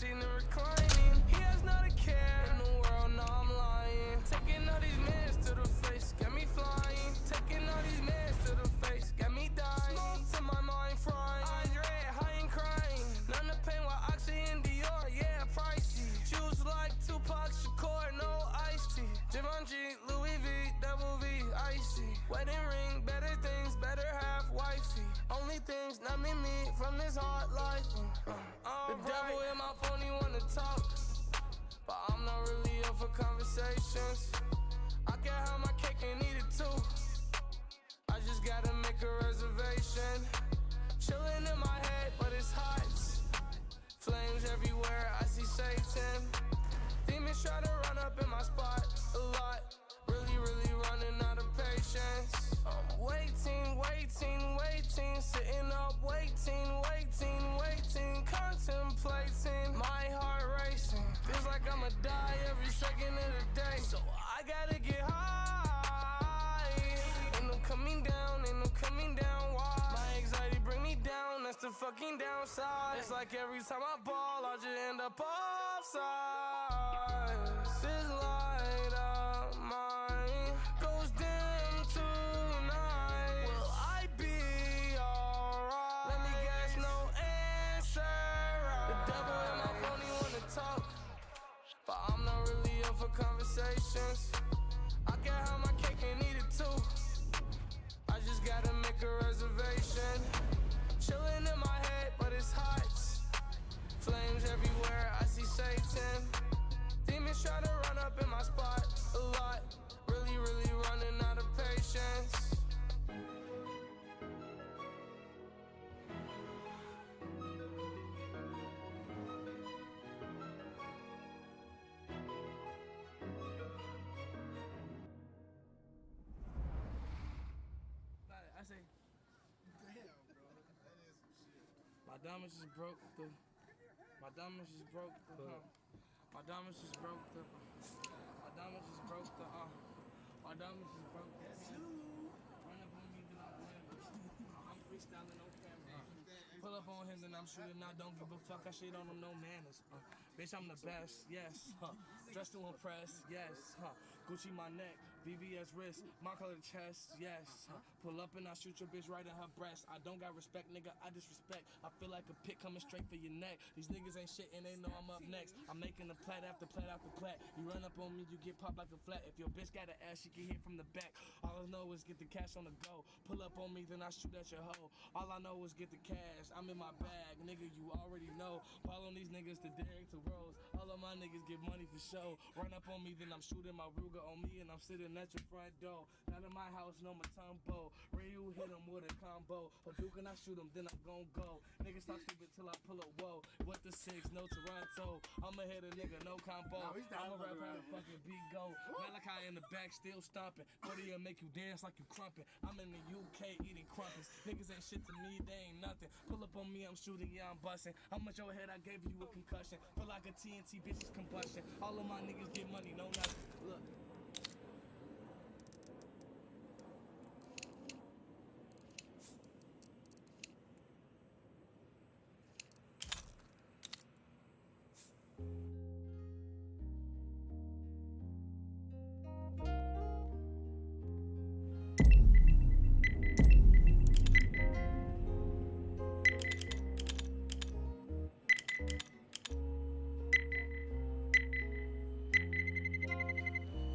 seat and reclining. He has not a care in the world, no, I'm lying. Taking all these meds to the face, got me flying. Taking all these meds to the face, got me dying. Smoke to my mind frying. Eyes red, high and crying. None of pain while Oxy and Dior, yeah, pricey. Choose like Tupac Shakur, no iced tea. Givenchy, Louis V, double V, icy. Wedding ring, better things, better half wifey. Only things not me, me from this hard life. The devil in my phone, he wanna talk. But I'm not really up for conversations. I can have my cake and eat it too. I just gotta make a reservation. Chilling in my head, but it's hot. Flames everywhere, I see Satan. Demons try to run up in my spot a lot. Really, really running out of patience. I'm waiting, waiting, waiting, sitting up, waiting, waiting, waiting, contemplating. My heart racing. Feels like I'ma die every second of the day. So I gotta get high. Ain't no coming down, ain't no coming down. Why? My anxiety bring me down, that's the fucking downside. It's like every time I ball, I just end up offside. This light of mine goes dim tonight. Will I be alright? Let me guess, no answer. The devil in my phone, he wanna talk. But I'm not really up for conversations. I can have my cake and eat it too. I just gotta make a reservation. Chilling in my head, but it's hot. Flames everywhere, I see Satan. Demons try to run up in my spot a lot. Really, really running out of patience. I say, Damn, bro. That is some shit. My diamonds just broke the. My diamonds just broke the. My diamonds just broke the. My diamonds just broke the. My diamonds just broke the. Run up on me, then I'm I'm freestyling no camera. Pull up on him, then I'm shooting. I don't give a fuck. I shit on him, no manners. Bitch, I'm the best. Yes. Dressed to impress. Yes. Gucci my neck, VVS wrist, my color chest. Yes. Pull up and I shoot your bitch right in her breast. I don't got respect, nigga. I disrespect. I feel like a pit coming straight for your neck. These niggas ain't shit and they know I'm up next. I'm making a plat after plat after plat. You run up on me, you get popped like a flat. If your bitch got an ass, she can hit from the back. All I know is get the cash on the go. Pull up on me, then I shoot at your hoe. All I know is get the cash. I'm in my bag, nigga. You already know. Follow these niggas to Derek to Rose. All of my niggas get money for show. Run up on me, then I'm shooting my Ruger on me, and I'm sitting at your front door. Not in my house, no Matumbo. Ryu hit him with a combo. Hadouken, I shoot him, then I'm gon' go. Niggas talk stupid till I pull up. Whoa, what the six? No Toronto. I'ma hit a nigga, no combo. No, he's not I'ma rap fucking how around. the fucking beat go. Malachi in the back still stomping. 40 will make you dance like you crumpin'. I'm in the UK eating crumpets. Niggas ain't shit to me, they ain't nothing. Pull up on me, I'm shooting, yeah, I'm busting. How much your head I gave you a concussion. Feel like a TNT bitch's combustion. All of my niggas get money, no nothing. Look.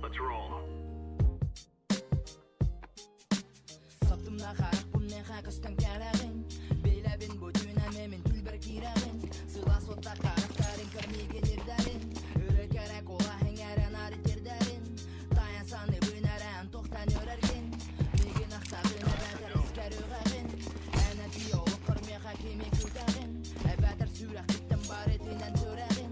Let's roll. Саптымна харахпын меха көстөн кэрэҕин Билэбин бу түүн эмиэ мин түүлбэр киирэҕин Сылаас уоттаах харахтарын көрмиигин ирдэрин Өрө кэрэ куолаһыҥ эрэ наар итирдэрин Таайан саныыбын эрэ эн туохтан үөрэргин Миигин ахтаҕын эбэтэр искэр үөҕэҕин Эн этии олоххор миэхэ кими күүтэҕин Эбэтэр сүрэхпиттэн барытынан сүрэҕин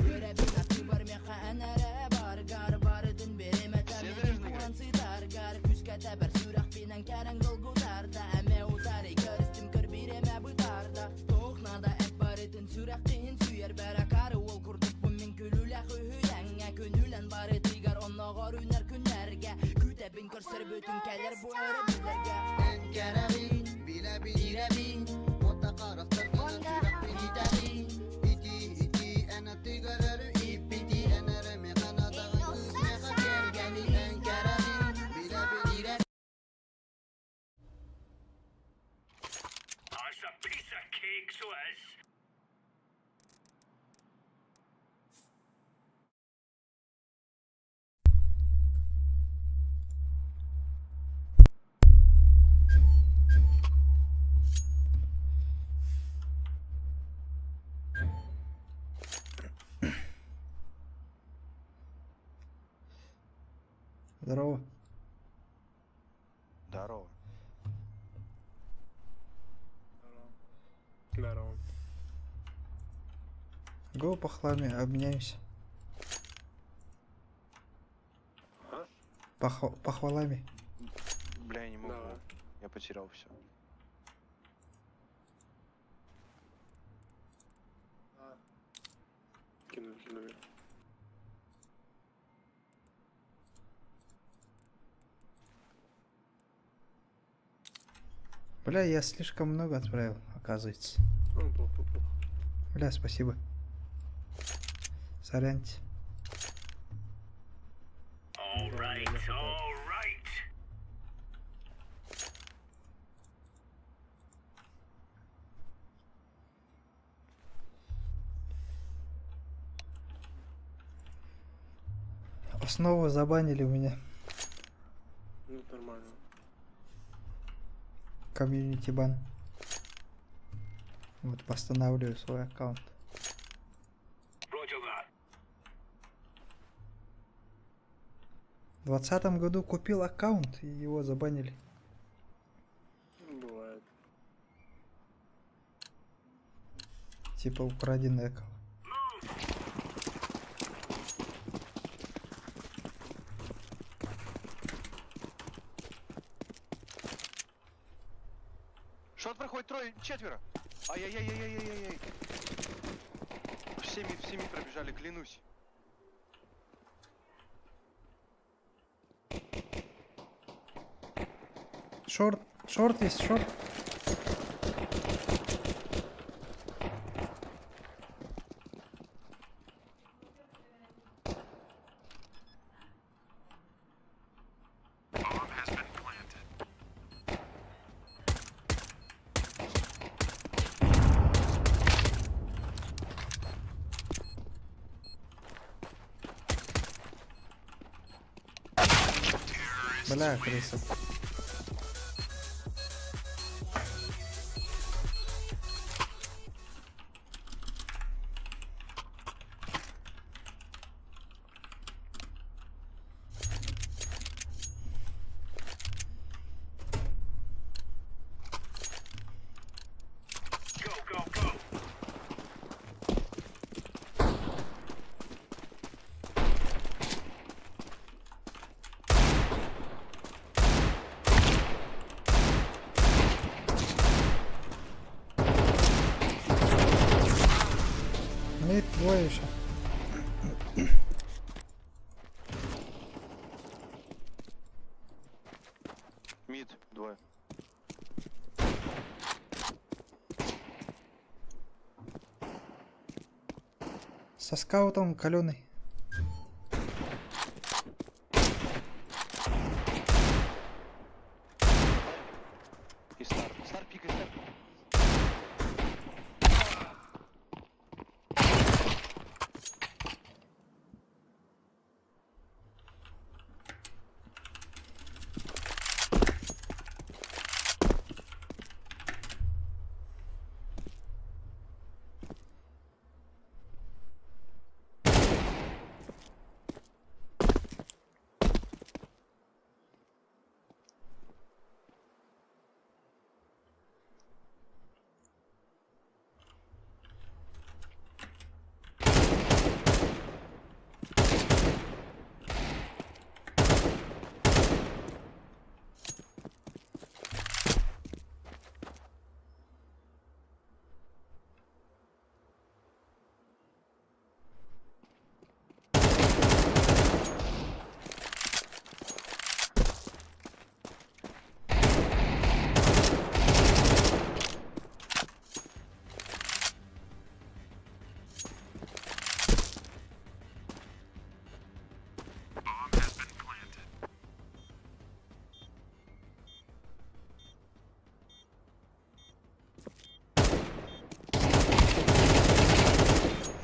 Үөрэбин аттыбар миэхэ эн эрэ баргар Барытын биримэтэ миигин кууһан сытаргар Күүскэ тэбэр сүрэхпинэн кэрэҥ долгутарда Эмиэ утары көрүстүм көр биримэ бытаарда Туох наада эт барытын сүрэххин сүүйэр Бэрэ уол курдукпун мин күлүүлээх үһүйээҥҥэ Күнүүлэн барытыгар оннооҕор үүнэр күннэргэ Күүтэбин көрсөрбүтүн кэлэр бу өрөбүллэргэ Эн кэрэҕин, билэбин, Ирэбин, уоттаах харахтаргынан сүрэхпин итэҕин Ити, ити, эн Здорово. Здорово. Здорово. Го по хламе, обменяемся. А? Похвалами. Бля, я не могу. Давай. Я потерял все. Кинули, кинули. Бля, я слишком много отправил, оказывается. Ну, плохо, плохо. Бля, спасибо. Соряньте. All right, all Снова забанили у меня Ну, это нормально. комьюнити бан. Вот, восстанавливаю свой аккаунт. В 2020 году купил аккаунт и его забанили. Ну, бывает. Типа украденный аккаунт. Short проходит трое, четверо. Ай-яй-яй-яй-яй-яй. Все mid пробежали, клянусь. Short, short есть, short. Бля, крыса. Mid двое еще. Mid, двое. Со скаутом каленый. И стар. Стар пикай, стар.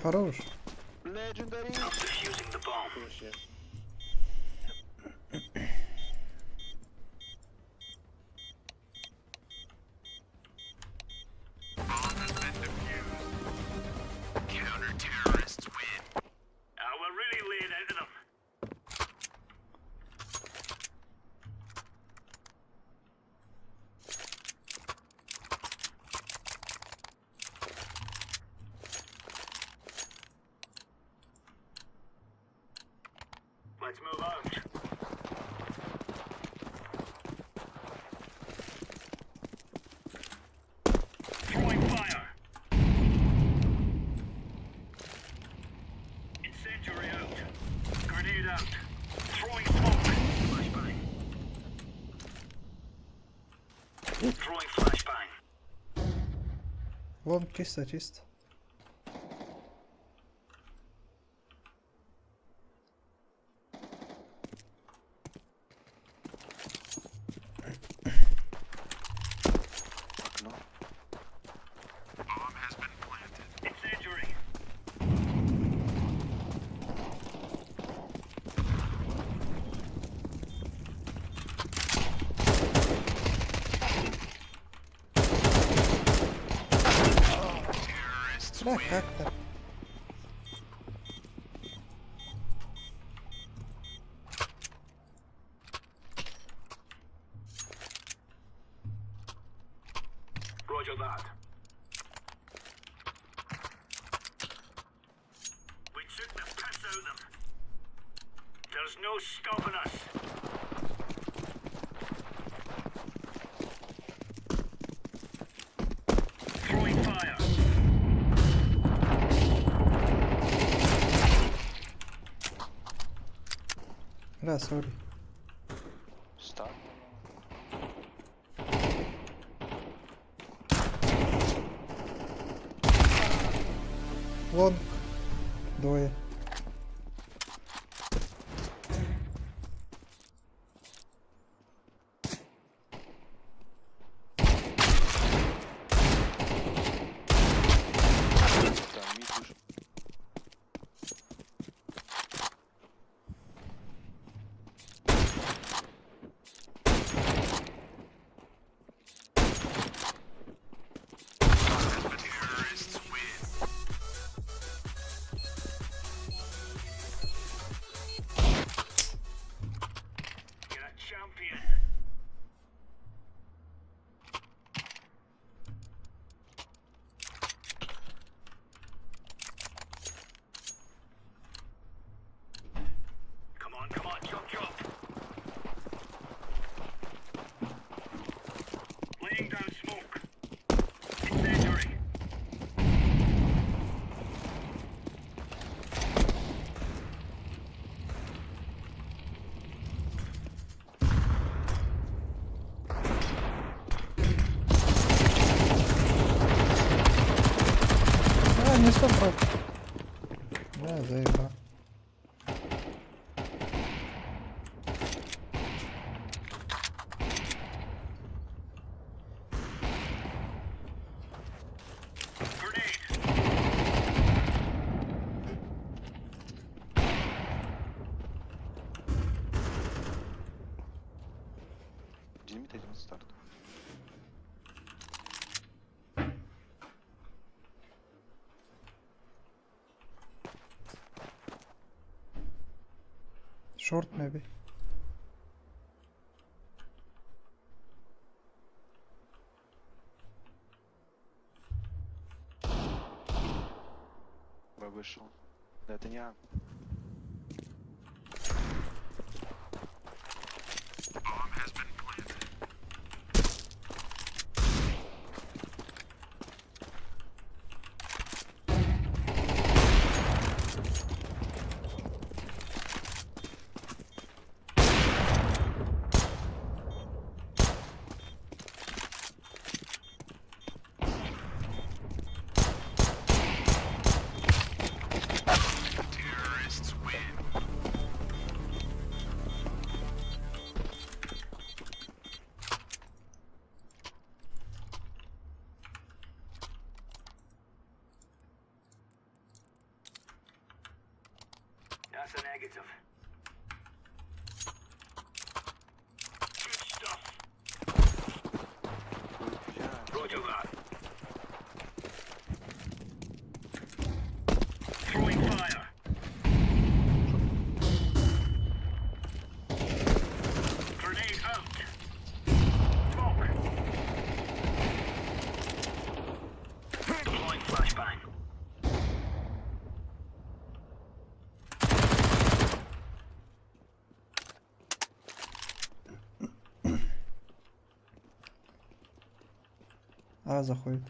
Хорош. Legendary. Вообще. Long чисто, чисто. Окно. Бля, как так? Бля, sorry. Start. Long. Двое. Там mid вышел. А, не стоп. Бля, заебал. Один mid, один старт. Short maybe. Б вышел. Да это не А. Ой, бля. А заходит.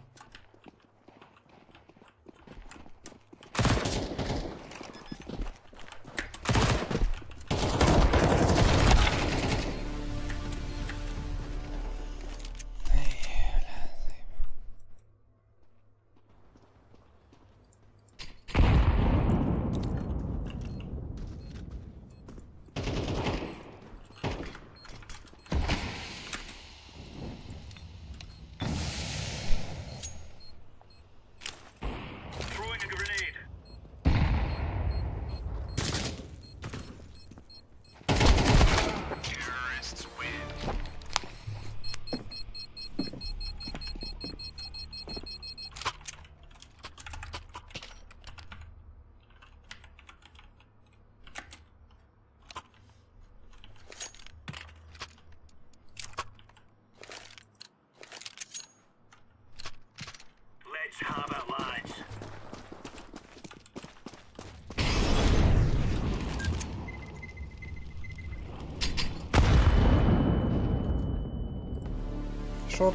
Шорт.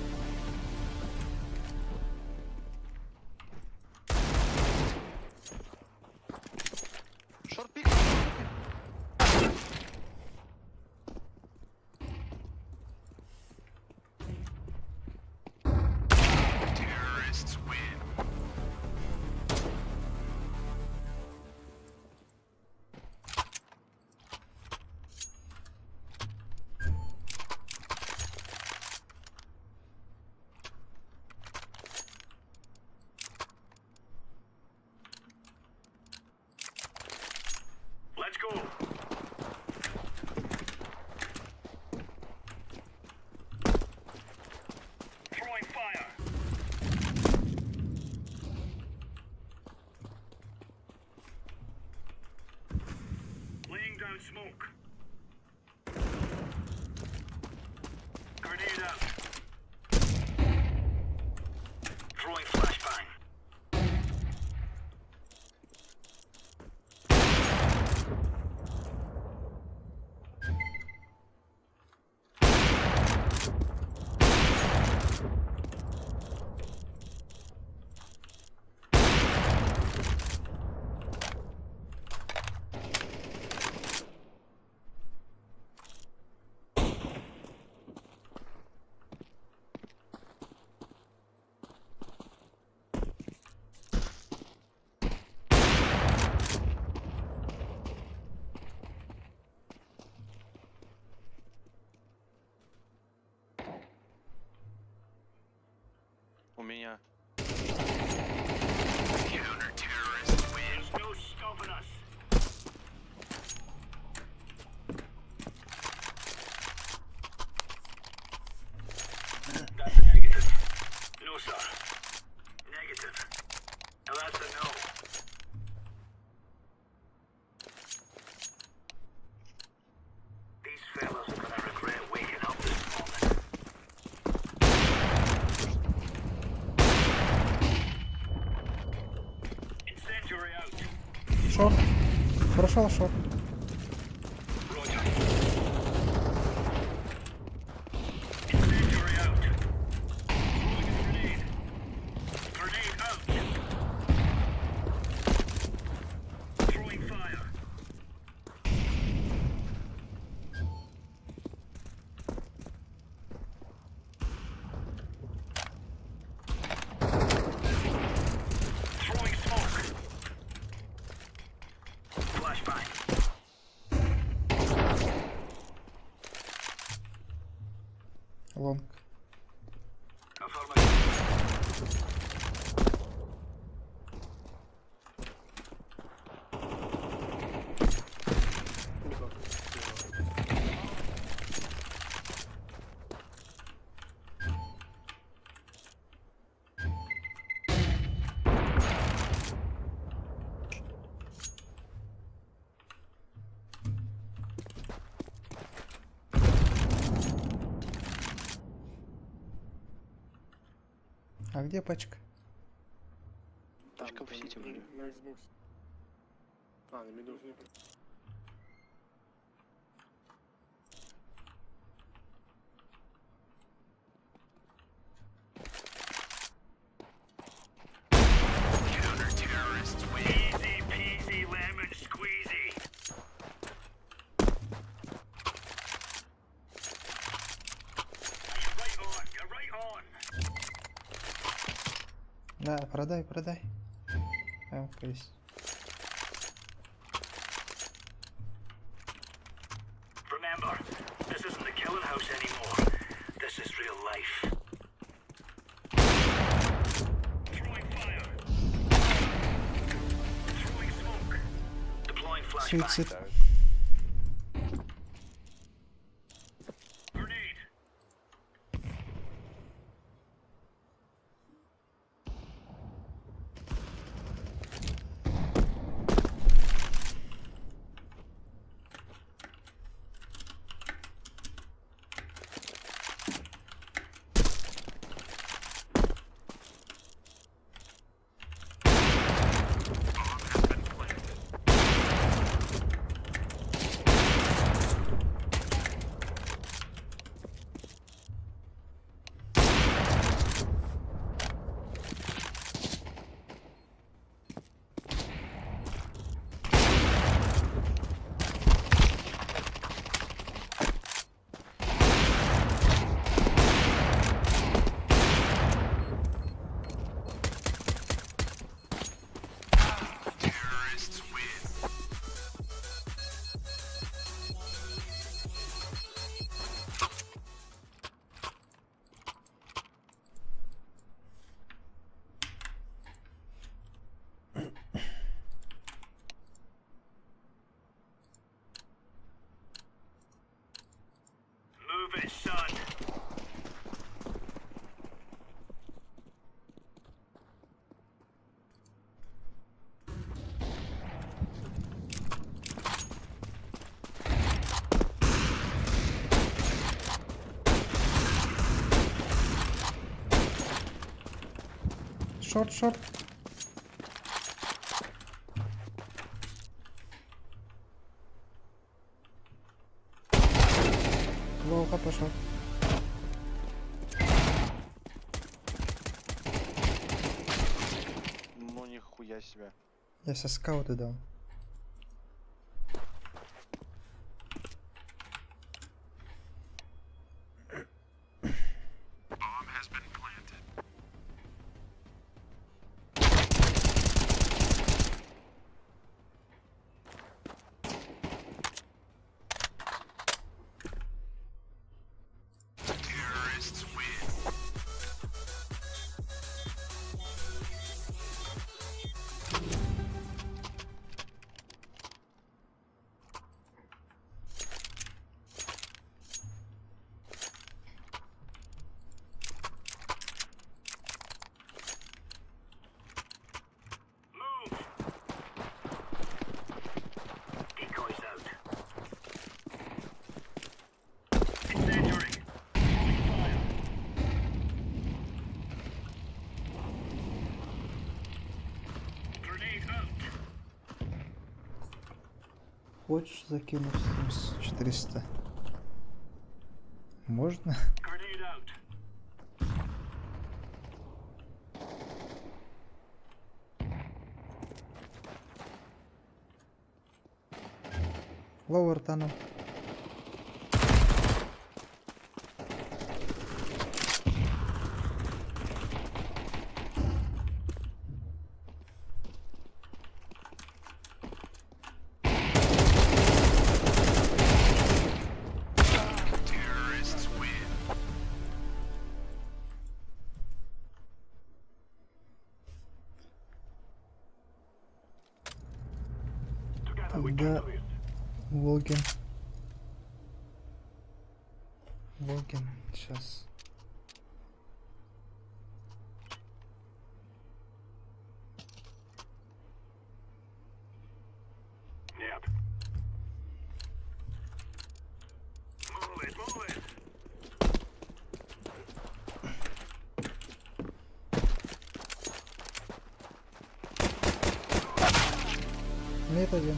Short peek! У меня. Short. Прошел short. Long. Никак. А где пачка? Там, Пачка в там, сити вроде. На Xbox. А, на миду. Продай, продай. Эмка есть. Remember, this isn't the killing house anymore. This is real life. Throwing fire. Throwing smoke. Deploying flashbang. Суицид. Grenade. Move it, son. Short, short. Low HP short. Ну нихуя себе. Я со скаута дал. Move. Decoys out. Incendiary. Throwing fire. Grenade out. Хочешь закину в 400? Можно? Grenade out. Lower tunnel. Together we Тогда can do it. логин. Логин. Сейчас. Yep. Move it, move it. Мид один.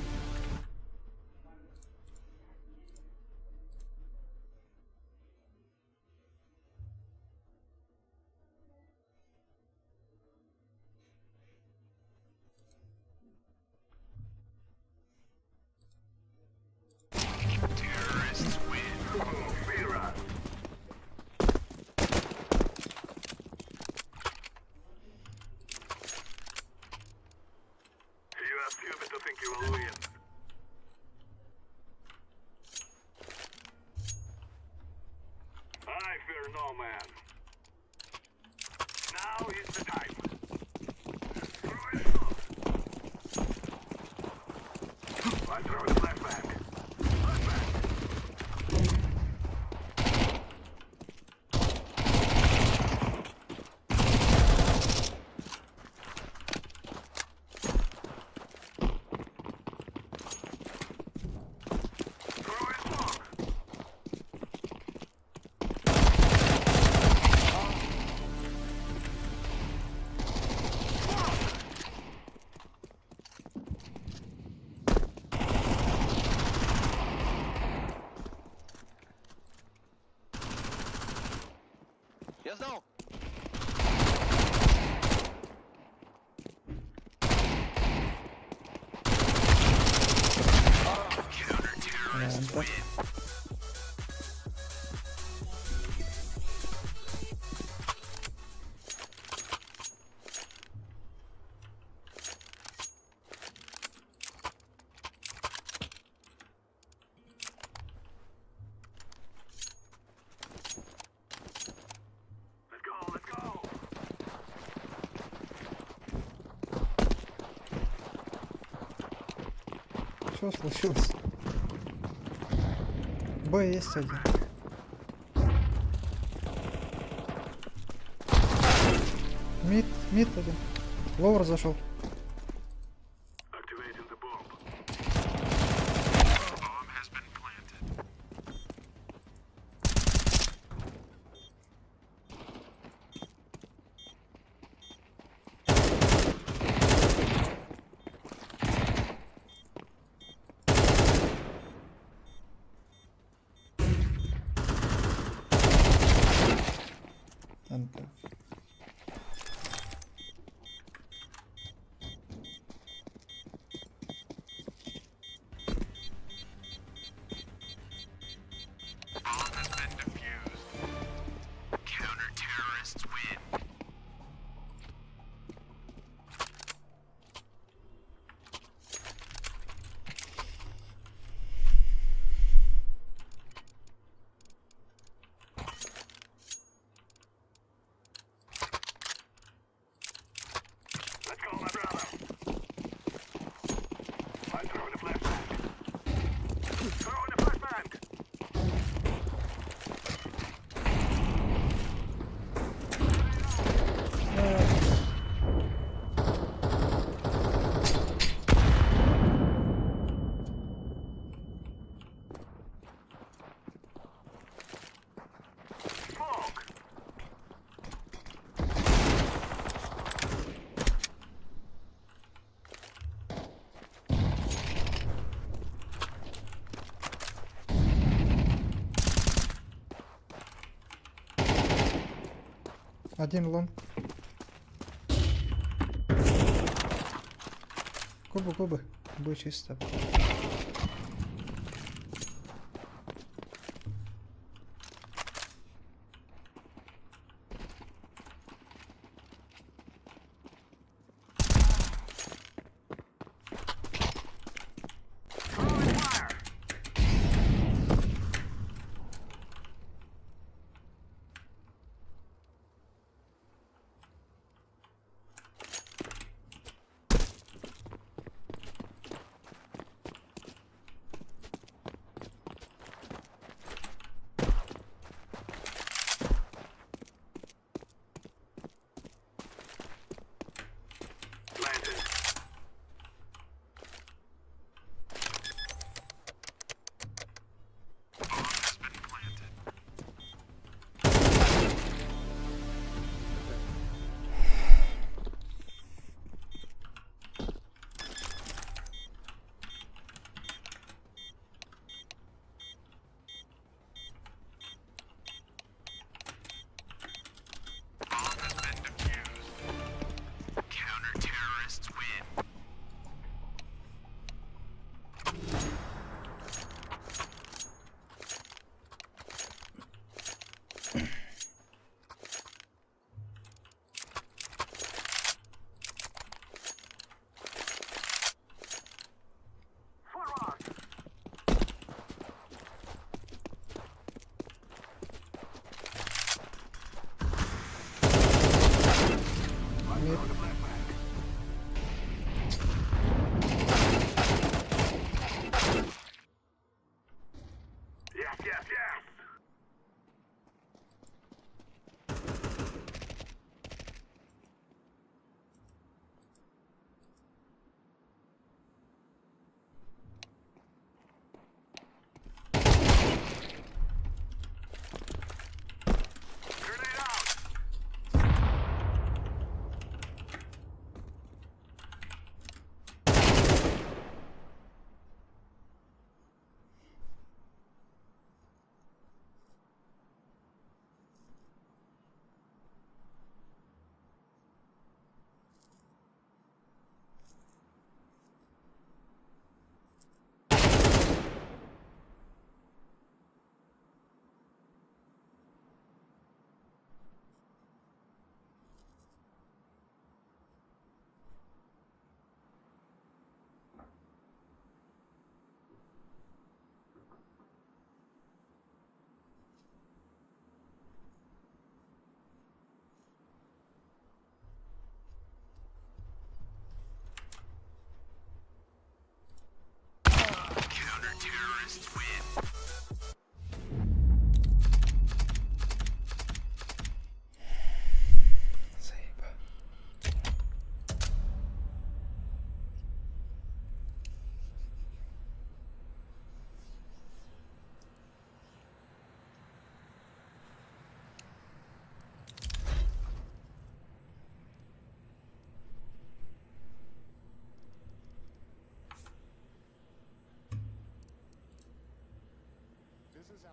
Я знал! Варианта. Что случилось? Б есть один. Мид, мид один. Ловер зашел. Антон. Один лонг. Кубы, кубы. Б чисто.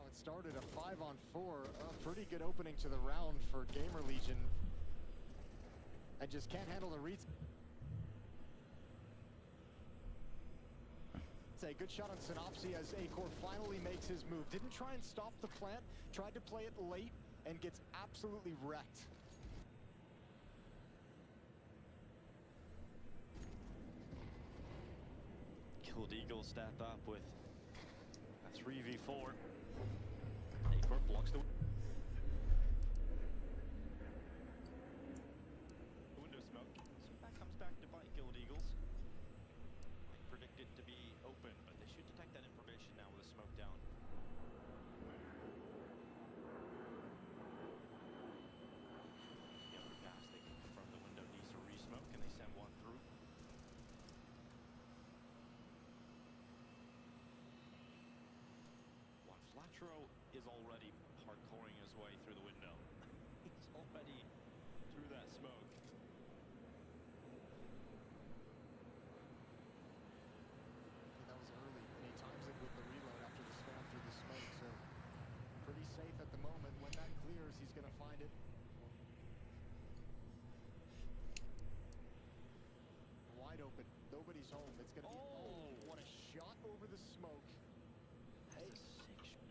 how it started. A 5 on 4. A pretty good opening to the round for GamerLegion. And just can't handle the reads. A good shot on sinnopsyy as acoR finally makes his move. Didn't try and stop the plant, tried to play it late and gets absolutely wrecked. Guild Eagles step up with a 3v4. acoR blocks the window smoke. So that comes back to bite Guild Eagles. They predict it to be open, but they should detect that information now with a smoke down. The underpass, they can confirm the window needs a resmoke, and they send one through. Juanflatro is already parkouring his way through the window. He's already through that smoke. That was early, and he times it with the reload after the spam through the smoke, so pretty safe at the moment. When that clears, he's going to find it. Wide open. Nobody's home. It's going to be... Oh, what a shot over the smoke. That's a sick shot.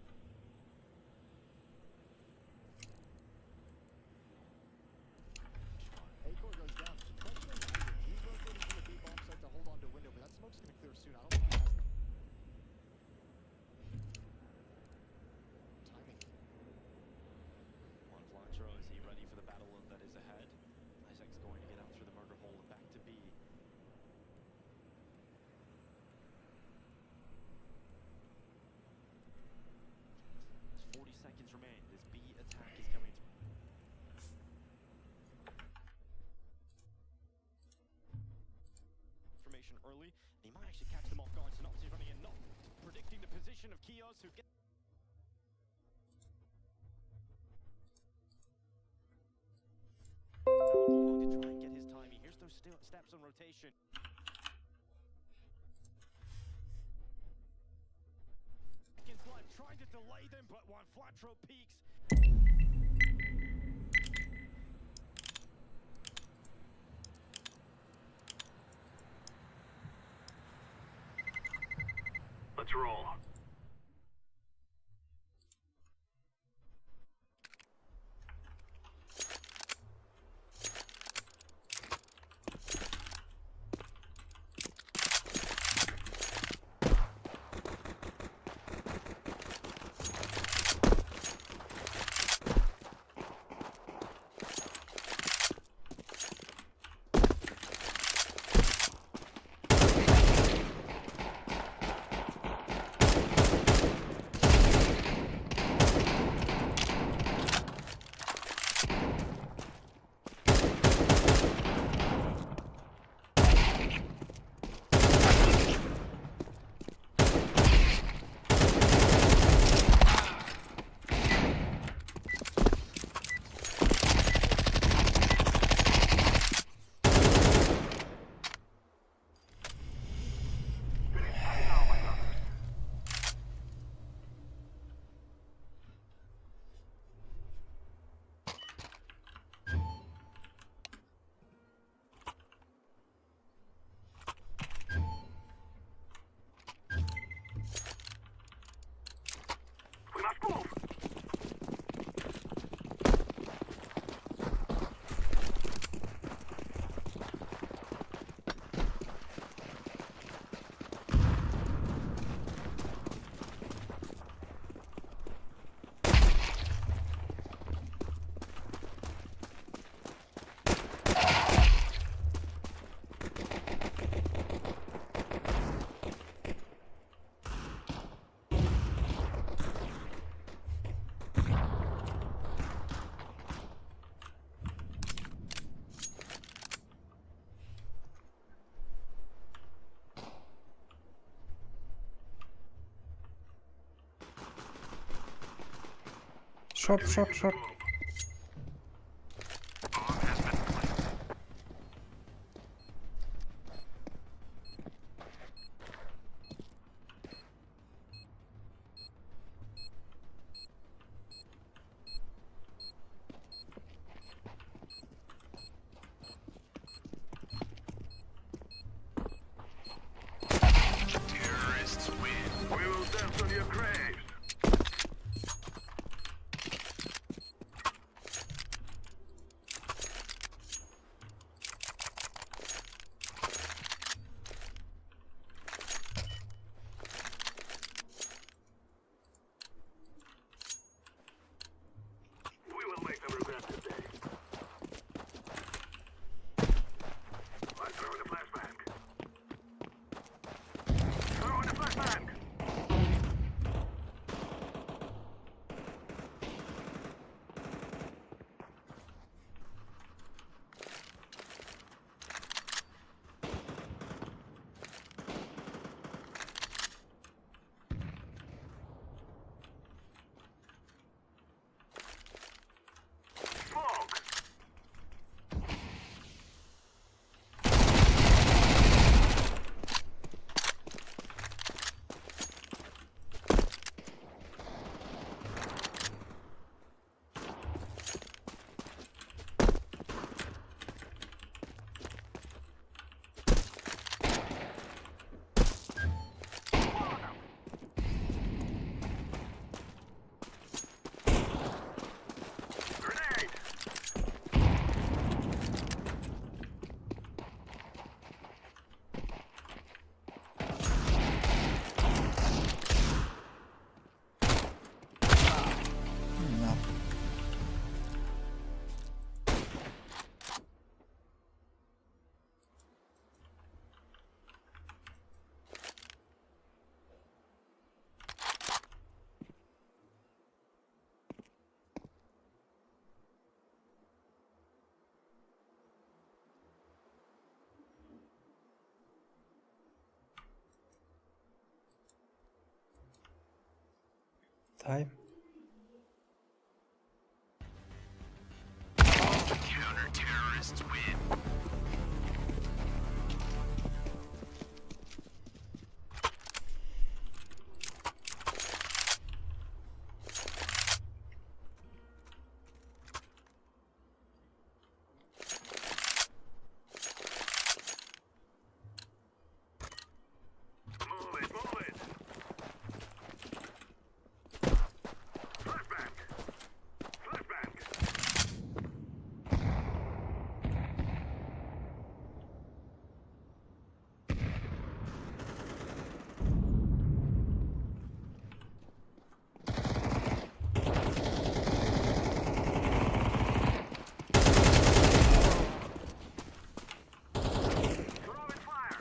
acoR goes down. Question is Isaac. He's rotating from the B bomb site to hold on to window, but that smoke's going to clear soon. I don't think he has timing. Juanflatro, is he ready for the battle that is ahead? Isaac's going to get out through the murder hole and back to B. There's 40 seconds remain. This B attack is coming. Information early, and he might actually catch them off guard. sinnopsyy running in, not predicting the position of Keoz, who gets out long to try and get his time. He hears those steps on rotation. Seconds left, trying to delay them, but Juanflatro peeks. Let's roll. We must move. Short, short, short. Тайм. Move it, move it. Flashbang. Flashbang. Throwing fire.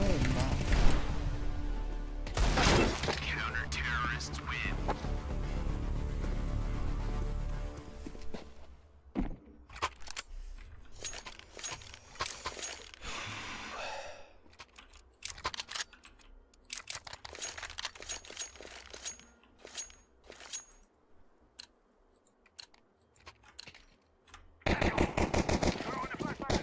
Ой, на. Throwing a flashbang.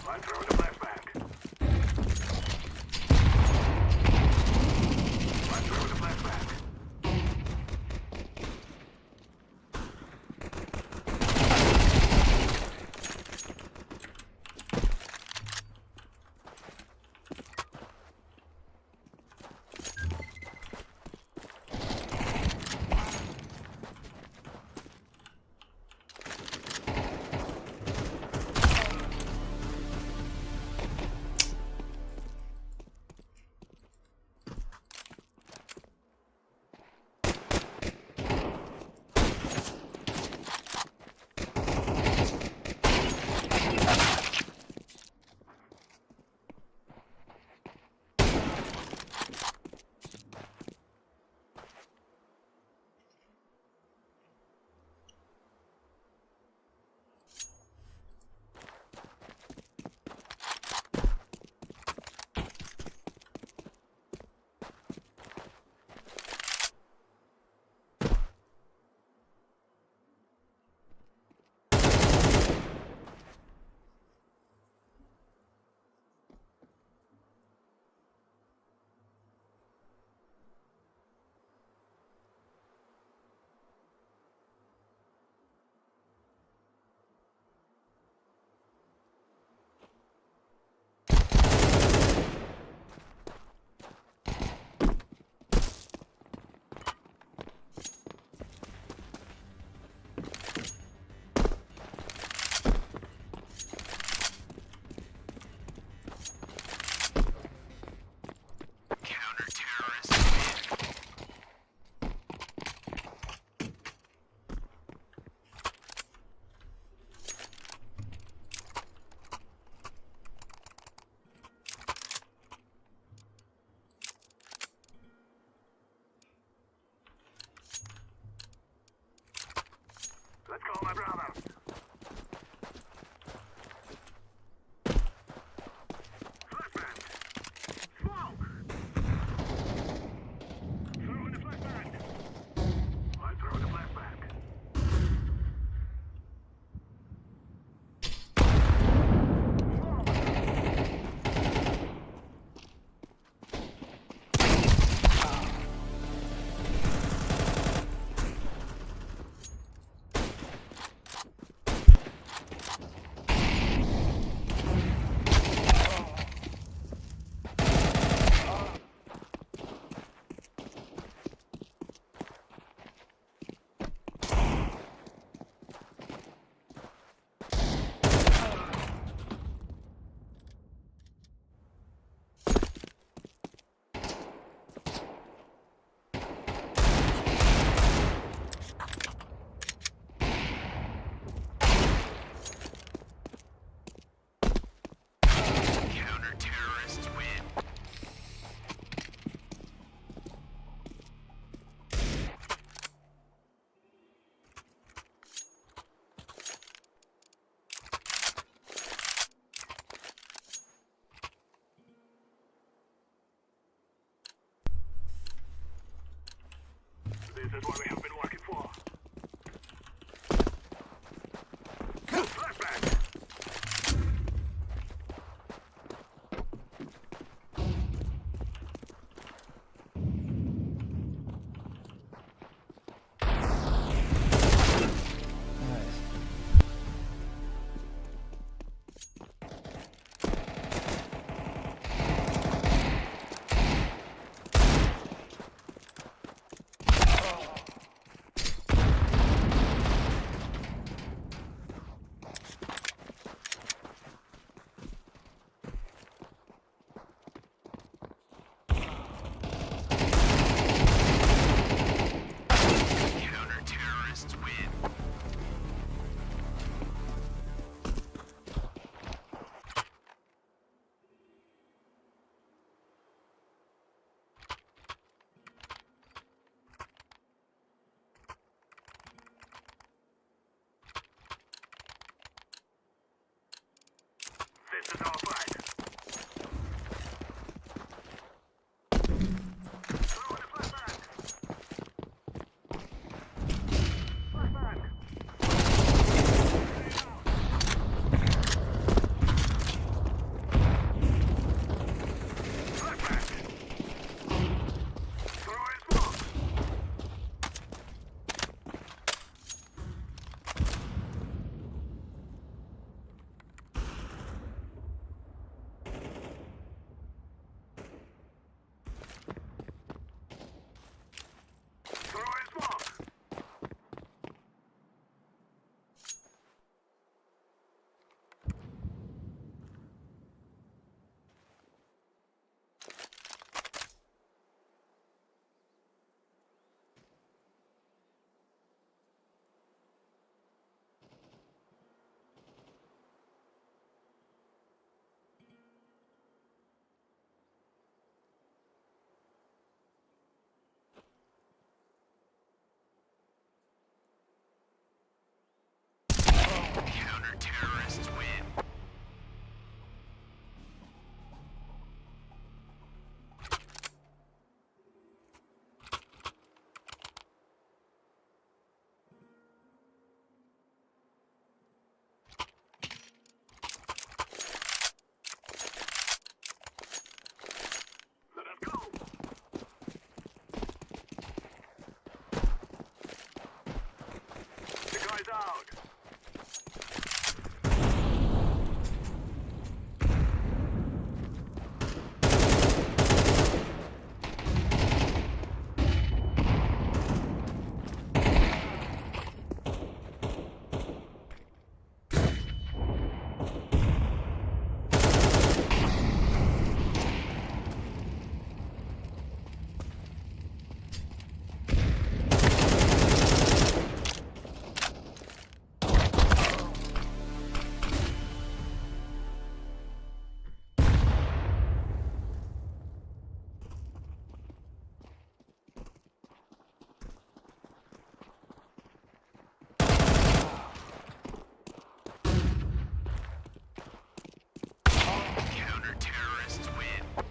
I'm throwing a flashbang. I'm throwing a flashbang. Let's go, my brother. Flashbang. Smoke. Throwing a flashbang. I'm throwing a flashbang. This is what we have been working for. Flashbang. Nice. Counter-terrorists win. This is our fight. Throw in a flashbang. Flashbang. Flashbang. Throw in smoke. Throw in smoke. Counter-terrorists win. Let us go. The guy's out. Counter-terrorists win.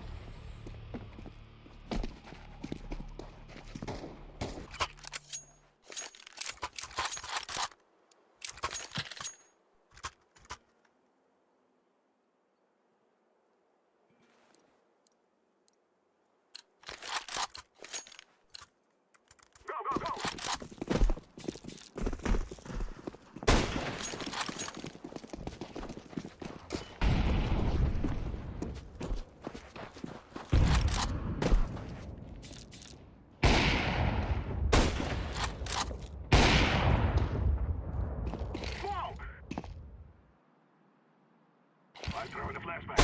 Go, go, go! Smoke! I'm throwing a flashbang.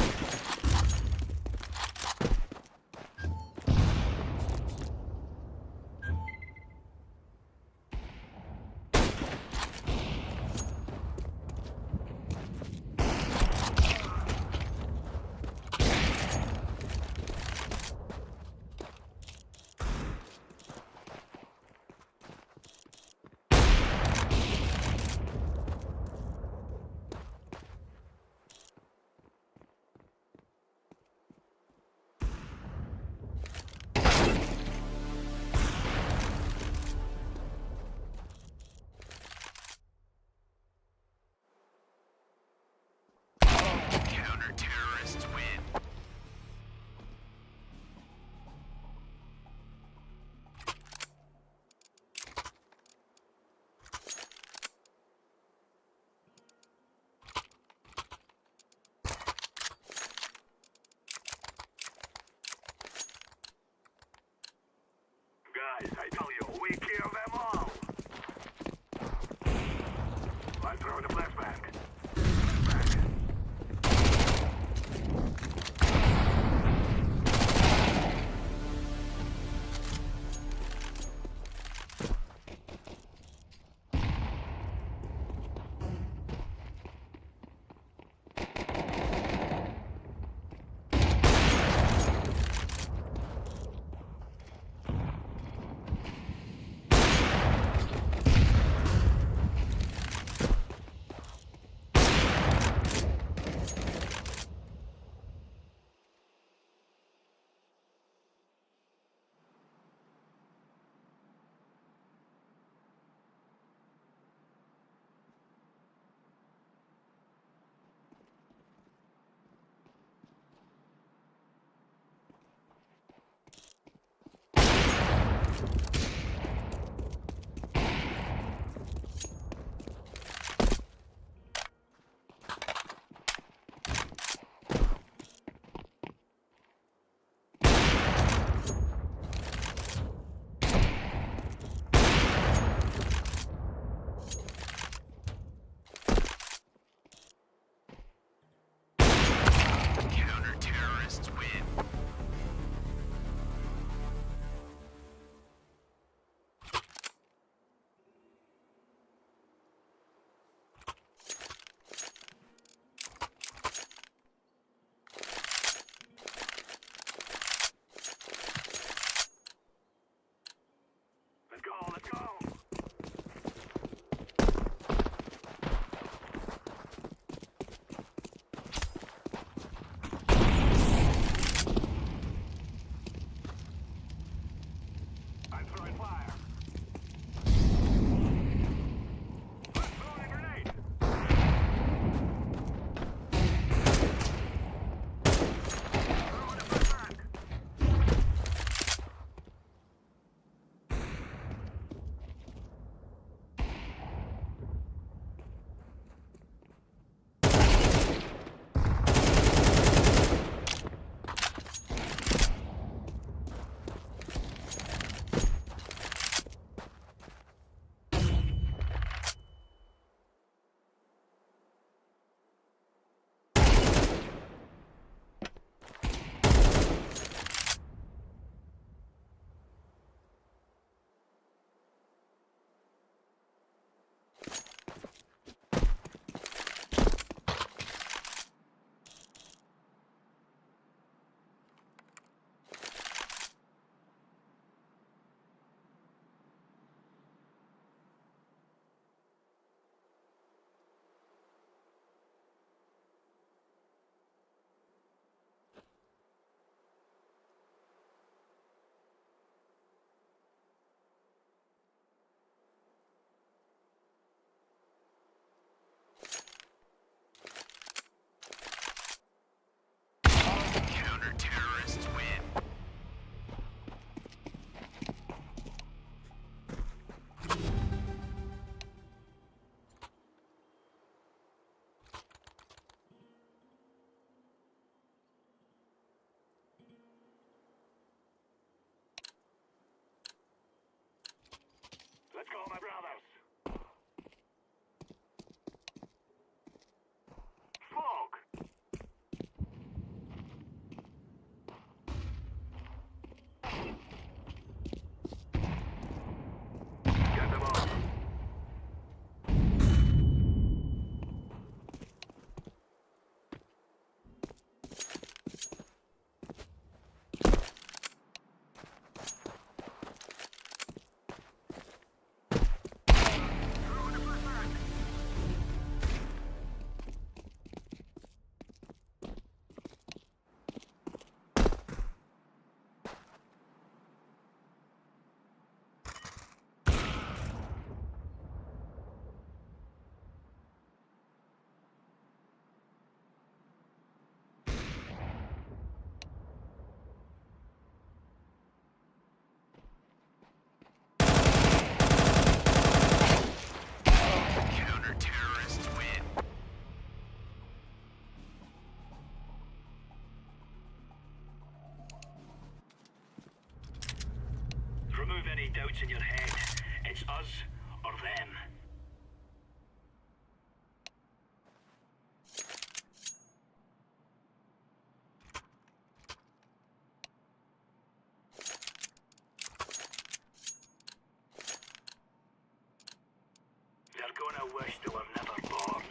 Gonna wish they were never born.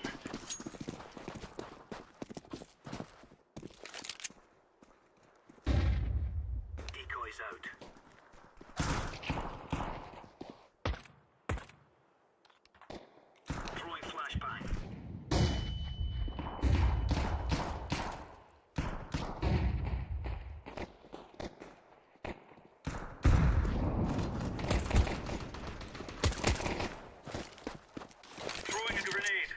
Decoys out. Throwing flashbang. Throwing a grenade.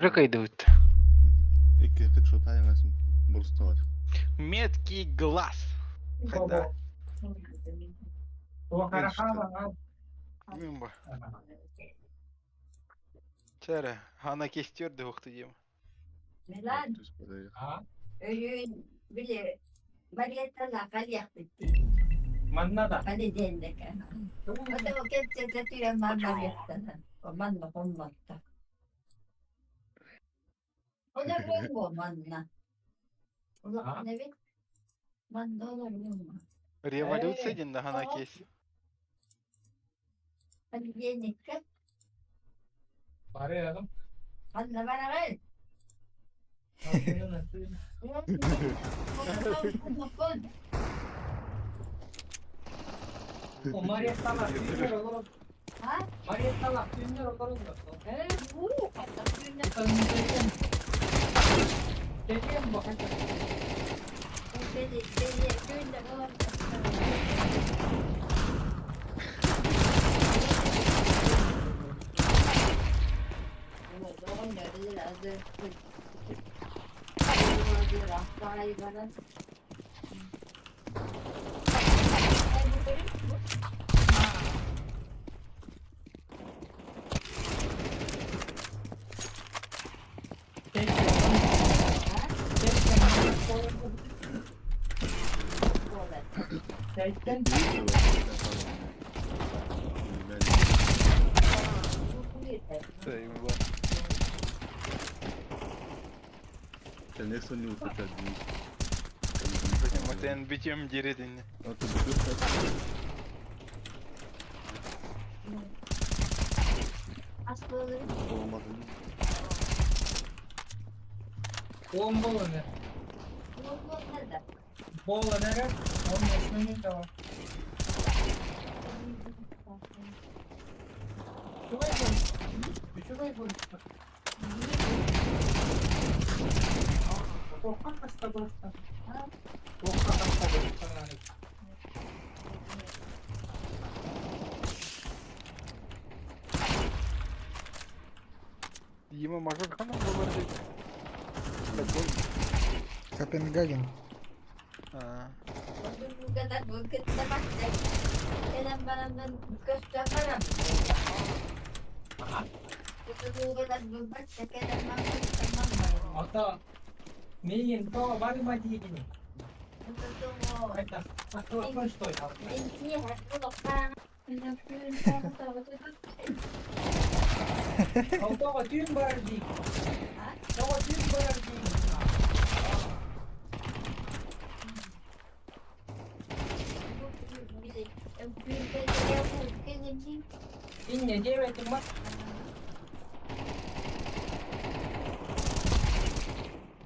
Кыайдыбыт. Икки хедшот Брустовар. Меткий глаз. Хайда. Мимба. Чэрэ, ана кестер де дием. Милан, өйүүн били Мариеттан халиахпыт Понедельникка. Ото кэпсэтэ түһэн Мариеттан. Манна хоммотто. Олоруом манна. Улахан эбит. Манна олоруом. Революция дин да ана кес. Понедельникка. Ханна бараҕын? Ha? Уу, хатта түүннэр. Били, били, түүннэр олордохторо. Конечно, не употреблю. Матен битем деревень. А ты бутылка? Olmadı. Дима мажор ханам был Копенгаген. А,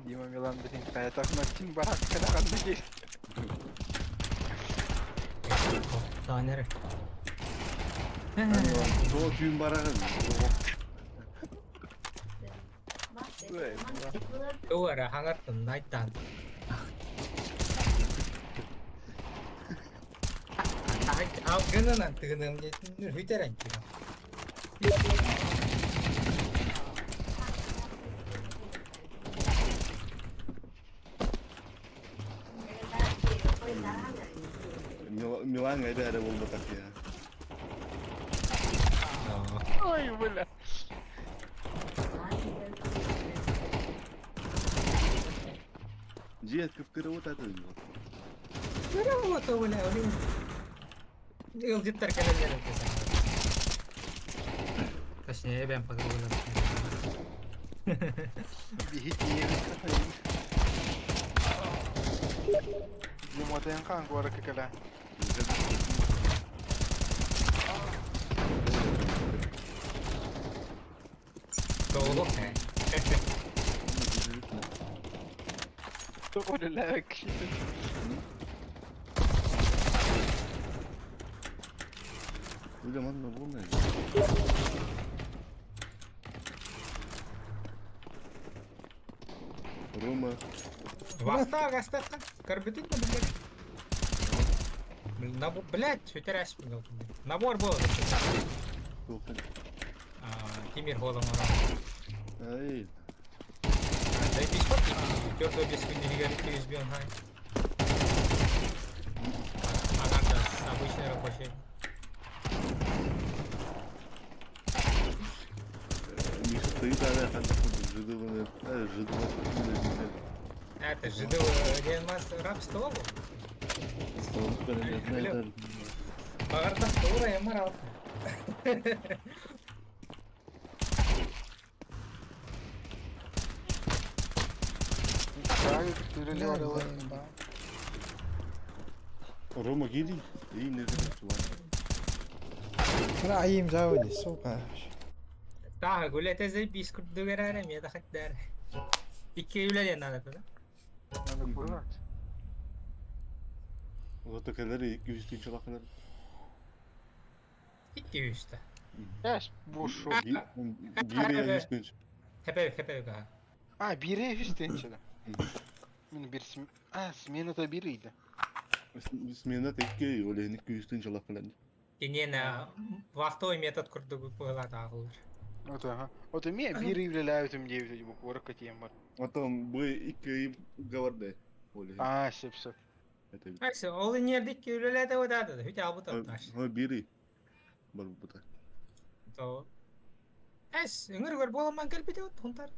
Дима Милан блин, а так Мартин барак когда здесь. Doğu düğün barağın. Милан эбәрі болды так я. Ой, бля. Жиет кыпкыры вот это. Бегите, Дима, ты хан гора какая. تقول لك Öyle manla bulmayın. Рома. Ай. Заебись Төрт бес күн иһигэр 200 хай. Анардас, обычный рабочий. Миша стоит ара ханта жидованы, жидованы. Это жидов диэн мас рабство бу. Баҕардах тура эмар ал. Бля, заебал. Рома гиди? И не Бля, айым жауди, сука. Таа гулете заебись курдук эрээри эмиэ да хаттар. Икки үлэ диэн наада да? Надо курнать. Вот такалары 200 тысяч Икки үстэ. Эс, бушу. Биир 100 тысяч. Хэпэ хэпэ га. А, бире үстенче Мин бир см... А, смена бирийdi. Смена текке, олени 200 тысяч лакалар. Киниэнэ вахтовый метод курдук быһыылаах Вот ага. Вот эме бири үлелээбитим диэбит бу куоракка тиийэн бар. Потом бы икки говорды. Олени. А, сөп сөп. Это Айсы, ол инердик үлэлээтэ выдаада, хүт албыт отташ. бири. Бар бута. То Эс, ыҥыр буоламан кэлбит от хунтар.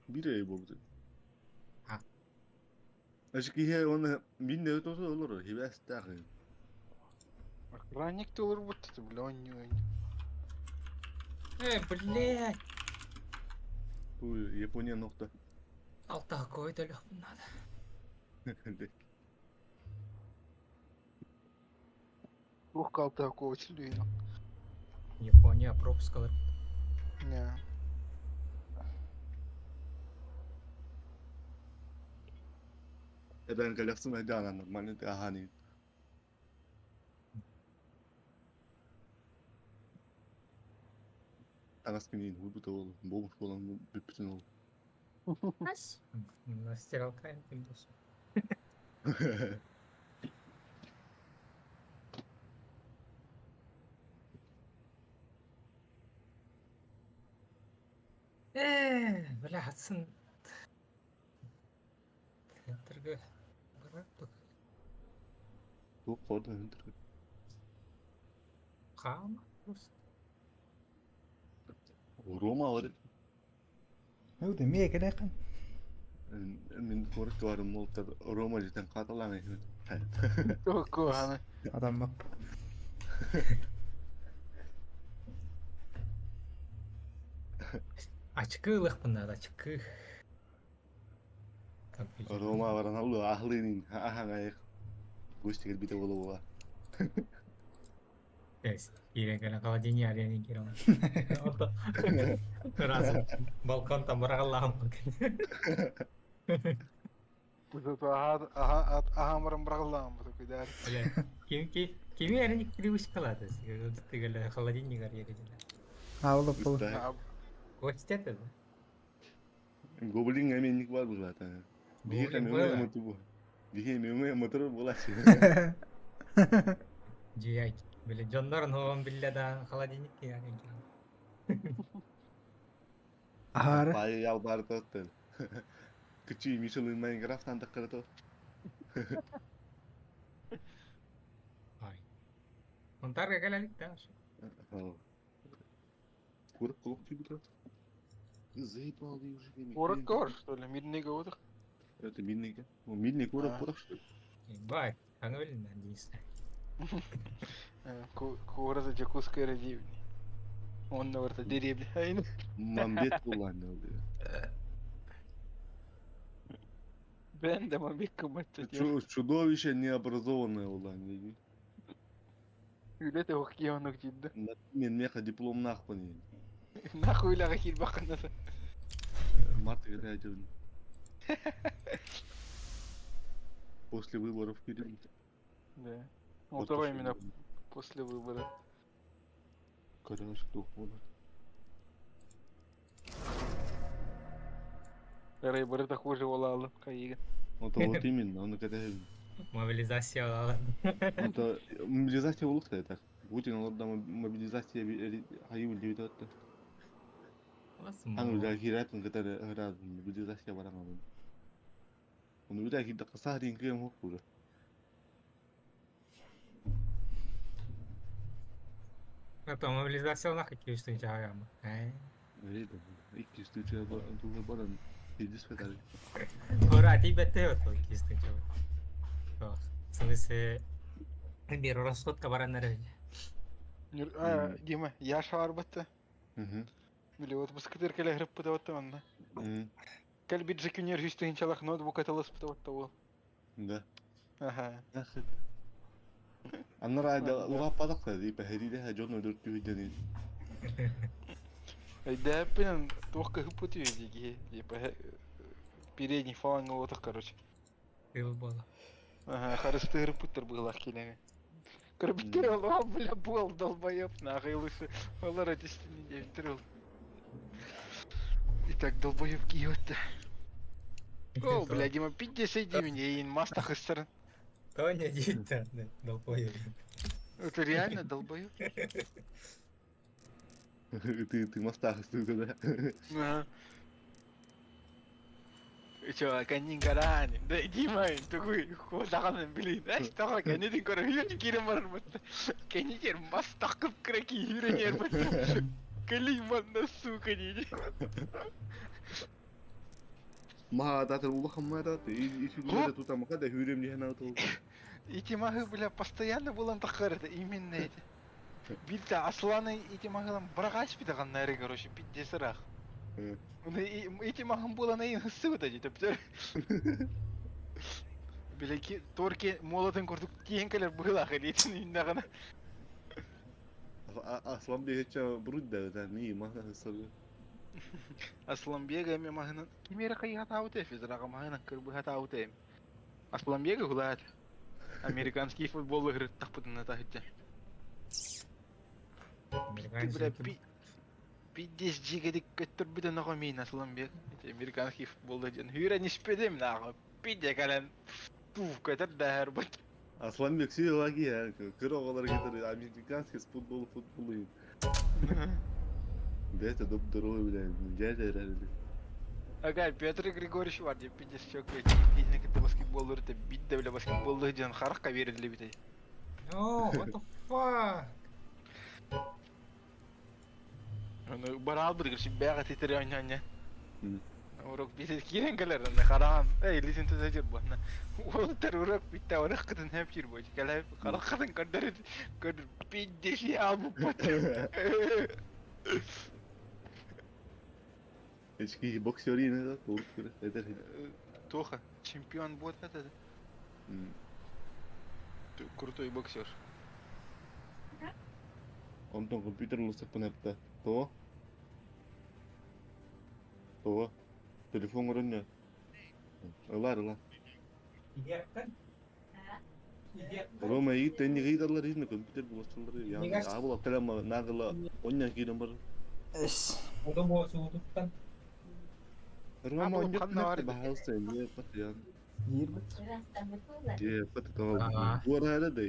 Бири болбут. А. Ашки он мин не то олор, хибас тах. Охранник ты будто ты, бля, он не Э, блядь. Ту Япония нокта. Алта кой төлөх надо. Ух, калта ковач лүйін. Япония пропускалар. Не. Эбен галяксын айдана нормально ахани. Таҥас киниин хуйбут ол, бомж болан бүппүтүн ол. Ас. Стиралка им дос. Э, бля, хатсын. Центрга. Барак Туох хорда хүнтер. Хам просто. Рома бар. Ну, да мия кэлэхин. Мин хорк барым молтар Рома жетен каталан Току, аны. Адам бап. Ачкы ылых надо, ачкы. Компьютер. Рома баран аллы ахлынин ахаңайык. Гостигер бите болуга. Эс, киирэн кэлэн холодильник аренин киирэн. Раз балкон там барагаллаам. Ага, ага, ага, марам брагалам, бу такой да. Ким ки кими эрин привычкалады. Тигеле холодильник аренин. А, ол бұл. Гостет это. Гоблин эменник бар булата. Биһи Гоблин мөңө бар. моту. Биһи мөңө мотор булачы. Жия, биле Джоннор ноон билле да холодильник киирэн киирэн. Ахары. Пай ял бар тоттел. Кычы Мишелин Майнкрафт андак то. Ай. Онтарга кэлэлик да. Курок колок тибит. Заебал уже. Курок кор, что ли? Мирный говорит. Это мирный. Мирный курок А. курок что ли? Бай, аңы Денис. Кура за Якутской деревни. Он на варта деревня. Мамбет булан. Бен да мамбет кымат. Чудовище необразованное улан. Үлете хоккейонук дийdi. Мен меха диплом нахпын. Нахуй лага кил бакынасы. Март играет. После выборов вперед. Да. Ну давай именно после выбора. Короче, кто Рейберы хуже олалы кайыга. Вот вот именно, он когда Мобилизация алалы. Это мобилизация улукта это. Путин оларда мобилизация айыл деп атты. Аҥы киирээппин кытары ыһыраабын мобилизация бараҥабын. Ону үлэ киирдэххэ саһарыйын кыам суох буолуо. Это мобилизациялаах 200 тысяча аҕыйаҕым. 200 тысяча баран тиийдис бэтэр. Ора тиийбэттэ вот 200 тысяча. В смысле, биир расходка баран эрэ. Дима, я шаарбатта. Били отпускытыр кэлэ хрыппыта отта манна. Кэлбит жекүнер үс тыһыынчалаах ноутбук атыласпыта отта уол. Да. Аха. Аннара улааппатах да типа хэриилэһэ дьон өлөр түһүдэнин. Өйдөөппүнэн туох кыһыппыт үһү дии киһи. Типа передний фаланга отох короче. Тыл буола. Ага, харыстыырыппыттар быһылаах киинэни. Көрбүттэр ол, бля, буол долбоеб, нахуй лысы. Олар этистини диэбиттэр ол. Итак, долбоеб киһи О, бля, Дима, пиздец, иди мне, мас тахыстарын. Тоня диэттэ, долбоеб. Это реально долбоеб? Ты ты мастахыстыы да. Ага. Чё, канин карани. Да, Дима, такой, ходаҕаны блин, аш таҕа кэннитин көрө хүрэн киирэн барарбыт. Кэннитер мас тахкып кыра киирэн эрбит. Кэлий манна, сука, диди. Маha татыр улахан маата ити тута маха да хүрем диһен атыл. Эти махы, бля, постоянно булан таххар это, именно эти. Билте Асланы эти махылан быраҕач битаҕаннары, короче, пиздец ырах. Эти махын булан айын хыссыбыта дии, төптөр. Билеки торке молотын курдук тиэн кэлэр быһылаах илиитин иннэҕинэ. Аслан бэһэччэ буруй да да ми маха хыссары. Асланбега эми маһынан ким эрэ хайыһатаабыта физраҕа маһынан кырбыһатаабыта эми. Асланбега хулаат. Американский футбол ыһырыттахпытына таһыдьа. Ты, бля, пиздец дьигэдик көттөрбүтэн оҕо миин Асланбек. Эти американский футбол диэн хүүрэн испедим нааҕы. Пидде кэлэн туф көтөр дэһэр бут. Асланбек сүйе кыра оҕолор кетер американский футбол футболу. Бэйэтэ доп-здоровый бля, дядя эрэ. Ага, Петр Григорьевич бар деп пиздец чөккө тиһинэ кытта баскетболлар те бидде бля баскетболлар диэн харахка берилибит. No, what the fuck? Аны бараал бир бэҕэ титери онньонньо. Урок бит киирэн кэлэр аны хараан эй лисин туза жир буонна. Уолтар урок битте орах кытын хэп жир бу. Кэлэ харах кытын көрдөр көр пиздец албыппат. Эчки боксерин да турук кыра эдер. Тоха, чемпион будет это. Крутой боксер. Онтон компьютер улусаппын эппэ. Тоҕо? Тоҕо? Телефон көрөннө. Ылар ылар. Рома и тенни гыйдаллар изне компьютер буласылар. Яны абыл телема нагыла оннан киирен бар. Эс. Рома Абыл оннан ханна бар бахалса не патян. Диирбит. Е пат тоо. Буара да.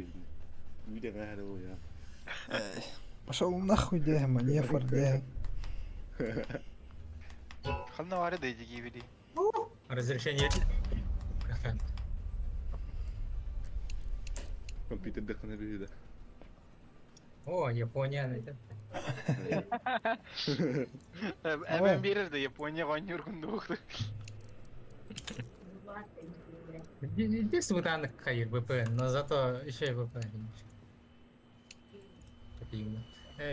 Виде гара я. Пошел нахуй, Дима, не форде. Ханна бар да иди били. Разрешение Кафе. Компьютер дахана биһиде. О, Япония, это. Эбен берер да Япония гонюр күндүк. Здесь вот хайр VPN, но зато еще и VPN.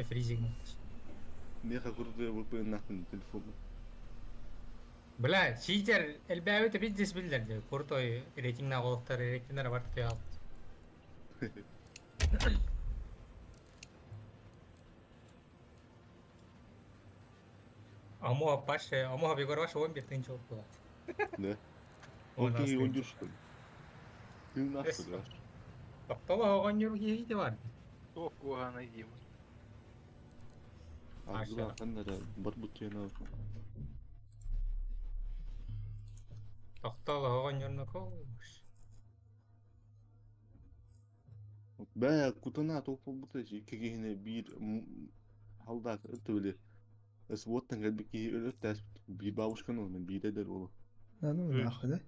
Фризик. Меха курду VPN нахуй телефон. Бля, читер, элбәбит бит здесь билдер. Крутой рейтинг на голоктар, рейтингнер бар ты алт. Амо паше, амо бигор ваш он бир тынч болуп калат. Да. Он Окей, астын. он что ли? Ты нахуй, да? Токтола огонь юрги бар. Ох, кугана Дима. Азла ханнара барбутена. Токтола огонь юрнако. Бә кутана топ бута кегене бир халда төбеле. СВО-ттан кэлбит киһи өлөр тээспит биир бабушканы уонна биир эдэр уолу. Да ну нахуй, да?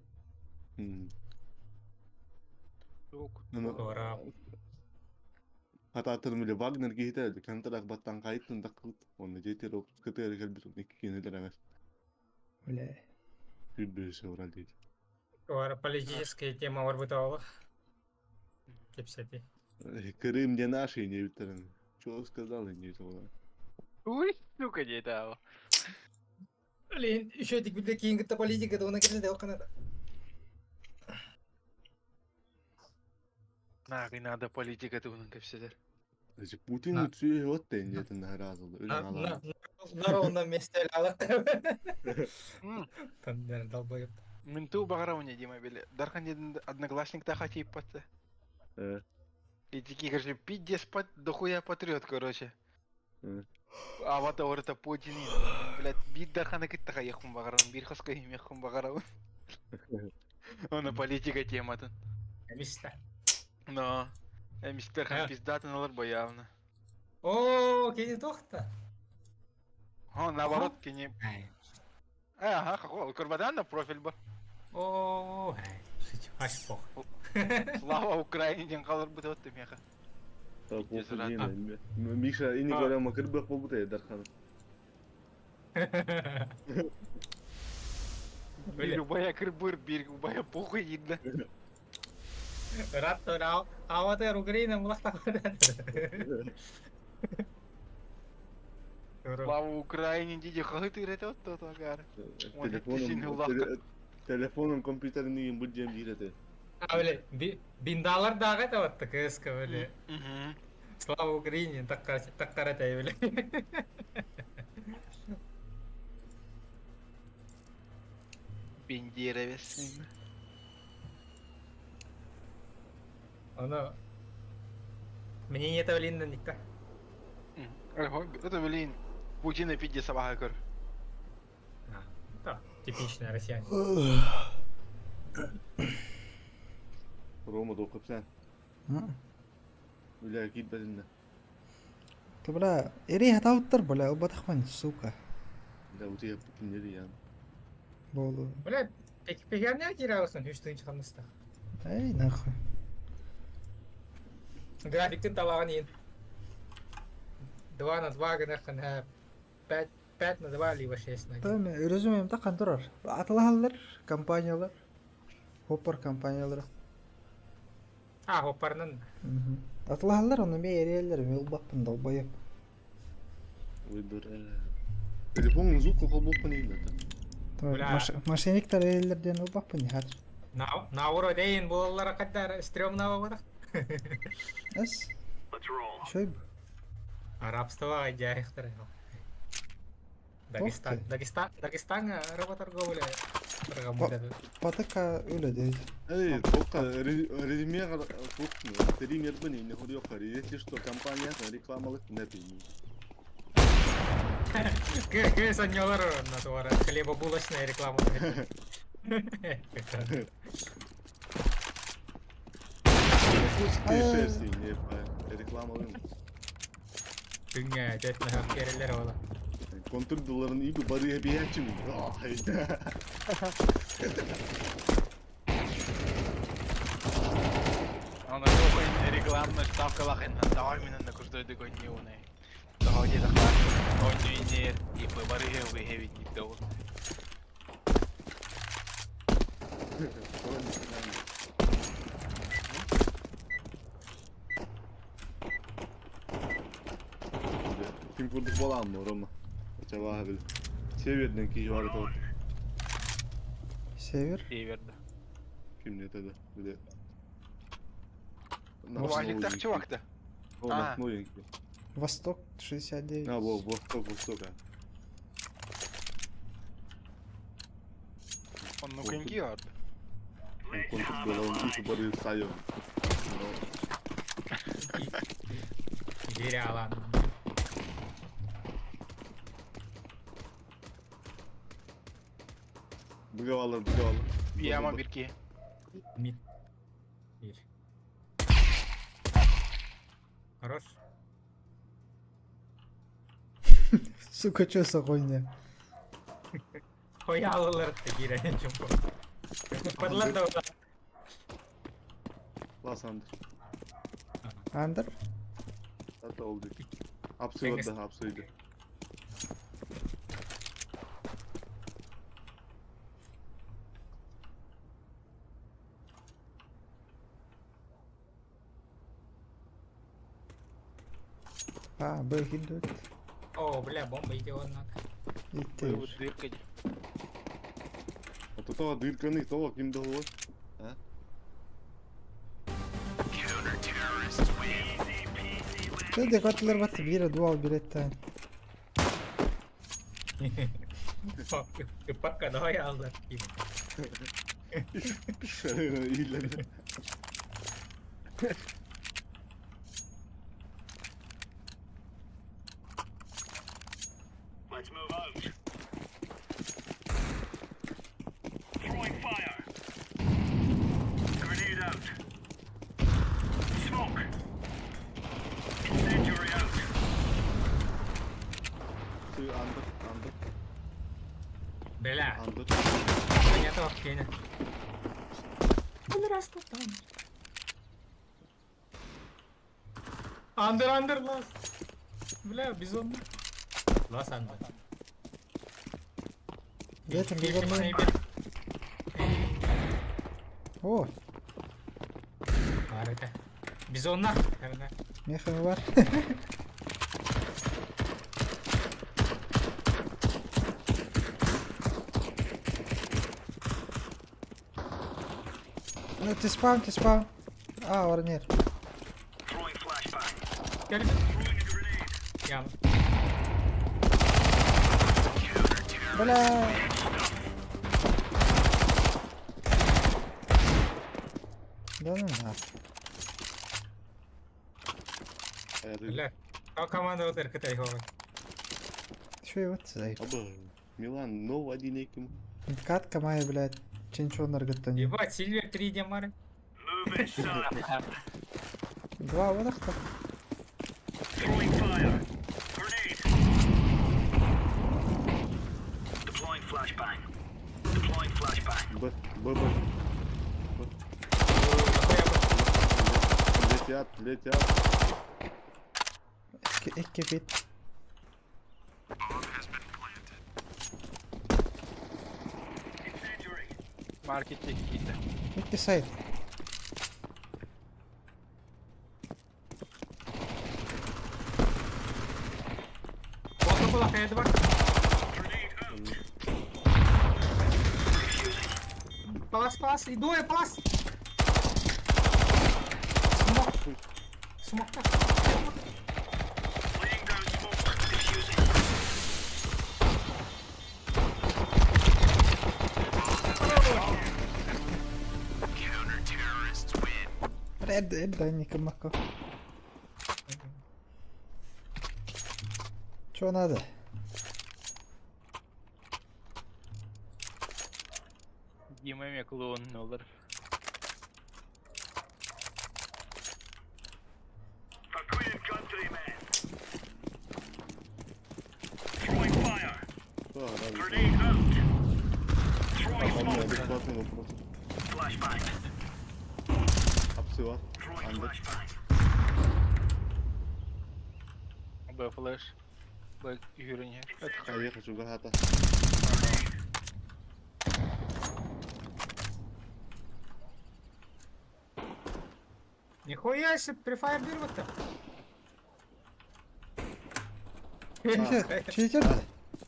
Сук. Туора. Хатаатырым или Вагнер киһитэ контракт баттан хайыттын таккыт уонна дьиэтигэр опускатыгар кэлбит уонна икки кинилэр эмэс. Бля. Сүүрбүһү сыһырал диэти. Туора политическая тема барбыта олох. Кэпсэти. Крым не наш и не бүттэрин. Чего сказал и не того. Уй, сука, диэтэ Блин, еще эти биле кийин кытта политика туһунан кэпсэтэ охханада. Нахуй надо политика туһунан кэпсэтэр. Значит, Путин үтсүө от тэнниэтин наһараазылы өлөн алаан. На ровном месте өлө Там долбоеб. Менту баҕарабын Дима били. Дархан диэн одноклассниктаах тииппатта. И такие, короче, пиздец дохуя патриот, короче. Авата орта Путин, блядь, биир Дарханы кытта хайыахпын баҕарабын, биир хоско иһимиэхпин баҕарабын. Оны политика тематын. Эмистэ. Но, эмистер хан пиздатын алар боявна. О, кини тохта. О, наоборот, кини... Ага, какой, Курбадан на профиль бы. О, аш пох. Слава Украине диэн халар бут отты меха. Миша, ини говоря, макырбах болбута Дархан. Биир убайа кырбыр, биир убайа похуй диир Рад аватар Украина булахта. Слава Украине диди хаһы тыырата отто агар. Телефонун компьютерин бу диэн биир этэ. А, били, биндалар даҕа таватта кыска били. Слава Украине таккара били. Бендеровец. Оно Мнение это блин никто. Это блин Путина пидде собака көр. Да, типичная россияне. Рома доқып Бля, киирбэтиннэ. Ты, бля, ири хатауттар, бля, убатахман, сука. Да, утуйа кинери ян. Болу. Бля, пекарня кииралысын үс тыынчы хамнастах. Эй, нахуй. Графиктин талаҕын иин. 2 на 2 гынаххын 5 5 на 2 либо 6 на 1. Там резюмем так турар. Атылаһаллар компаниялар. Хоппар компаниялар. А, хоппарнан. Атылаһаллар, оны ме эрээлер, мен улбаппын долбоеб. Ой, Телефон звук холбоппун иин Мошенниктер эрээлерден улбаппын хар. Науро дейин булаллара каддар стрёмного бодах. Эс. Шойб. Арабство айдяхтар. Дагестан, Дагестан, Дагестан работорговля торговля. Патыка өлө дейт. Эй, тоқта, резюме тоқта, тример бini, не хуй если что, компания рекламалык не ты. Кы сонньолор на туара хлебобулочная реклама. Шерсти, не рекламалык. Күнгө жетме керелер ола. Контрдыларын иби бары биячим. Ана кохын рекламная ставка лахын. Давай мен на курсой дегой не уне. Давай где захват. Он не нер и бары хевы хеви дол. Ким курдук боламы Рома? Ачаба бил. Северден киши бар это. Север? Северда. Ким не тогда? Биле. Валик так чувак-то. А. Восток 69. А, во, восток, восток, а. Он ну коньки арды. Контур было, он иши бары сайо. Дире алан. Быгавалар, быгавалар. Яма бирки. Мид. Бир. Хорош. Сука, чё за хуйня? Хоялылар киирэн чумпу. Падлар да Лас Андер. Андер? Hatta oldu. Hapsi vardı, hapsiydi. А, Б идут. О, бля, бомба идет. Иттер. Дырка. А то того дырканы, того ким договор. А? Ты декотлер бат бире дуал билеттен. Пока давай алдар. İyiler. Let's move out. Throwing fire. Grenade out. Smoke. Incendiary out. Under, under, Бля, under. понятно вообще. Андер, андер, лас. Бля, бизон. Лас андер. Ветер бизон. О, Бар это. Бизоннах. мехами бар. Ну ты спам, ты спам. А, орнер. Throwing flashbang. Gel. Throwing a grenade. Я. Бля. Да ну нахуй. Бля. А команда вот РКТ его. Чё его заеб? Аба, Милан, нов один еким. Катка моя, блядь. Ченчонар гаттан. Ебать, Сильвер 3 демары. Move it, son. Два выдохта. Throwing fire. Grenade. Deploying flashbang. Deploying flashbang. Б, Б, Б. Б. Летят, летят. Икки бит. Incendiary. Market gitti. Икки сайт. Бота была Х2. Grenade out. Палас, палас, иду я, палас. Смок. Смок так. Laying down smoke. Defusing. Counter-terrorists win. Ред, ред, никомако. Чё надо? Дима мне клоун доллар. For Queen and country, man. Throwing fire. Да, да. Grenade out. Throwing Там smoke. адекватный вопрос. Flashbang. Hapsi var. Throwing Under. flashbang. Б флеш. Б yürünüyor. Я хочу гата. Нихуя себе, префайр дырвать-то. Читер, читер?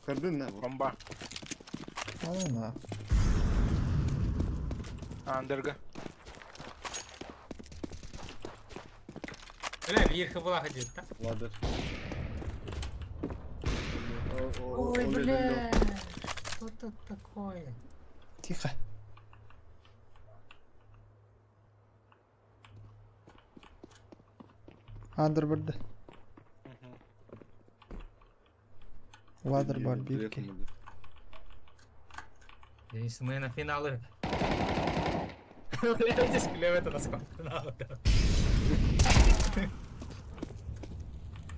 Kırdın ne bu? Bomba. А ну на. Андерга. Бля, вверх была ходит, да? Ладер. Ой, бля. Что тут такое? Тихо. Андер барды. Ладер бар бирки. Здесь мы на финалы. Бля, здесь клево это насколько надо.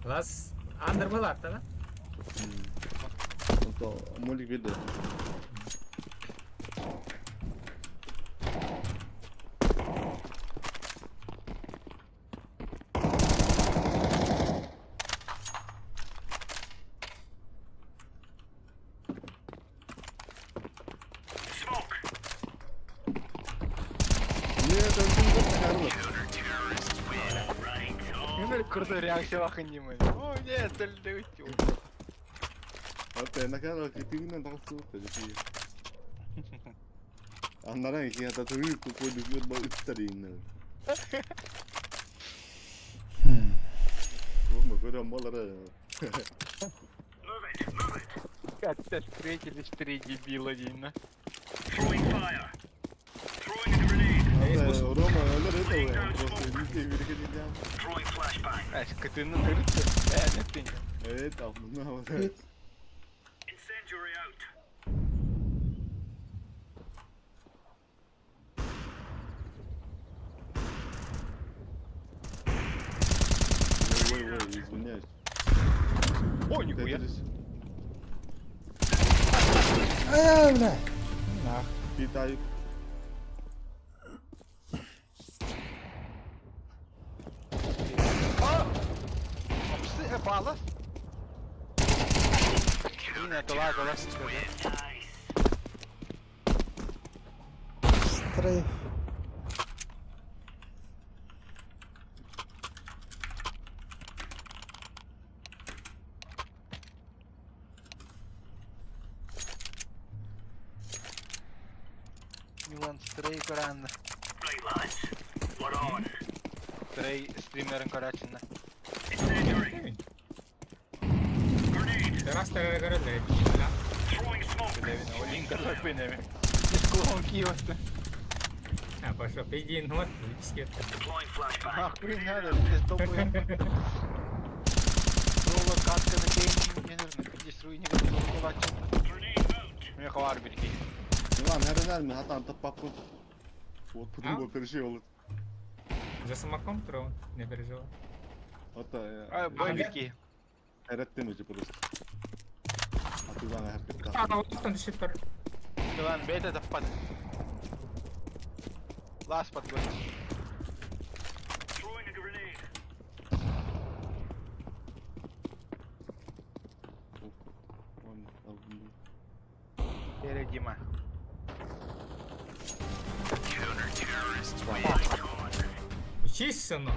Лас Андер была, да? Онто молик биэрдэ. Smoke. Нет, он не захарла. Right on. Мен крутой реакция вахын. О, нет, төлдөг. Ата накара китигинен тахсыбыт дии. Аннаран ки хата төрүү кукой ба ыттар иннер. Бу көрөм болары. Move it, move it. Как-то встретились три дебила деймін. Throwing fire. Throwing a grenade. Рома өлөр это просто везде берекет. Throwing flashbang. Ась, кытыны тырытты. Ә, неттен. Это мына. Incendiary out. Ой, ой, ой, извиняюсь. О, нихуя. А, бля. Нах. Китай. Апсы, балас. Ина, тола, тола. Nice. Стрейф. Милан Стрей көрәнді. Right, lads. We're on. Стрей стримерін көрәчінді. Incendiary. Grenade. Раз көрөдү. Throwing smoke. Олин көрөппен эми. Дисклон киосты. А, пошел, иди, ну вот, записки. Deploying flashbang. Нахуй надо, ты столбы. Соло катка на кейн, не Grenade out. Мен хабар берки. Милан хәренәр ми хатан таппаппын. Вот потому переживал. За самоком трон, не переживай. Ата А, бой берки. Хәрәттем үзе просто. Атыдан хәрәкәт. А, вот там шипер. Милан, бейт это впад. Лас под гол. Throwing a grenade. Перед Дима. Учись, сынок.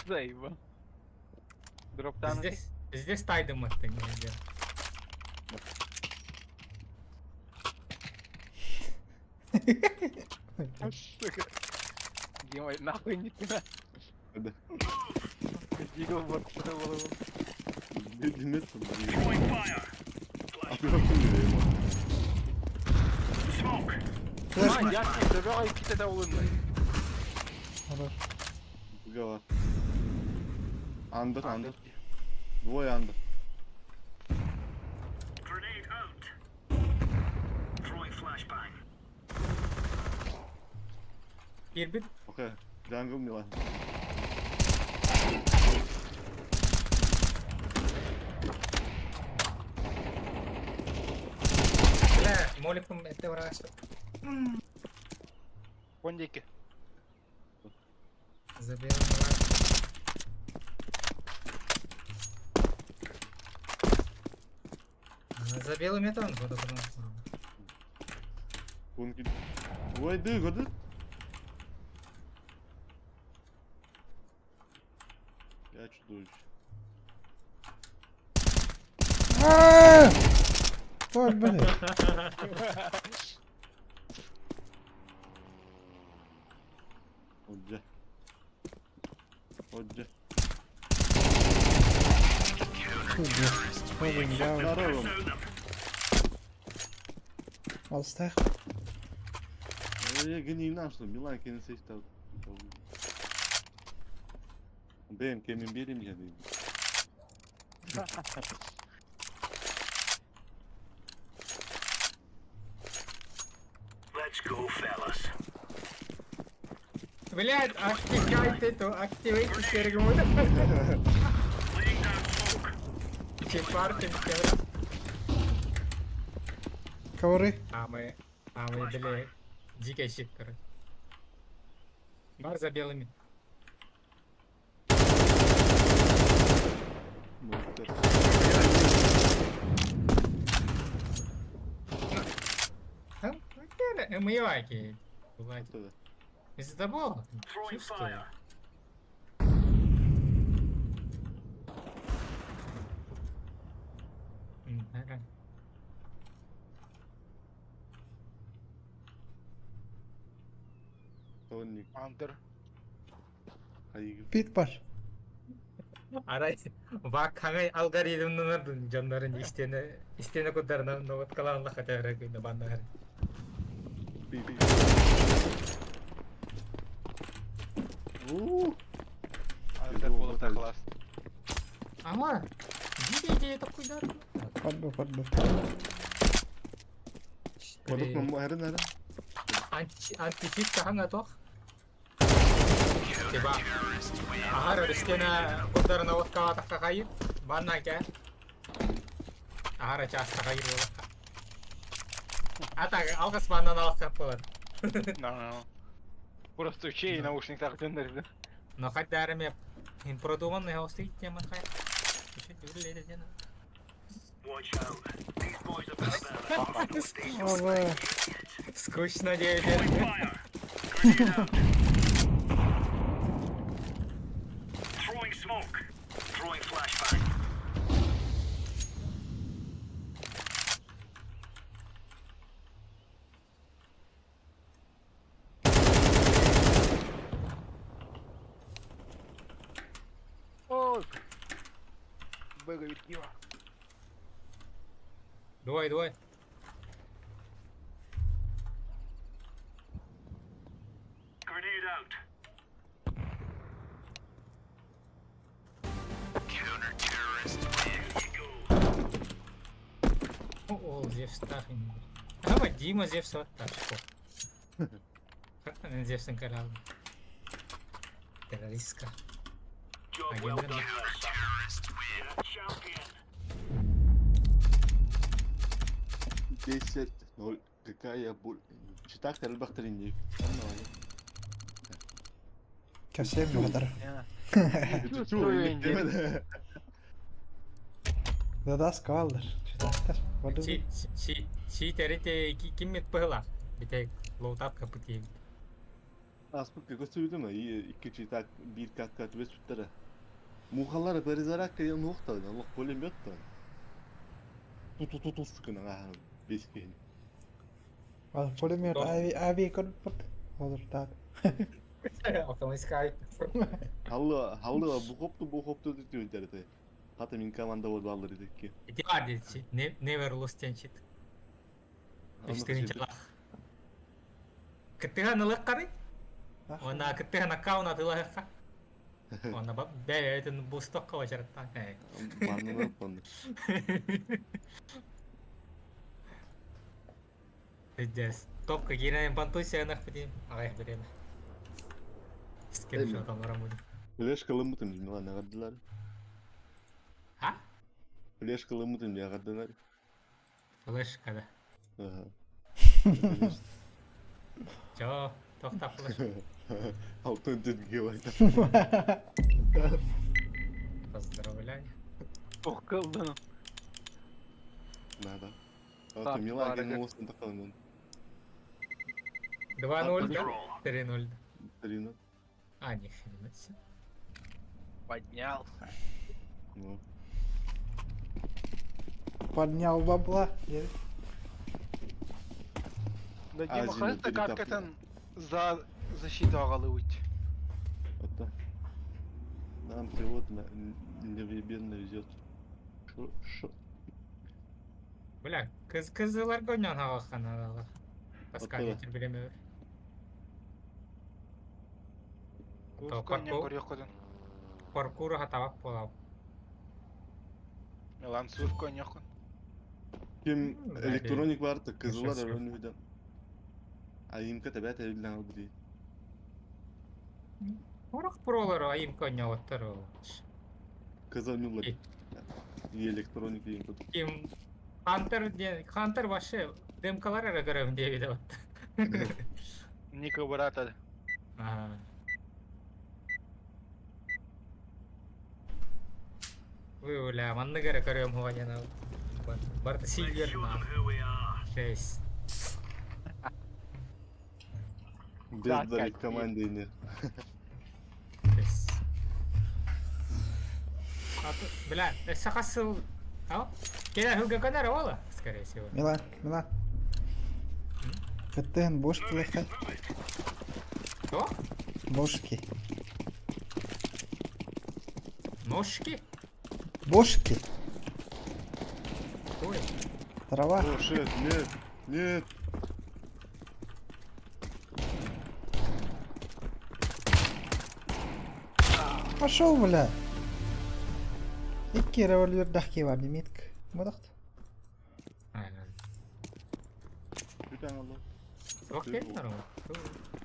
Заеба. Дроптан. Здесь, здесь тайдем это не сделал. Сука. Дима, нахуй не туда. Да. Дигл бар было. Димет. Throwing fire. Атыдан Smoke. А, ясно, давай ките да улынмай. Хорош. Бугала. Андер, андер. Двое андер. Grenade out. Throwing flashbang. Кирбит. Окей. Jungle Милан. Бля, моликом это враг. Пондики. Забил враг. За белым металлом, вот потом. Пунки. Ой, ды, годы. Я чудовище. А! Ой, блин. Отже. Отже. Здорово. Алыстайық. Я гений что Милан кенесе işte. Бэм кемин берем я дейм. Let's go, fellas. Блядь, activate эту, activate сергму. Laying Чепар кемикелер. Ковры. А мы, а мы, бля, дикий щит, короче. Бар за белыми. Мыеваки. Из-за Чувствую. Андер. Пит бар. Арай вакхаңай алгоритмнар дьоннорун истиэнэ истиэнэ кударынан новаткалаанла хатара күнэ баннар. Андер буолуохтаах класс. Ама дикий идея такой да. Падбу, падбу. Античит хаҥа туох? Тиба. Аһар истиэнэ кударына водкалаатахха хайыр. Банна кэ. Аһара чааста хайыр буолахха. А так алгас баннан алахха буолар. No, no. Просто чей наушниктах дьоннор. Но хотя армия им продуманный гостей тема хай. Watch out. These boys have got a bit of Ова. Скучно девять. fire. Grenade out. Throwing smoke. Throwing flashbang. Ой. Бегают кива. Двое, двое. Grenade out. Counter-terrorists win. Here you go. О, Зевс тахин. Ама Дима Зевс вот так что. Зевс канал. Террористка. Job well Агент. done, Counter-terrorists win. Champion. 10-0. Какая боль. Читак элбэхтэрин Кэсем бадар. Дадас каллар. Читактар. Воду. Чи чи чи терите ким мет пыла. Бите лоутап капыти. Аспыт көстүбүтүм икки читак бир катка түбэс бүттэрэ. Мухалар перезарак кыйын нухта, аллах пулемет та. Ту ту ту ту скына ахан бескен. Ал пулемет ави ави код пот. Одыр так. Автоматически. Халла халла бухопту бухопту түтүнтерте. Хата мин команда бол баллар идекки. Ити бар дечи. Never lost чит. Үстүн чалах. Кыттыга нылык кары. Она кыттыга нокаун атылахха. Она бәйтен бустокка бачараттан. Банны банны. Пиздец. Топка кирен бантуйся нах путим. Ай, время. Скриншот аларам буду. Флешка лымытым димила нагардылар. А? Флешка лымытым нагардылар. Флешка да. Ага. Жо, тохта флешка. Алтын дүнге Поздравляю. Ох, кылдым. Надо. А то Мила ген olsun takalım. 2-0, да? 3-0. Трина. А, ни хрена себе. Поднялся. Ну. Поднял бабла. Да Дима, Азия хаста перетапливает. каткатын за защиту агалыбыт. Это. Нам сегодня невъебенно везет. Шо, шо? Бля, кыз кызылар гоньон хавахана. Паскаль Ото. етер береме. То Коня паркур, көрөкөдөн. паркур хатабак болап. Милан сур коньякын. Ким М, электроник бар та кызылар Ничего себе. önüden. Айымка табят элден алды. Орох пролар айым коньялаттар. Кызыл мюллер. И электроник диэн курдук. Ким Хантер диэн Хантер вообще демкалар эрэ көрөбүн диэбитэ вот. Ника брата. Ага. Ой, бля, маннык эрэ көрүөм хуа диэн барыта сильвер Шесть. Бездарик команды Шесть. Бля, өссө хас сыл Кэлэ сылга көнөр ола, скорее всего. Мила, Мила. Кыттыһын бошки лыхха. Что? Бошки. Ножки? Бошки. Ой. Трава. О, шеф, нет, нет. Пошел, бля. Икки револьвердах бар немитк. Мудахт.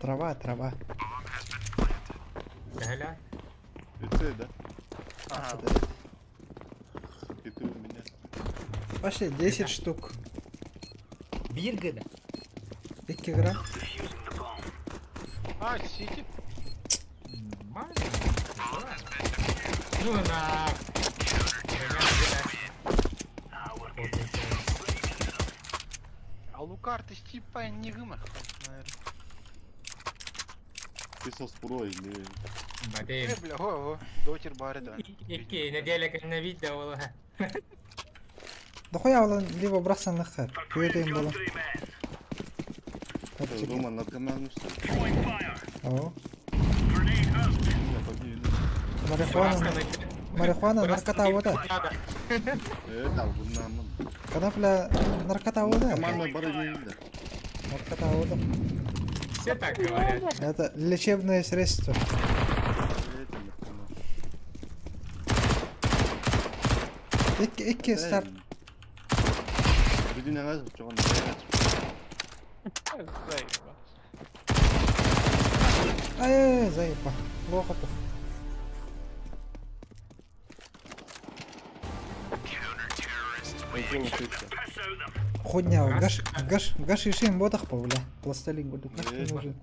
Трава, трава. Бля. Это, да? Ага. И ты у меня. Пошли, 10 штук. Биир гына. 2 грамм. А, сити. Ну на. А лукарты типа не гыма. Ты со спорой или... Бадем. Бля, го, го. Дотер бары да. Икки неделя кэннэ видео буолла. Да хуя алан либо брасан лахар. Күөтейм буолан. Рома, наркоман, что ли? О. Марихуана. Марихуана наркота вода. Конопля наркота вода. Наркота вода. Все так говорят. Это лечебное средство. Икки, икки старт. Ай, заеба. Плохо. Хуйня, гаш, гаш, гаш ишим ботах по, бля. Пластилин буду, как ты нужен.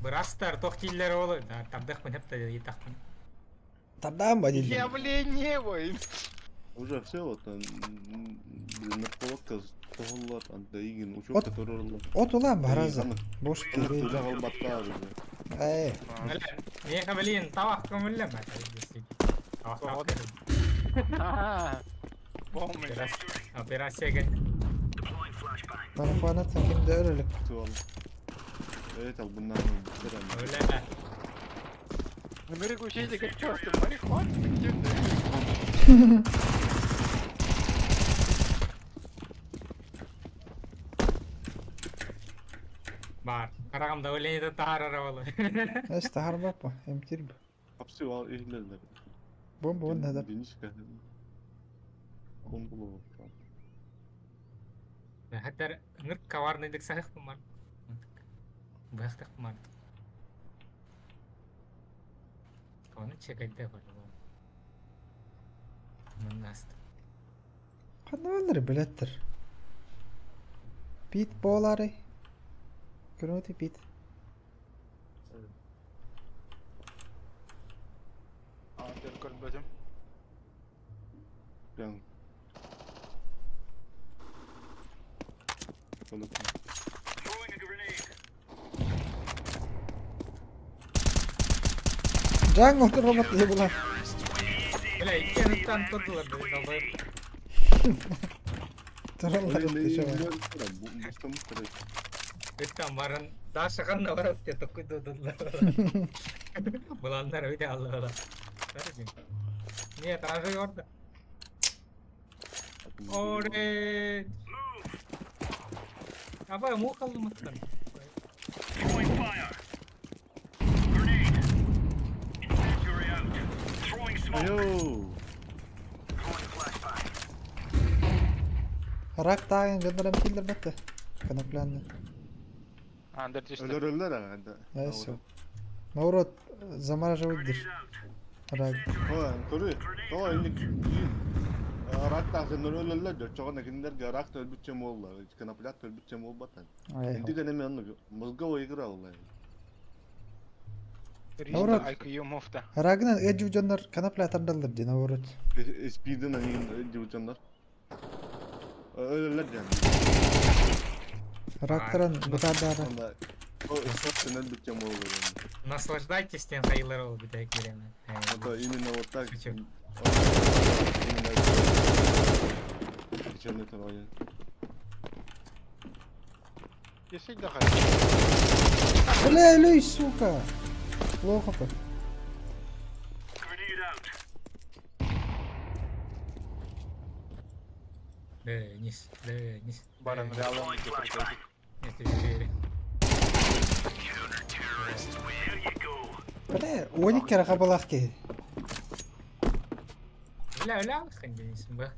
Бырастар тохтиллер олы. Табдах мен хепте етахпын. Табдам водитель. Явление войн. Уже все вот, блин, нарколог тоһоллар, анда игин учетка турарлар. От улам бараза. Бош кири. Эй. Не блин, тавах көмүлле ма. Тавах. Помню. Операция ген. Марихуана кимде өрөлүк. Evet al bundan Öyle. Америку учите как чёрт, марихуана где-то. Бар. Карагам давление тахар арабалы. Эс тахар бапа, эмтир. Хапсы ал ehlerler. Бомба он надо. Денишка. Конбулу. Хәтер ңыр коварныйдык сахых мар. Бахтых мар. Оны чекайте бар. Мыннаст. Кандай билеттер? Пит болары. Көрөтү пит. А, тэр көрбөтүм. Прям. Джангл робот ебала. Бля, икки турдулар долбоеб. Тураллар Ыттан барын Даша ханна барат те токуй дудулар. Буланнар өйдө аллала. Нет, ражы орда. Оре. Аба мухаллы мыттан. Айо. Рак тагын гыдырым килдер бетте. Коноплянны. Андер түштү. Өлөрөлөр анда. Эсо. Наоборот, замораживать дыр. Рак. Ой, көрү. Давай, инник. Рак тахсаннар өлөллөр да, оччоҕуна кинилэргэ рак өлбүт чем буолла, коноплят өлбүт чем буолбатан. Инди гэнэ оннук мозговой игра буолла. Наоборот. IQ муфта. Рагынан ыадьы дьоннор конопля тардаллар дии, наоборот. Спиден они дьоннор. Өлөллөр диэн. Рактаран бытаардаара. Онда өлбүт чем буолла. Наслаждайтесь тем хайлар ол бүтэ киирэн. Это именно вот так. Шучу. Именно Причем это вроде. Если да хай. Бля, лей, сука! Плохо как. Grenade out. Денис, Денис. Баран Денис. реалом Throwing flashbang. Я тебе верю. Counter-terrorists win. There you go. Бля, оник кэрэхэ балаах киһи. Бля, бля, хан Денис, б.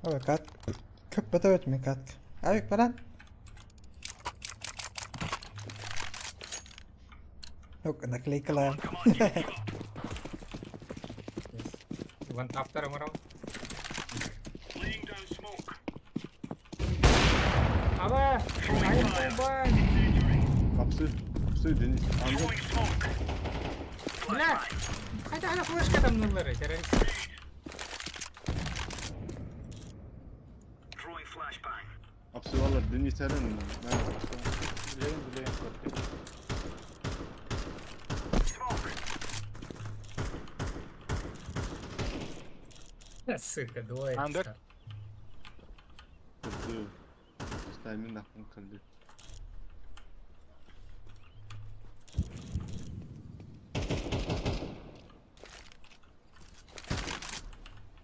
Ой, кат. Көп бөтөбөт мен кат. Авик баран. Yok, наклейкалаан. Come on, you go. Ван таптар омором. Laying down smoke. Аба! Айым бан! Апсы, апсы, Денис. Анда Throwing smoke. Бля! Хотя она флешка там нуллары, террорист. Throwing flashbang. апсы алар Денис әрен. Билейм, билейм, көрдүм. Smoke. Сука, двое. Андер. Тайминг нахуй калды.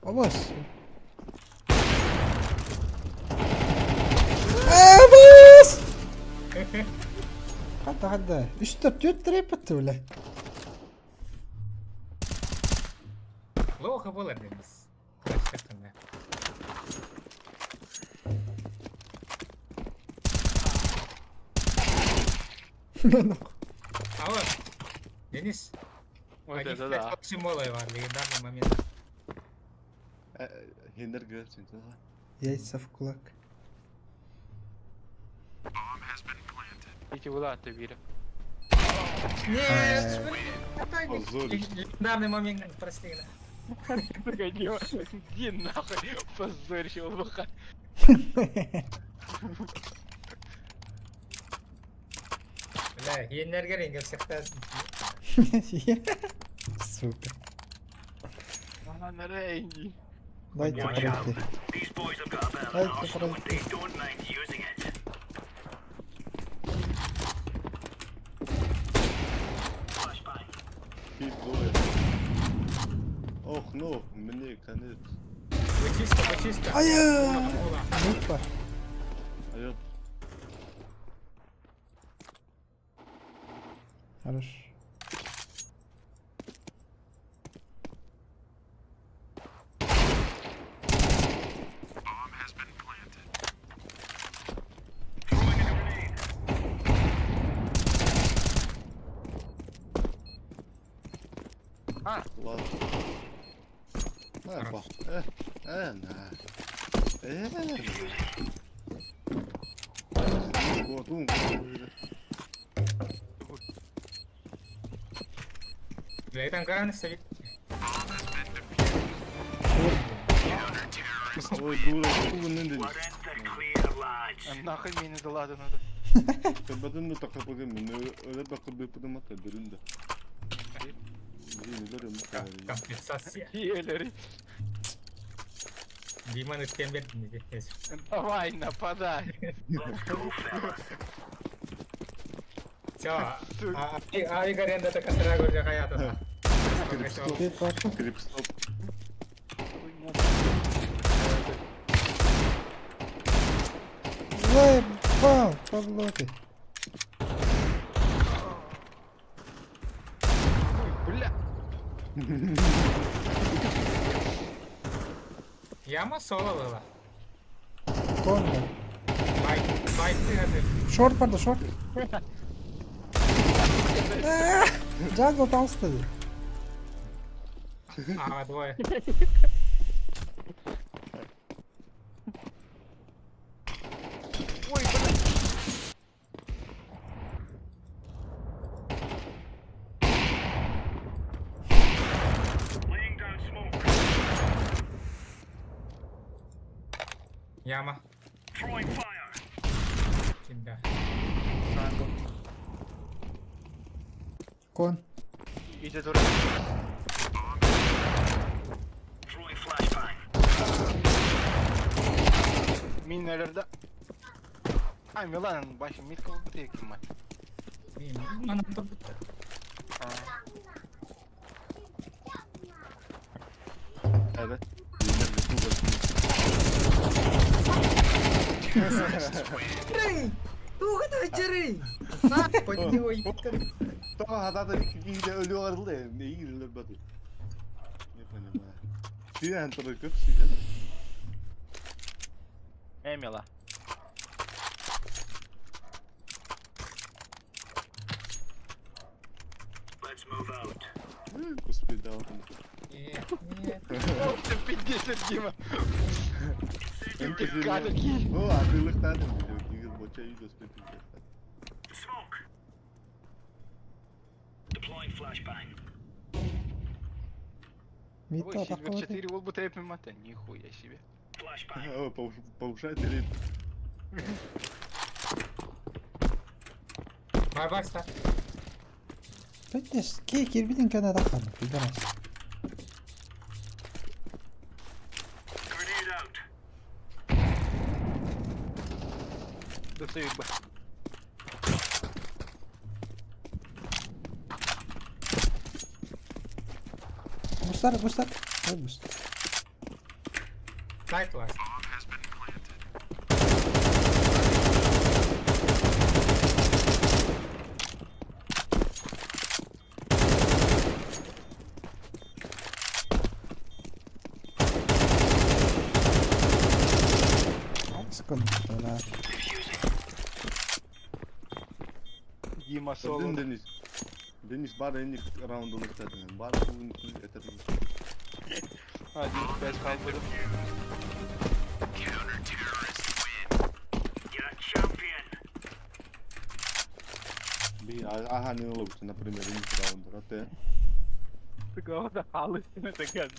Обос. Обос! Хатта хатта. Үстөр түт трепетті бля. Плохо было, Денис. Красавчик, А вот, Денис, Вот один это да. Максимолой бар, легендарный момент. Хендер көрсін. Яйца в кулак. Ити улаатты бире. Нет, блин, Позор. легендарный момент, прости. Погоди, иди нахуй, позорище олбаха. Бля, енергер енгер секта. Сука. Нарейни. Дайте Watch out. пройти. These boys have got a bit of an Дайте arsenal and пройти. they don't mind using it. Flashbang. Keep going. Ох, ну, мне конец. Вы чисто, вы чисто. Ая! Ола, Опа. Айот. Хорош. Throwing a grenade. Ладно. А, ба. Э, э, на. Э. Вот, ум. Бля, там гараны совет. Ой, дура, тугун Денис. We're in the clear, lads. Нахуй мени далады надо. Кабатын да такапагын, мен öyle bakıp bir pıdım hatta dürün de. Bilmiyorum. Компенсация. Елери. Диман өткен берді. Давай, нападай. Let's go, fellas. Все, авик аренда так контрагор жакаята. Бит бар. Крипстоп. Заебал, подлоты. Ой, бля. Яма соло была. Конго. Байт, байт ты это. Шорт барды, шорт. Джангл толстый. А, двое. Ой, блядь. Laying down smoke. Яма. Throwing fire. Тебя. Triangle. Кон. Иди дура. Throwing flashbang. Минелерде. Ай, Милан, баşı mid oldu diye kim var? Мин, ну, тут Evet. Bilmem ne, bu bakayım. Рэй! Тугана чырый! Поднялой Tamam hatta iki de ölü vardı da ne girdiler batı. Ne понимаю. Ты Антон, как всегда. Ey Mila. Let's move out. Господи, дал. Нет, нет. Пиздец, Дима. Кадр. О, а ты лыхтадым. Боча видео Smoke. Deploying flashbang. Ой, Мид Silver атаковать. 4 ол бу тэпин мата. Нихуя себе. Flashbang. Повышает рейд. Барбакста. Пятнес, кей кирбитин кена таххан, пидорас. Grenade out. Достают бы. Бустар, бустар. Ой, буст. Сайт ласт. Секунду, да. Дима соло. Один Денис. Денис бар эник раунд лыхтадым. Бар это Один пять халбы. You're a champion. Би ага не лучше, например, эник раунд. Рате. Такого халы это гад.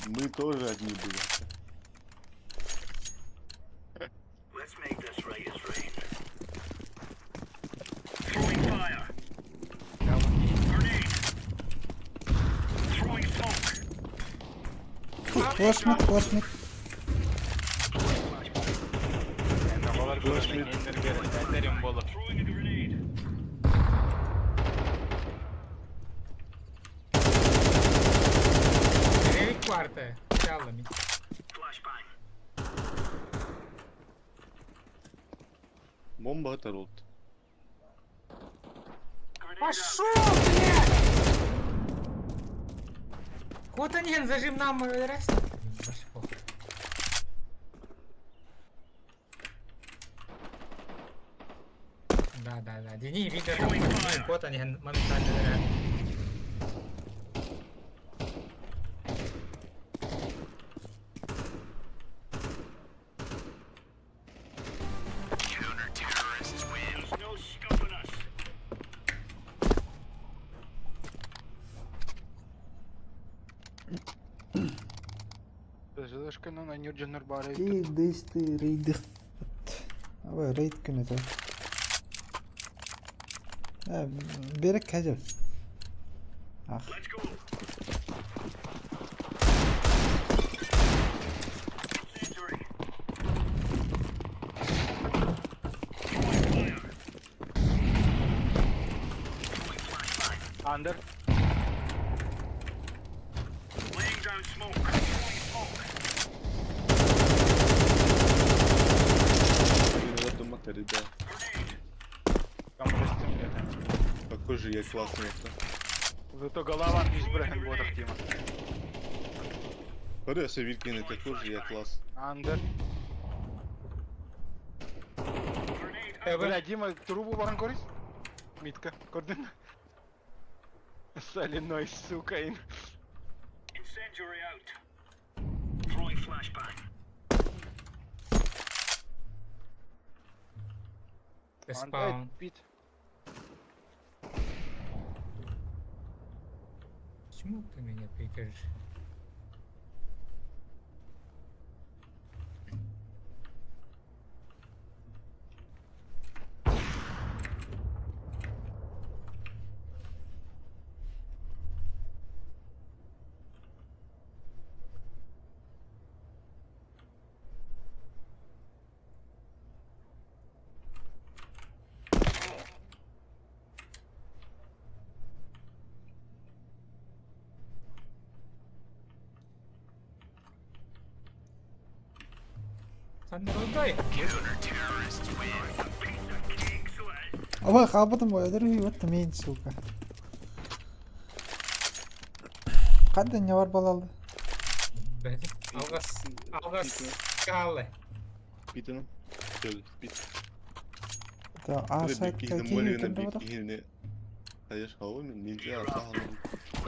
Мы тоже одни были. Let's make this right as rain. Throwing fire. Grenade. Throwing smoke. Космик, космик. Throwing a grenade. Рейд кварта. Чалами. Flashbang. Бомба это рот. Grenade out. Пошел, блядь! Вот они, зажим нам раз. Пошел. Да, да, да. Дени, видно, там кот они моментально. Да. There's no stopping us. Кей десты рейдых. Абай рейд күнө то. Э, берек кажы. Ах, Let's go. Incendiary. Throwing fire. Throwing flashbang. Under. Laying down smoke. Throwing smoke. Вот матери, да. Grenade. Там растем, блядь. Какой же я классный это. Зато голова не избран бодах, Дима. Хорошо, Вилькин, такой же я класс. Андер. Grenade out. Бля, Дима, трубу баран көрүс? Митка, көрдүн? Соляной, сука, им. Incendiary out. Throwing flashbang. Респаун. Пит. Почему ты меня пикаешь? Сандерой. Aba хаалбытым буолар үһү вот мин сука. Ханна не бар буолаллар? Алгас. Алгас. Каалы. Питеном. Пит. Это А сайтка киһи кэлбэтэх. We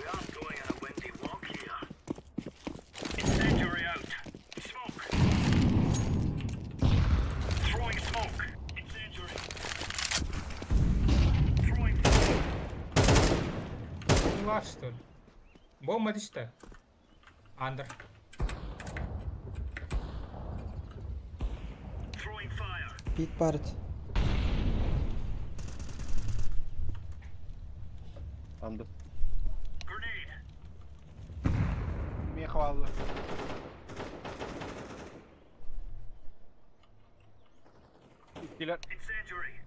aren't going on a windy walk here. Incendiary out. Smoke. Throwing smoke. Incendiary. Throwing Була, что ли? Бомба диште. Андер. throwing fire. Пит барыт. Анды. Grenade. Мех хаалла. Иккилэр. Incendiary.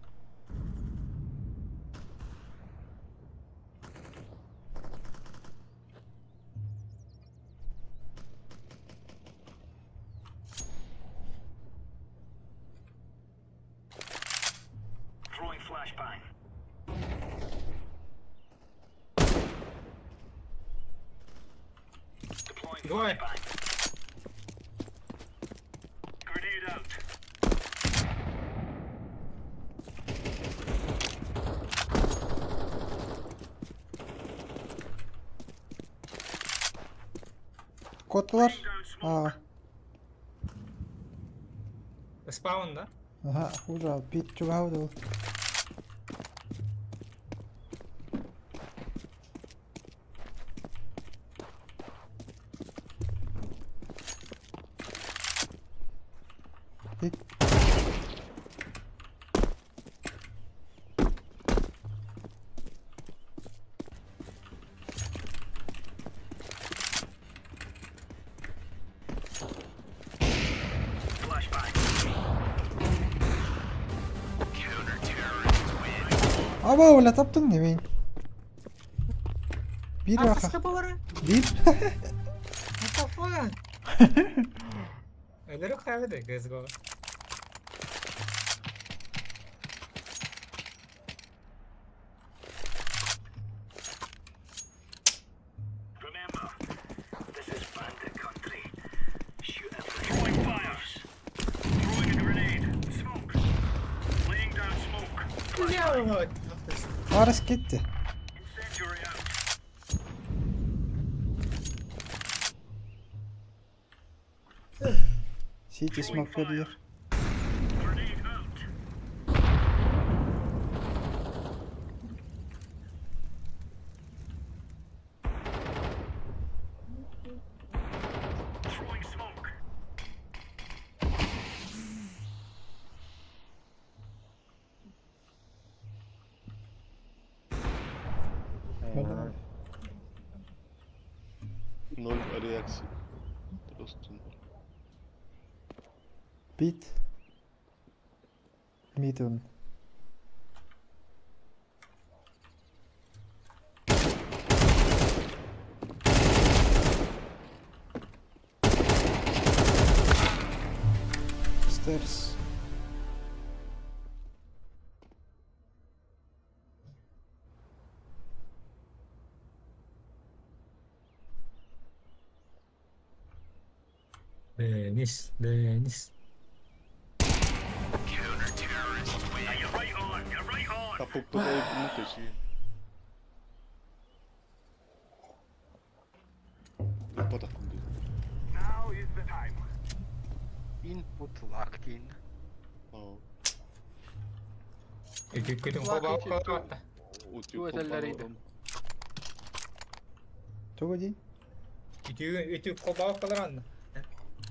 Throwing flashbang. Deploying Двое. flashbang. Grenade out. Куоттулар. Аа. Спаун, да? Аха, хуже, пит чугаһабыт ол. Пит. Flashbang. Аба, оля таптың не мен. Биир А, аха. хаска бары? Биир. What the fuck? Өлөрү хаабыды, CSGO. Remember, this is bandit country. Shoot everything. Throwing fires. Throwing a grenade. Smoke. Laying down smoke. Блядь. Арыс кетти. Incendiary out. Сити смок бердилер. Grenade out. Throwing smoke. Ноль реакции. Просто ноль. Пит. Мидун. Stairs. Денис, Денис. Now you're right on. You're right on. Тапок туда и ну точнее. Туппатах курдук. Input lag диэн. Аа. Үтүккүтүн холбоокко олорон. Утюг Туоталлар холбоон. Тугу дии? Үтүгүн үтүк холбоокко олорон.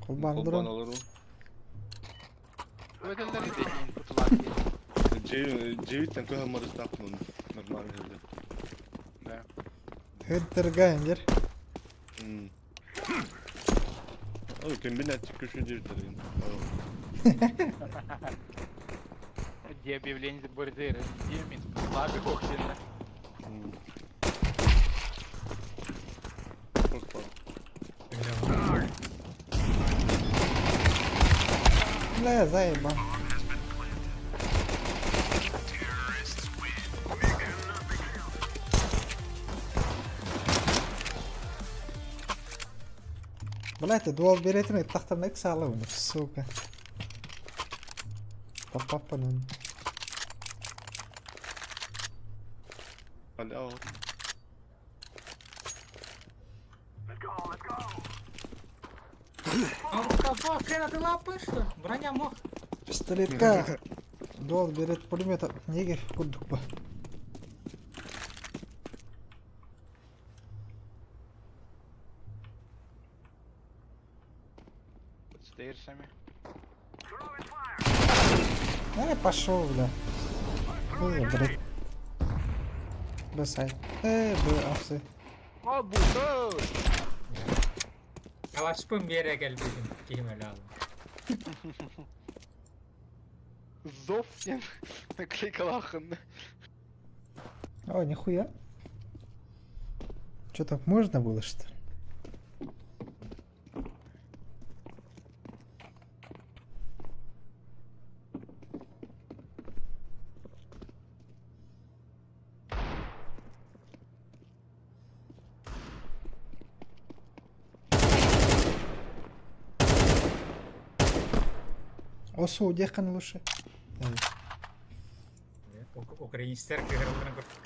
Холбоон Холбоон олорон. олорон. Туоталлар input lag диэн. Дьиэбиттэн көһөн барыстаахпын нормально иһиллэр. Да. Хыттырга индир. М. Ой, комбинация күшү диэбиттэр. Где объявление бордера? Где input lag охрена? Бля, заебал. Бля, ты дуал беретин ыттахтарына ыксаалабын, сука. Таппаппын. Алло. А what the ты лапаешь, что? Броня мох. Пистолетка. Дуал берет пулемет неге курдук ба. Подстаешь сами. Ай, пошел, бля. Ой, блядь. Б сайт. Б, апсы. О, буто! Калашпын бере келбитим киһим эле алым. Зов диэн наклейкалаахын. О, нихуя. Че так можно было, что ли? Осу, удехан лучше. Украинецтер кыһырыларын көрдүк.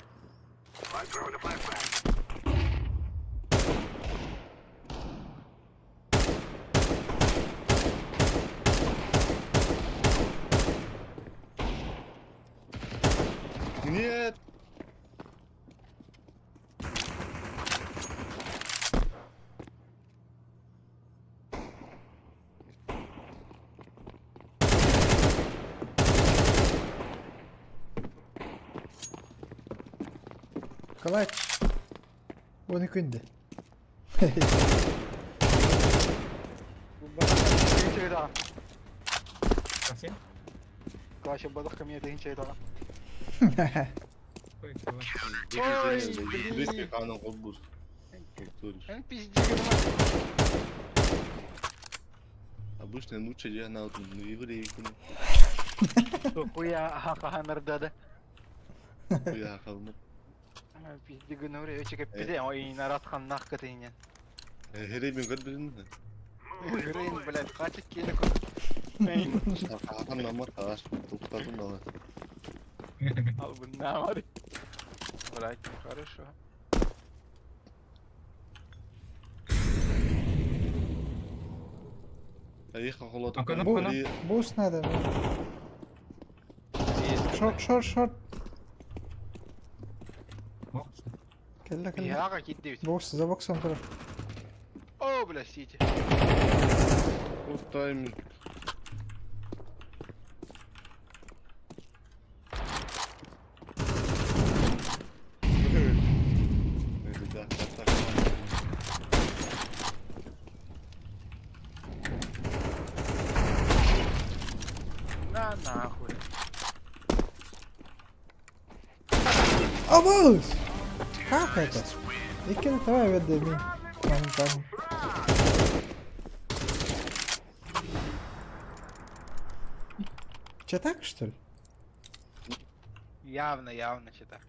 Нет! Калач. Он и күнді. Совсем? Клаща бадах ко мне тыгынча Ой, чего? Ой, Близкий канал холбур. Пизди, Обычно лучше я на ну еврейку. Хуя хаханардада. Я халмы. Пизди гынуре, өче кеппиде, ой, нарат ханнах кытыйня. Херебин көрбүдүн. Грейн, блядь, хачык келе Хахан намар таш туктатын дала. Ал бунна Блядь, хорошо. Аиха холот. А кнопка Буст надо. Шорт, шорт, шорт. Кэллэ, кэллэ. Яга китти. Бокс, за боксом турар. О, бля, сити. Тайминг. Да, так, так. На нахуй. Абыз! Как это? Икки давай веде мин. Там, там. Че так, что ли? Явно, явно, че так.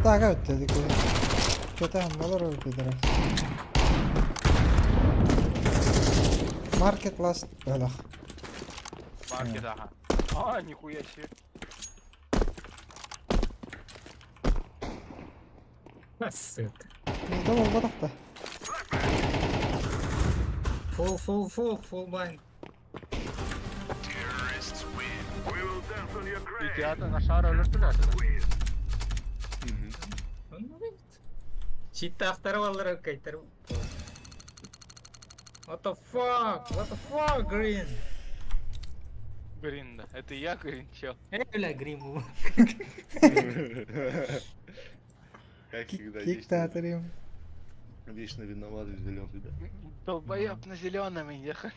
Атака өттө Кэтэн болор өлбүтэрэ. Маркет ласт бөлөх. Маркет, ага. А, нихуя себе. Сука. Bizde olmadık da. Full full full full blind. Театр на шар өлөртүлэр. Читтахтары баллар кайтар. What the fuck? What the fuck, Green? Грин, да. Это я, Грин, чел. Э, бля, Грин был. Как всегда, Кик вечно, таатырым. вечно виноват зеленый, да. Долбоеб на зеленом ехал.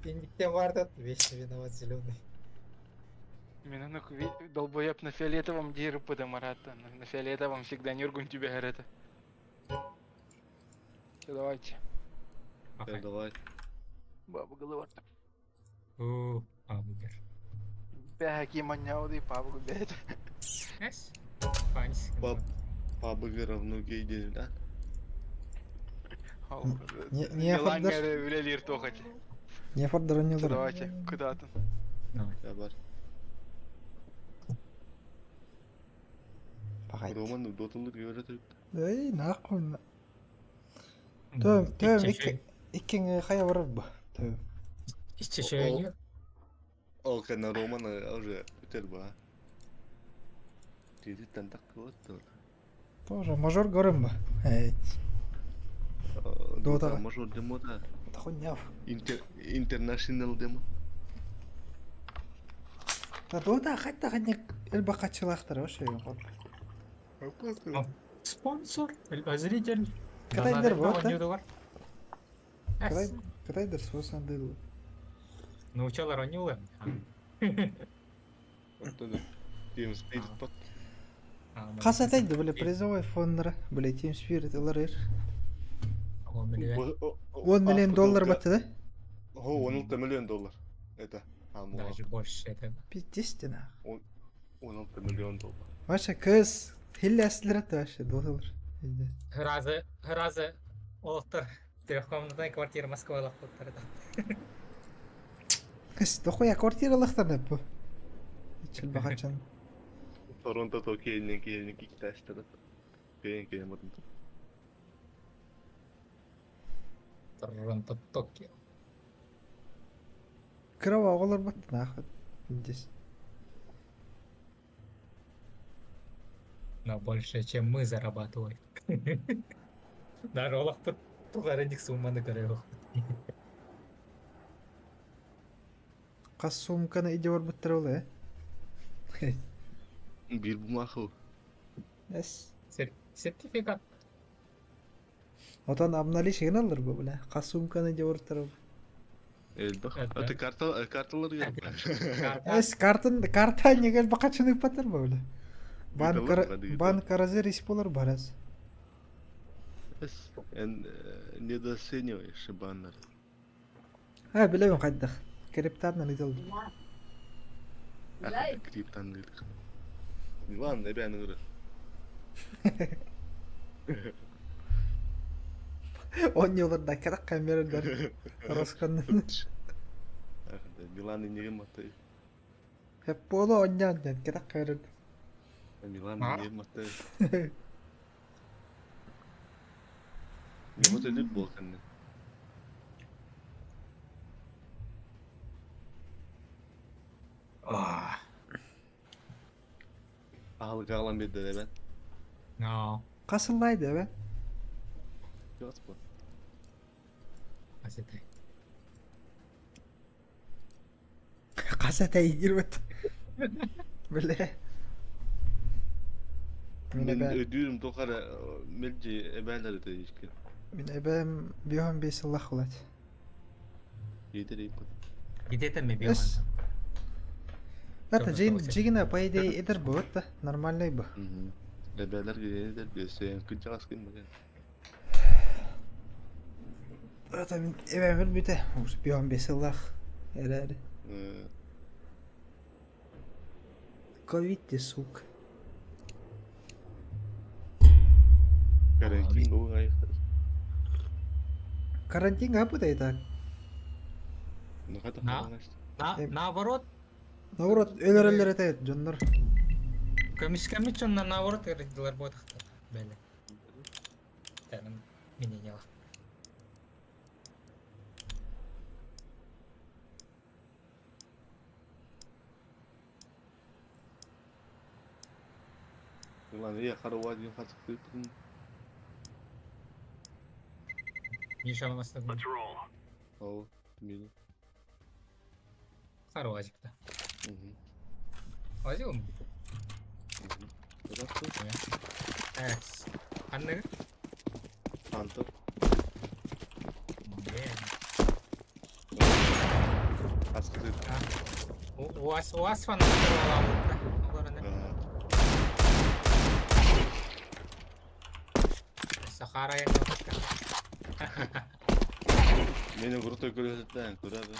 Индиктен бар да, вечно виноват зеленый. Именно ну долбоеб на фиолетовом дерепе да Марата. На фиолетовом всегда нюргун тебе говорят. Все, давайте. Э, Давай. Баба голова. У, а, бугер. Бя, маняуды, пабу, блядь. Эс? Фанс. Баб. Пабы равно гей да? Не- не Милангары үлелер тоқать. Не фордыр Все, давайте, куда-то. Давай. Я бар. Пағайт. Роман дотулук үйрөтүп. Эй, нахуй. Төм, төм, иккең хая барар бу. Төм. Ичче шөйнү. Ол кана Роман уже бүтер ба. Тиди тантак вот. Тоже мажор көрөм бу. Эй, Дота Дотаға. мажор демо да. хуйня. Интер интернашнл демо. Та дота хатта ханник элбакачылахтар вообще. Спонсор, зритель. Кытайдар вот, да? да? Кытай, Кытайдар суосанды. Научалар онюлы. Team Spirit пат. Хас атайды, бля, призовой фондра, бля, Team Spirit ылар 10 миллион доллар батты да? О, 16 миллион доллар. Это. А, Даже больше это. Пиздец нах. 16 миллион доллар. Ваша кыз хилляслер это вообще доллар. Разы, разы олықтар трехкомнатная квартира Москвада лақтар. Кыз, дохуя квартиралахтар бу. Ичил бахачан. Торонто то кейинен кейинен кикташтырат. Кейин кейин батын. Торонто, Токио. Кырава оҕолор батты нахуй. Пиздец. Но больше, чем мы зарабатываем. Даже олақтар туғарындик сумманы көрөк. Қас сумканы иде бар буттар ол, э? Бир бумаху. Эс. Сертификат. Отан обналичка алыр бу, бля. Қас сумканы иде бар буттар ол. Элбах. Это. Это карта карталар yok. Эс, картын, карта неге бакачыны патыр бу, бля. Банк, Гиталар, гиталар. банк разрез болар бараз. Эс. Эн недооцениваешь баннер. А, билебин кайдах. Криптан идел. Лай. Криптан дедик. Иван, эбен ыры. Он не олар да керек камералар. Росканны. Милан инеген маты. Хеп боло оннян ден керек камералар. Милан А? инеген маты. Його төлүп болканны. Ахал кагалан берди эбен. Но. Касыллайды, бе. Жас бу. Асетай. Касата идирбет. Бля. Мин Мен эбэ өдүүрүм тохара мелжи эбэлер дейишкен. мин эбэм биоһон бес аллах улат. Yeter iyi. Где-то мы Эс. Это Тоже джин того джигина по идее идер бу да нормальный бу. Эбэлер yeter бесе кынчагас кын баген. Это мин эбэм бите. Уж биоһон бес аллах. Эрер. Ковид те сука. Карантин был. Карантин гапыта и так. Ну хата На. Наоборот. Наоборот, өлөр-өлөр этэ дьоннор. Көмүскэммит дьоннор наоборот ырыдылар буотахтар. Бэлэ. Тэним мининелах. Ulan iyi karı var diye kaçıp Миша бастадым. Let's roll. Ол, мені. Сары уазикта. Мгм. Уазик он? Мгм. Хорошо. Экс. Анны? Хантер. Е. Асқы Уаз уаз фанаттар оламытта. Оларына. Сахара Мені крутой көрсөттөн көрөбү.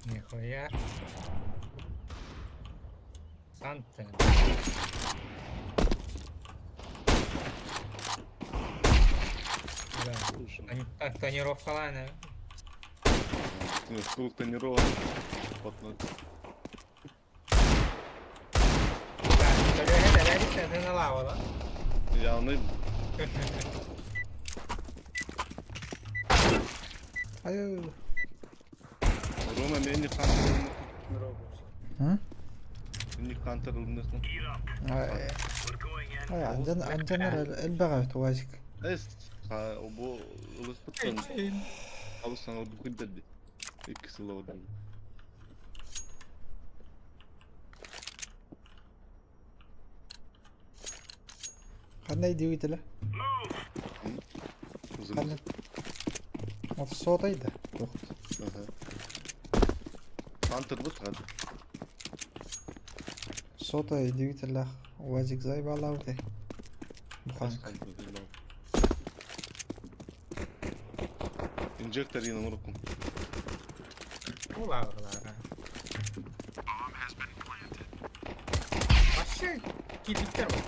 Нихуя. Санта. Да. Тонировкаланы. Сколько тонировок. Потом. Я Ай. Рома мени хантер. Hı? Мени хантер ылмысын. Gear up. Ай, We're going in. ай, анжан анжанар элбэҕэ туазик. Эс, бу ылыспыттан алыстан ол бүкүндерди. Икки сыл oldu. Ханна диуитэлэ? Move. Uzun. Ханна. От сотайда. Тохт. Аха. Хантер бут хады. Сота диуитэлэх уазик зайбалауте. Буханка. Инжектор yine unuttum. Ула ула. Вообще кибиттер вот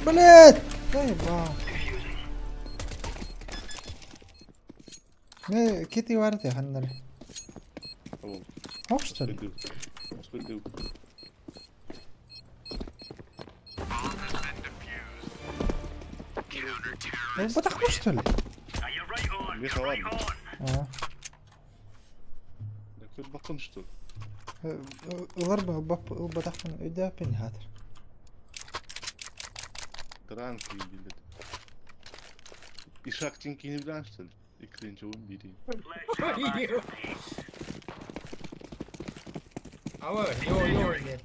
Блять! Заебал. Не, кити варте ханнар. Tamam. Хоп что ли? Спасибо. Ну, батахму что ли? Are you right on? Не You're right халат. on. А. Көр бакын что? Ылар батахмын өйдә пен хатыр. Транк билет. Ишак тинкини билен что ли? Икринче он бири. Let's have at it. Алло, йо, йо, нет,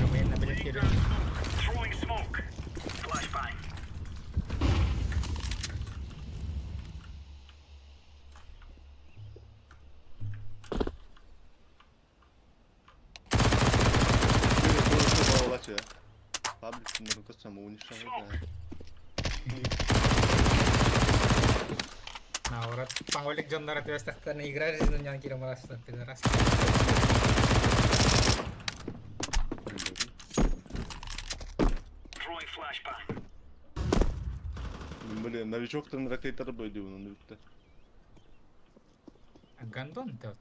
Военно, блядь, Laying down smoke. Throwing smoke. Flashbang. Наоборот, Павлик Джоннар отвестахтан игра жизнь у него кира малашта, пидорас. Throwing flashbang. Блин, новичоктан ракеттар бойду оны битте. Гандон ты вот.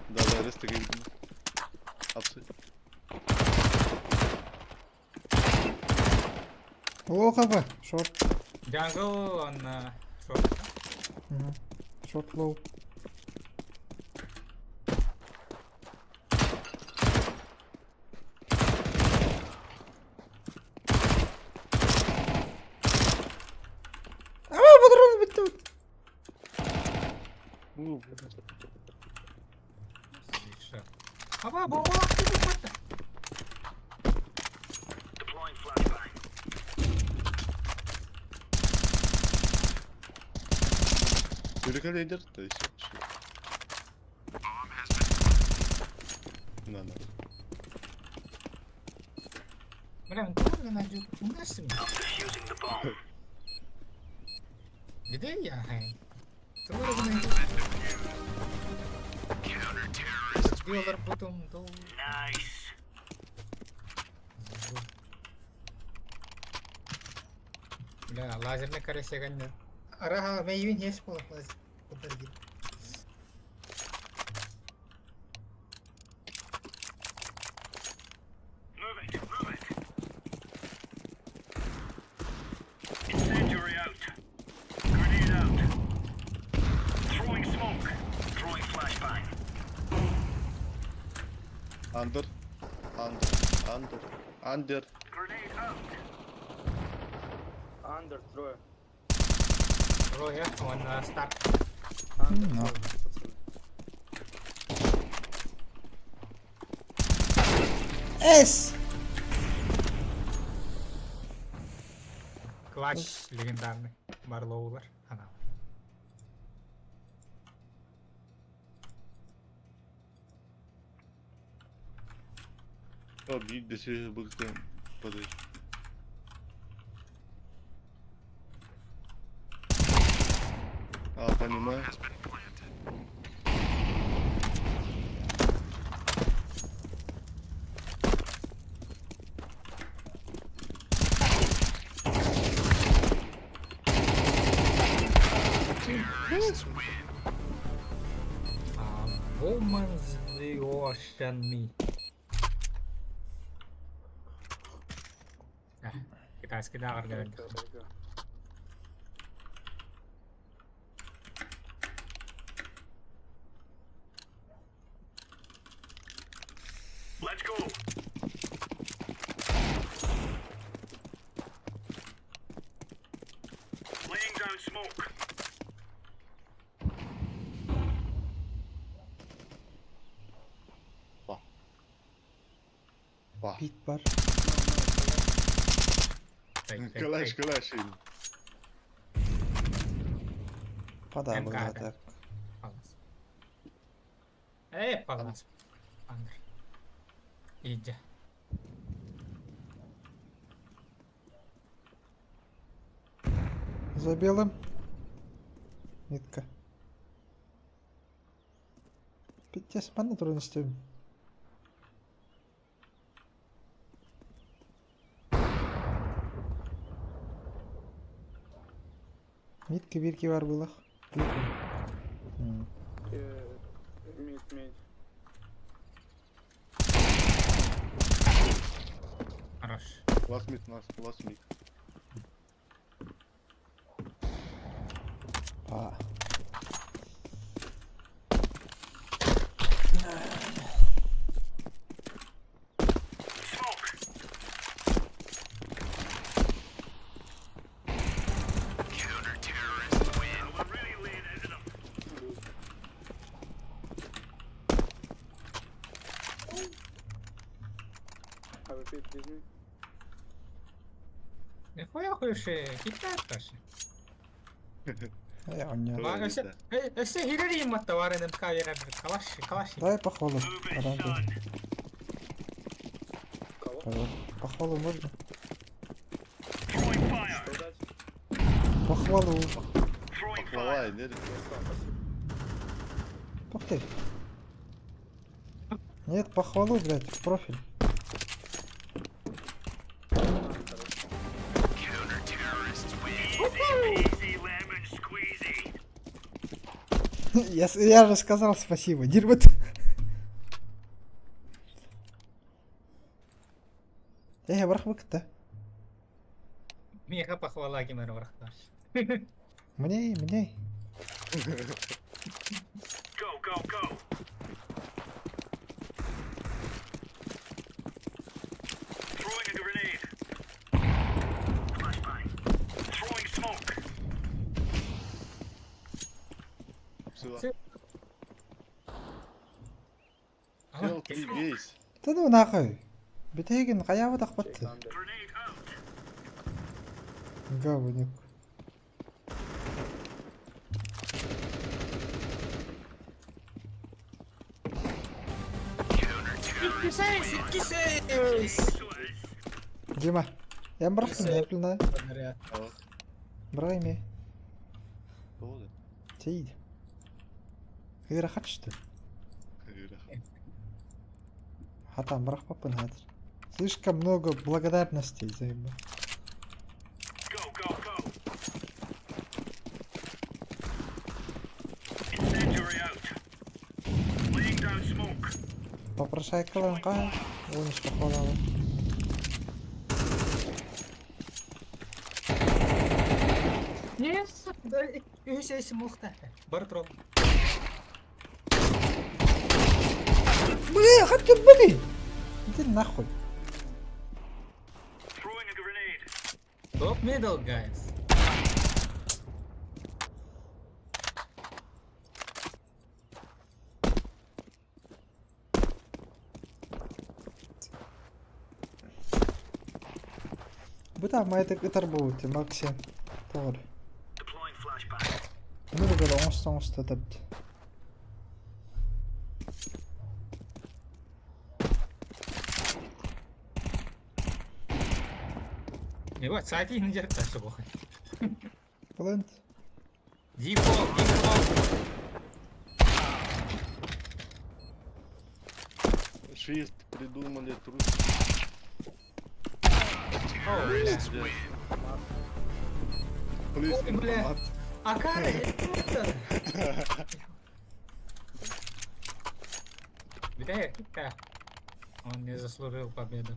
Да, да, ресте келдим. Апсы. О, хаба, шорт. Джангл, он шорт. Шорт лоу. А, патрон битте. Аба, бомба, Deploying flashbang. Үрүкэлэйдэр то есть. На, на. Бля, он тоже найдет. Умнашься. Где я? Тоже найдет. Делар потом до. Бля, лазерный карасеган. Ара, мэйвин есть пол лазер. Подожди. Move it, move it. Incendiary out. Grenade out. Throwing smoke. Throwing flashbang. Under. Under. Under. Under. Grenade out. Under трое. Трое, он старт. Under Ну. трое, пацаны. Эс! Клатч легендарный. Барлоулар. Она. О, биир да быктым. Подожди. А, понимаю. А, Woman's the Ocean Me. А, китайский дагар говорит. Только. Let's go. Laying down smoke. Ба. Пит бар. Калаш, калаш. Пада МК, была да. так. Палас. Эй, палас. Андр. Иди. За белым. Нитка. Пиздец, манна туран истем. Митка бирки бар булах. Мид, мид. Хорош. Last mid, last, last mid. Па. Smoke. Counter-terrorists win. We're really laying into them. АВП, please me. Нихуя хуйши, китайка же. Э, оня. Ой, Өссө өссө хирери матта варенем кавера калаш калаш. Дай похвалу. Move it, Аранды. son. Кого? Пожалуйста. Похвалу можно? Throwing fire. Что дать? Похвалу. Throwing Пахлава, fire. не? Я сказал, спасибо. Ух ты. Нет, похвалу, блядь, в профиль. Counter-terrorists win. Easy peasy lemon squeezy. Я же сказал спасибо. Дерьмо ты. Э, барах да. Меха похвала кимер барахташ. Мне, мне. Go, go, go. Throwing a grenade. Flashbang. Throwing smoke. Все. Сел, ты весь. Да ну нахуй. Битегин каяба Check тахпатты. under. Grenade out. Гавник. Икки сейс, икки сейс! Дима, я бырахтым, я плена. Подряд. Бырай ме. Тоҕо Тиийди. Ыарахан что ли? да? Хатан бырахпаппын хатыр. Слишком много благодарностей заебал. Go, go, go. Incendiary out. Laying down smoke. Попрошайкалаан Уонус похуалаабат. Нет, үс эйс мухта. Бар трол. Бля, хат кырбыгый! Иди нахуй. Throwing a grenade. Топ middle, guys. Бу та ытар буолбут Максим. Тоҕор. Deploying flashbang. Мургала оҥосто оҥосто табыт. Ебать, сайт их не держит, что плохо. Плент. Дефолт, дефолт. Шист придумали трус. О, бля. Плюс Ой, бля. информат. А как это? Бля, кита. Он не заслужил победу.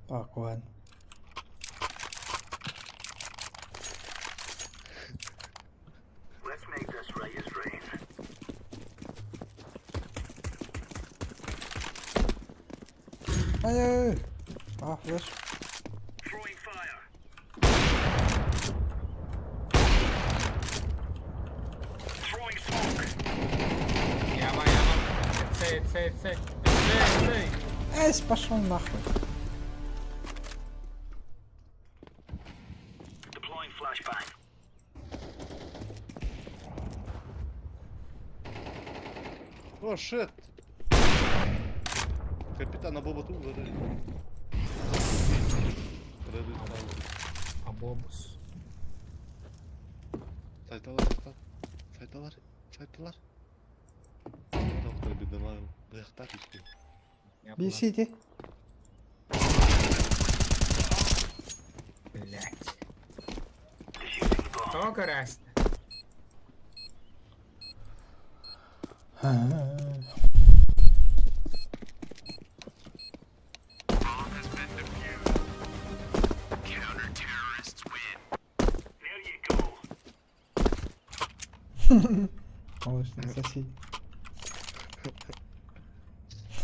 Акуан. Let's make this right as rain. Ай-яй-яй. А, флеш. Throwing fire. Throwing smoke. Яма, яма. Цей, цей, цей. Цей, цей. Эсь, пошел нахуй. Deploying flashbang. О, shit! Капитана Боба тут зарыли. Абобус. Сайталар, сайталар, сайталар. Доктор бедалар, быяктар işte. Бисите. Блять. Только раз. There you go. Молочный сосед.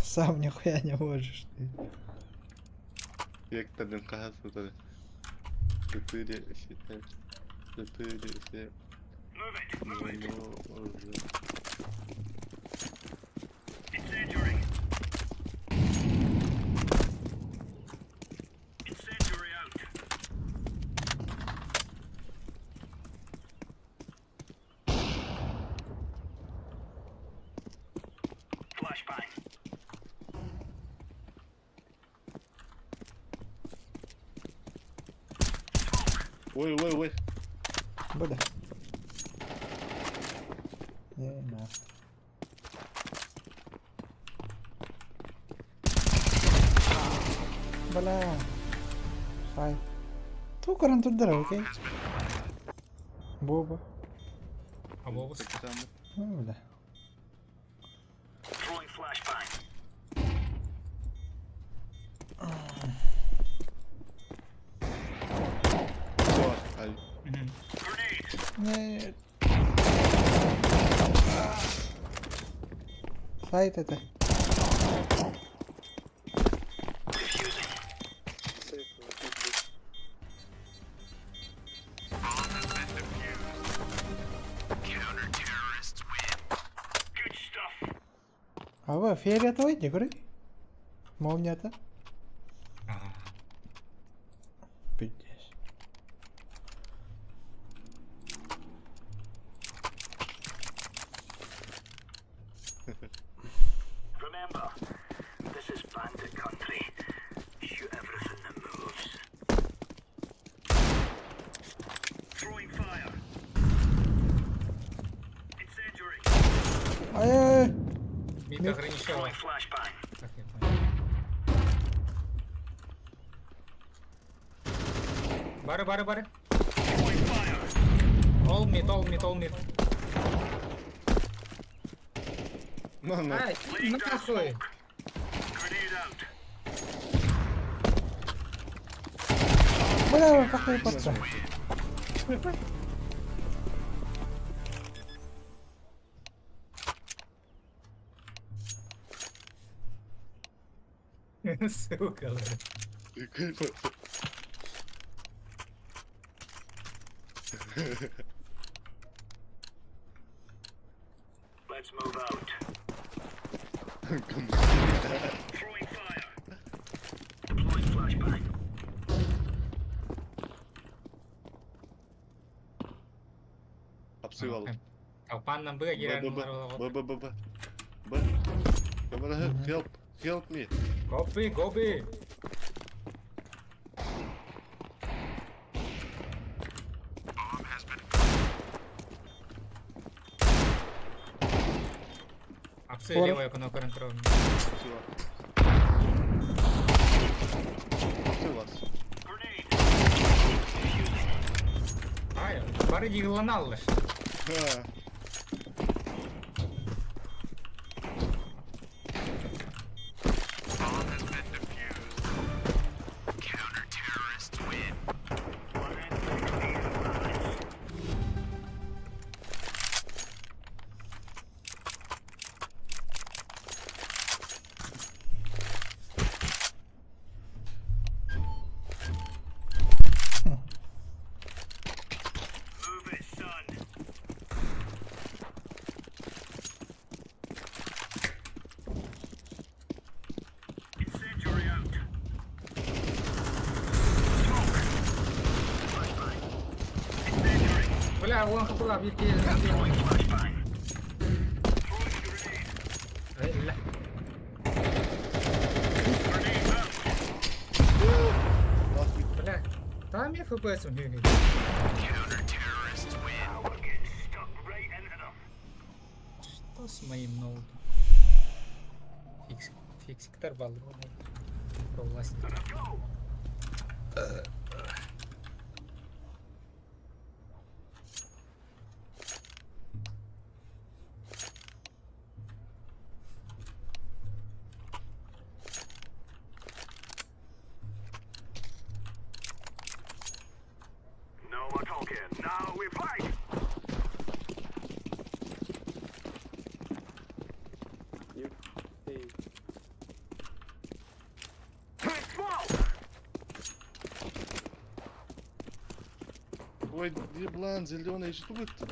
Сам нихуя не можешь ты. Векторден кахас тутары. Четыре, семь, четыре, семь. Move it. Move it. Множить. Incendiary. Incendiary out. Flashbang. Ой, ой, ой. Бля. Не, на. Бля. Хай. Ту каран турдара, окей? Боба. Абобус. Капитан. Ну, бля. Throwing flashbang. О, ай. Grenade. Нет. Сайт это. Defusing. Safe, repeat this. Good stuff. А вы фиолетовый, не говори? Молния-то? Ага. Пиздец. Remember, Мид. ограничила. Так, я понял. Бары, бары, бары. All mid, all mid, all mid. На, на. Ай, нахуй! Бля, как ты пацан? Сука, бля. Let's move out. Throwing fire. Deploying flashbang. Апсы алып. Толпаннан быга Б, кирен Б, Б, Б, Б, Б. Б. Камера, help, help me. Гоби, гоби! Апсы Фор. левая кнопка контроль. Всё. Апсы вас. Ай, бары дигыланаллар. Ха. Move it, son. Incendiary out. Smoke. Flashbang. Incendiary. Бля, он хапыла бир Throwing flashbang. Throwing a grenade. киһи. Grenade out. Last mid. Бля, там я ФПС. Counter-terrorists win. Now we're getting stuck right into them. Что с моим ноутом? Фиксик, фиксиктер баллы. Про власть. Let's go. No more talking. Now we fight. You. Hey. Smoke. Ой, еблан, зеленый, что это?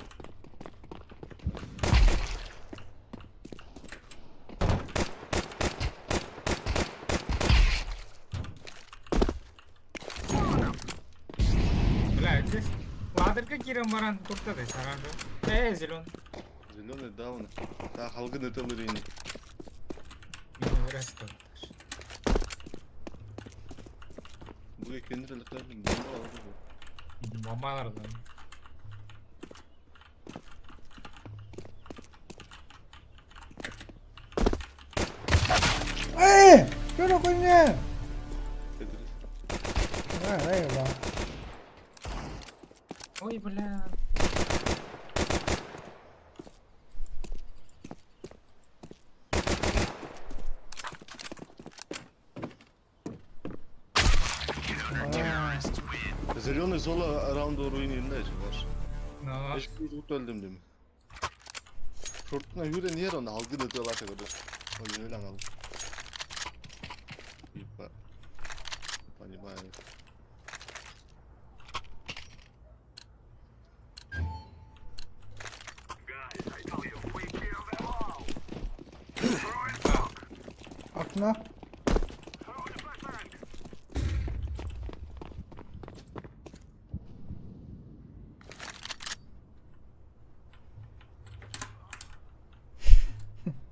Бля, здесь ладерка кирен баран туктады саранжы. Э, зелен. Зеленый даун. Та халгын это вырыни. Мин вырасту. Бу кендрелектер бомба алды бу. Бомбалардан. Эй! Что за хуйня? Тетрис. А, эй, да. Ой, бля. Зеленый зола раунда руининде var. Но. Eşk tut öldüm değil mi? Şortuna yürü niye onu halgın ötüyorlar kadar. Oy öyle al. Типа. Понимаю. Guys, I tell you, we kill them all. Throwing smoke. Окно. Throwing a flashbang.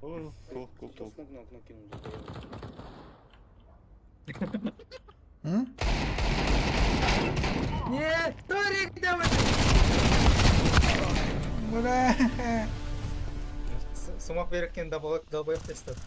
О, го, го, Кто го. смог на окно кинул? здорово. М? Нет, Торик, давай. Бля. Смок береккен долбоеб тестат.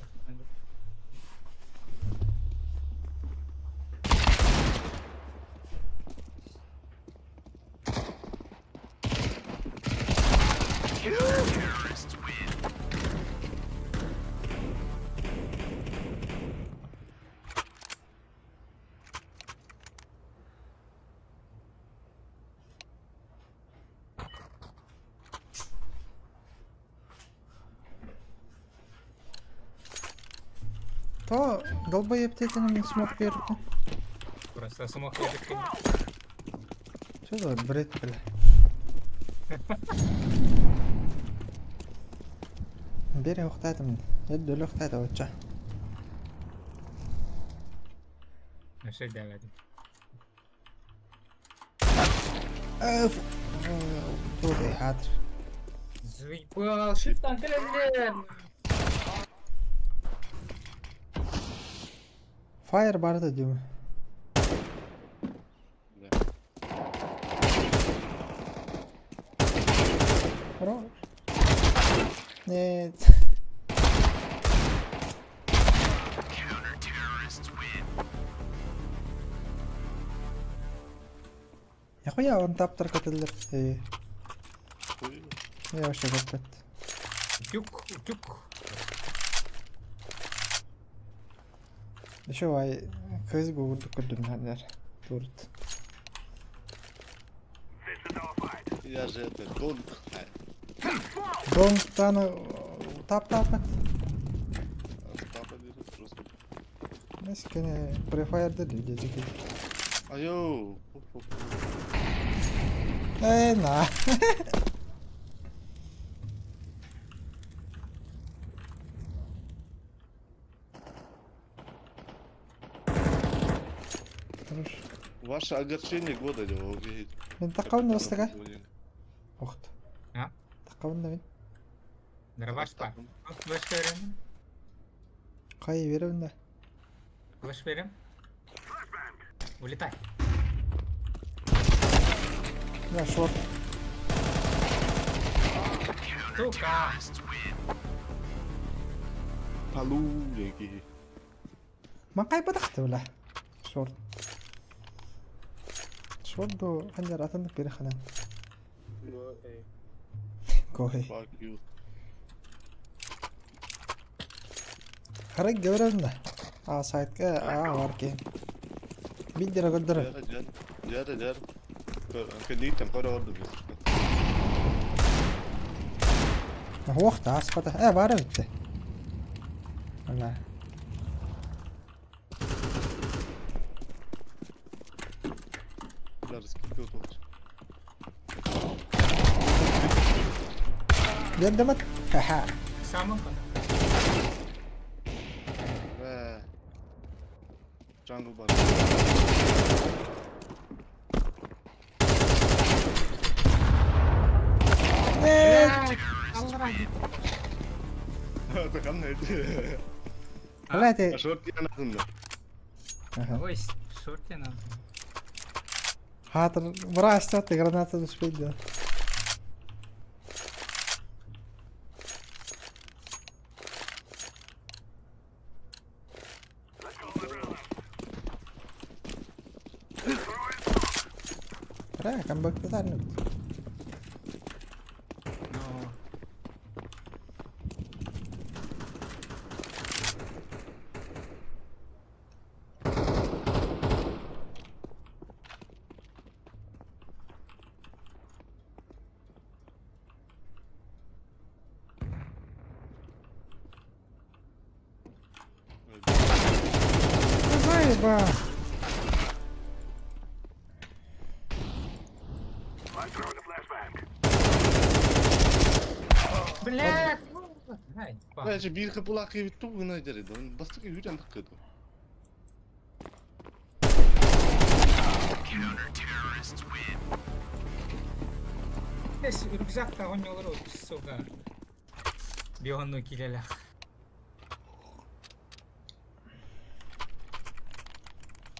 То долбоеб тетин смог берді. Просто смок береккен. Что за бред, бля? Бери ухтадым. Эд ухтады оча. Вообще давай. Öf. Тут хатыр. Заебал, shift кэлэллэр. Fire барды дейм. Да. Хорош. Нет. Нихуя он таптар көтөллөр. Э, Хуй. я вообще көппөт. Утюг, утюг. Еще ай кыз гугурдук көрдүм хандар. Турт. This is our fight. Я же это, дон. Дон таны тап тапат. Папа берет просто. Нескене префайрды дейди. Айоу. Э, на. Хорош. Ваше огорчение года, дело, окей. Мен тақауын бастыға. Охт. А? Тақауын да мен. Дробаш па. Флеш берем. Қай беремін да. Флеш берем. Улетай. Мына шорт. Сука. Палу, деки. Ман қай бадақты білә. Шорт. Шорт ду қанжар атындық бері қанан. Go A. Кой. Fuck you. Харак гөверәм да. А сайтка а бар кен. Биддер көддөр. Жара, жара. Жара, жара. Кредитом, кора орду без. Хуохта аспата. Э бар битте. Ана. Даже скидка вот. Бердемет. Ха-ха. Самын. Бә. Jungle бар. Э, Это қандай? Бля, ты. Шорт янасында. Ага. Ой, шортина. Хатыр брась, ты граната успеть, да. Бля, камбэк тотальный. Ну. Заеба. I'm throwing a flashbang. Блядь. Ай, па. Бә, же бир кыпылак кебит ту гына жарайды. Бастык үйрен тыккы. Эс, рюкзак-то он не урод, сука. Биону килелях.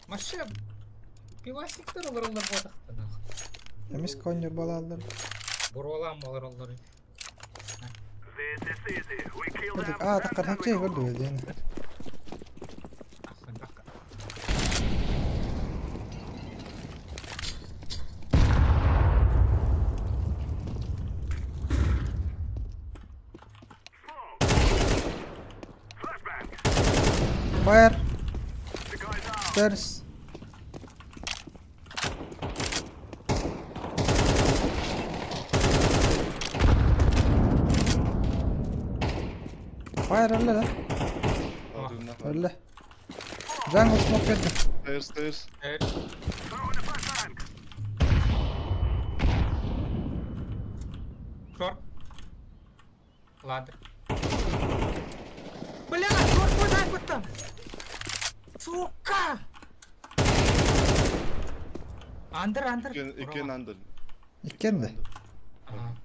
Маша, пивасиктер олар олар бодақта нах. Эмис коньер балалар. Буролам олар олар. Аа таққар хапчай көрдү диэн. Fire. Stairs. Fire öyle lan. Öyle. Jungle smoke verdim. Stairs, stairs. Evet. Short. Ladder. Бля, short куда там? Сука! Under, under. Иккен under. Иккен де. Ага.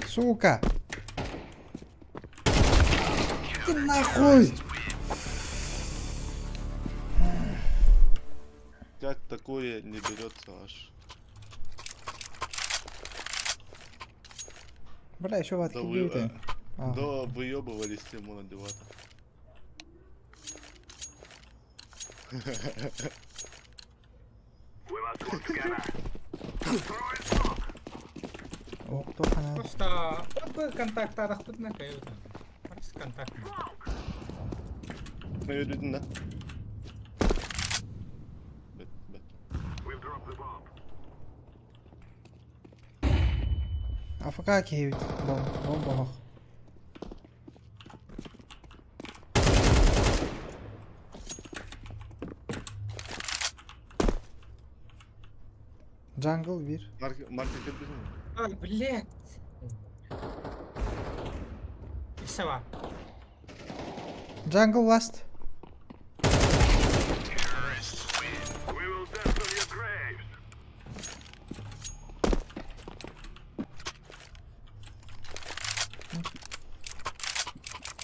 Сука! Ты нахуй! Как такое не берется аж? Бля, еще ватки Да вы, бьют. Да выебывались ему надевать. О, кто хана. Просто вот бы контакт арахпытна каюта. Просто контакт. Ne yürüdün lan? Bet, bet. АФК киевит. Бом, бом, бом. Jungle 1. Market, market mi? Ай, блядь. И var. Jungle last.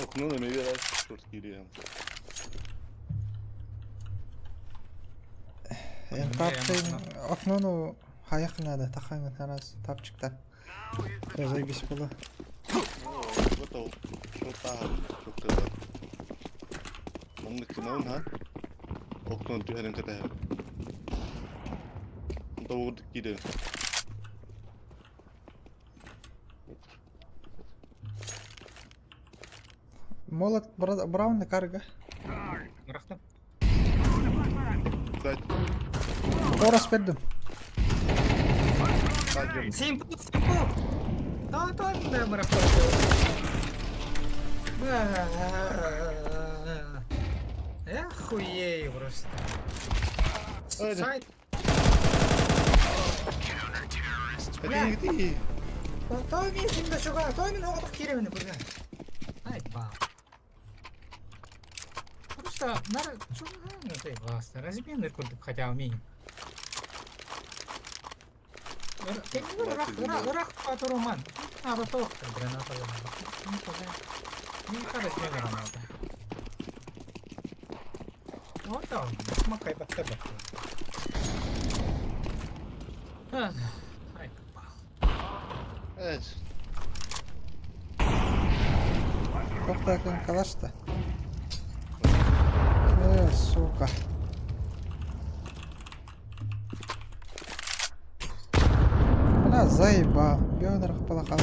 Окно на мега short кирием. En тапчын окнону хаяқнада тахаңын харас тапчыктан. Заебись было. Готов. Шорта шорта. Маннык кынаун ха. Окно түһәрен кәтәһә. Давуд кире. Молот браун карга. Мырахтым. Сайт. Орас бердим. Сайт. Симпл, симпл. Да, да, да, мырахтым. Я хуею просто. Сайт. Бля. То мен симда шуга, то мен оғдық керемін бля. Ай, ба. Просто нар чуга, ты баста. Разменный курдук хотя умею. Ырах патуруман. А, вот граната. Не размен граната. Вот он, макай под тебя. Ай, попал. Evet. Тоқтакын калашта. Сука. Бля, заебал. Бёдр полохал.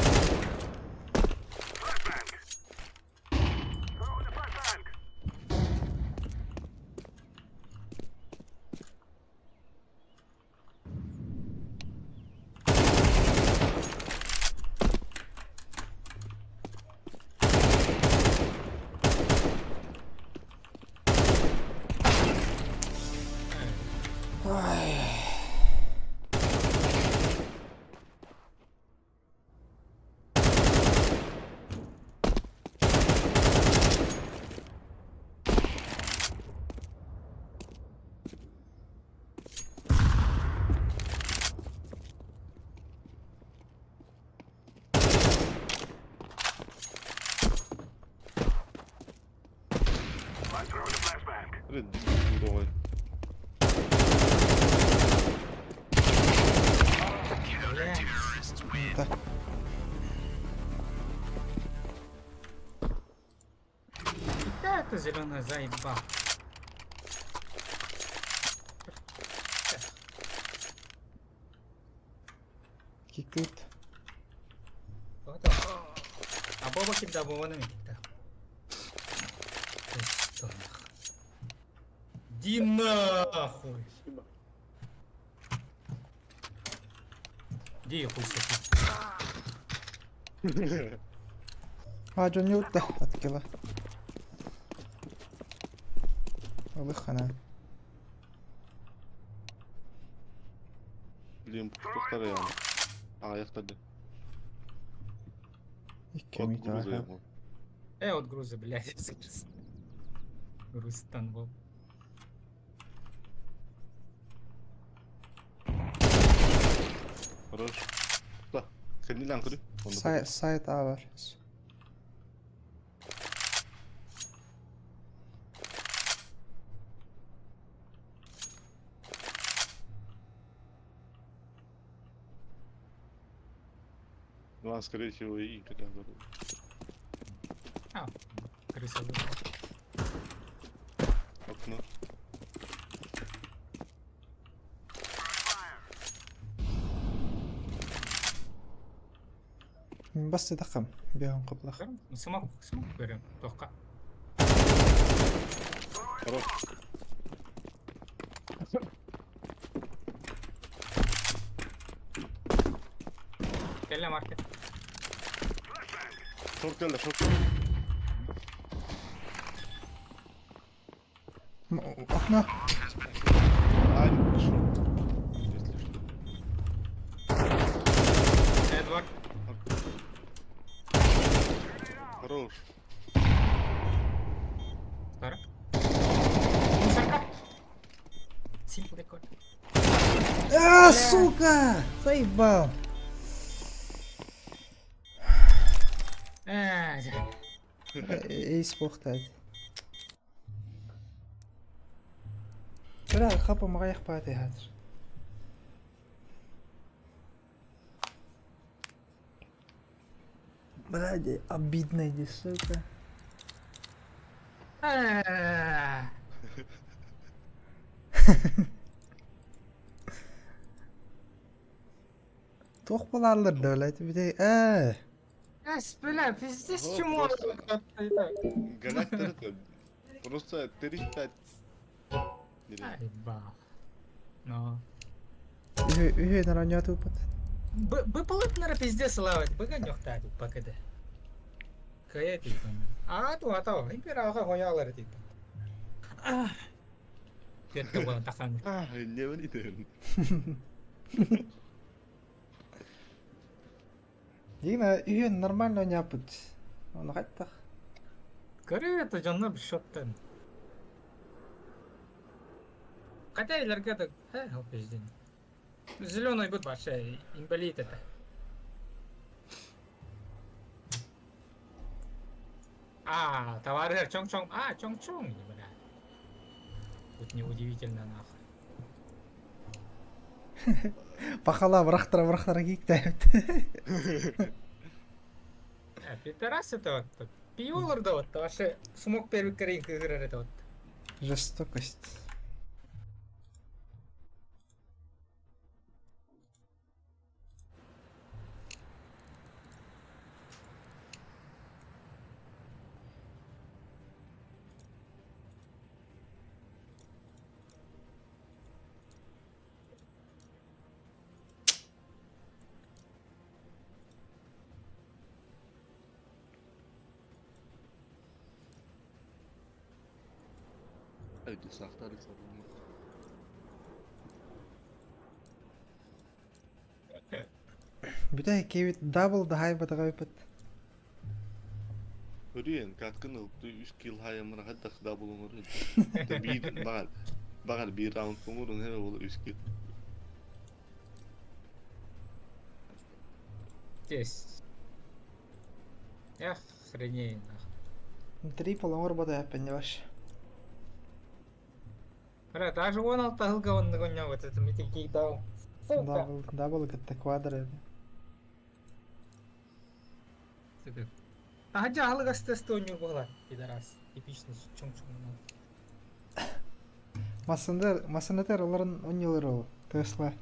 Давай. Утта. Да, это зеленая заеба. Кикут. А Боба кидда, Боба на кидда. Что нахуй? Ди нахуй! Спасибо. Ди хуй соси. А, дьон утта. Откила. Алыхана. Блин, тохтар я. Аяқтады. Икки От мита. груза я. От груза, блядь. Груз был. Хорош. Да. Кэннилэн көрү. Сайт сайт А бар. Ну, а скорее всего и когда А, крыса вышла. Окно. Бас тахам. Бегом каплах. Смок, смок берем. Тоққа. Хорош. Кэллэ маркет. Шорт кэллэ, шорт. Окно. Ай, шорт. Если что. Эдвард. Хорош. Второй. Мусорка. Симпл рекорд. А, сука! Заебал. Эйс бохтад. Бля, хапа мағаяқ паты хазыр. Бля, обидно иди, сука. Туох булааллар да, бите э. Ас, бля, пиздец чмо. Галактер это просто 3-5. Ай, ба. Но. Үһү наранья тупат. Б пылыт пиздец лавать, быга нёхтади ПКД. Кая ти. А, ту ата, импера хоялар ти. Кетке була тахан. А, не валит. Дигна үһү нормально няпыт. Оны кайттах. Көрө это жонно бир шоттан. Хотя илерге да, э, пиздец. Зеленый будет вообще инвалид это. А, товары чонг-чонг. А, чонг-чонг, бля. Тут неудивительно нахуй. Пахала бырахтара бырахтара киктээбит. Пидорас это вот. Пиолар да вот, вообще смог первый корень кыгырар это вот. Жестокость. Öyle sahtarlık savunma. Бүтэ кебит дабл да хайба тагайпыт. Hürriyen katkın ılıp 3 kill hayamına hatta double olur. Bir bağır. Bağır bir round umurun her olur 3 kill. Здесь. Охренеть нахуй. Трипл оңор бата яппен ваш. Бля, даже он алтагылга он нагонял вот это метикей дал. Дабл дабл гытта квадр. Сука. Таһырдьа аһылык астыы оонньуур буолар, пидорас. Типичный чуҥ-чуҥнуу. Массындар, массынатар олорон оонньуулар ол. Тесла.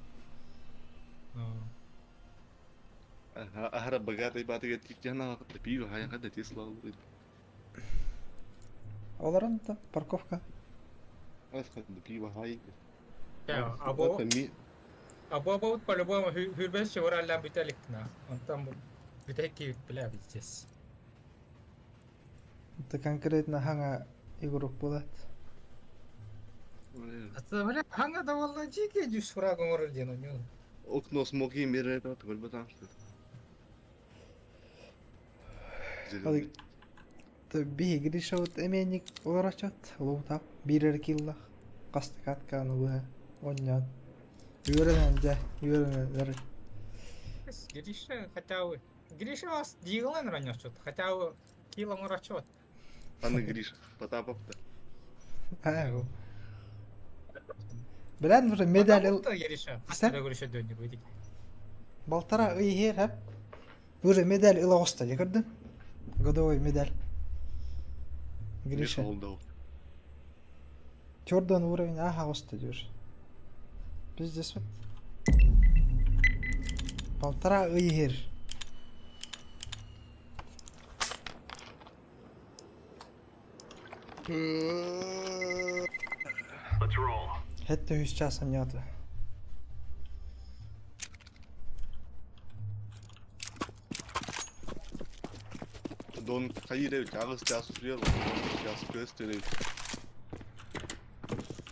Аһара богатый баатыгар тиийэн пиво хайаха да Тесла ылбыт. Олорон да парковка. Пиво хай. Або Або по-любому хүрбэс чевраллаан бүтэ иликтина. Онтон бүтэһик киирбит бля пиздец. Это конкретно хаҥа игрок буолат. Бля, хаҥа да буолла дьиикэй дьүс фраг оҥорор диэн оонньуу. Окно смоги мере көрбөтөм что. Биһи Гришабыт эмиэнник олорочот, лоутап, биир эрэ киллах, хастыкатканы быһа оонньоон. Үөрэнэн дьэ, үөрэнэллэр. Гриша хотя бы... Гриша вас дигалан раньше, хотя бы килл оҥорочот. Аны Гриша, Потапов да. Аа. Билэн уже медаль ыл... Гриша, Гриша дөннү бу Балтара ый иһэр хэп. Уже медаль ыла оҕуста дьэ көрдүн. Годовой медаль. Гриша. Чердон уровень ааһа оҕуста диир. Пиздец вот. Полтора ый иһэр. Let's roll. Хэттэ үс час анньаата. Дон хайыр эбит, аҕыс чаас утуйар, чаас көстөр эбит.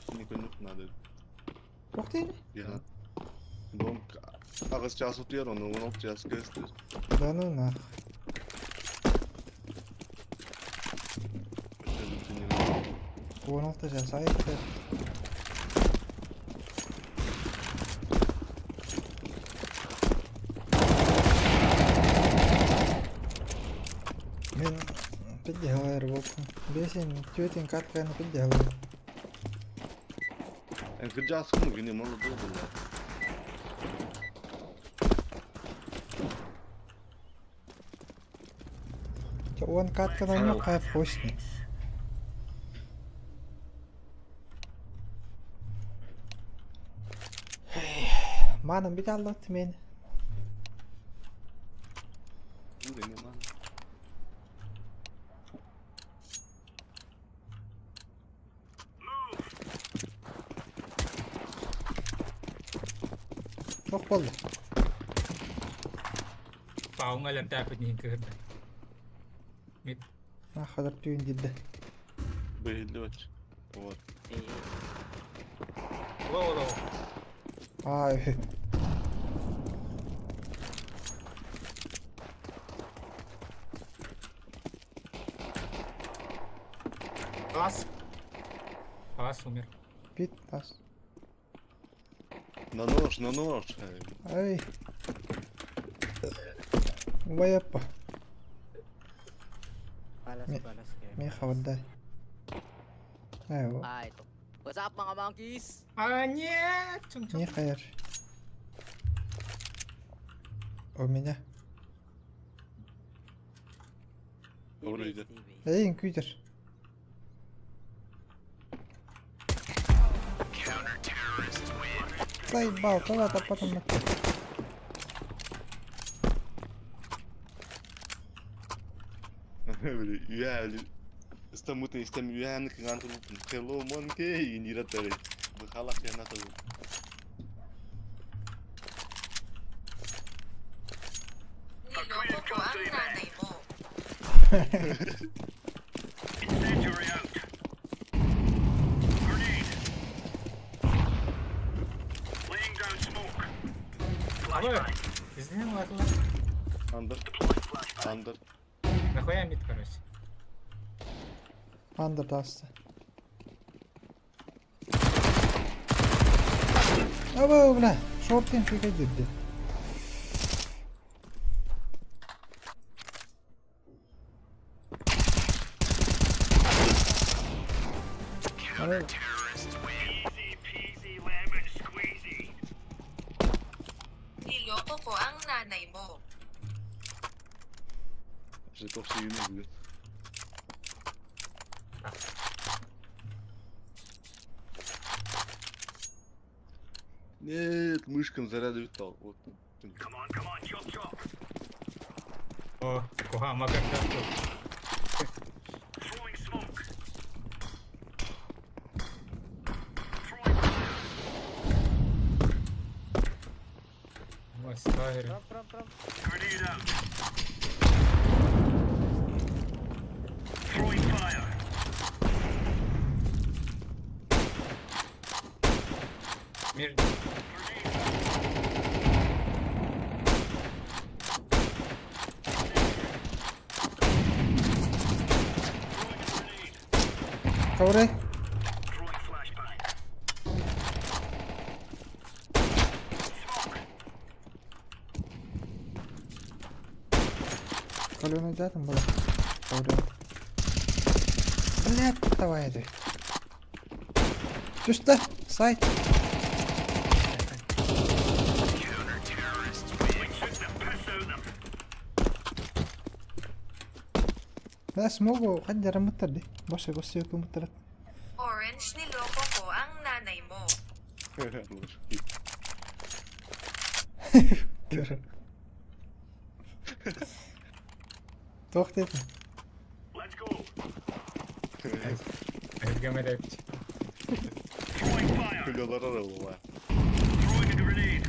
Кини көннүк надо. Туох диэни? Я. Дон аҕыс чаас утуйар, ону 16 чаас көстөр. Да ну нах. 16 час айты. Мин піддягали рвоку. Бесин, тетин катканы піддягали. Эн кырдьааскын гини молодой буолла. Уон катканы кайып қойсын. Маным бит аллат мен. Туох буолла? Пауҥа өлөрдөөппүт иһин кыһырда. Мит. А, хадыр түүн дидде. Быһыллыбат. Вот. Лоу лоу. А, үһү. Пас. Пас умер. Бит тас. На нож, на нож. Ай. Убайаппа. Palas, palas kayo. Миэхэ хабардай. Ай, Ah, ito. What's up mga monkeys? А нет, чум-чум. не хайр. У меня. Добрый Эй, күүтэр. Заебал, куда-то потом. Үһэ истэммитин истэм үһэни кыҥаан турбуппун. Hello monkey иниратары. Быхалах яната. Niloko ko ang nanay mo. Incendiary out. Grenade. Laying down smoke. Абы, изменил ладно. Андер. Андер. Нахуя мид, короче. Андер тасты. Аба, бля, шортын фигай дедdi. Easy peasy lemon squeezy. Niloko ko ang nanay mo. Жетовшы юны будет. Нет, мышкам заряда витал. Вот. Come on, come on, chop chop. О, куха макар. Throwing smoke. Throwing fire. Ой, Ramp, ramp, ramp. Grenade out. Throwing fire. Мир. Grenade Throwing a grenade. Ковры. Throwing flashbang. Smoke. Каленый да там была? Ковры. Блядь, давай это. Ты что? Сайт. We took the piss out of them. Да, смогу, хоть рамутар ди. Больше гостей кумутар. Orange, niloko ko ang nanay mo. Тох ты. Let's go. Эргемер Throwing fire. Күлелер аралыла. Throwing a grenade.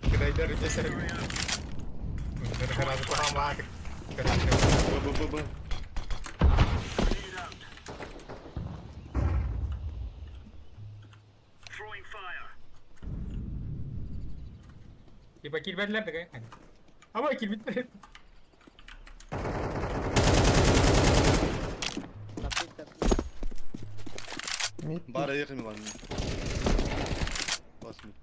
Кидайдер десер. Б, Б, Б, Б. Grenade out. Throwing fire. Типа килбәделәр дә. Ама килбәделәр. Top mid, top mid. Мид. Бара якын бар. Бас мид.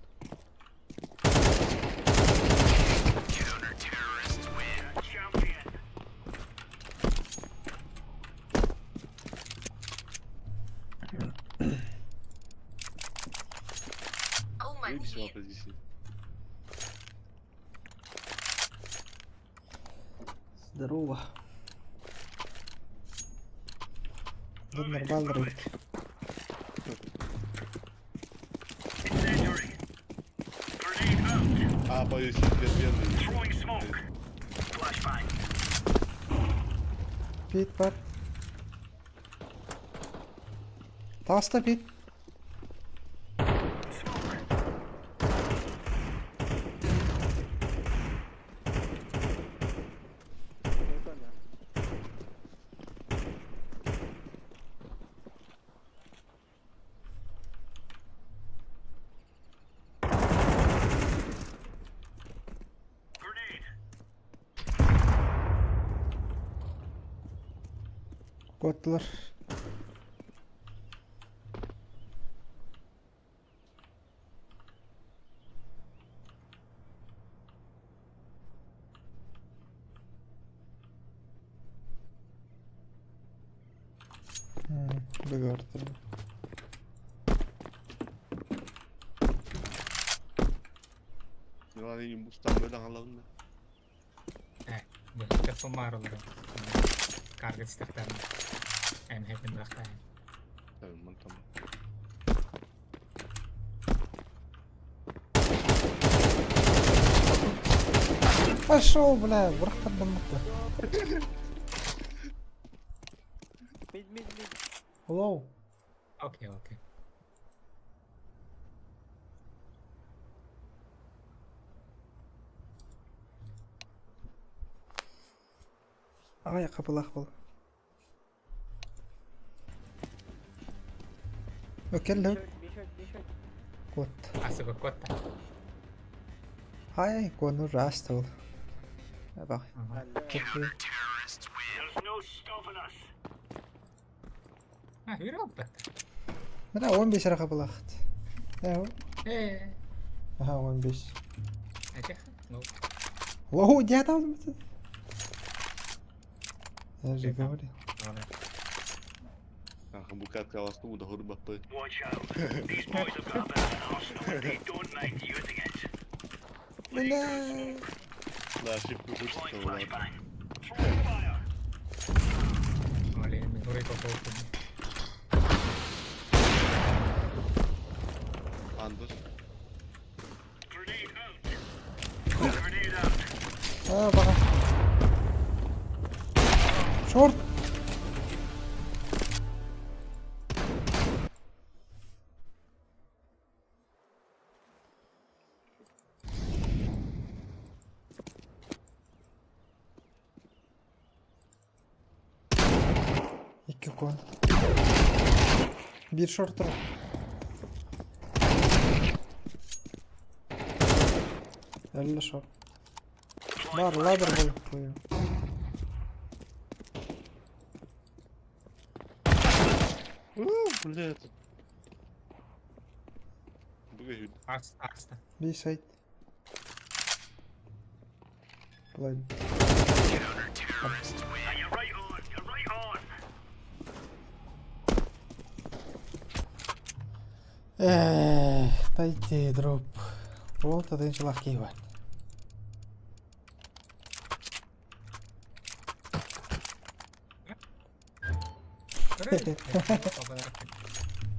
Champion. Выебись Paumanhin. вам позиции. Здорово. Тут нормально рейд. Incendiary. Grenade out. А, боюсь, первый. Throwing smoke. Flashbang. Пит бар. Таста пит. Smoke. Aircon ah. Grenade. Котлар. Договор. Милан егин бустан бөдөн аладым да. Э, бу тефомарлар. Каргы стактан. Эм хепин бакта. Tamam, tamam. Пошел, бля, врахтан Mid, mid, mid. Лоу. Окей, окей. Ай, капылах был. Окей, Short, B short, B short. Кот. Асыга котта. Ай, кону растал. Бах. Hala. Окей. There's no stopping us. А, юрап. Мына 15 ара капылах. Э, Э, Ага, 15. әкех. Ну, Лоу, я там. Я же говорил. ладно. Kanka bu kat kavasını bu da horu battı. Watch out. These boys have got a bit of an arsenal and they don't mind using it. Бля. La şıp bu Throwing çıktı. flashbang. Throwing fire. Бурый попал. Under. Аа баҕа. Short. Икки кон. Биир шорт турар. Эллэ шорт. Бар, ladder буолуп буйу. Блядь. Быга Ас, аста. B side. Blind. You're right on. You're right on. Эх, дайте дроп. Вот один легкий вар.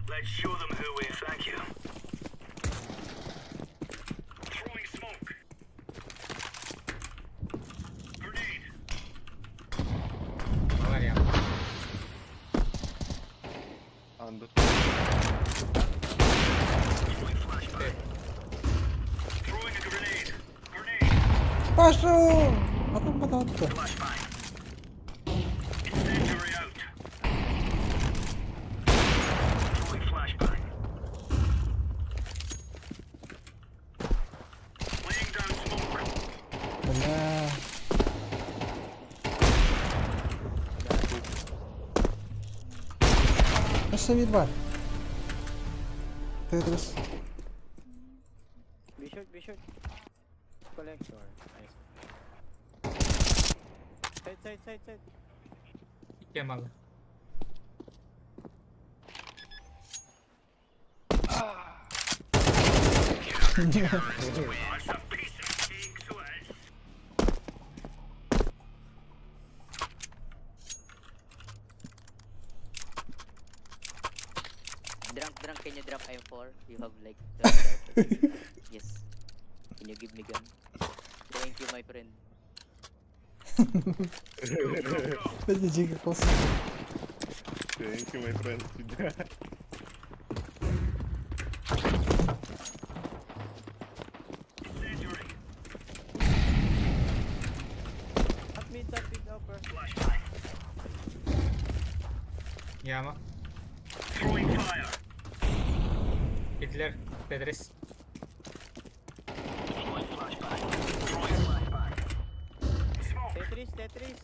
Let's show them who we thank you. Throwing smoke. Grenade. Авария. Under. Throwing flashbang. Throwing a grenade. Grenade. Пошел! Потом потом. Flashbang. Incendiary out. Throwing flashbang. Laying down smoke. Бля. Өссө bir бар. Тетрис. B short, B short. Collector. Nice. Side, side, side, side. Кемалы. That's a piece of cake, so it is. Drunk, drunk, can you drop M4? You have like 12,000. Yes. Can you give me gun? Thank you, my friend. Види дико классно. Thank you, my friend. Incendiary. Up mid, up mid, upper. Яма. Throwing fire. Идлер. Тетрис. Throwing flashbang. Throwing flashbang. Smoke. Tetris, Tetris.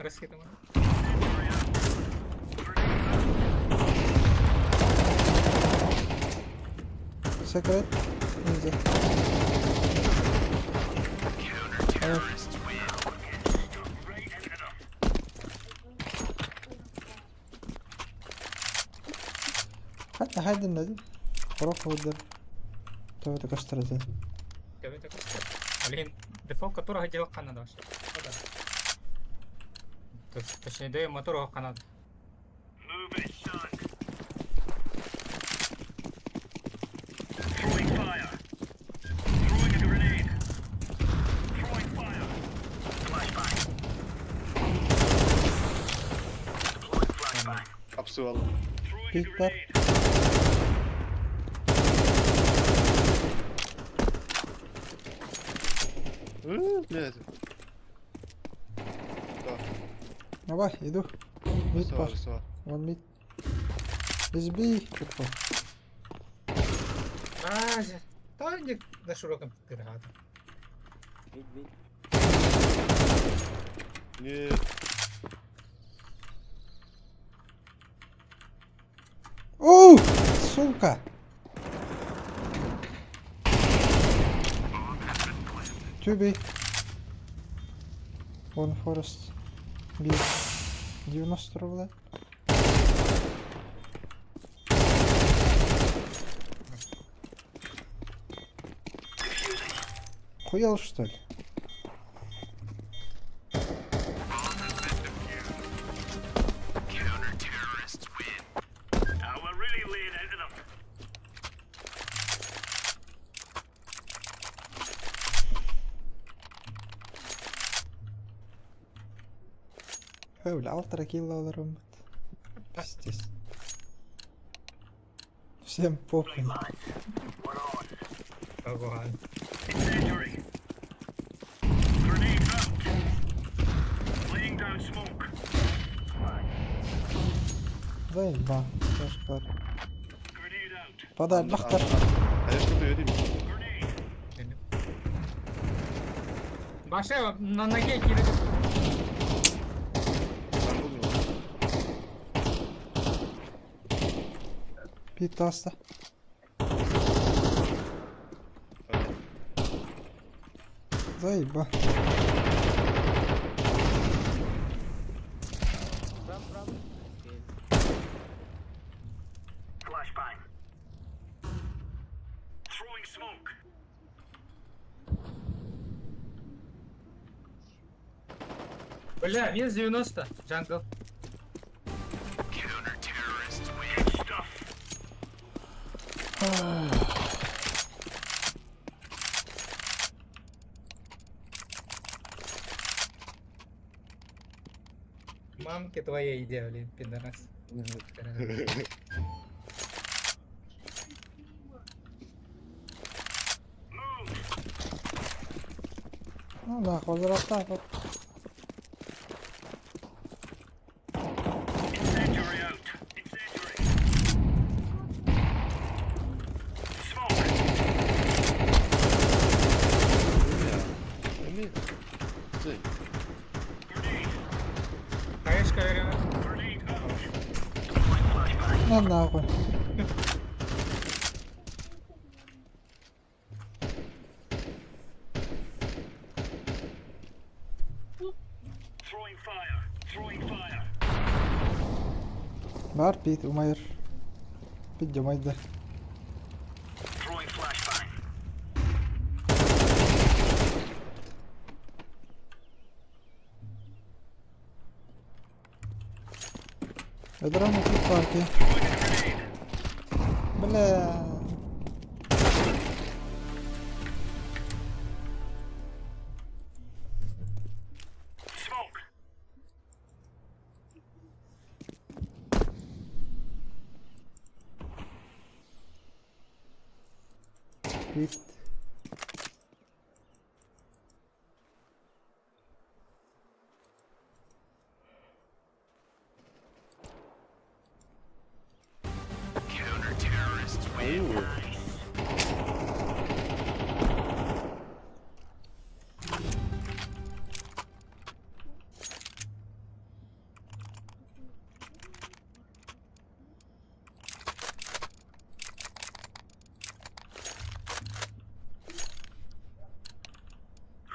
Раскидываю. Incendiary out. Grenade out. Секрет. Нельзя. Right into them. Хатта хайдын дедим. Хорох выдыр. Төбөтө көстөрөтө. Тебе такой. Блин, дефолт которого делал Канада вообще. Точнее, да, мотор Канада. Move it, son. Throwing fire. Throwing a grenade. Throwing fire. Flashbang. Deploying flashbang. Апсывал. Throwing a Пик бар. grenade. Блядь. Да, Давай, иду. Мид сова, бар. сова. Вон мид. Избей. Тупо. А, да, не на широком пирата. Mid, mid. Нет. Оу! Сука! Тюби. One Forest. Би. 90 рубля. Хуел что ли? Бля, алтара килла олороммут. Пиздец. Всем похуй. Погуан. Incendiary. Grenade out. Laying down smoke. Заеба, шашкар. Grenade out. Подай, лахтар. Хаешка vereyim. Grenade. Баша на ноге киирэ. Ben buldum. Биир тааста. Заеба. Ramp, ramp. Nice kill. Flashbang. Throwing smoke. Бля, минус 90. Jungle. Counter-terrorists win. Stuff. Мамке твоей иди, блин, пидорас. Move. Ну да, квадратта. Incendiary out. Incendiary. Smoke. Ya. Emir. Şey. Grenade. Хаешка верю. Grenade out. Deploying flashbang. На нахуй. Throwing fire. Throwing fire. Бар бит умайыр. Бит жамайды. Throwing flashbang. Эдрон тут парки. Throwing a grenade. Бля. Smoke. Бит. Counter-terrorists win. Ayı Nice.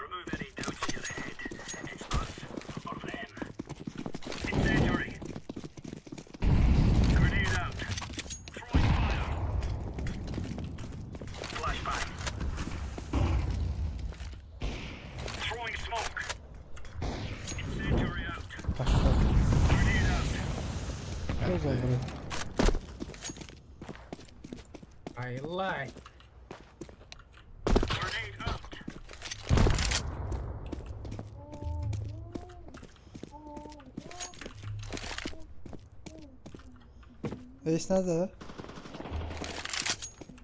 Remove any doubts in your head. It's us or them. Incendiary. Grenade out. Throwing fire. Flashbang. Throwing smoke. Incendiary out. Тахта. Grenade out. Что за бред? I like. Grenade out. Ace nerede la?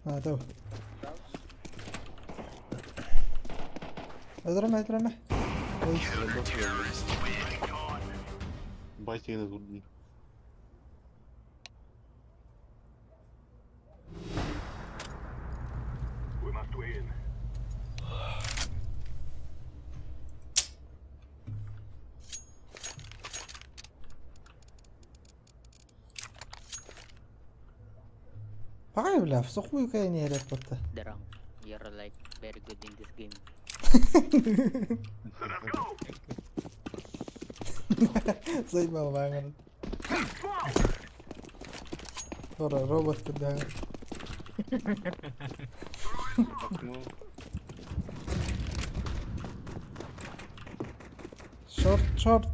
Ha tamam. Crouch. Öldürme öldürme. Ace. Counter-terrorists win. Gone. Bayt yine vurdum. We must win. Пагай бля, в сухую кайни эрэ батта. Darang, you're like very good in this game. Let's go. Заебал вагон. Ора, робот куда? Aklıma Short, short.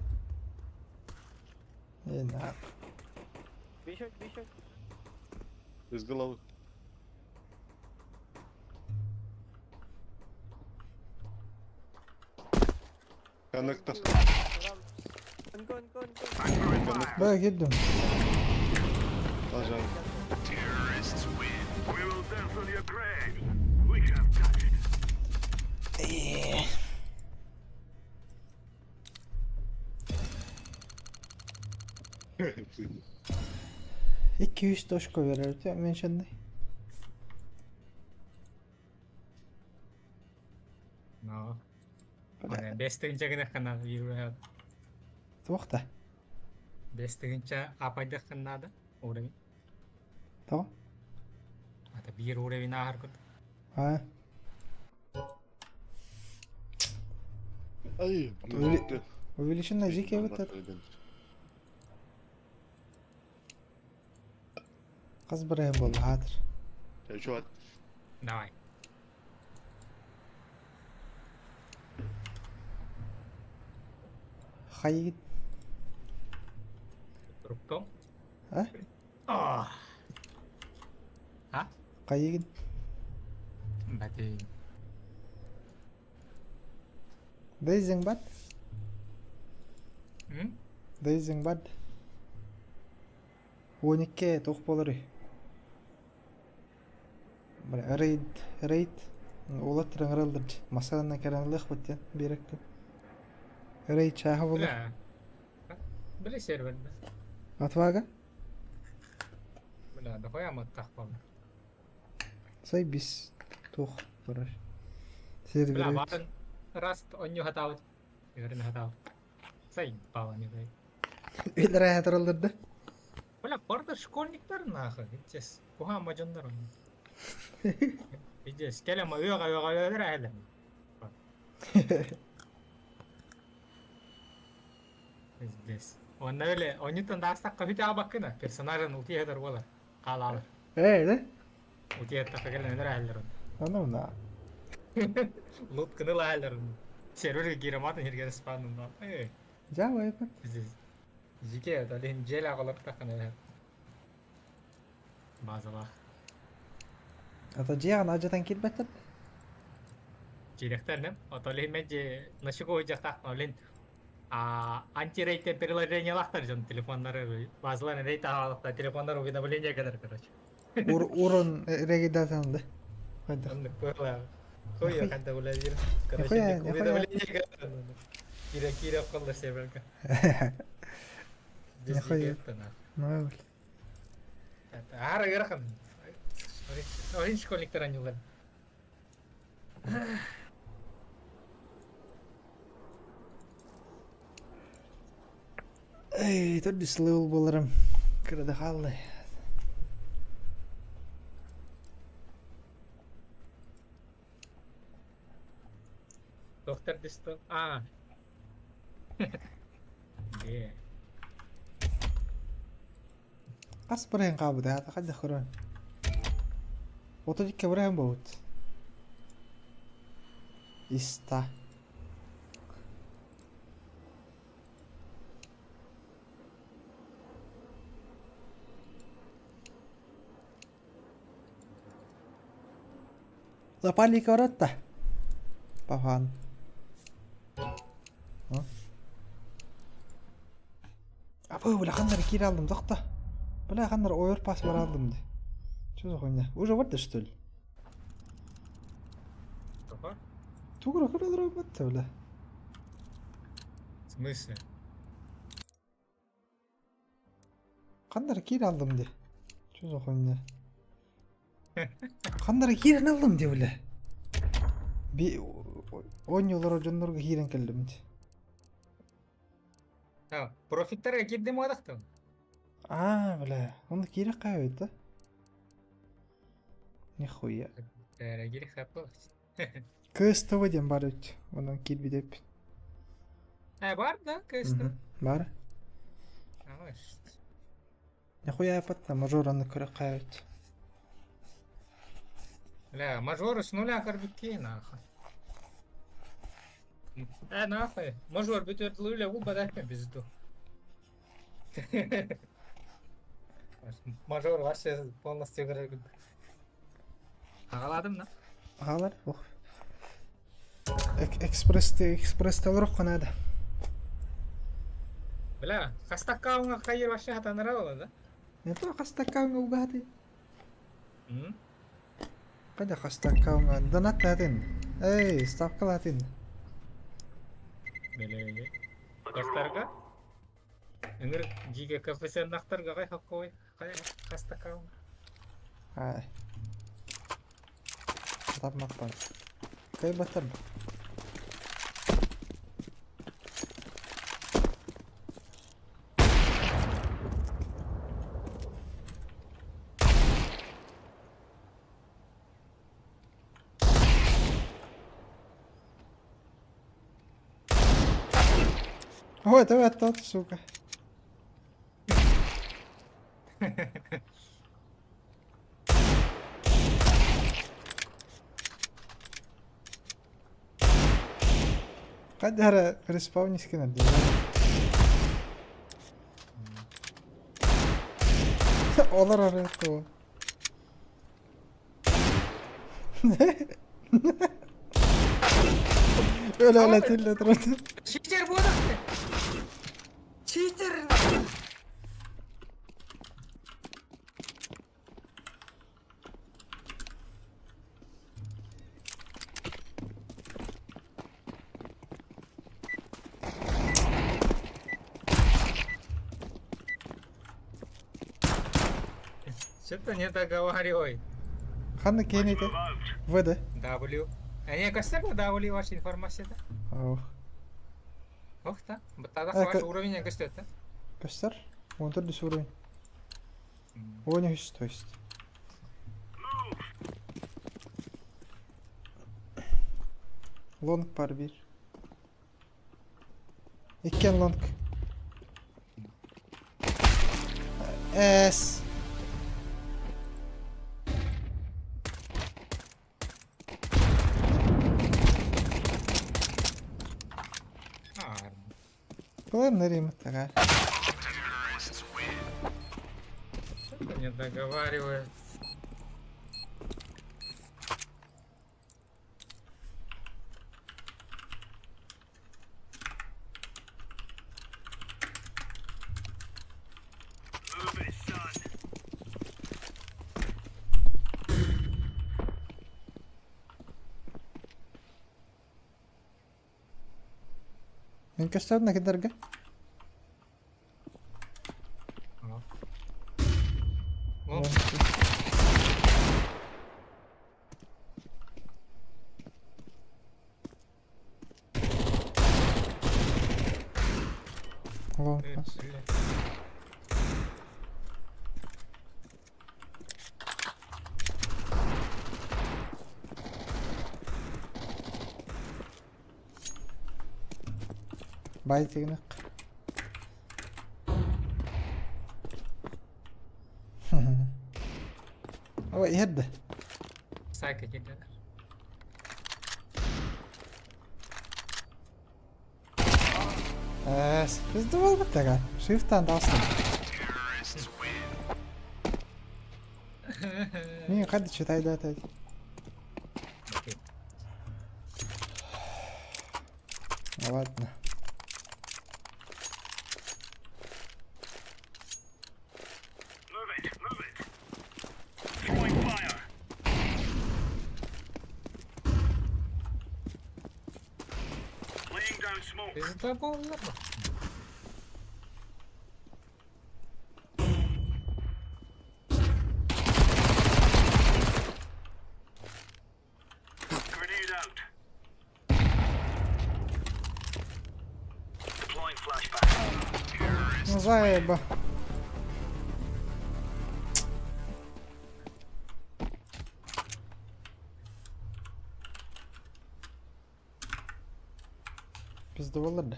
Э, на. B short, B short. из головы. Коннектор. Ramp. Con, con, con, con. Баа киирдим. Ажан. Terrorists win. We will dance on your graves. We have done it. Икки үс точка берер меншенный. No. Аны бес тыгынча гынахха наада биир Туох да? 5 тыгынча апайдахха наада уровень. Тоҕо? Ата биир уровень ааһар курдук. А, Ай, увеличенная жики вот это. Хас бырайын буолла хаатыр. Чувак. Давай. Хайгит. Туруктом. А? А? А? Хайгит. Бати. Дейзиң бат. М? Дейзиң бат. 12 туох буоларый? Рейд, рейд уолаттар ыҥыраллар дии. Массыынанан кэлэн ылыахпыт диэн биэрэккэ. Рейд чааһа буолар. Бля. Били серверде. Отвага? Бля, дохуя мыттах буолла. Сай бис туох барар. Бля, Сервер баарын раст онньу хатаабыт. Үөрэн хатаабыт. Сай баалан югай. Үлэрэ тураллар да? Бля, барда школьниктар нахуй. Пиздец. Куха мадьоннар онно. Пиздец. Кэлэн ыаҕа ыаҕа ыалар эһэлэр. Пиздец. Онно өле, онньуттан даастакка бүтэ абаккына. Персонажын утуйа буолар. Хаалаалар. Ээ, да? Утуйаттакка кэлэн өлөр эһэлэр онно. Аны мына. Лут кыныла эһэлэр онно. Сервер киираматын сиргэр спаннын. Э, Жа байпат. пиздец. Жике, талин жел аҕалар таххана эһэ. Базалаах. Ата дьиэҕин алдьатан киирбэттэр. Киирэхтэр нэм. Отолин мэдьи нашиго жахтах олин а антирейт приложениялахтар дьон телефоннары базаларын рейт аҕалахтар телефоннар уведомление кэлэр короче. Ур урон регидатан да. Хайдах. Оннук буолла. Хуя ханта улэлиир. Короче, Нихуя, нихуя. уведомление кэлэр. Киирэ киирэ холло серверга. Нихуя. Ну, Ара ыарахан. Олин школьниктар анньылар. Эй, төрдүс левел буоларым. Кырада хаалла. Доктор Дисто. А. Е. Хас бырайын хаалбыта, аата хайдах көрөн. 32 бырайын буолбут. Иста. Лапалика баратта. Пахан. Абы, бля, ханнар киирэ алдым, тохто. Бля, ханнар оверпас бара алдым ди. Что за хуйня? Уже барда, что ли? Тоҕо? Тугура көрөлөр батта, бля. В смысле? Ханнар киирэ алдым ди. Что за хуйня? Ханнар киирэн аллым ди, бля. Би оонньуулар дьоннорго киирэн кэллим ди. А, профиттар киирдим уодахтым. А, бля, он киирэ кайбыт да? Нихуя. Кири хаппыл. КСТВ диэн баар эбит. Онон киирбит эбиппин. Э, бар да, КСТ. Баар. А, Нихуя апатта мажор аны көрө кайбыт. Бля, мажоры с нуля көрбүккэ нахуй. Э, нахуй. Мажор бүтөр луля убадахпен пизду. Мажор вообще полностью көрө Аҕаладым да. Аҕалар, ох. Экспресс экспресс толоруохха наада. Бля, хас аккаунтка хайыр вообще хатанара буолла да? Это хас аккаунтка угааты? М? Қайда хас аккаунтка донаттатын? Эй, ставкалатын. Бele. Тохтарга? Ыҥыр дьигэ КФС-нахтарга хай хоккой хай хас аккаунт. Ай. Тапмаппан. Кай батар. Ой, давай тот, сука. Қадара респаун скин Олар арықты. Өлі өлі тілі тұрады. Читер буолар. Читер. Что-то не договаривай. Қандай кейін еді? ВД. W. А не, көстөр W ваша информация да? Ох. Ох та. Тогда А, ваш уровень көстөр да? Көстөр. 14 уровень. 13 то есть. Лонг бар bir. Иккен лонг. С. А, Бұлар нереймі таға. что-то не договаривает. Move it, son. Мен көстөрүн кедерге. О, Лонг э, бас. бля. Бай тегінек. Ой, ерді. Сайка келдилер. Эс, бізді болбыт таға. Шифтан даусын. Мен қады читайды атайды. Окей. Ладно. Move it, move it. Throwing fire. Laying down smoke. Пизда буолла бу. Grenade out. Deploying flashbang. Ну, заеба. Пизда болар да.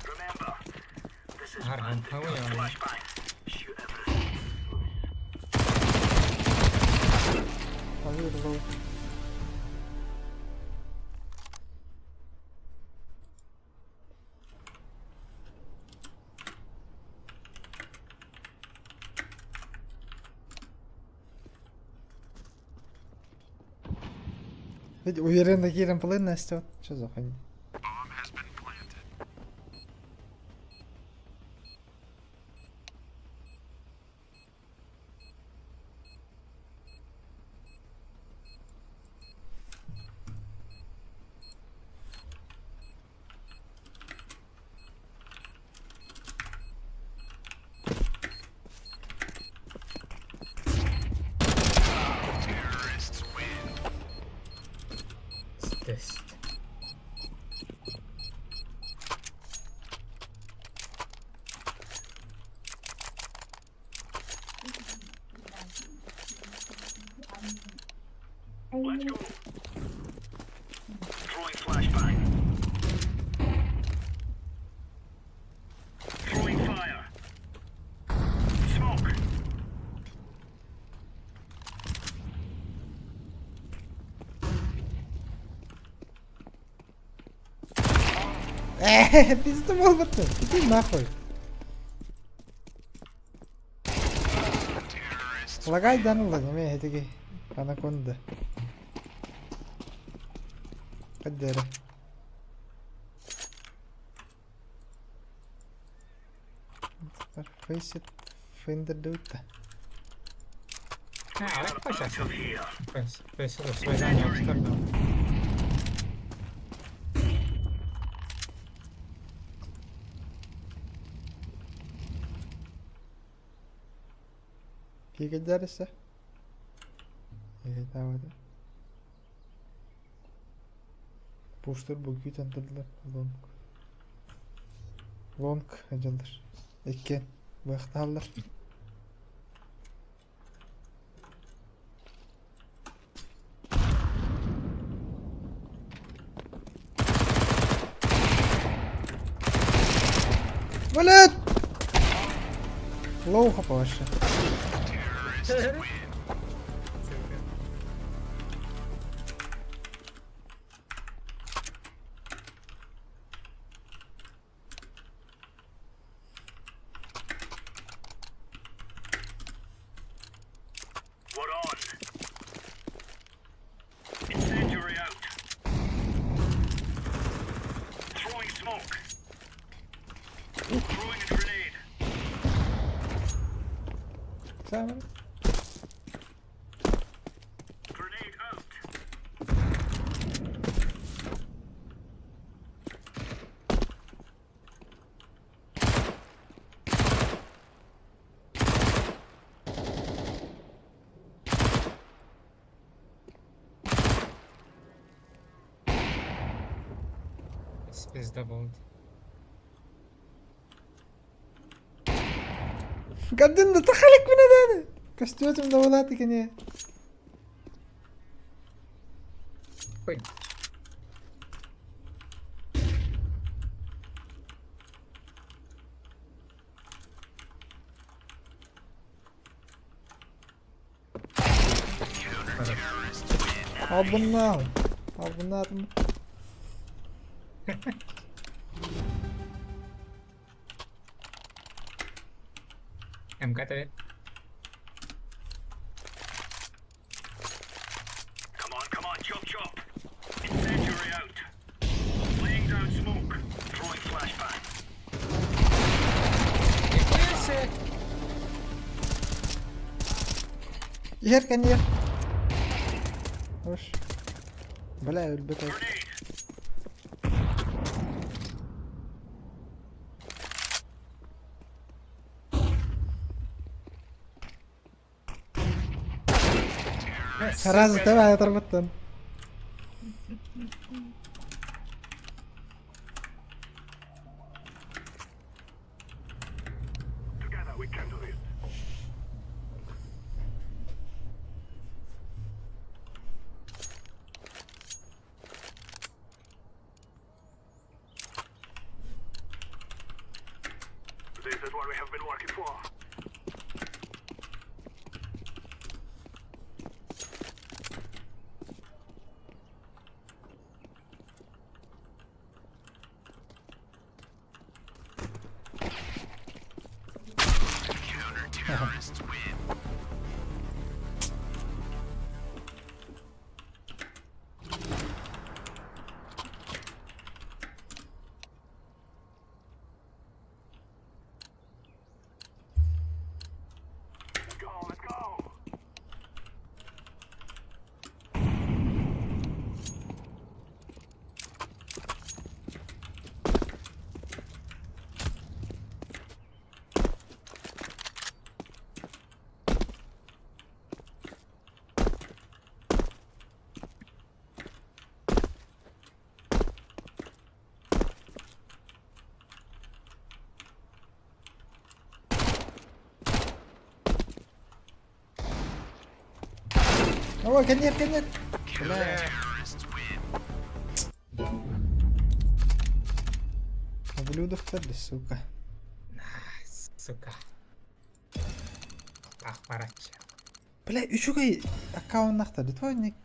Remember, this is Архан bandit тауы я. flashbang. Shoot everything. Алыр лоу. Ведь уверенно кирен плын Настя. Что за хуйня? Тест. Let's go. Throwing flashbang. Throwing fire. Smoke. Пизда буолбаттар. Иди нахуй. Лагай данылла неме этиги анаконда. Каддера. Фейсит Фендер дутта. А, сейчас. Связание обсторнал. Кигедерсе. Егетавады. Буштар бу күүтэн турдулар. Лонг. Лонг ажалдар. Икки. Быахтааллар. Блядь! Лоуха вообще. We're on. Incendiary out. Throwing smoke. Throwing a grenade. Самый. Grenade out. Пизда болды. قدمنا دخلك من هذا كستيوت من دولاتك يعني Ой. Албыннал. Албыннадым. МК-3. Come on, come on, chop chop. Incendiary out. Laying down smoke. Throwing flashbang. Нихуя себе! Ер коньер. Хорош. Бля, өлбөт. Grenade. Сразу давай оторваттан. Together we can do this. This is what we have been working for. Let's go, let's go. Ой, кэннер, кэннер. Бля. Ублюдоктар да, сука. Сука. Ах, бараччы. Бля, үчүгэй аккауннахтар. Твой ник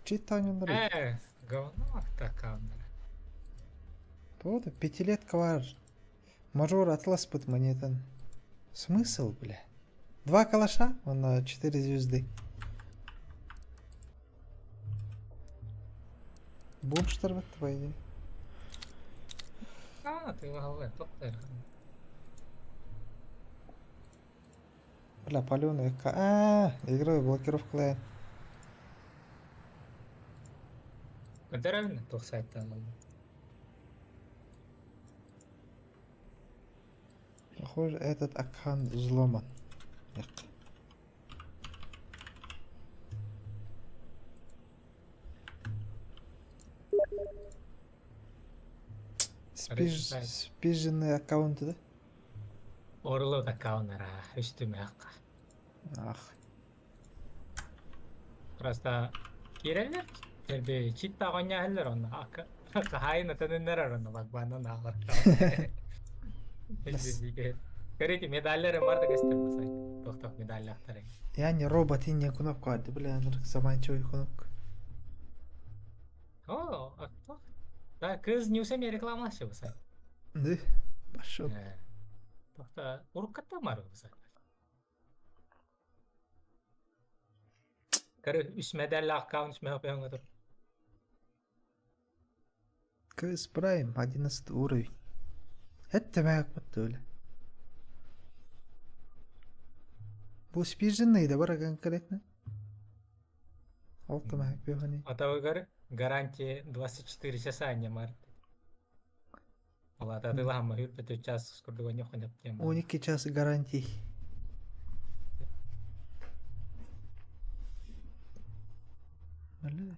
чит оонньуулар. Говно аккауннара. Вот, пятилетка бар. Мажор атлас монетан. Смысл, бля? Два калаша, он на 4 звезды. Бомжтар вот по идее. А, ты головы, топтер. Бля, паленый. А, играю блокировка лайн. Көтөрөбүн туох сайттан Похоже, этот аккаунт взломан. Як. Сайт. Спизженные аккаунты, да? Орлов аккауннара үстүмэ Ах. Просто киирэллэр Терби чит таҕанньаһаллар онно хаһаайын атаныннарар онно багбаанан аалар. Көрүтү медаллары бар да көстөр бу сайт. Тохтох медаллахтар. Я не робот, и не кнопку, а бля, заманчивый кнопка. О, а то. Да, кыз ньюсами рекламалашы бу сайт. Да? Пошел. Тохта уруккатта бар бу сайт. Көрү үс медаль аккаунт үс мехапяңы. КС Прайм, 11 уровень. Это мягко бля. Бу спизженный да бар конкретно. Алты мягко бегани. Атабы көрү гарантия 24 часа не март. Алата дылама хүрпөтө час скордуга нохонеп тем. 12 час гарантий. Бля.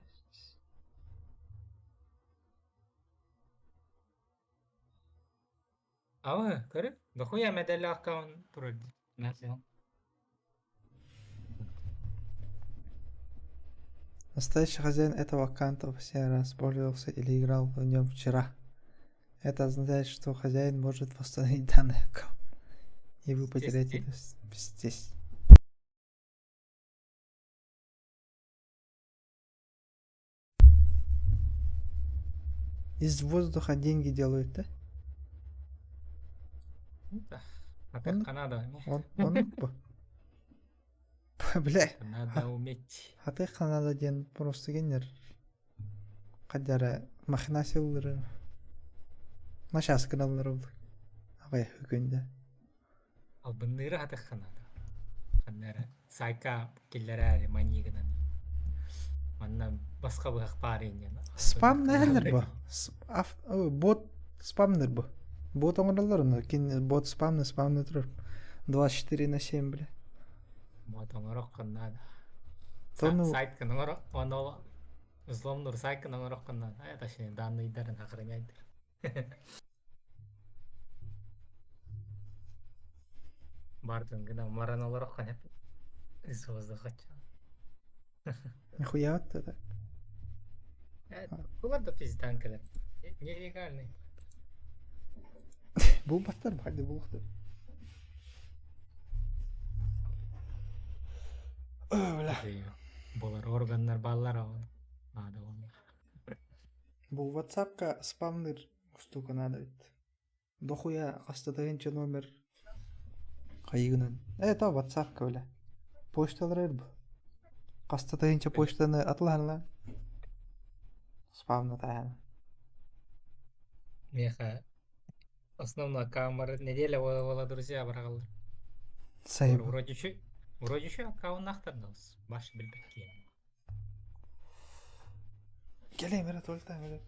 Ава, көрү, дохуя медаль аккаунт турар. Нәрсе. Настоящий хозяин этого аккаунта последний раз пользовался или играл в нем вчера. Это означает, что хозяин может восстановить данный аккаунт. И вы потеряете это здесь. Из воздуха деньги делают, да? А Он- Канада. Он Бля. Надо уметь. А ты Канада диэн просто генер. Кадяра махинациялары. Начас каналлары был. Агай хүкүндө. Албынныыры хатых Канада. Ханнара сайка киллерәри манигынан. Манна баска быһах бар инен. Спам нәһәлләр бу? Бот спамнер бу. Бот оңороллор оны. Кин бот спамны спамны турар. 24 на 7, бля. Бот оңорок Канада. Тону- Сайт оңорок, оны взломнур сайт оңорок Канада. Это точнее данные сохраняет. Бардын гына маран олорок канап. Из воздуха. Нихуя вот это. Булар да пиздан келет. Нелегальный. Бу баттар барды булуктар. Бля. Булар органнар баллар аны. Надо оны. Бу WhatsApp-ка спамныр штука надо ведь. Дохуя хастатайынча номер. Кайыгынан. Это WhatsApp-ка, бля. Почталар бу. Хастатайынча почтаны атланла. Спамны таян. Меха основной камера неделя была друзья баргалар. Сайып. Вроде еще аккаунт ахтардабыз. Баш билбек кийин. Келейм, эре туалеттен келейм.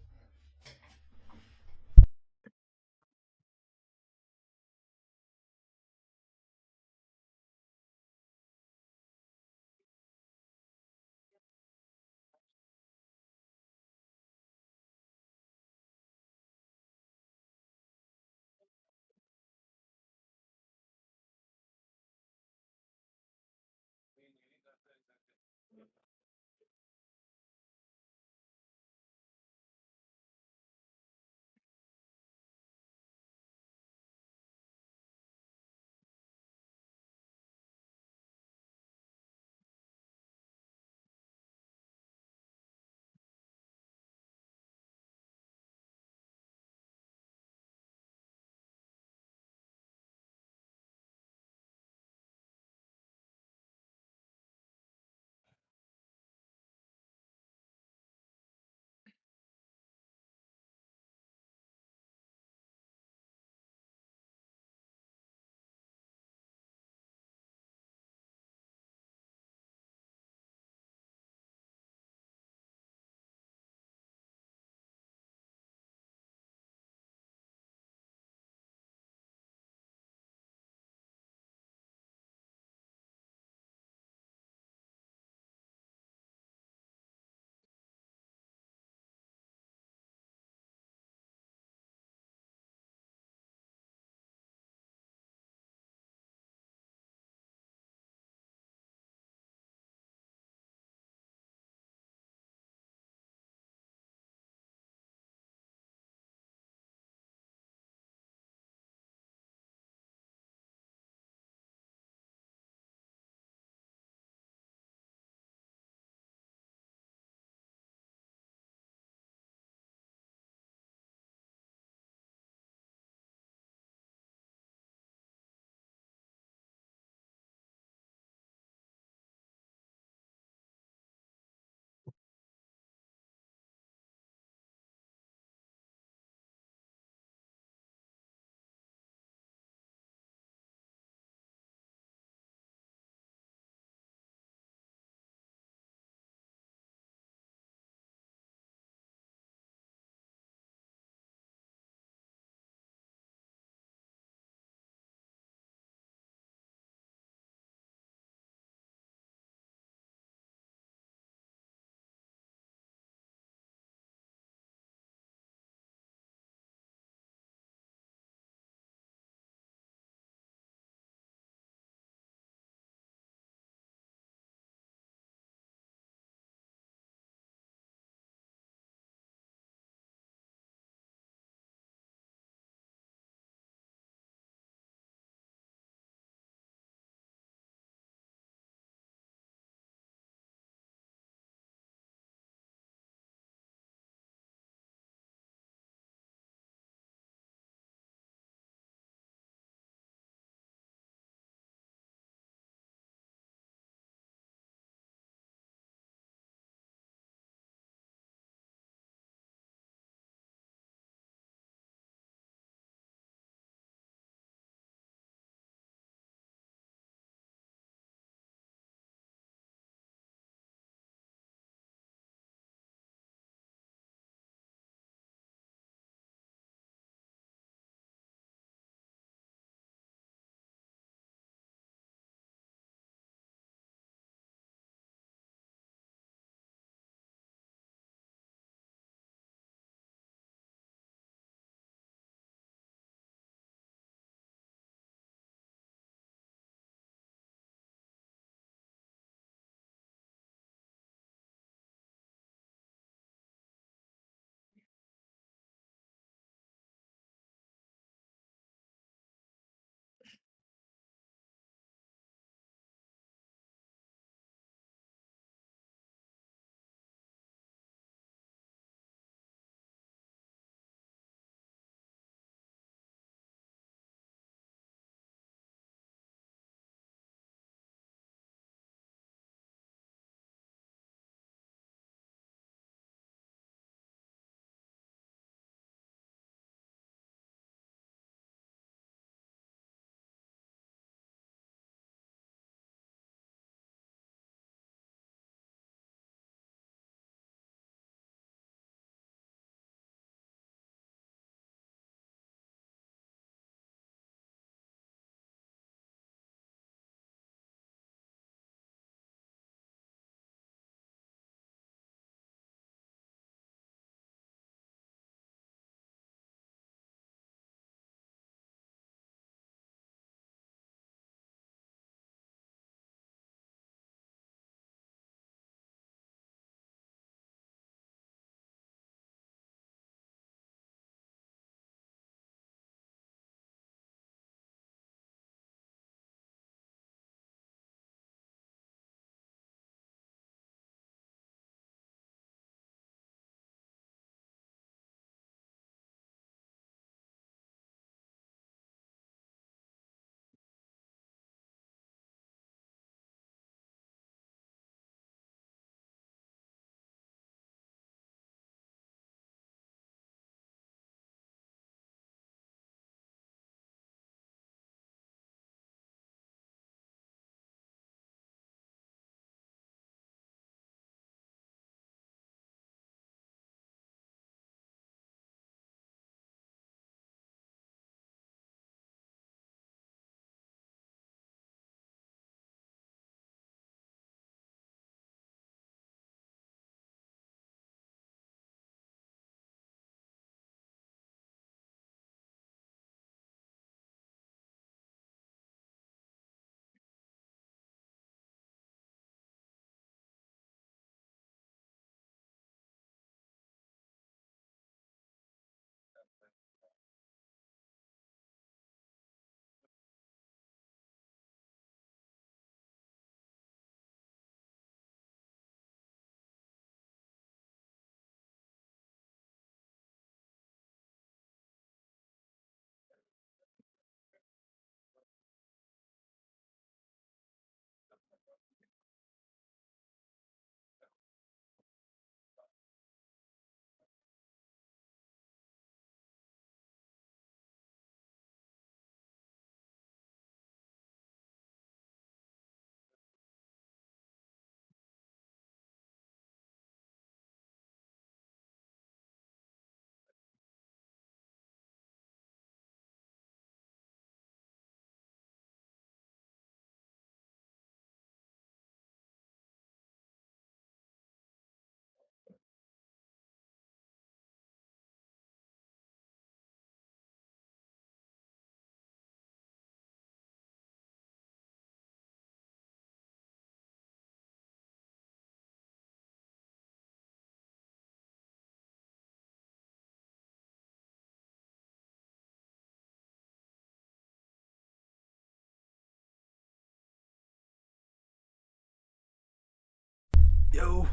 Йоу.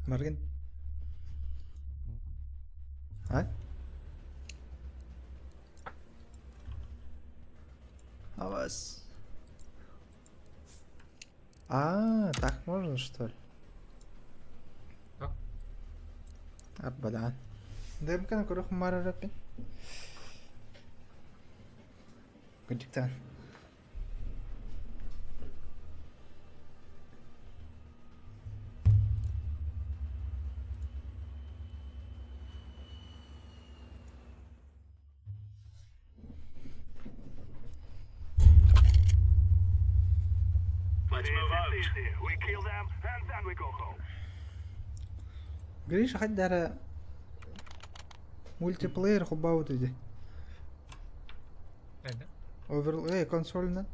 Маргин. А? А вас? А, так можно, что ли? Да. Арбадаан. Дымканы көрөх марараппин. Күндүктан. Let's move out. We kill them and then we go home. Гриша хайдара мультиплеер хубаут иди. Это. Овер... Эй, консольна.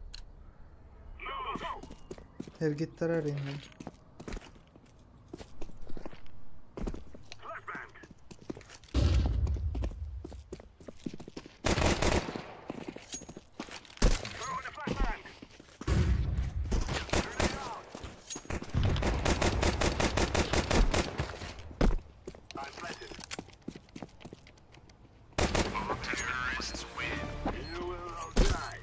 Эргиттарар инген. Terrorists win. You will all die.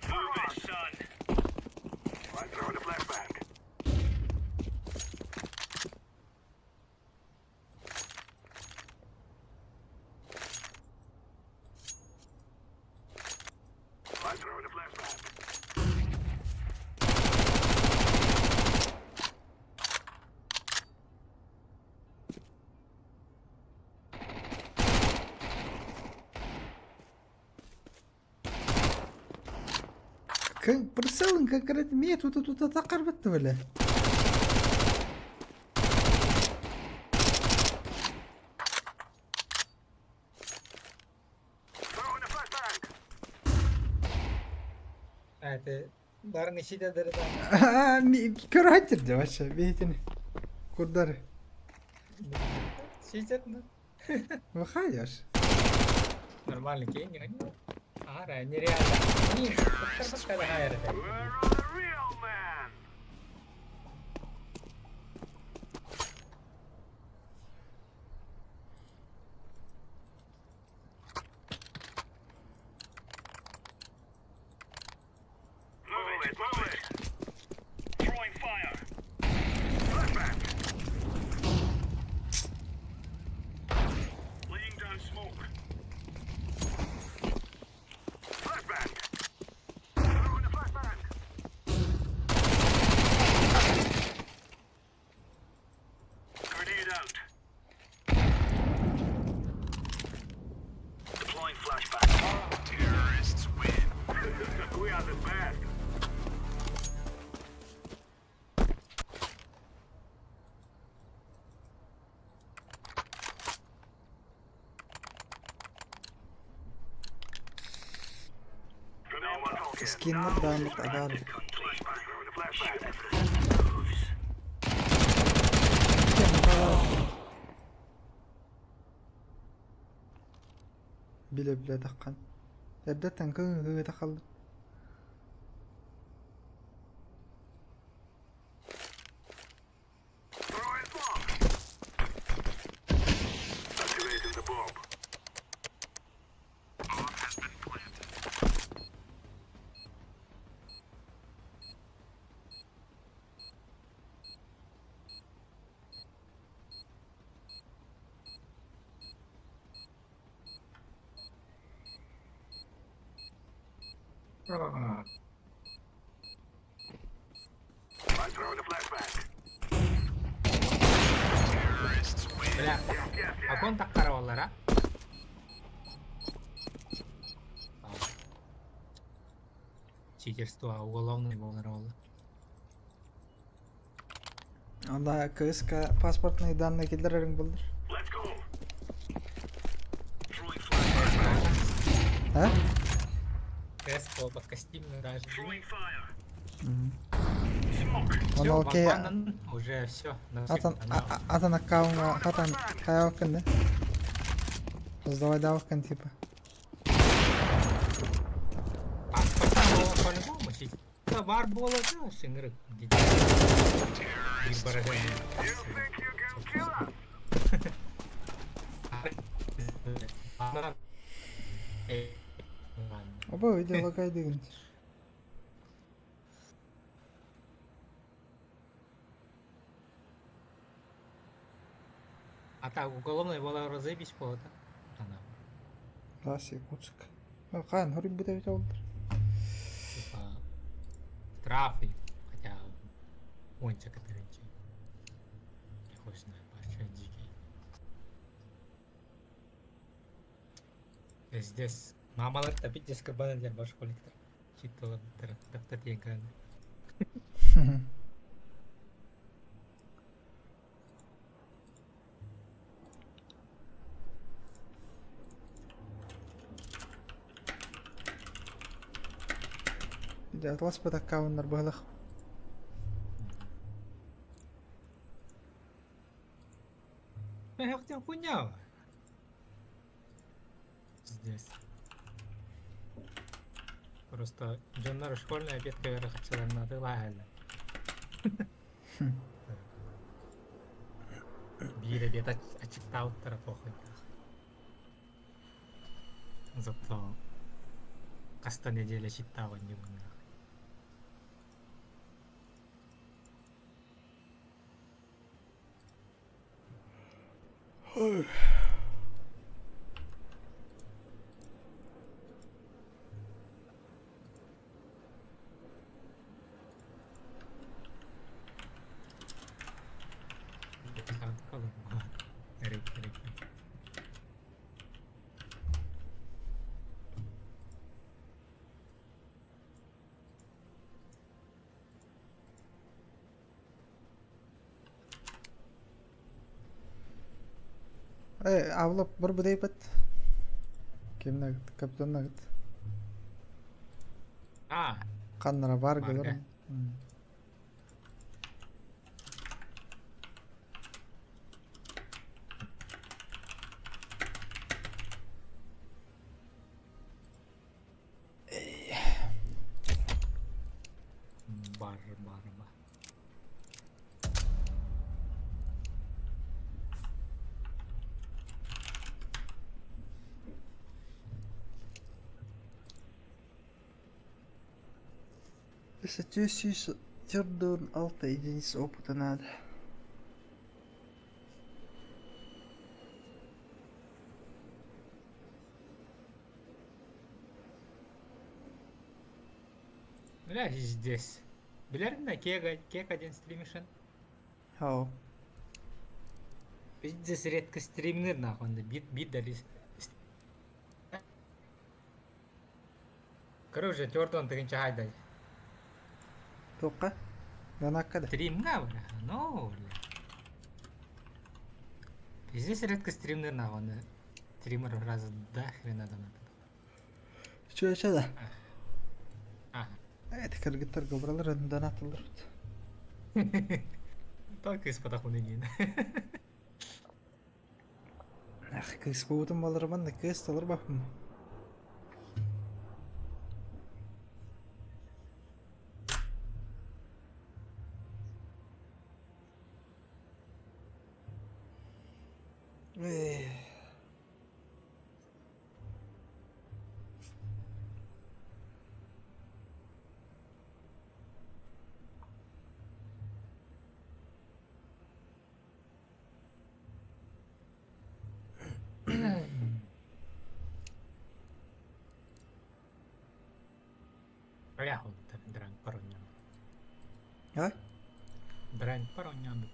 Move it, son. I'm throwing a flashbang. I'm throwing a flashbang. Прицелын конкретно мия тут тут тақар бітті біле. Throwing a flashbang. А, это барын ишите дырыда. Көрөйтір деп вообще бейтini. Курдары. Шитет, ну. Выходишь. Нормально, кейн, не Ара, нереально. Не, Where are the real men? Move it, move it. Throwing fire. Flashbang. Laying down smoke. Flashbang. Throwing a flashbang. Grenade out. Deploying flashbang. Terrorists win. we are the best. No more talking. Скиннер даамыт агаар. Flashbang. Flashbang. Moves. Биле биле таққан. Эрдеттен кыы тақалды. Throwing bomb. Activating the bomb. Bomb has been planted. I'm throwing a flashbang. Terrorists win. Бля, а он так караваллар, а? Читерство, уголовный болар ол. Анда КСК паспортные данные келдерерин булдыр. Let's go. Throwing flashbang. А? КС под костюм даже. Throwing fire. Мгм. Smoke. Онно окей Уже все. атын атын аккаунҥа хатан хайаабаккын да? Создавайдаабаккын типа. По-любому Бар буола да, сыҥырык. Биир бараһын. Оба видео лагайдыгын. А так уголовный была разъебись буолла да? Раз Якутск. Хаан хоруйбут эбит олдор. Типа штрафы, хотя уонча кытырынчы. Я хуй знаю, вообще дикий. Здесь мамалар тапить здесь кабана для башколиктар. Читталар таптат еган. Дьэ, атласпыт аккауннар быһылах. Мехтен хуйня. Здесь. Просто дьоннор школьная обедка үөрэхчилэрин атыылаһаллар. Биир обед аччыктаабыттара похуй. Зато хаста неделя читтаабын дьыбыннаах. Э, Авлап бір бұдайбыт. Кимнагыт, капитаннагыт. А, Ханнара бар Барга. гылыр. бар, бар, бар. Сүүс төрдүн алта единиц опыта надо. Бля, здесь. Билэрин да Кега, Кек один стримишен. Хау. Пиздец редко стримнер нахуй, он бит бит дали. Короче, тёртон тыгынча хайдай. Тоққа? Данакка да. Стримга, бля, ну, бля. Пиздец редко стримнер нахуй, он стример раз до хрена донат. Чүөчэ да. Ага. Это кыргыттар гобралар донатылар. Только из подохуны Ах, кыс буутун баларман да кыс талар бахым. Эй. Бля, он дрань паронян. А? Дрань паронян.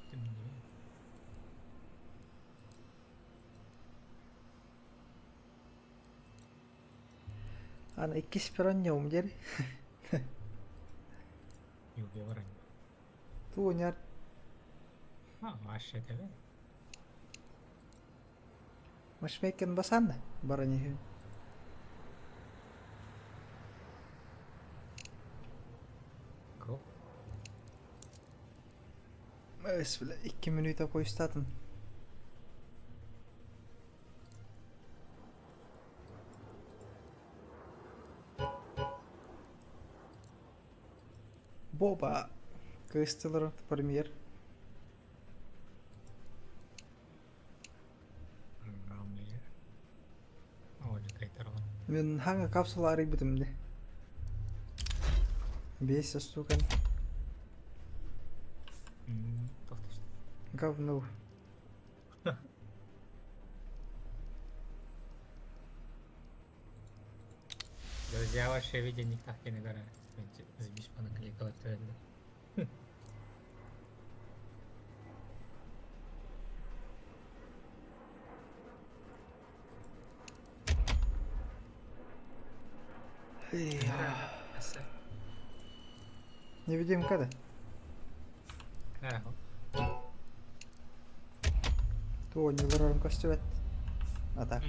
Ана иккис перонньом диэри. Юбе Туоняр А, вообще тебе. Машмейкен басанна баранихин. Го. Эс, бля, 2 мүнүүтэ поистаатым. Боба кыыс тылларын премьер. Мин хаҥа капсула арыйбытым дии. Биэс штукан. Говно. Друзья вообще виде никак не гора. Забись понакликала тренды. Невидимка да? Туо не вырором көстүбэт. А так.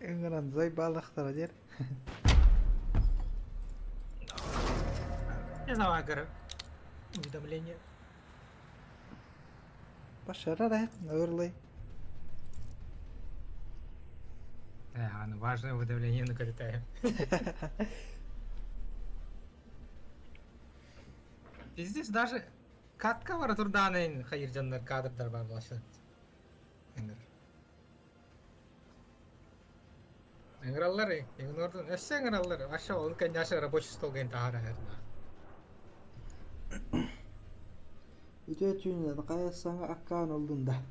Ыҥыран зайбаалахтара диэр. Не знаю, говорю. Уведомление. Пашарара, ырлый. Да, ну важное уведомление накатаем. Пиздец, даже катка бар турдаанын хайыржаннар кадрдар бар булашат. Эңир. Ыҥыраллар, игнордун. Өссө ыҥыраллар. Вообще, ол конечно рабочий стол гэн таһара эрна. Үтүө түүнүнэн хайа саҥа аккаунт ыллын да?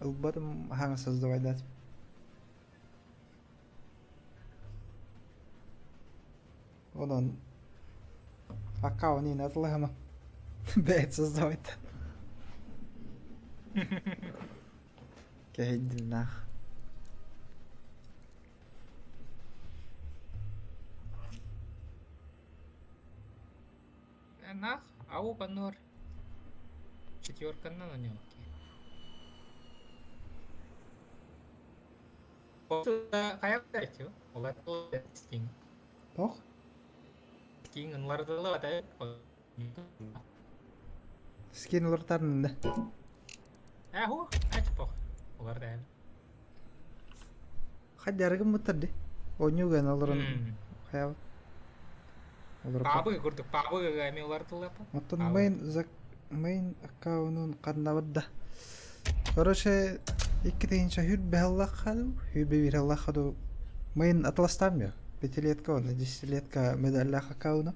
Ылбатым хаҥа создавайдатым. Онон аккаунт атылаһыма. Бэйэт создавайда. Кэһэйдиннээх. Нах, ау панор. Четверка на нем. Тох? Скин уларытарын да. Хадьарыгым быттар ди. Онньуган олорон хайа Пабы курдук пабы эми улартылапа. Оттон мейн за мейн аккаунун ханнабыт да. Короче, икки тыһыынча хүрбэ аллахха хүрбэ биир аллахха ду мейн атластааммыо. Пятилетка уонна десятилетка медаллаах аккауна.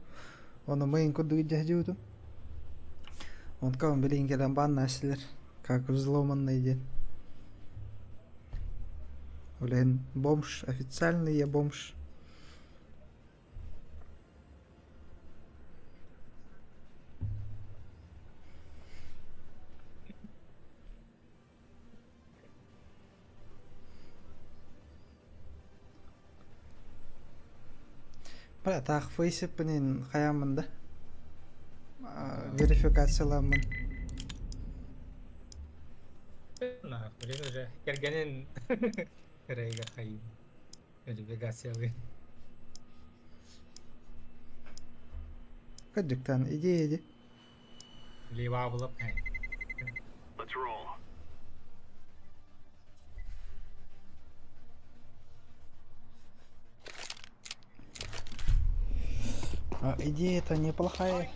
Ону мейн курдук илдьэ Онтон билигин кэлэн бааннаа силэр как взломанный диэн. Блин, бомж, официальный я бомж. Бля, таах фейсиппинин хайааммын да верификацияламмын. Блин, уже кэргэнин Рейга хайын. Верификациялыы. Кырдьыктаан идея ди. Лива булып. Let's roll. А, идея-то неплохая.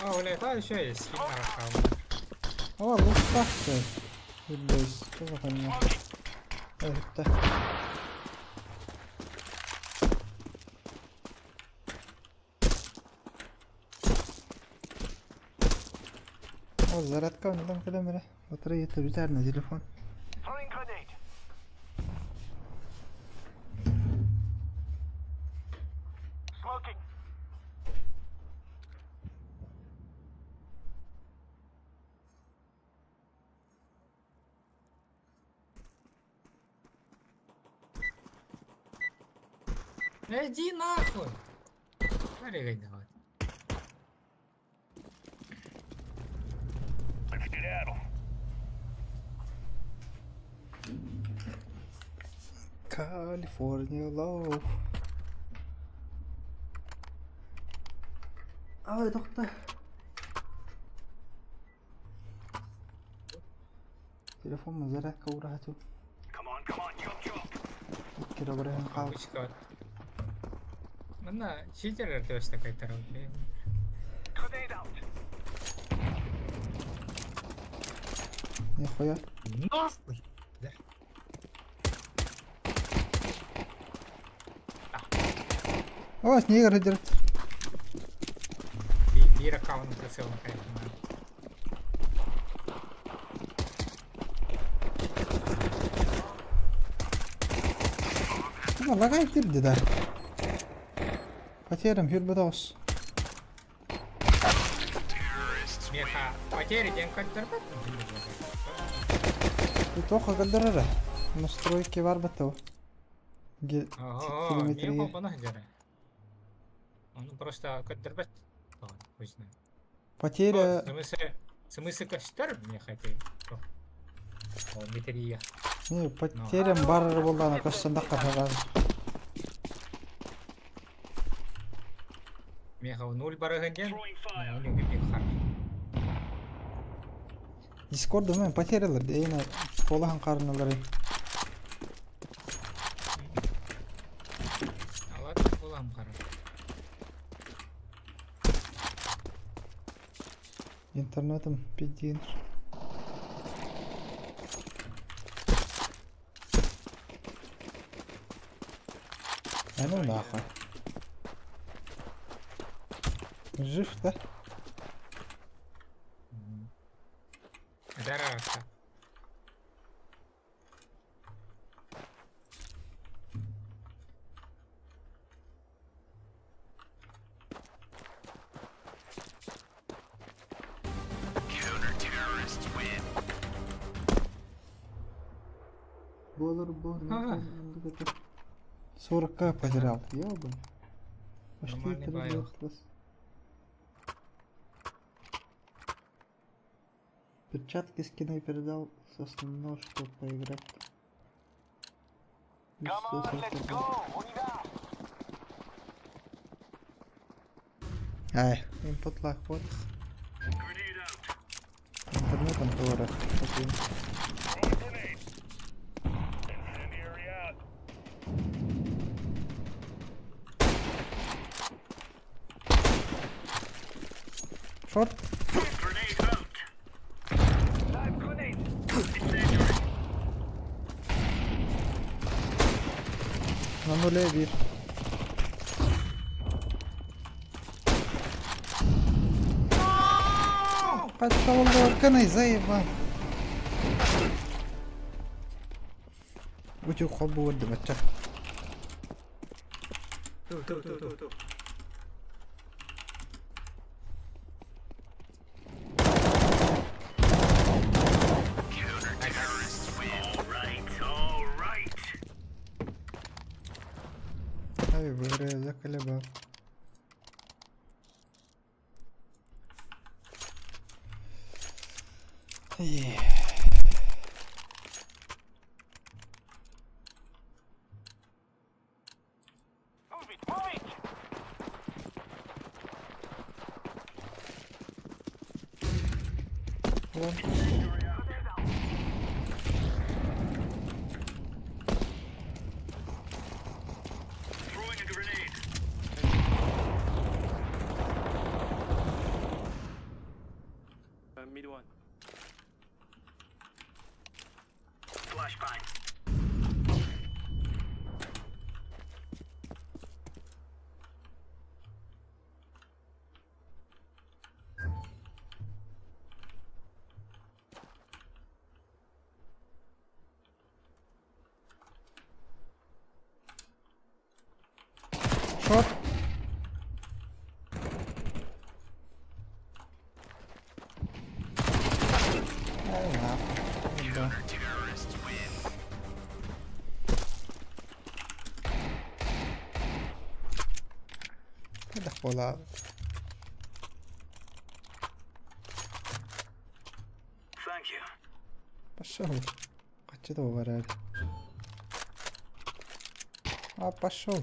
О, бля, это еще есть скин на аккаунт. О, луктах ты. Бойс, что за хуйня? Это. О, зарядка у там камера. Батарея это на телефон. Throwing grenade. Smoking. Иди нахуй! Регай давай. Let's skedaddle. California love. Ай, тохто. Телефон зарядка ураһатым. Икки барыһын хаал. Манна читер түбэстэ кайтарар. Нихуя. Нахуй! О, снегр идет. Биир аккаунт прицел на Ну, лагай тирди да. Потерям хүрбөтөҕүс. Меха потери диэн көрдөрбөт. Тоха көрдөрөрө. Настройки бар баттау. Ого, не холбоно сылдьара. Ону просто көрдөрбөт. Хуй знает. Потеря... Смысл көстөр меха эти. О, метрия. Не, потерям бар боллана көстөн дакка Меха нуль барыгын диэн. Ону күбүк хар. Дискорд мен потерялар дейін колахан карналары. Алар улам хар. Интернетом пиздин. А ну нахуй. Жив, да? Здорово. Болор бор. 40к потерял. Ёбан. Почти Нормальный три боёк. лет. Перчатки скины передал с основного, чтобы поиграть. И 142. Ай, input lag вот. Интернетом тоже. Шорт. На нуле bir. Подшел канай заебал. Утюг хоббу дымача. Ту ту ту ту. Ай, выиграю, заколебал. Е. Вон. Mid one. Шорт. Ай, нахуй. Да. Это хула. Пошел. Качы да барар. А, пошел.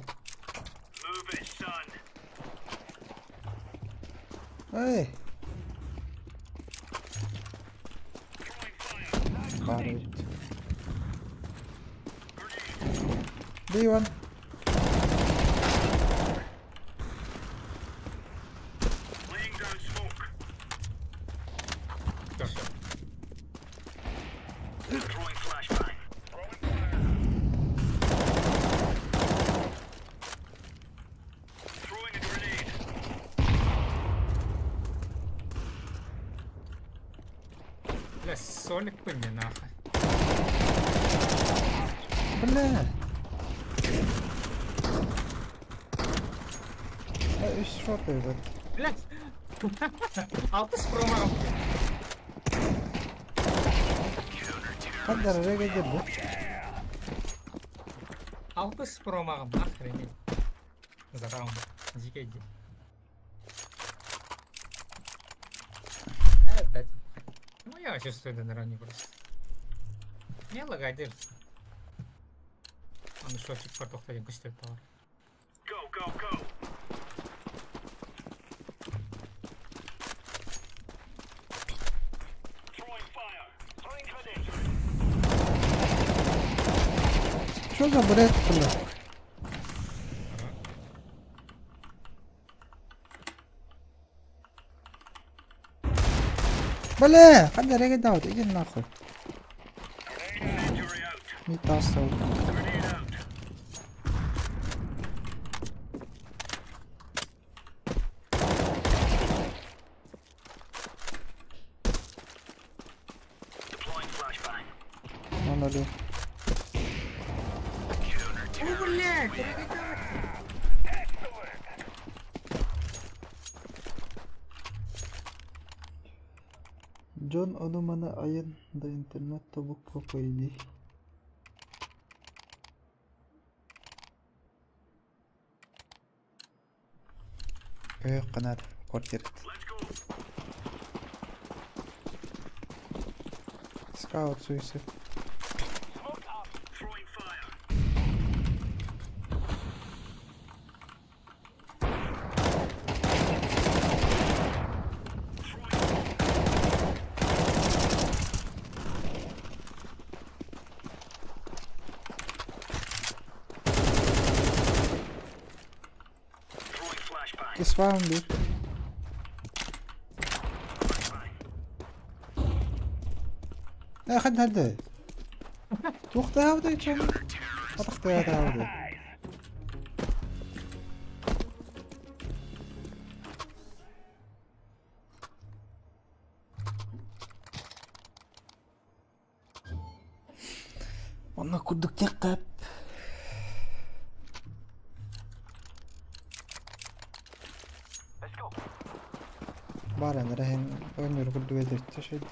Эй! Баар эбит. B1. Бля, солик мне нахуй. Бля! Э, үс шорт эбит. Блядь! Алтыс промах. Хандар реге бу. Алтыс промағым, охренеть. За раунд. Дикий иди. Опять. Ну я чувствую на раунде просто. Не лагай, держит. Он шотик портохтадин көстөрүп товар. Что за бред, бля? Бля, хандар реге даут, иди нахуй. Не тасал. Он али. О, блядь, реге Дьон ону-маны айан да интернет тобук попойдий. Өй қанар квартира. Скаут суицид. Кисваун бир. Э, хад хад. Туохтаабытай чон. Атахтаабытай. Онно курдук тиэххэ Баар эрэһин оонньуур курдук этэртэ шөйд.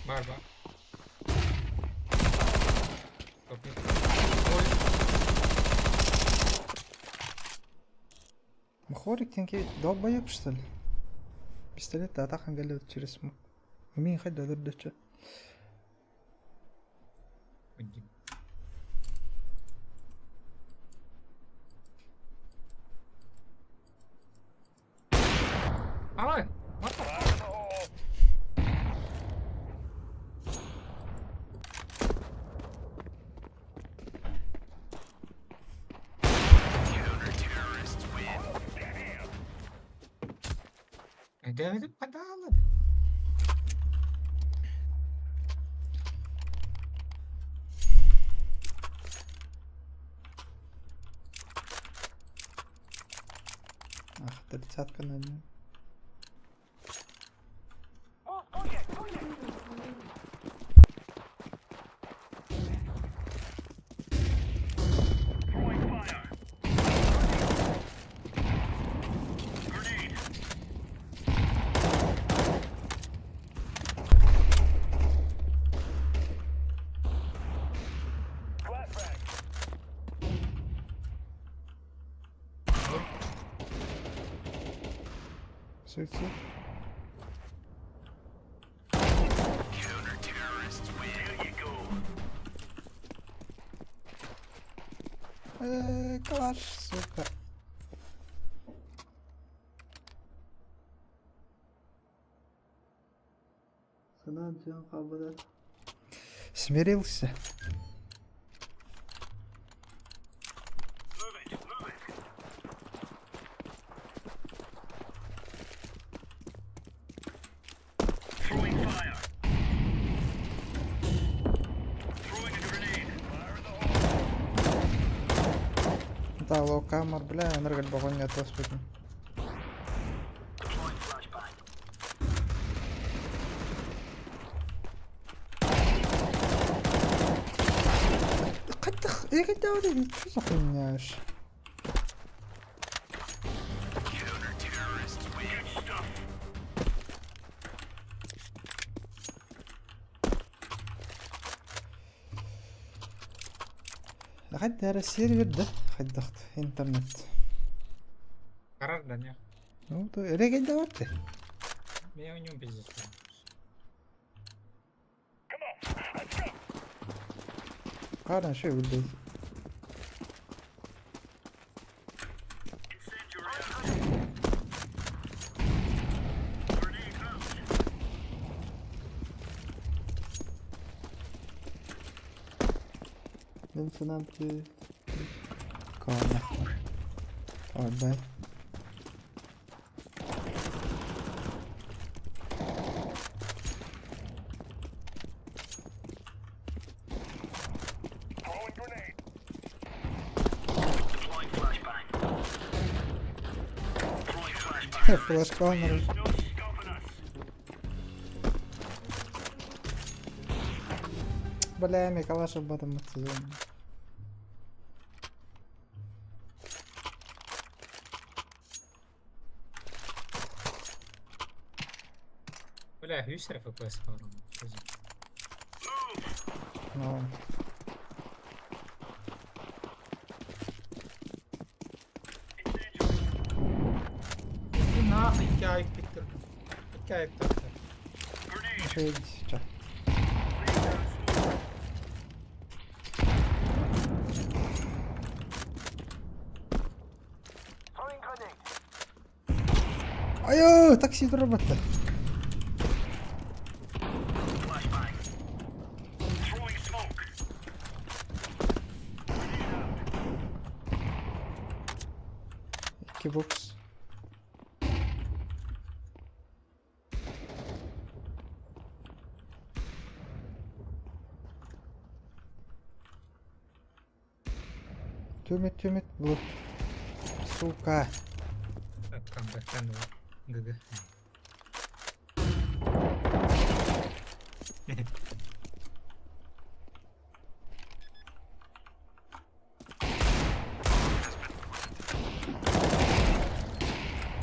Бар, бар. Стоп, нет. Ой, Махорик тенки долбоеб что ли? Пистолет атахан галет через смок. Умин хоть да да чё. уйди. Ай, what the fuck? Давид подала. Ах, тридцатка на нем. Суицид. Э, калаш, сука. Санаан түһэн хаалбыта. Смирился. Да, лоукамер, бля, энергобогонь отоспитин. Хайдах эгэдээбит что за хуйня вообще? Хайда эрэ сервер да хайдах интернет. Карар да не. Ну, то эрэгэйдээбит. Меня у него пиздец. Хорошо, блядь. Мин санаам Каана. Ой, Флешкамера. Бля, Миколаша об этом Бля, үс эрэ FPS баар. Ну. Нахуй икки айып биттир. Икки айып тахтар. Чэ. Айоо, такси турбатта. Икки бокс. Түмит, түмит, бу. Сука. Камбэктан ГГ.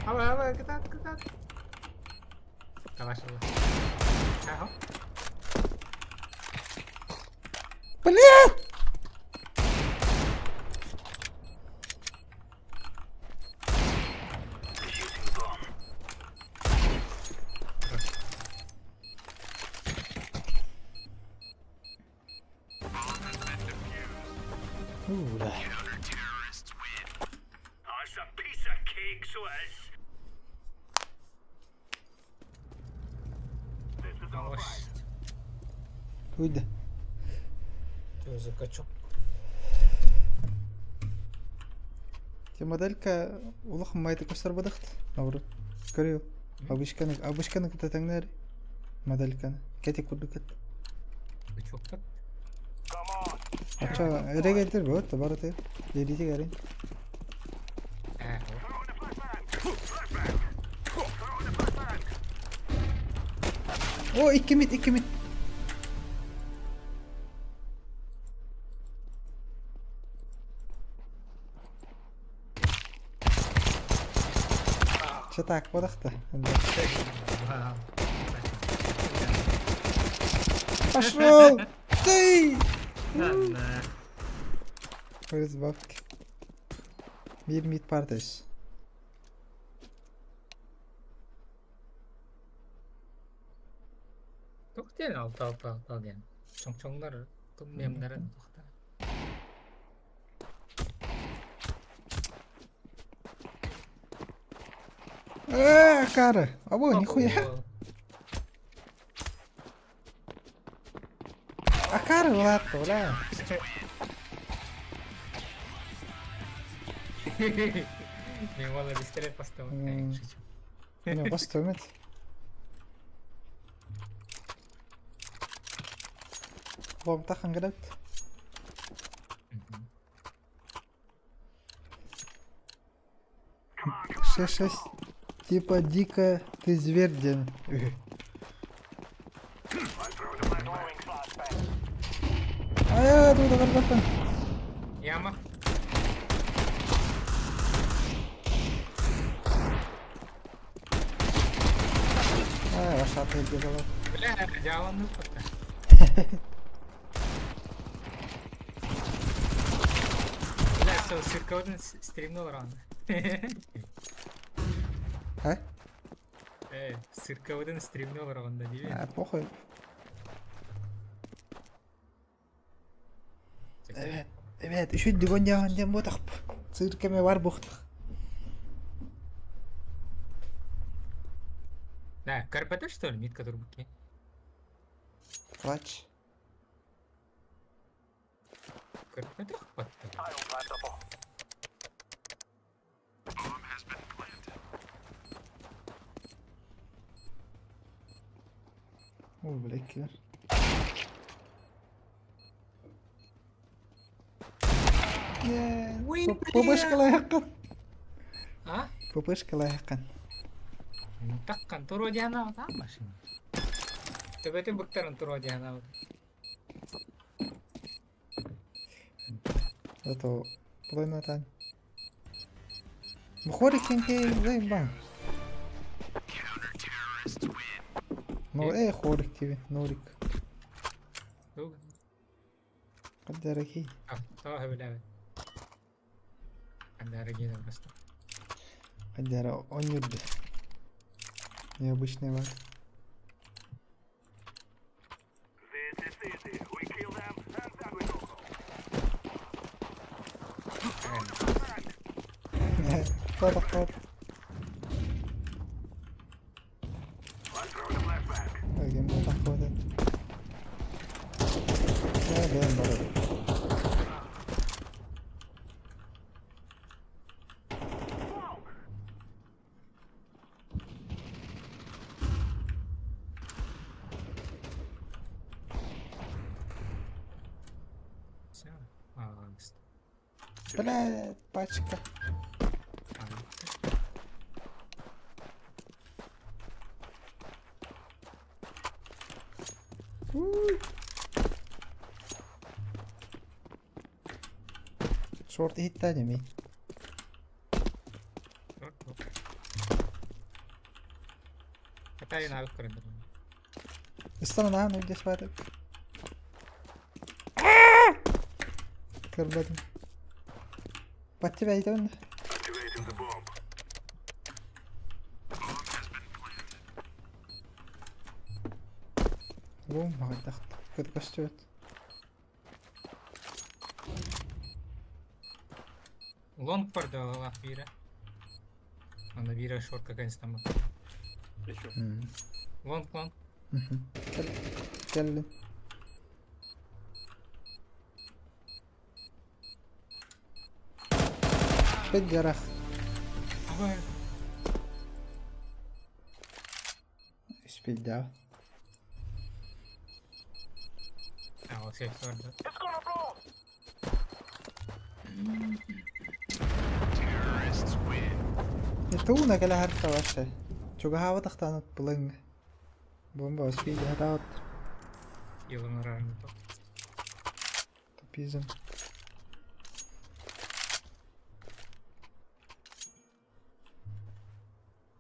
Ава, ава, кытаат, кытаат. Калашылы. Аха. Бля! Ooh, да. Уйда. Что за качок? Те моделька улахан майты көстөр бадахт. Наоборот. Көрүө. Обычканы, обычканы кытта тэҥнээр модельканы. Кэти курдук эт. Качоктар. Ача эрэгэлдэр бу барыты. Лирити гэрин. О, икки мид, икки мид. Чэ так бодахта. Пошел! Ты! Вырез бабки. Мир мид партес. Туох диэн алта алта алта диэн чоҥчоҥнор мемнэрин туохтара. Э, Кара, або, нихуя. Акары улаатта, бля. Мен уола бистере поставил. Не, бастымет. Ломтахан гребт. Шесть-шесть. Типа дико ты зверь диэн үһү. Айа, тууда барбаппын. Яма. Ай, ашаты бежала. Бля, дьааланнык пока. Бля, все, цирковый стримнул рано. А? Э, цирковый стримнул рано, не А, похуй. Evet, evet, үчүн дигон дьаһан диэн буотах. Циркэме бар буохтах. Да, КРПТ что ли, митка турбуки? Клач. КРПТ хпатта. О, блядь, киллер. ППшка лайыққан. А? ППшка лайыққан. Таккан туруо диана там машина. Төбөтүн быктарын туруо диана. Зато половина там. Мухорик кенке заебал. Ну, эй, хорик тебе, норик. Қаддаракей. Тоҕо билэбин. Қаддаракей просто. Қаддара он юрды. Необычный бар. Тоқ, тоқ. Эгем ботақ қойды. Бэм барады. Все. Бля, пачка. Шорт иһиттээ ми. Катарина алып көрөндөр. Истана нүдес бар. Көрбөдүм. Батты бәйден. Бум, мағайдақ. Көт көстөт. Лонг бар да алах бира. Ана бира шорт какая-нибудь там. Еще. Лонг, лонг. Келлин. Бет жарах. Давай. Успел, А, вот все, все, да. Туuna кэлэ харта вообще. Чугаһаабатахтаанат булаҥ. Бомба успели хатаат. Илон Тупизм.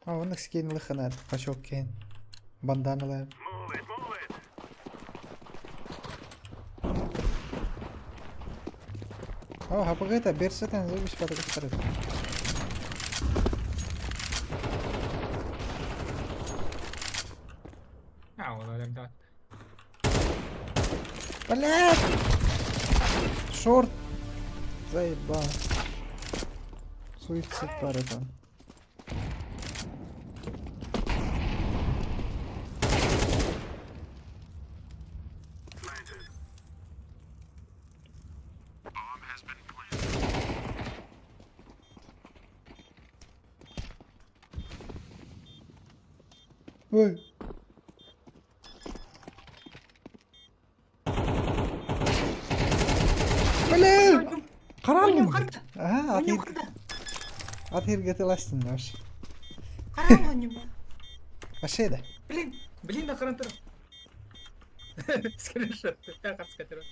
А, оннук скин лыханат, пачок кен. Банданалар. О, хапыгыта берсетен зубиш патагыстары. А, ол өлімді атты. Блядь! Шорт! Заебал. Суицид бар это. Ой. Блин! Қаралым. Ага, Атырга тыластын вообще. Қаралым. Вообще да. Блин, блин, да қаран тұр. Скриншот. Қарсы тұр.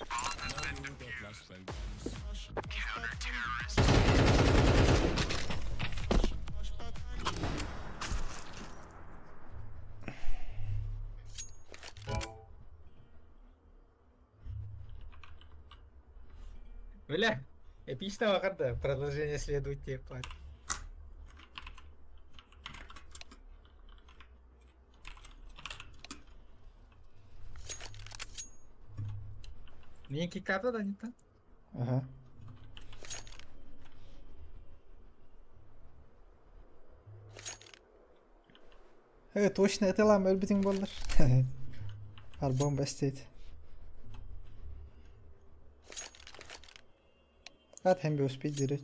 Бля, эпичного карта. Продолжение следует типа. Меники карта да не та? Ага. Evet, точно это лам өлбүтүҥ буоллар. Ар бомба эстейт. Ат hem bir успеть дерет.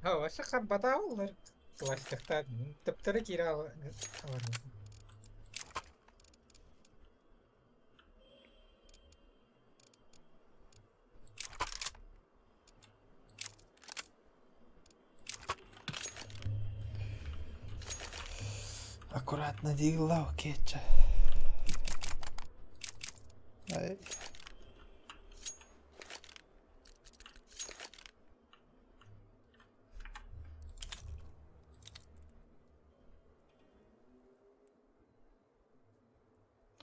Ha, вообще харбата олар. Классикта тыптыры кире алар. Аккуратно дигла кетча. Ай.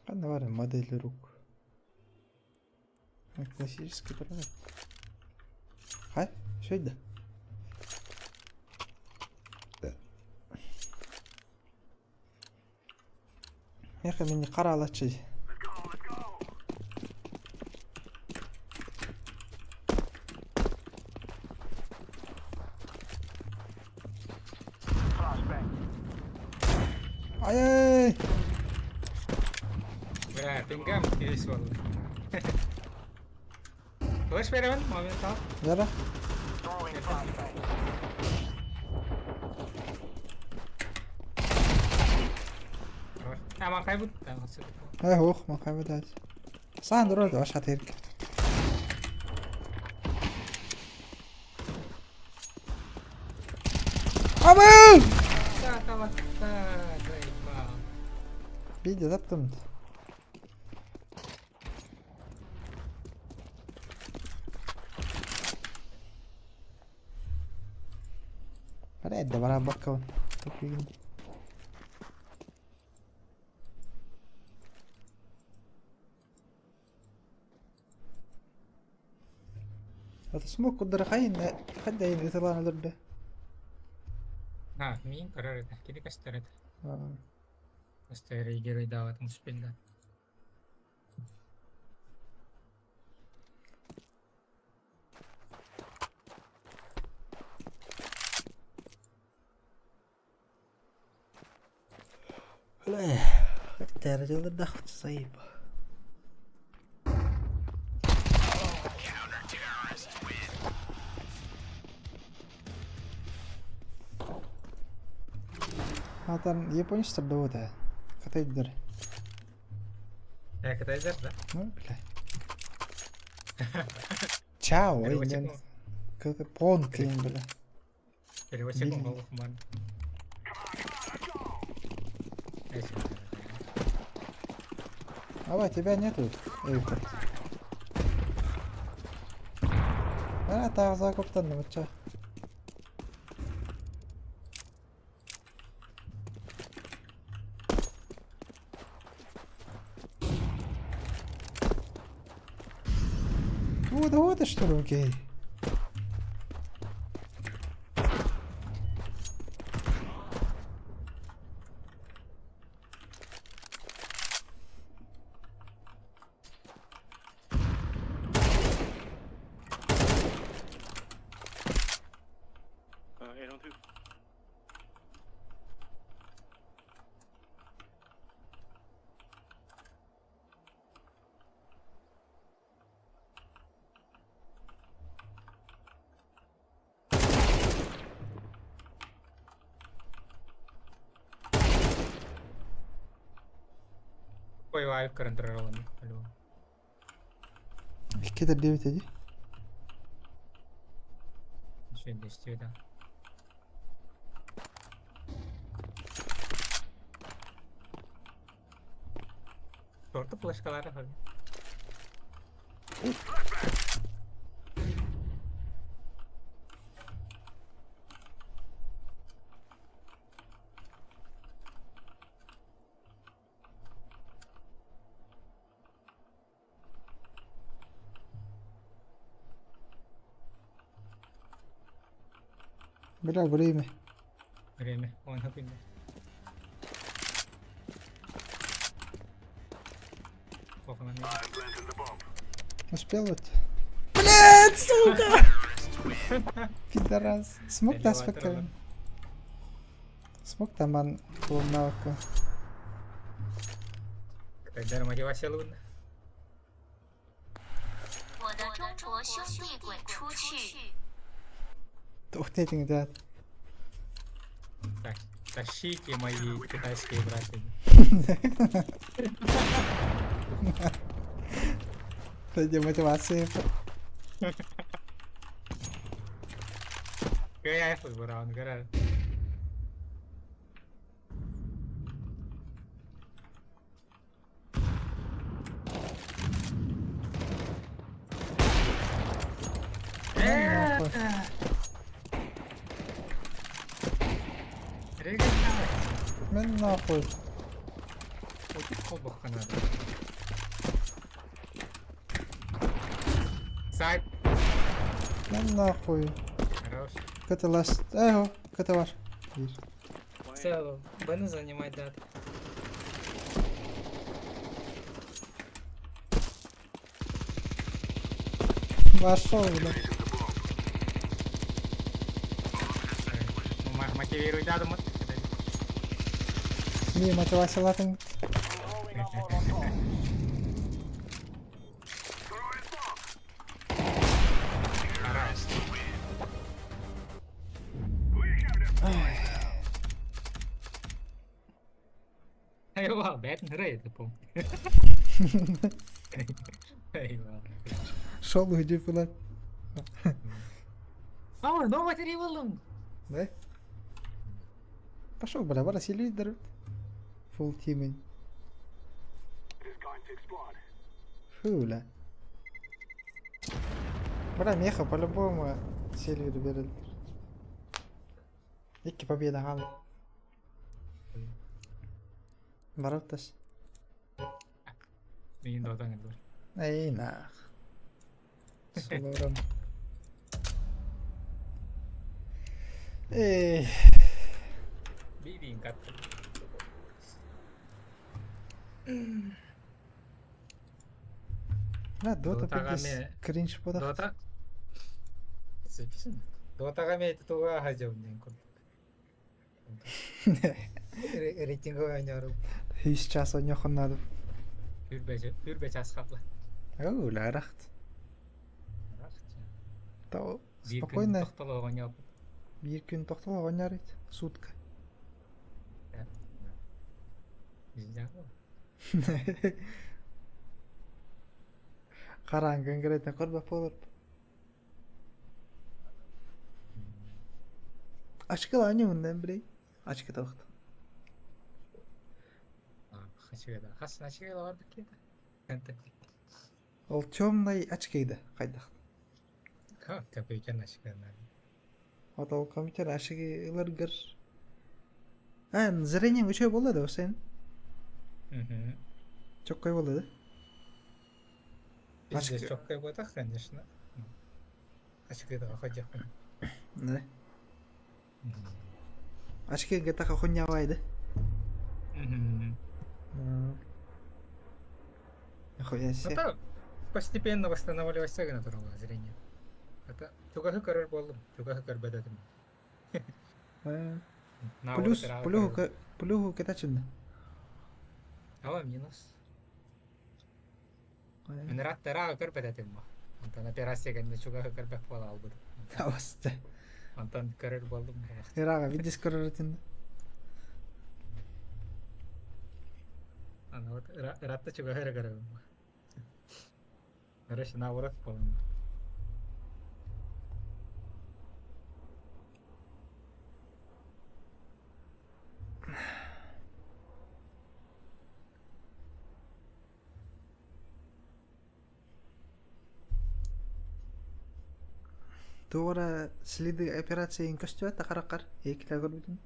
Ханна бар модель рук. Классический правда. Хай, все да. Меха мени каралачы. Ай-ай! Бля, пингам весь вон. Флеш беремин, моментал. Жара. Аман кайбут. Ай, ох, ма кайбут. Сан дурар да ашат эрк. Аман! Видео таптым. Бара бара баккабын. Это смог кудара хайын хадда ытылаан олордо. А, мин көрөр это. Кини көстөр это. Көстөр герой дават муспилда. Бля, дахт заеба. Атан японецтар да вот Катайдер. Катайдер, да? Ну, бля. Чао, ой, Как пон клин, бля. Переводчик был хуман. Давай, тебя нету, Эйфор. А, так, закуптан, вот чё. Вот, вот, что ли, окей. Ой, авик көрөн турар олону. Икки төрдүбүт эди. Еще да. Торты флешкалары хали. Бля, время. Время. Он хапинде. Успел это? Блядь, сука! Пидорас. Смог да сфоткаем? Смог там он навыка. Когда мотивация лунна. 我的中国兄弟滚出去！ Ух ты, да. Так, тащите мои китайские братья. Где мотивация? Кая футбол, гора. Мен нахуй. Сайт. Мен нахуй. Хорош. Ката last. Эхо, ката ваш. Все, Бена занимать дат. Вошел, бля. Мотивируй дату. Не, мотивация латын. Eyvah, бәтін нұрай пом. Eyvah. Шел уйди, блядь. А, но материалом. Да? Пошел, бля, бара лидер. Full teaming. Фу, бля. Бля, меха по-любому сильвер берет. Икки победа гал. Бараптас. Мин дотан бар. Эй, нах. Солором. Эй. Бибин кат. Бля, Дота пиздец кринж подах. Дота. Дотаға мен туға хажам ден курдук. Рейтинговый ойнорум. Үс час ойнохун надо. Хүрбе час капла. Оу, ларахт. То спокойно. Токтоло ойноп. Бир күн токтоло ойнар Сутка. Караң конкретно көрбөп болор. Ачкыла ойноймун билей. Ачка табыкта. Хачыгада. Хас ачыгада бардык кеде. Ол темный очкида кайдах. Компьютер ачыгада. Вот ол компьютер ашыгы ылыргыр. А, зрениең үчөө болду да сен? Чоккой болду да? Пиздец, чоккой болот, конечно. Ачыгада ходякпын. Да. Очкиге така хуйнявай, да? Нихуя себе. Это постепенно восстанавливалось натуральное зрение. Это тугахы көрөр болдум, тугахы көрбөдөтүм. Плюс, плюху, плюху кетачын. Ава минус. Мен раттара көрбөдөтүм. Антон операция кэннэ чугахы көрбөх буола албыт. Авасты. Антон көрөр болдум. Ирага, видис көрөрөтүн. Аны вот ыратта чугаһы эрэ көрөбүн. Короче, наоборот буолан. Туох эрэ следы операцияйын көстүбэт да хараххар иккитэ көрбүтүм.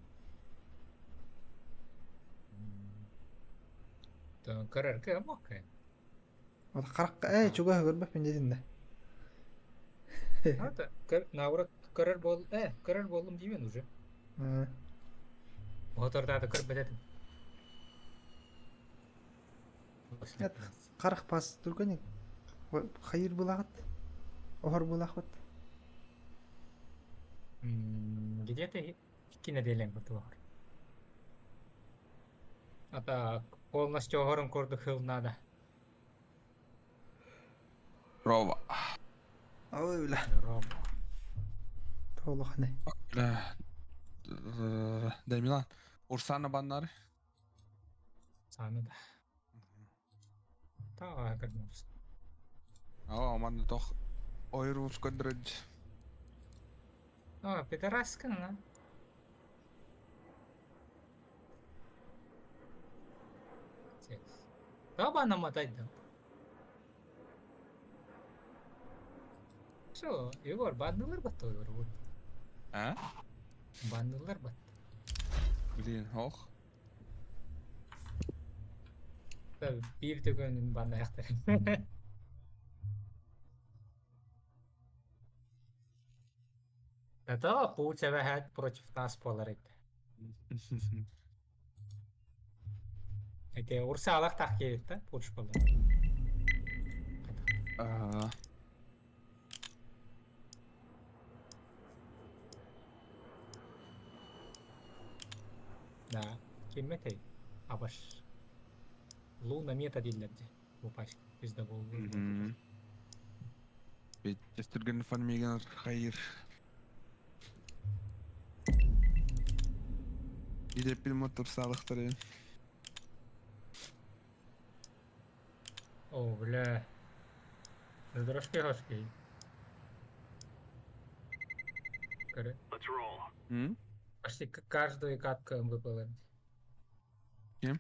Көрөргө омоккой. Вот харахха ээ чугаһы көрбөппүн дьэтиннэ. Это наоборот көрөр буол көрөр буоллум диибин уже. Мотордаата көрбөт этим. Харах пас түргэн хайыр булаҕыт? Оһор булахпыт? Где-то 2 нэдиэлэҥ курдук оһор. А так полностью оһорун курдук хыл надо. Рова. Ой, бля. Рома. Тоолохане. Бля. Демилан. Урсана баннары. Саны да. Та көрмөс. Аа, манна тох ойруус көдөрөж. А, пидораска, на. Таба намотать да. Что, Егор, баннылар батты Егор. А? Баннылар батты. Блин, ох. Биир төгөн банна яхтар. Это путь против нас поларит. Эти урсалах так келет да, пуч болар. Ага. Да, кимметей. Абаш. Луна мета дииллэрди. Бу пачка пизда буолбут. Бит фармиган хайыр. Идеп мотор саалыктары. О, бля. Дорожки хошки. Короче. Let's roll. М? Почти каждую катку МВП. Кем?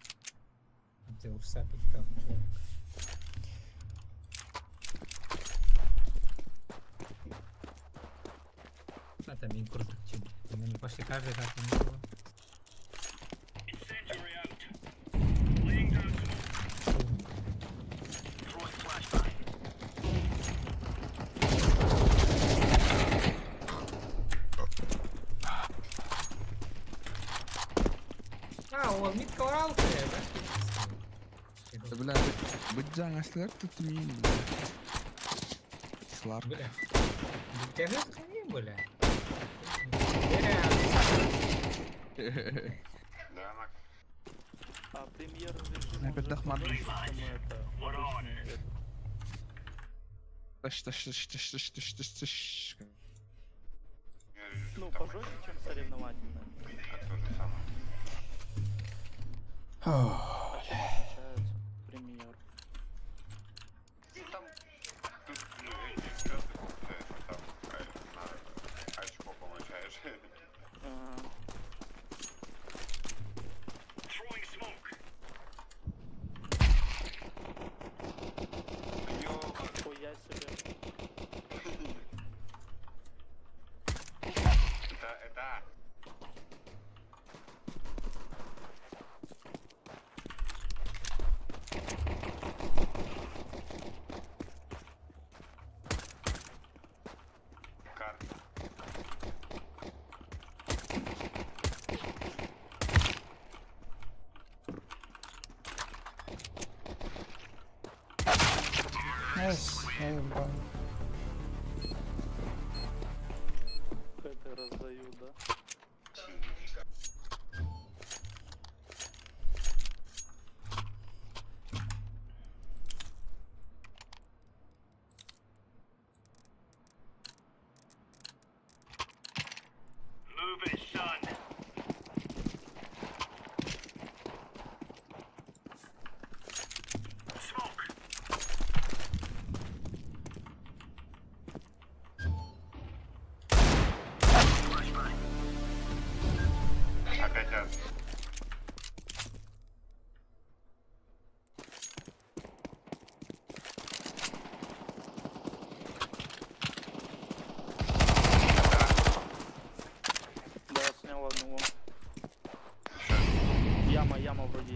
Где урса там. А там мин курдук чем. Почти каждую катку МВП. Incendiary out. Laying down smoke. Throwing flashbang. А, ол мид коралл да? Бля, быджаң аслар тутмин. Сларк. Бля. Бля, бля. А премьер режим Опять Ахмат. это Таш, таш, таш, таш, таш, таш, таш, таш. Ну, пожестче, чем соревновательное. А чем отличаются премьер? Там тут, ну, эти звезды получается, там на очко получаешь. Ага. Throwing smoke. Хуя себе. Это. Карта. Nice. Ай, бан. Это раздаю, да? Move it, son.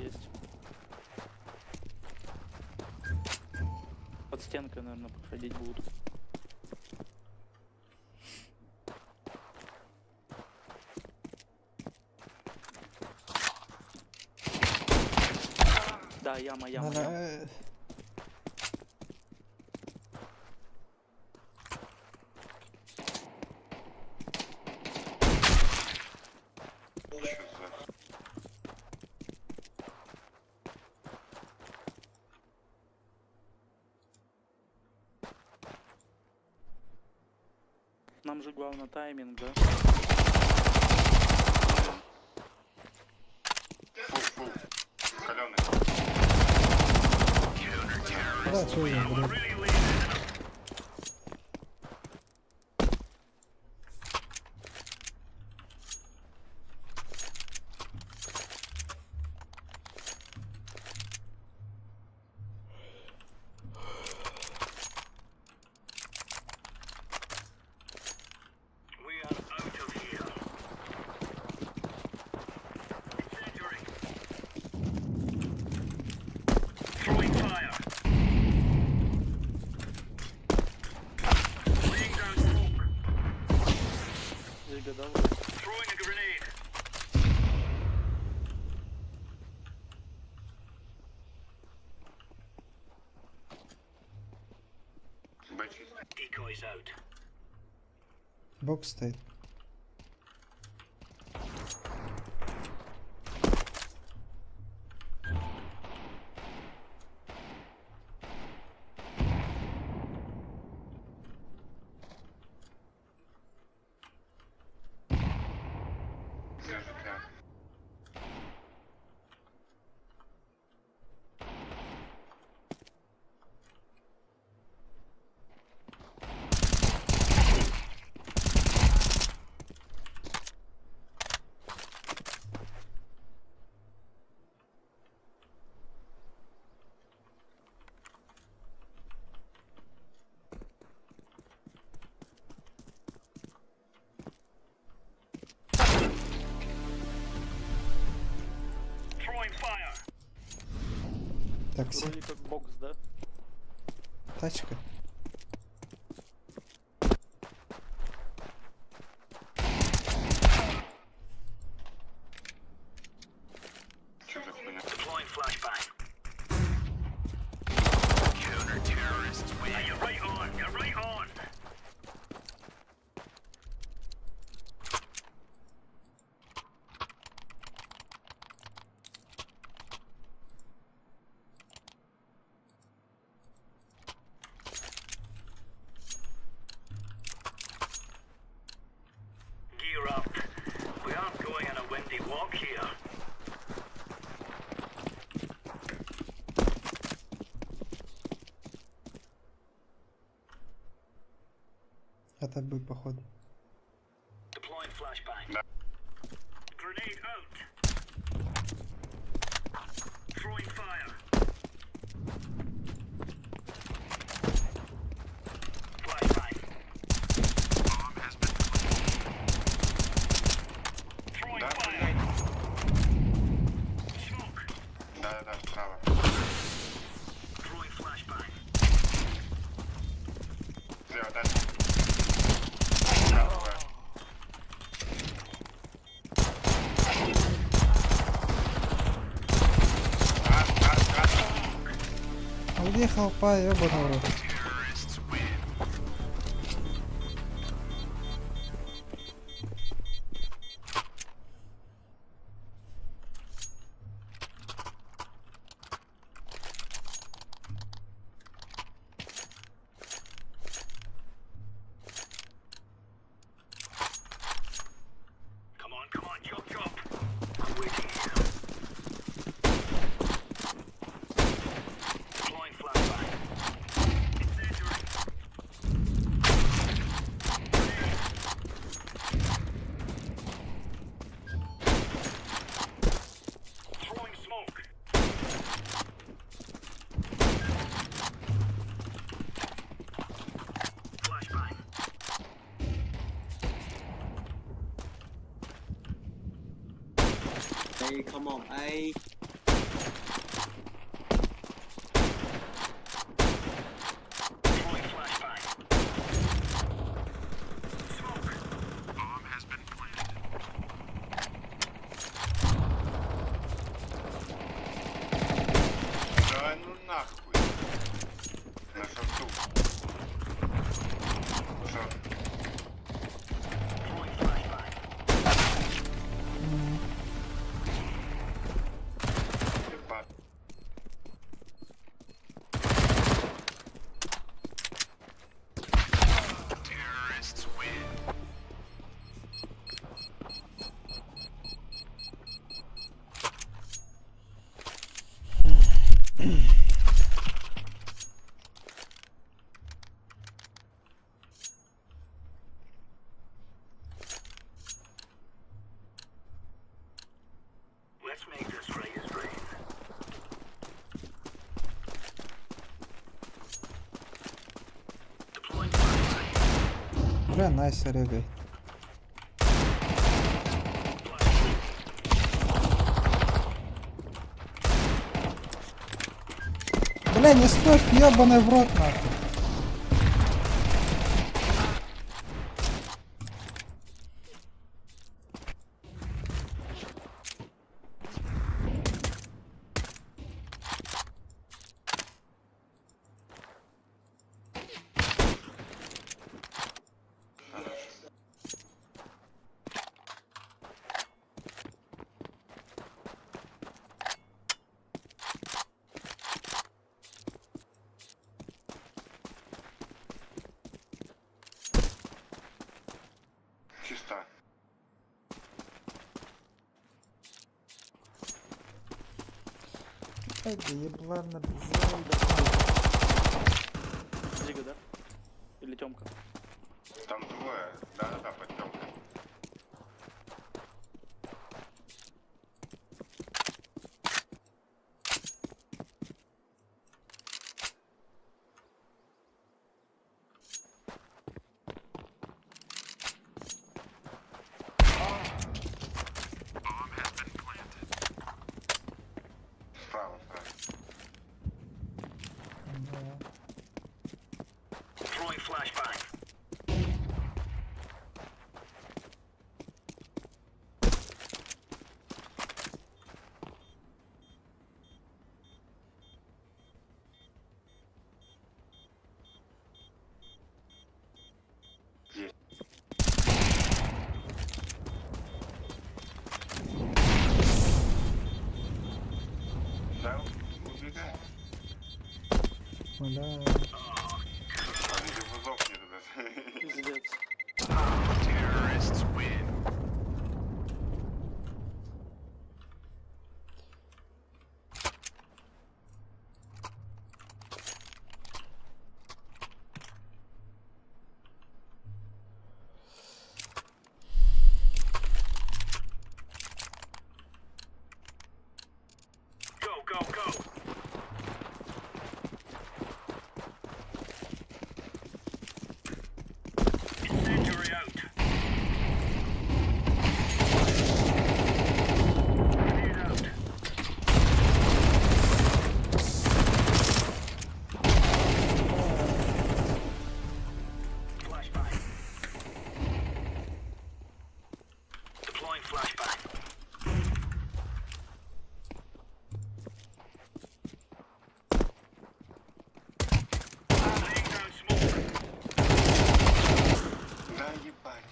Есть. Под стенкой, наверное, подходить будут. Да, яма, яма, Надо, яма. Чё за... Нам же главное тайминг, да? Фу, фу. Калёный. Да, чё я, блядь. We are out of here. Incendiary. Throwing fire. Laying down smoke. Здесь гадал. Throwing a grenade. Б чисто. Decoys out. Бокс стоит. Держит я. Throwing fire. Такси. Вроде как бокс, да? Тачка. Чё за хуйня? Deploying flashbang. Counter-terrorists win. You're right on. You're right on. Gear up. We aren't going on a windy walk here. Это был походу. Deploying flashbang. Да. Grenade out. Throwing fire. Flashbang. Bomb has been Throwing Да, fire. блядь. Smoke. Да-да-да, справа. Throwing flashbang. Слева, дальше. Справа, двое. Раз, раз, раз. А уехал по ёбану в рот. Terrorists win. Come on, come on, chop chop. I'm waiting here. Deploying flashbang. Incendiary. Throwing smoke. Flashbang. Hey, come on, hey. нахуй! На шорту. Шорт. Ебать. Let's make this right as rain. Deploying flashbang. Бля, найс регай. Бля, не стой, ебаный в рот нахуй. Чисто. Ай, да еблан, Зига, да? Или Тёмка? Там двое. Да-да-да, под тёмкой. Справа, справа. Да. Throwing flashbang. Есть. Да, убегай. Бля. А видеовызов нету даже. Пиздец. Go, go, go. Incendiary out. Grenade out. Flashbang. Deploying flashbang. Laying down smoke. Да ебать.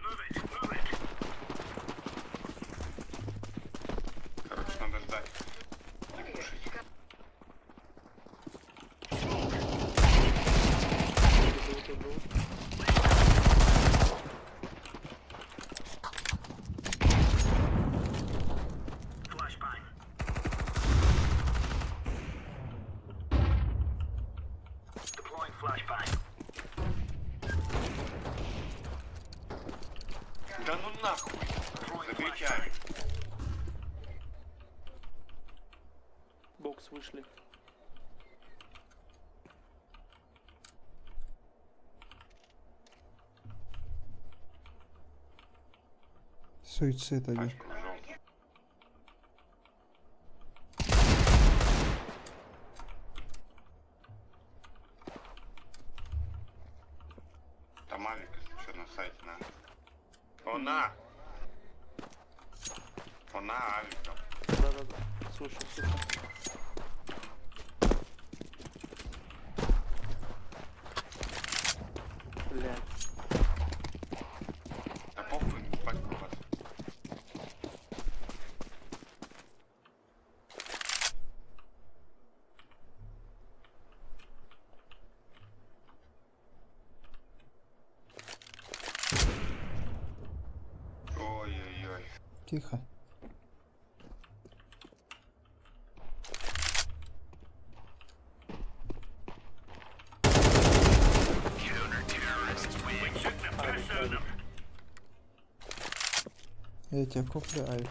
Move it, move it. Короче, надо ждать. Не пушить. Бегут, бегут. Flashbang. Deploying flashbang. Да ну нахуй. Throwing Заберите flashbang. авик. Бокс вышли. Суицид один. Тачку желтую. Там авик, если что, на сайте на. О, на! О, на авик там. Да-да-да. Слушай, слушай. Блядь. Да похуй, пачку у вас. Ой-ой-ой. Тихо. Я тебе куплю авик.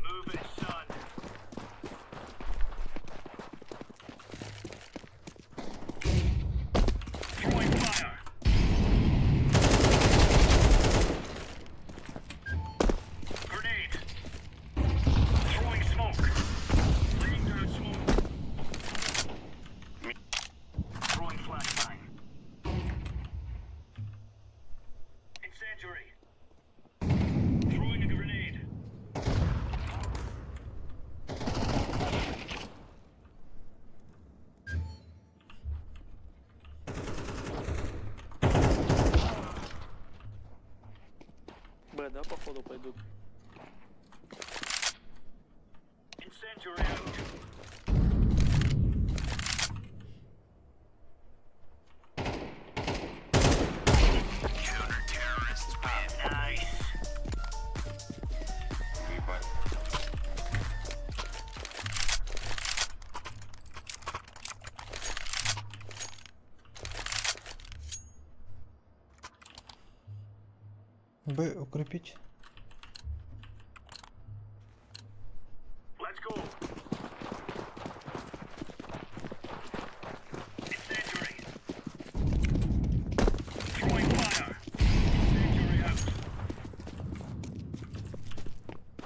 Move it, son. Throwing fire. Grenade. Throwing smoke. Laying down smoke. Throwing flashbang. Incendiary. Throwing a grenade. Б, да, походу пойдут? Incendiary out. Counter-terrorists win. Nice. Ебать. Б укрепить. Let's go. Incendiary. Throwing fire. Incendiary out.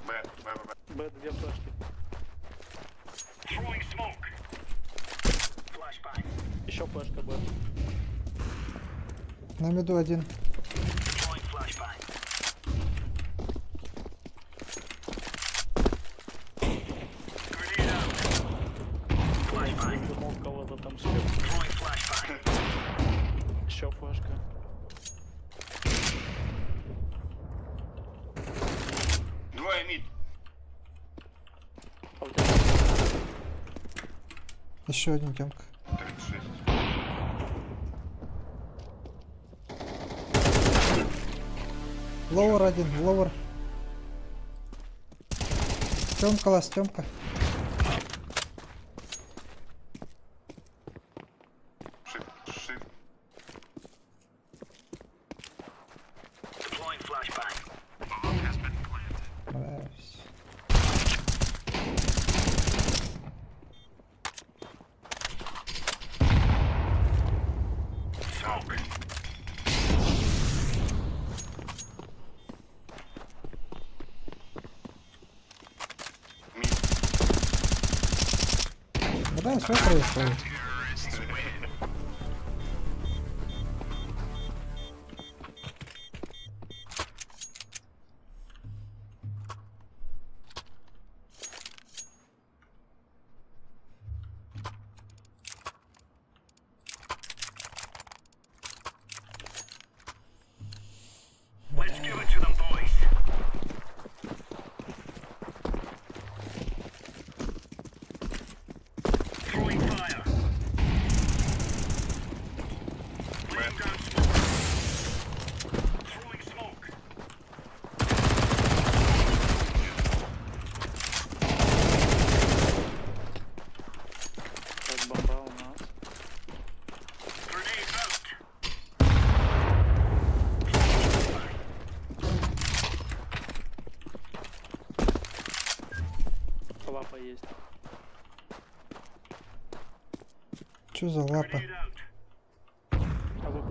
Б, Б, Б, Б. Б, две флешки. Throwing smoke. Flashbang. Еще флешка Б. На миду один. Deploying flashbang. Grenade out. Flashbang. Думал, кого-то там сверху. Throwing flashbang. Еще флешка. Двое mid. А у тебя Еще один Тёмка. 36. Lower один, lower. Тёмка, last, Тёмка. Шип, шип. Deploying flashbang. Бля, всё. Smoke. Mid. Бля, что происходит? Let's give it to them, boys. Throwing fire. Чё за лапа? АВП.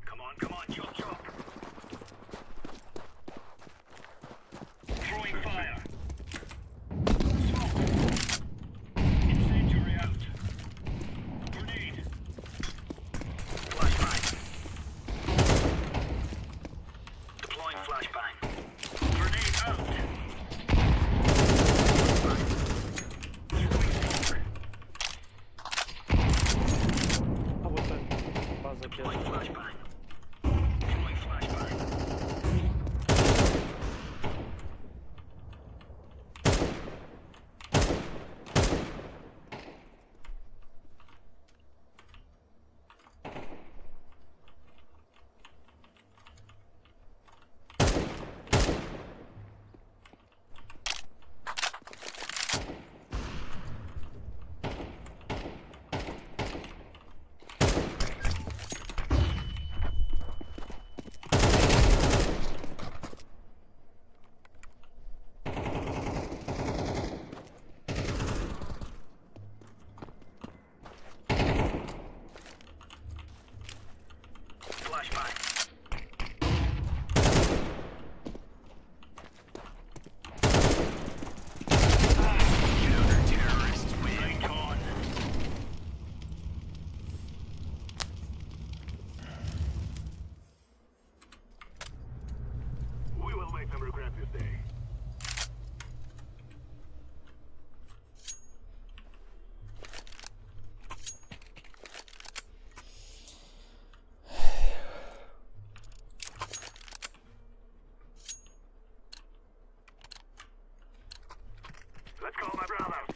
Come on, come on, chop chop. Throwing fire. Smoke. Incendiary out. Grenade. Flashbang. Deploying flashbang. Grenade out. Throwing smoke. АВП. База Deploying первая. flashbang. Throwing flashbang. Flashbang. Counter-terrorists win. on. We will make them regret this day. Let's go, my brothers.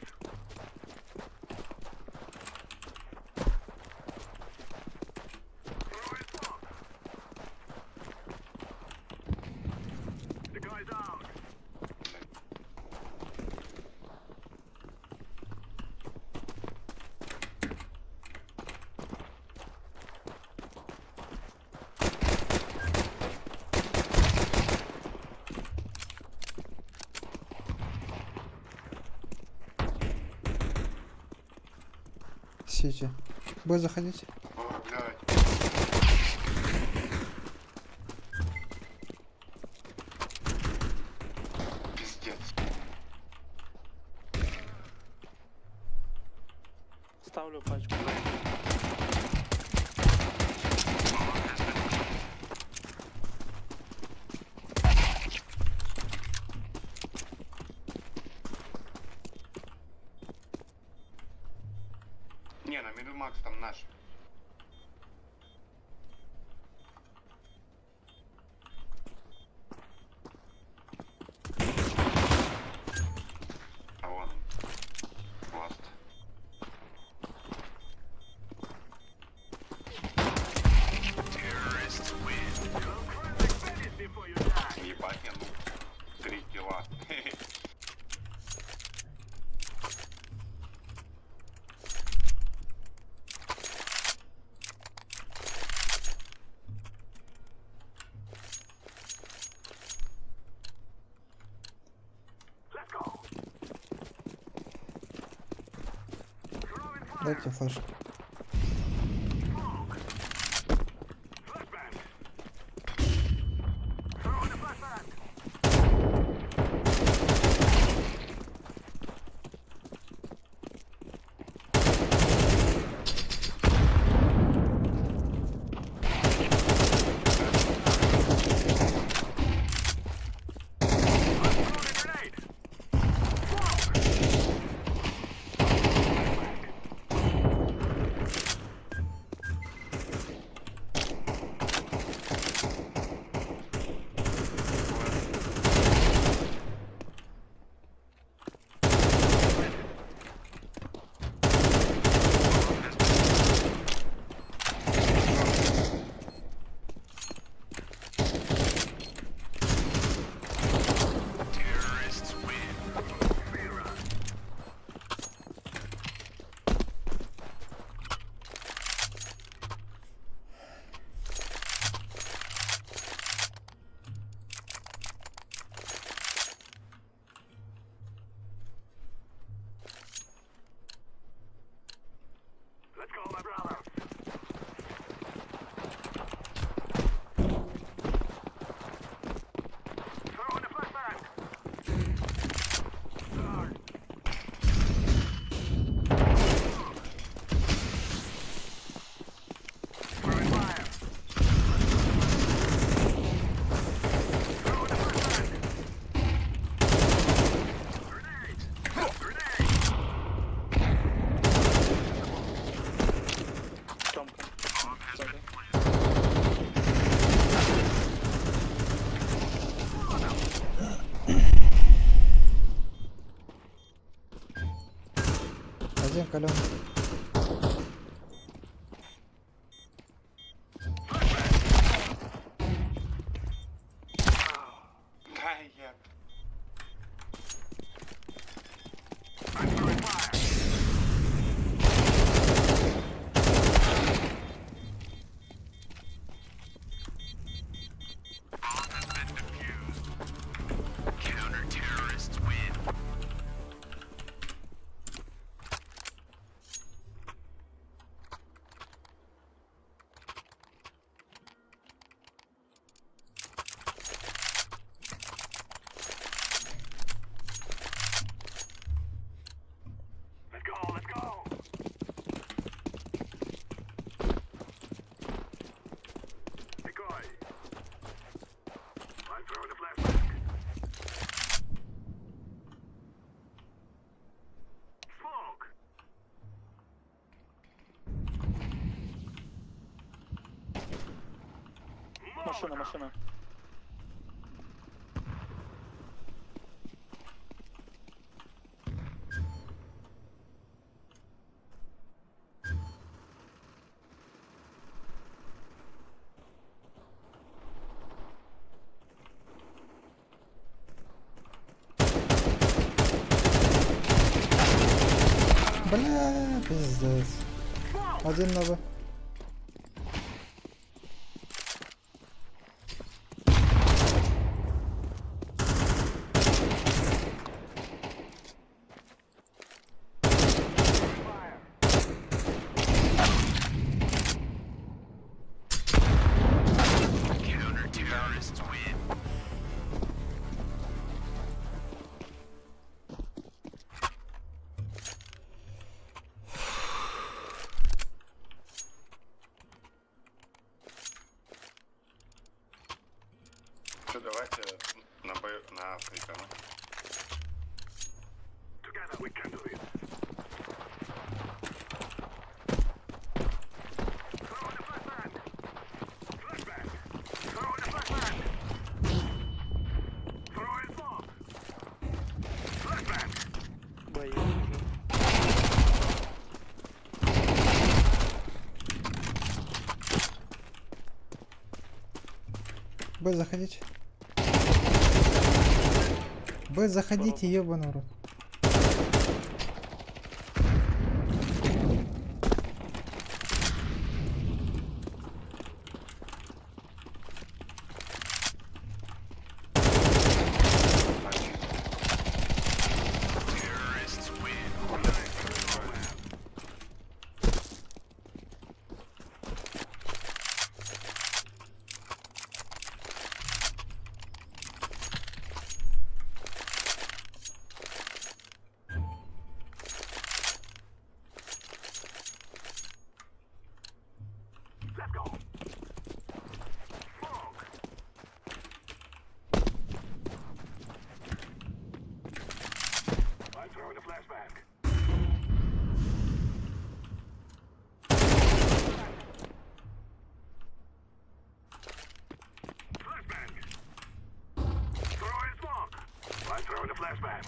Throwing smoke. The guy's out. Сити. Бой заходить. О, блядь. Пиздец. Ставлю пачку. Не, на миду Макс там наш. А вон он. Ласт. Ебать, я ну. Три килла. Let's go. Throwing fire. Дайте флешку. Smoke. Flashbang. Throwing a flashbang. I'm throwing a grenade. Smoke. Один кален. Да, я. Let's go, let's go. Decoy. I'm throwing a flashbang. Smoke. Машина, машина. Бля, пиздец. Один на Б. Что, давайте на Б, на Африка, ну. Together we can do it. Throw in the flashbang. Flashbang. Throw in the flashbang. Throw in smoke. Flashbang. Б, я вижу. Б, заходите. Б, заходите, ебаный в рот. Let's go. Smoke. I'm throwing a flashbang. Flashbang. Throw in smoke. I'm throwing a flashbang.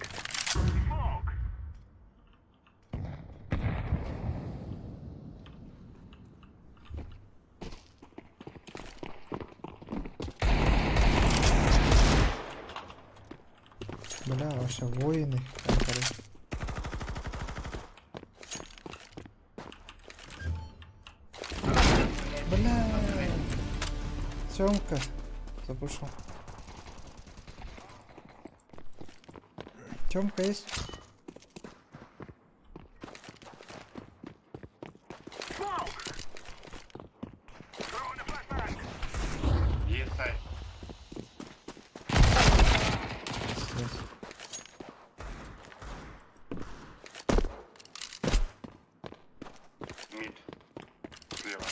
Smoke. Бля, вообще воины. Там, короче. Бля. Тёмка. Запушил. Тёмка есть? Smoke. Throw in a flashbang. Есть сайт. Пиздец. Мид. Слева.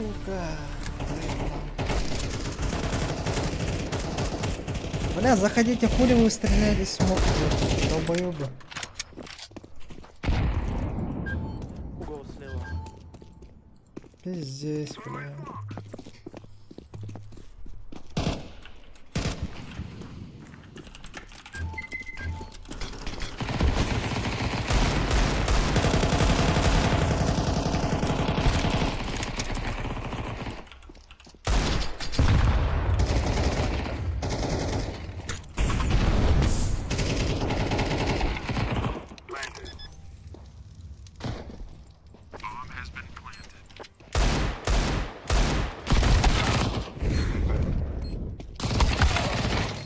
Сука. Бля, заходите, хули вы стреляли смог, долбоебы. Угол слева. Пиздец, бля.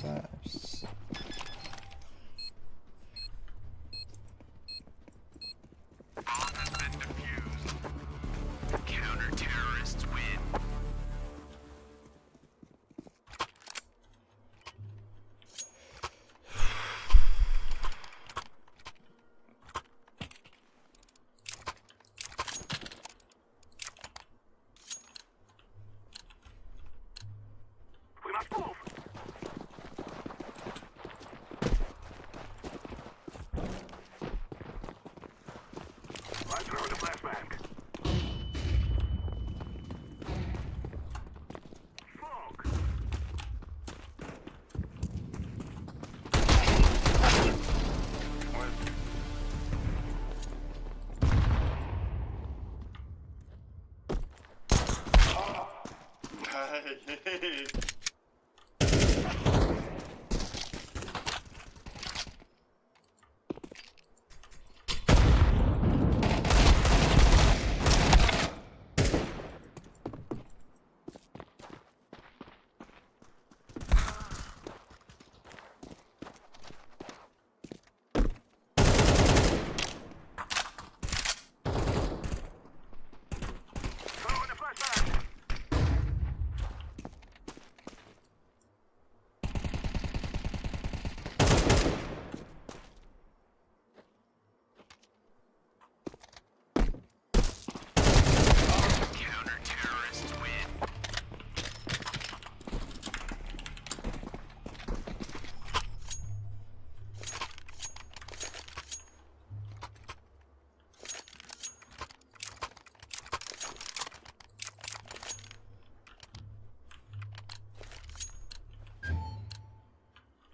Да, пиздец. We must move. I'm throwing a flashbang. Smoke. Ой, Да, Throwing a flashbang.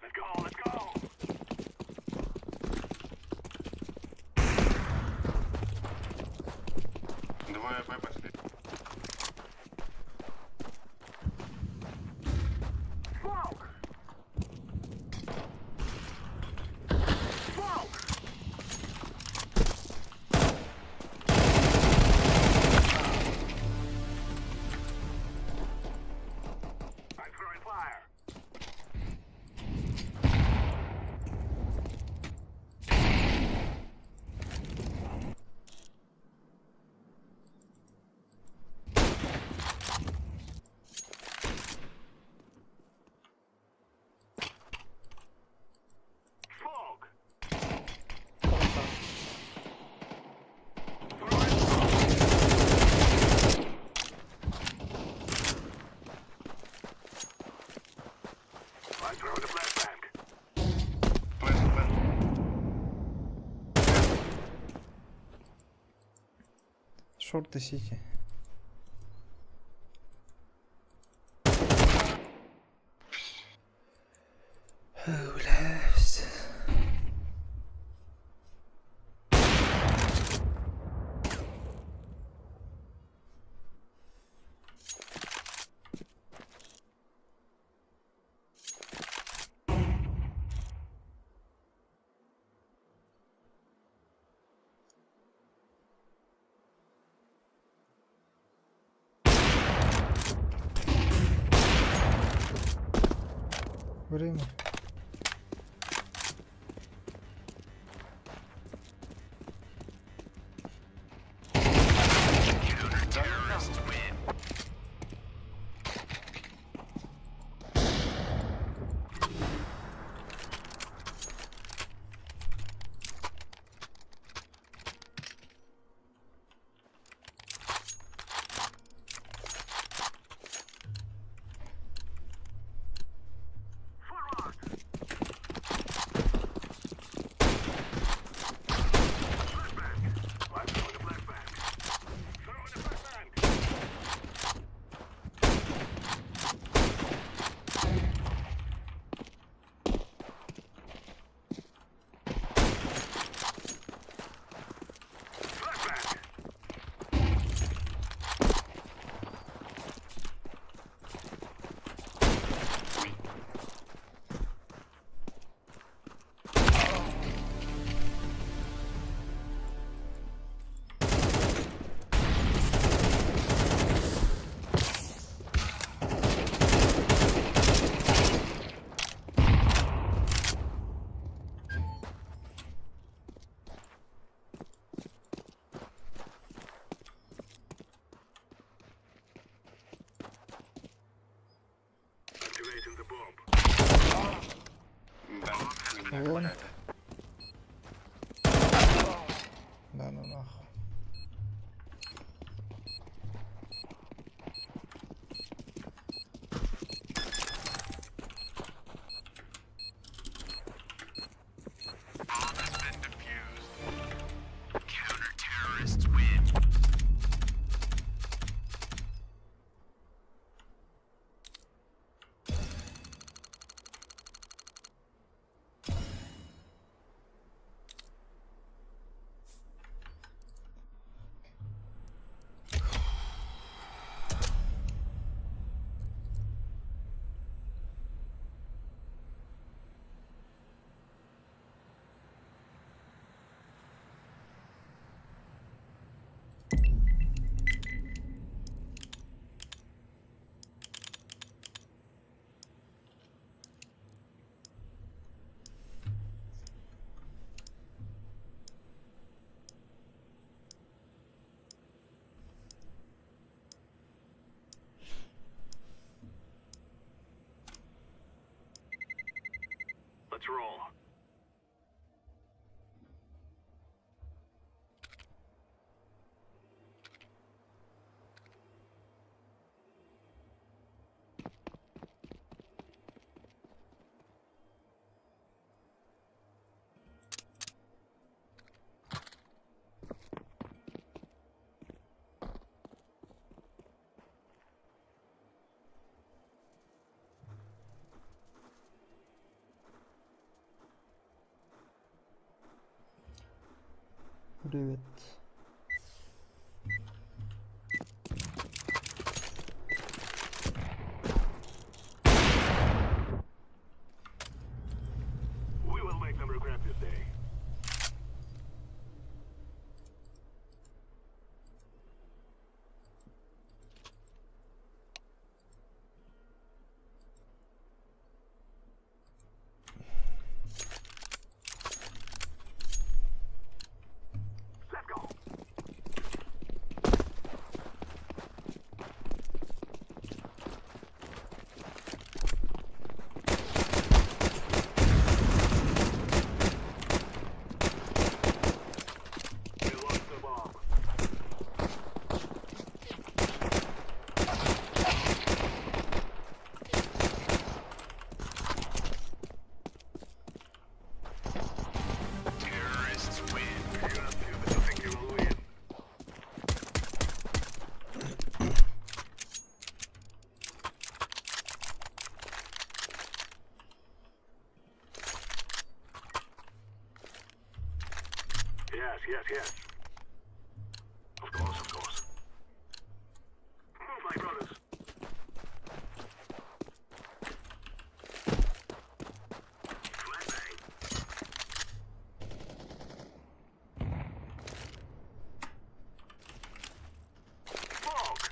Let's go, let's go. Двое Б пошли. Smoke. Smoke. I'm throwing fire. Smoke. I'm throwing a flashbang. Плэн, плэн. Шорты сити. Бля, пиздец. Время. Long. Да ну нахуй. Let's roll. Привет. We will make them regret this day. Let's go. We lost the bomb. Terrorists win. You are stupid to think you will win. Yes, yes, yes. Of course, of course. Move, my brothers. Flashbang. Smoke.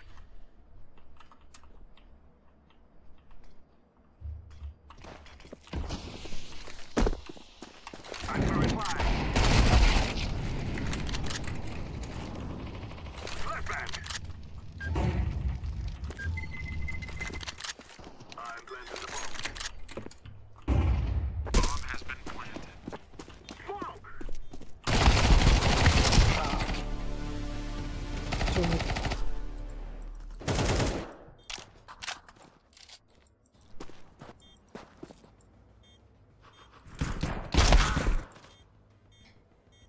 I'm throwing fire. Flashbang. I'm planting the bomb. Bomb has been planted. Smoke. Чё мы-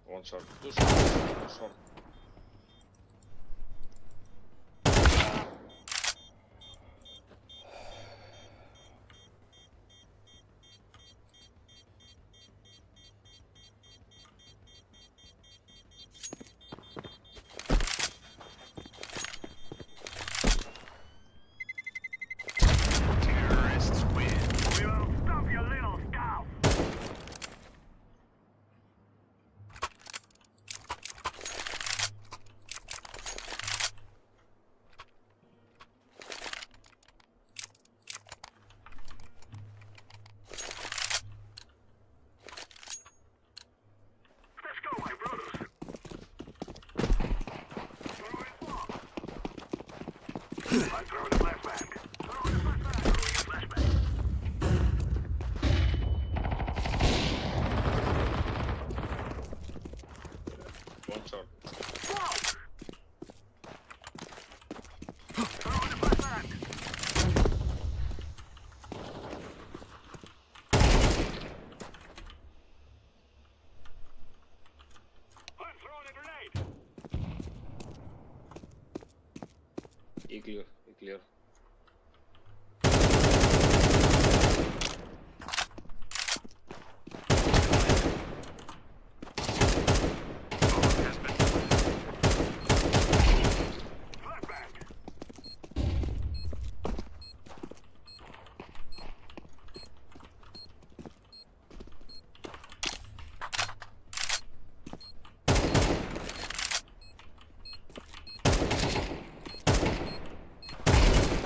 One shot. Two shot. Two shot. Terrorists win. We will stop your little scout. Let's go, my brothers. Throwing bomb. I'm throwing a flashbang. Throwing a flashbang. Throwing a flashbang. Short. И clear, и clear.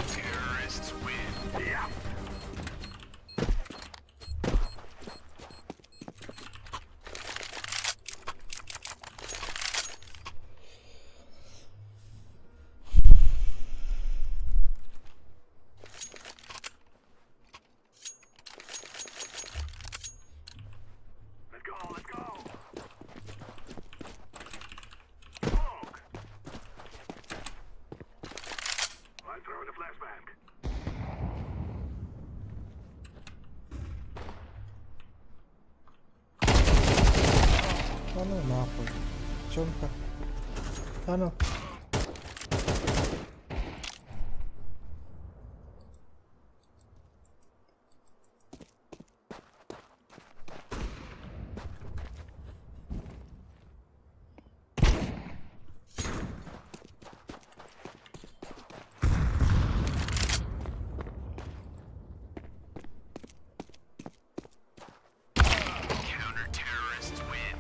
Terrorists win. Yeah. Let's go, let's go. Smoke. I'm throwing a flashbang. Да ну нахуй. Чёмка. Да ну. Counter-terrorists win.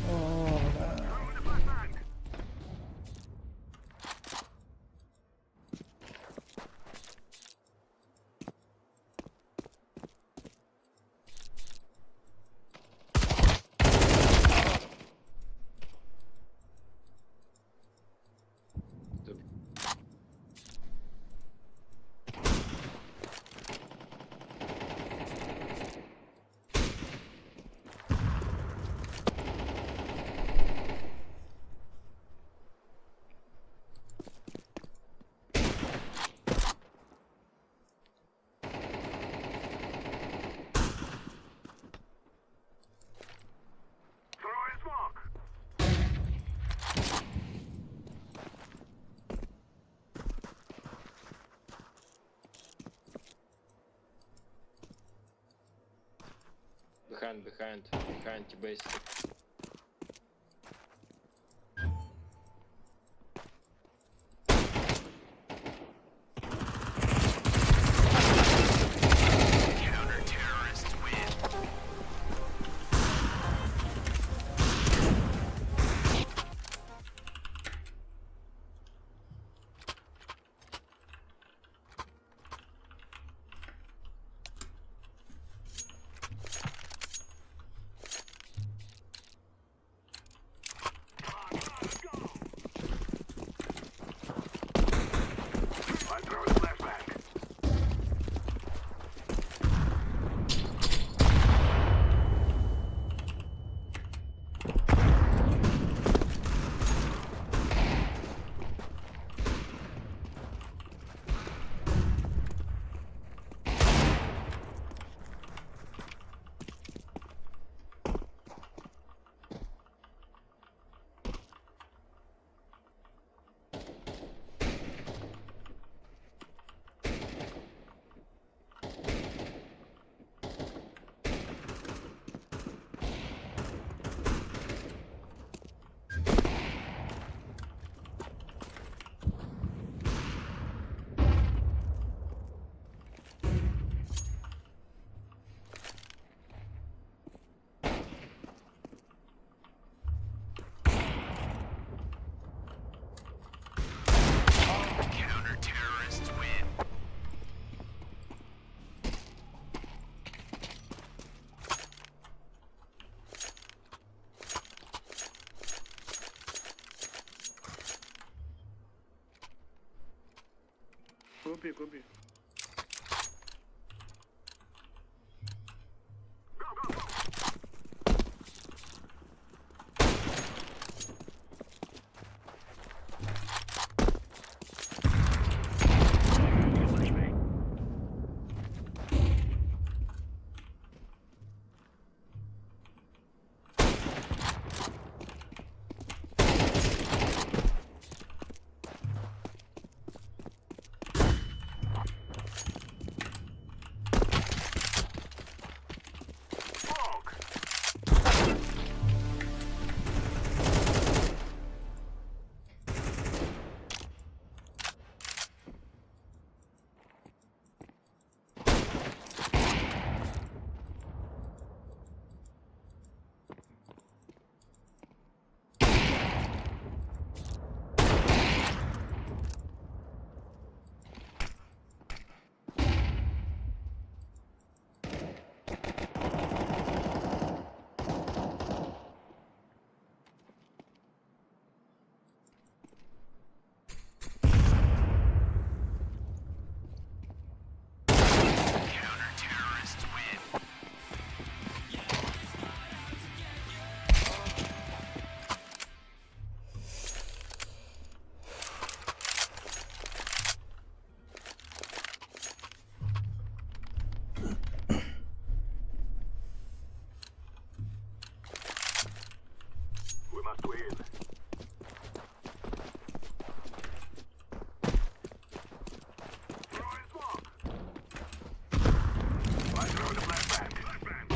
О, бля. Throwing smoke. Behind, behind, behind base. Counter-terrorists win. I'm throwing a flashbang. Go B, go B. We must win. Throwing smoke. I throw the flashbang. Flashbang.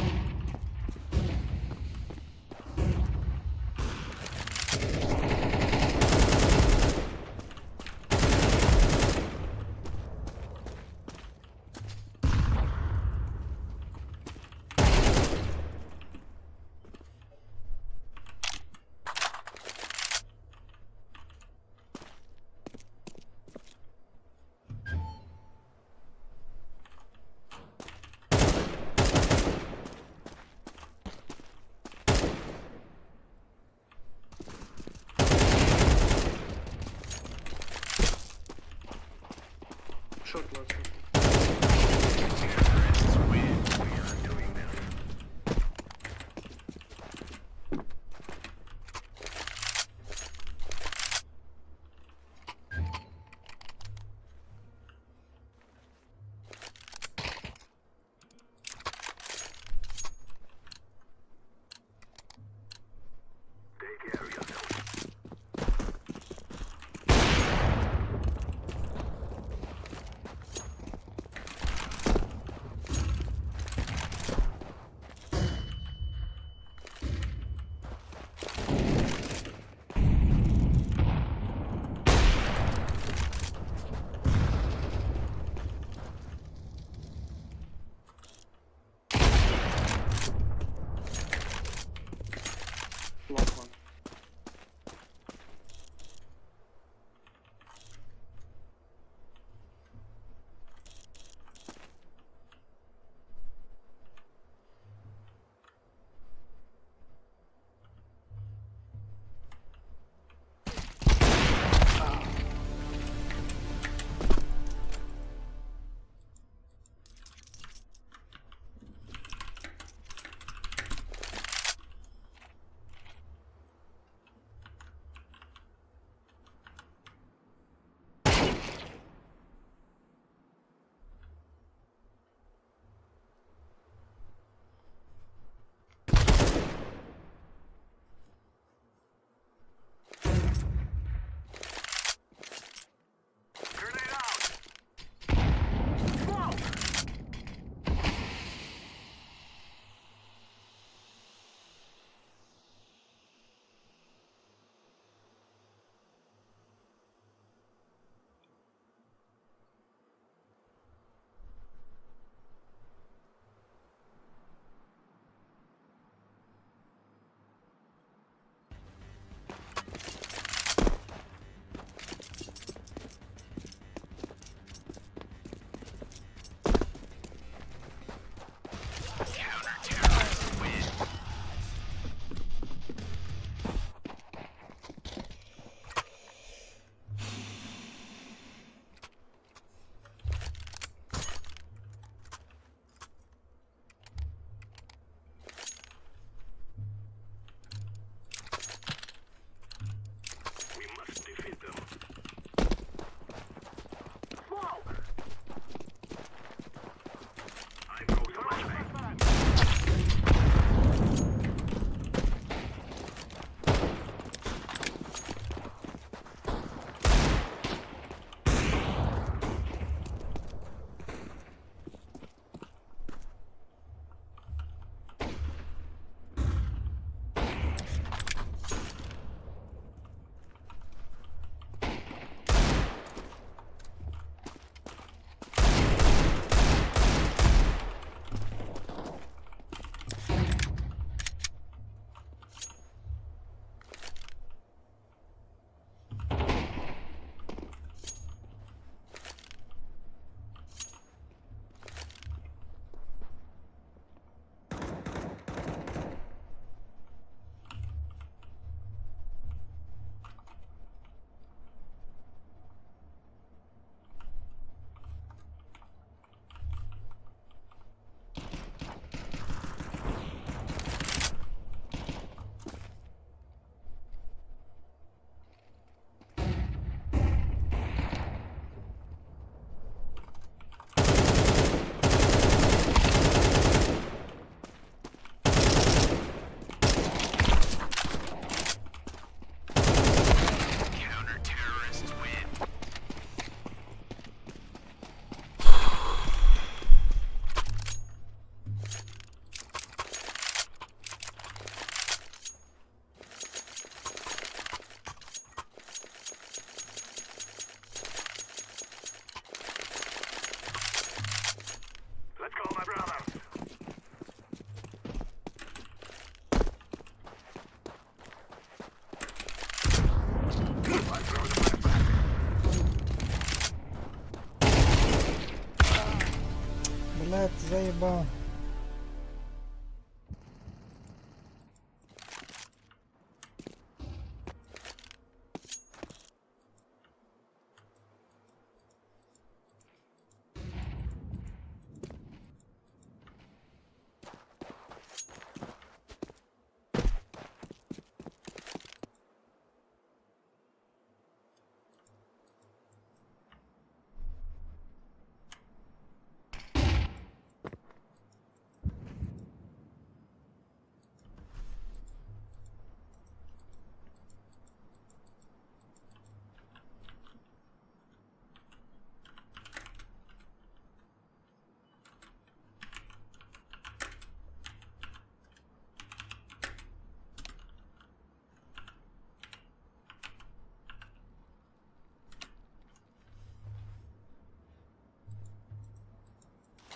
Заебал.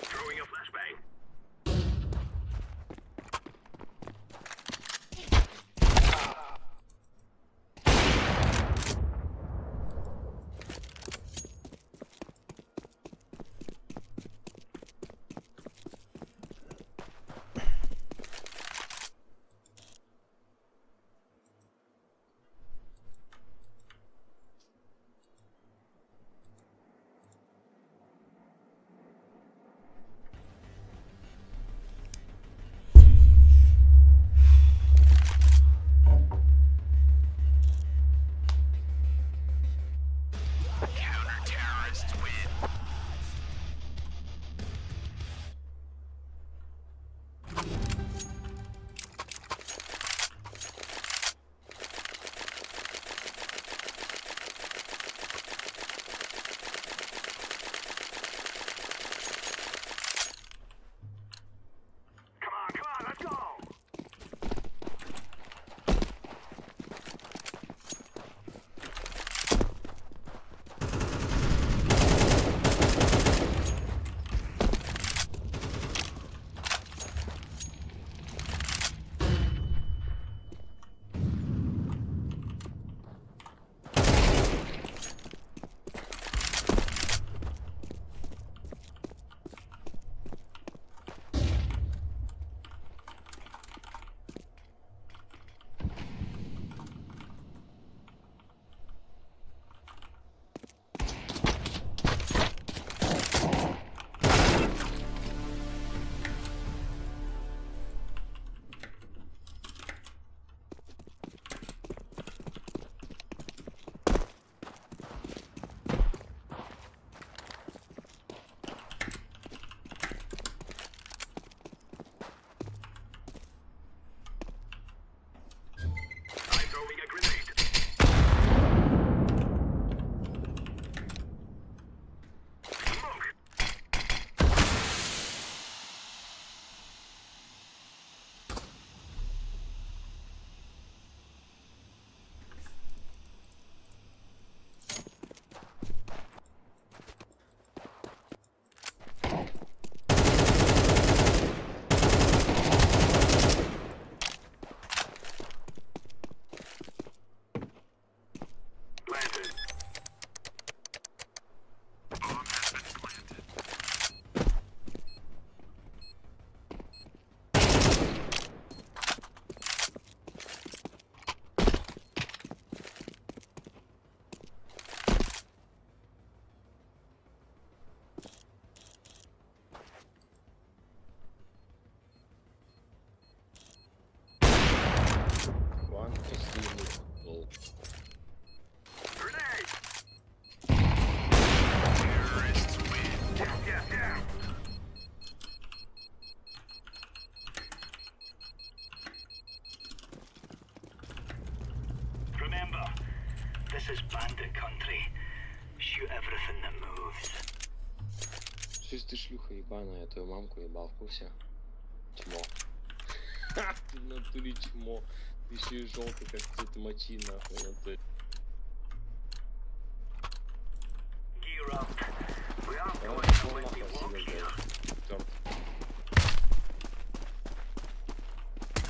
Throwing a flashbang. Counter-terrorists win. Come on, come on, let's go! I'm throwing a grenade. Smoke. Planted. Bomb has been planted. One is the lol. Grenade! Terrorists win. Yeah, yeah, yeah. Remember, this is bandit country. Shoot everything that moves. Слышь, ты шлюха ебаная, я твою мамку ебал, в курсе? Чмо. Ха, ты в натуре чмо. Ты еще и желтый, как цвет мочи, нахуй, в натуре. Gear up. We aren't Давай, going to пошел let нахуй you отсюда, walk блядь. here. Черт.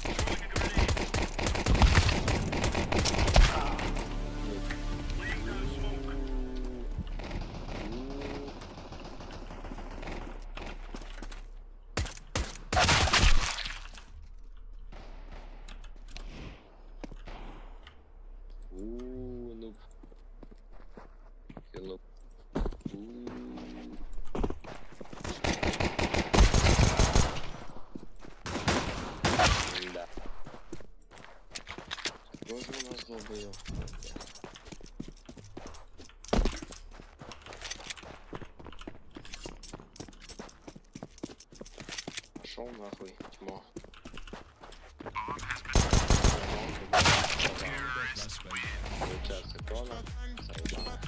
Throwing a grenade. Laying down smoke. У. Долбоёб. Пошел нахуй, чмо. Получается крона, сайбана.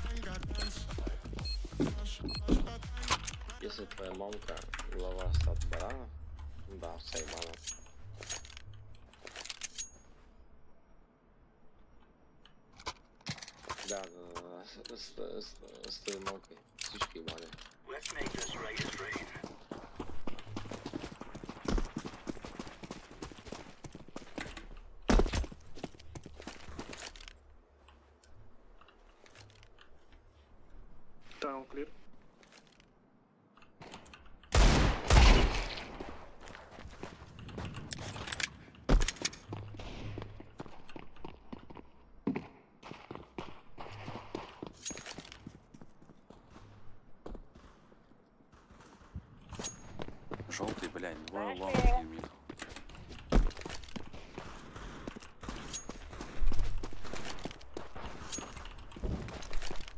Если твоя мамка глава стад баранов, да, сайбана. Да, да, да, да, с твоей мамкой, сучка ебаная. Let's make this right as rain. Tunnel clear. Желтый, блядь, двое long и mid.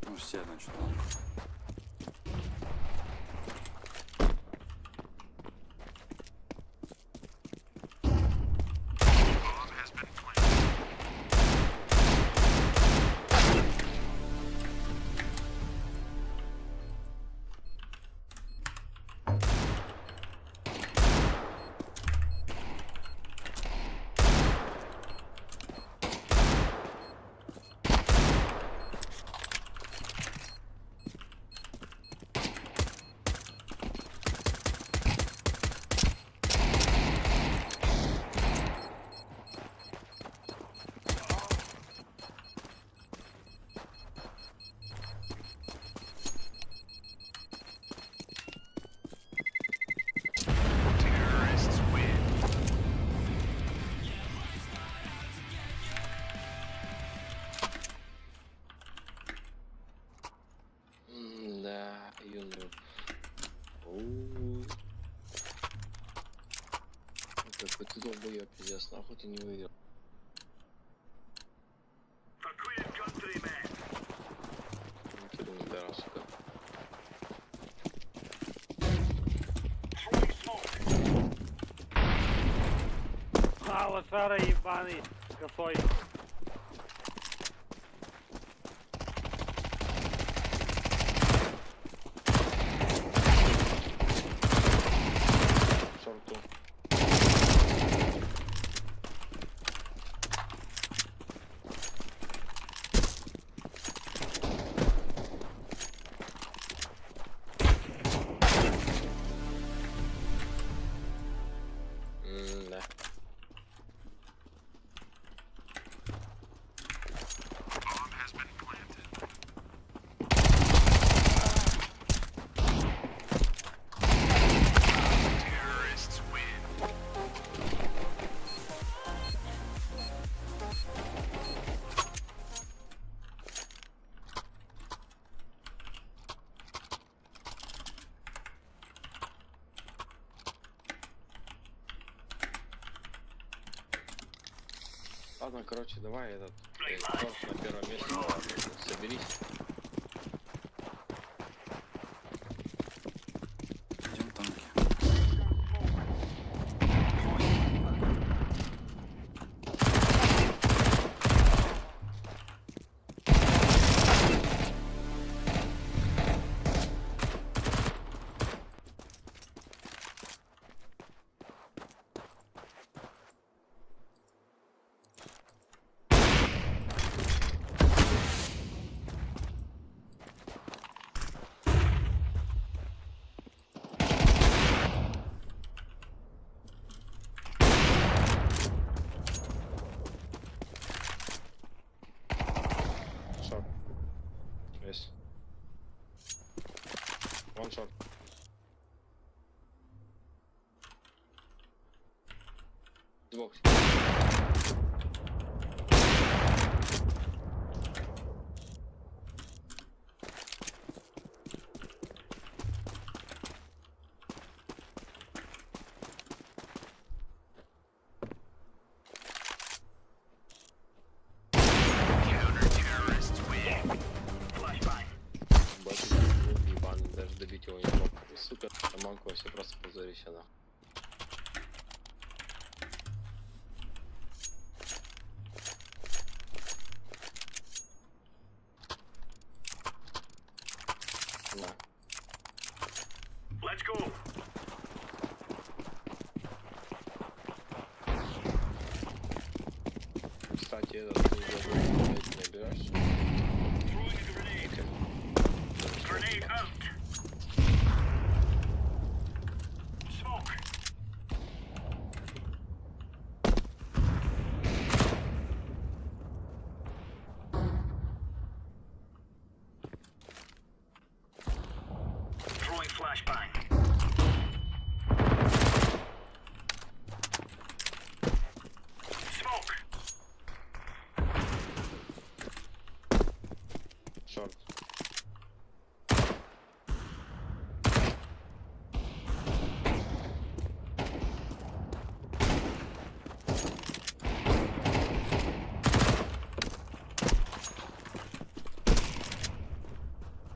Ну все, значит, long. Terrorists win. Да, юнлюб. Оу. Какой ты долбоёб, пиздец, нахуй ты не выиграл. For Queen and country, men. Никуда не дорос, сука. Throwing smoke. А, лошара ебаный, косой. Шорту. Да. Bomb has been planted. Terrorists win. Ладно, короче, давай этот торт на первом месте, давай, соберись. Идем танки. Short. Yes. One shot. Двух. Позорище нахуй. На. Let's go. Кстати, этот ты уже, блядь, набираешь? Этим. Grenade out. Smoke. Throwing flashbang. Smoke. Шорт.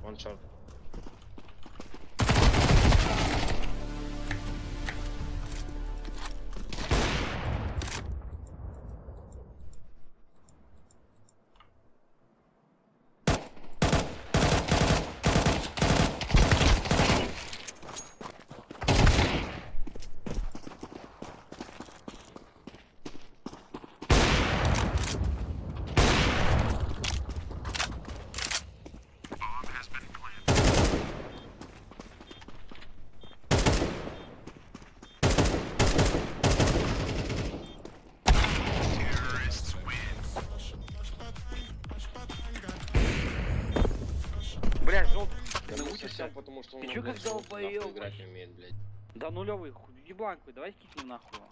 One short. Bomb has been planted. Terrorists win. Бля, желтый, Да ну научишься? совсем потому, что он Ты чё блядь, как желтый, нахуй долбоёб? играть не умеет, блядь. Да нулевый, ебланку, давай кикнем нахуй. его.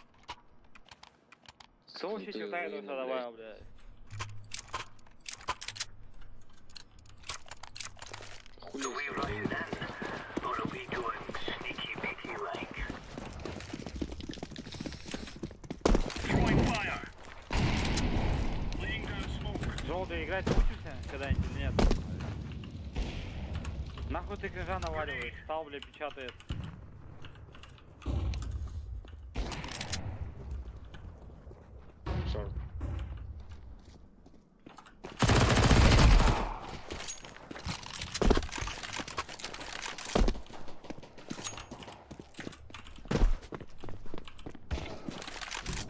Кто вообще Ты читает руины, это добавил, блядь? Хули Do we rush it in, or are we going sneaky beaky like? Throwing fire. Laying down smoke. Желтый, играть научишься когда-нибудь или нет? Нахуй ты крыжа наваливаешь? Стал, бля, печатает. Шорт.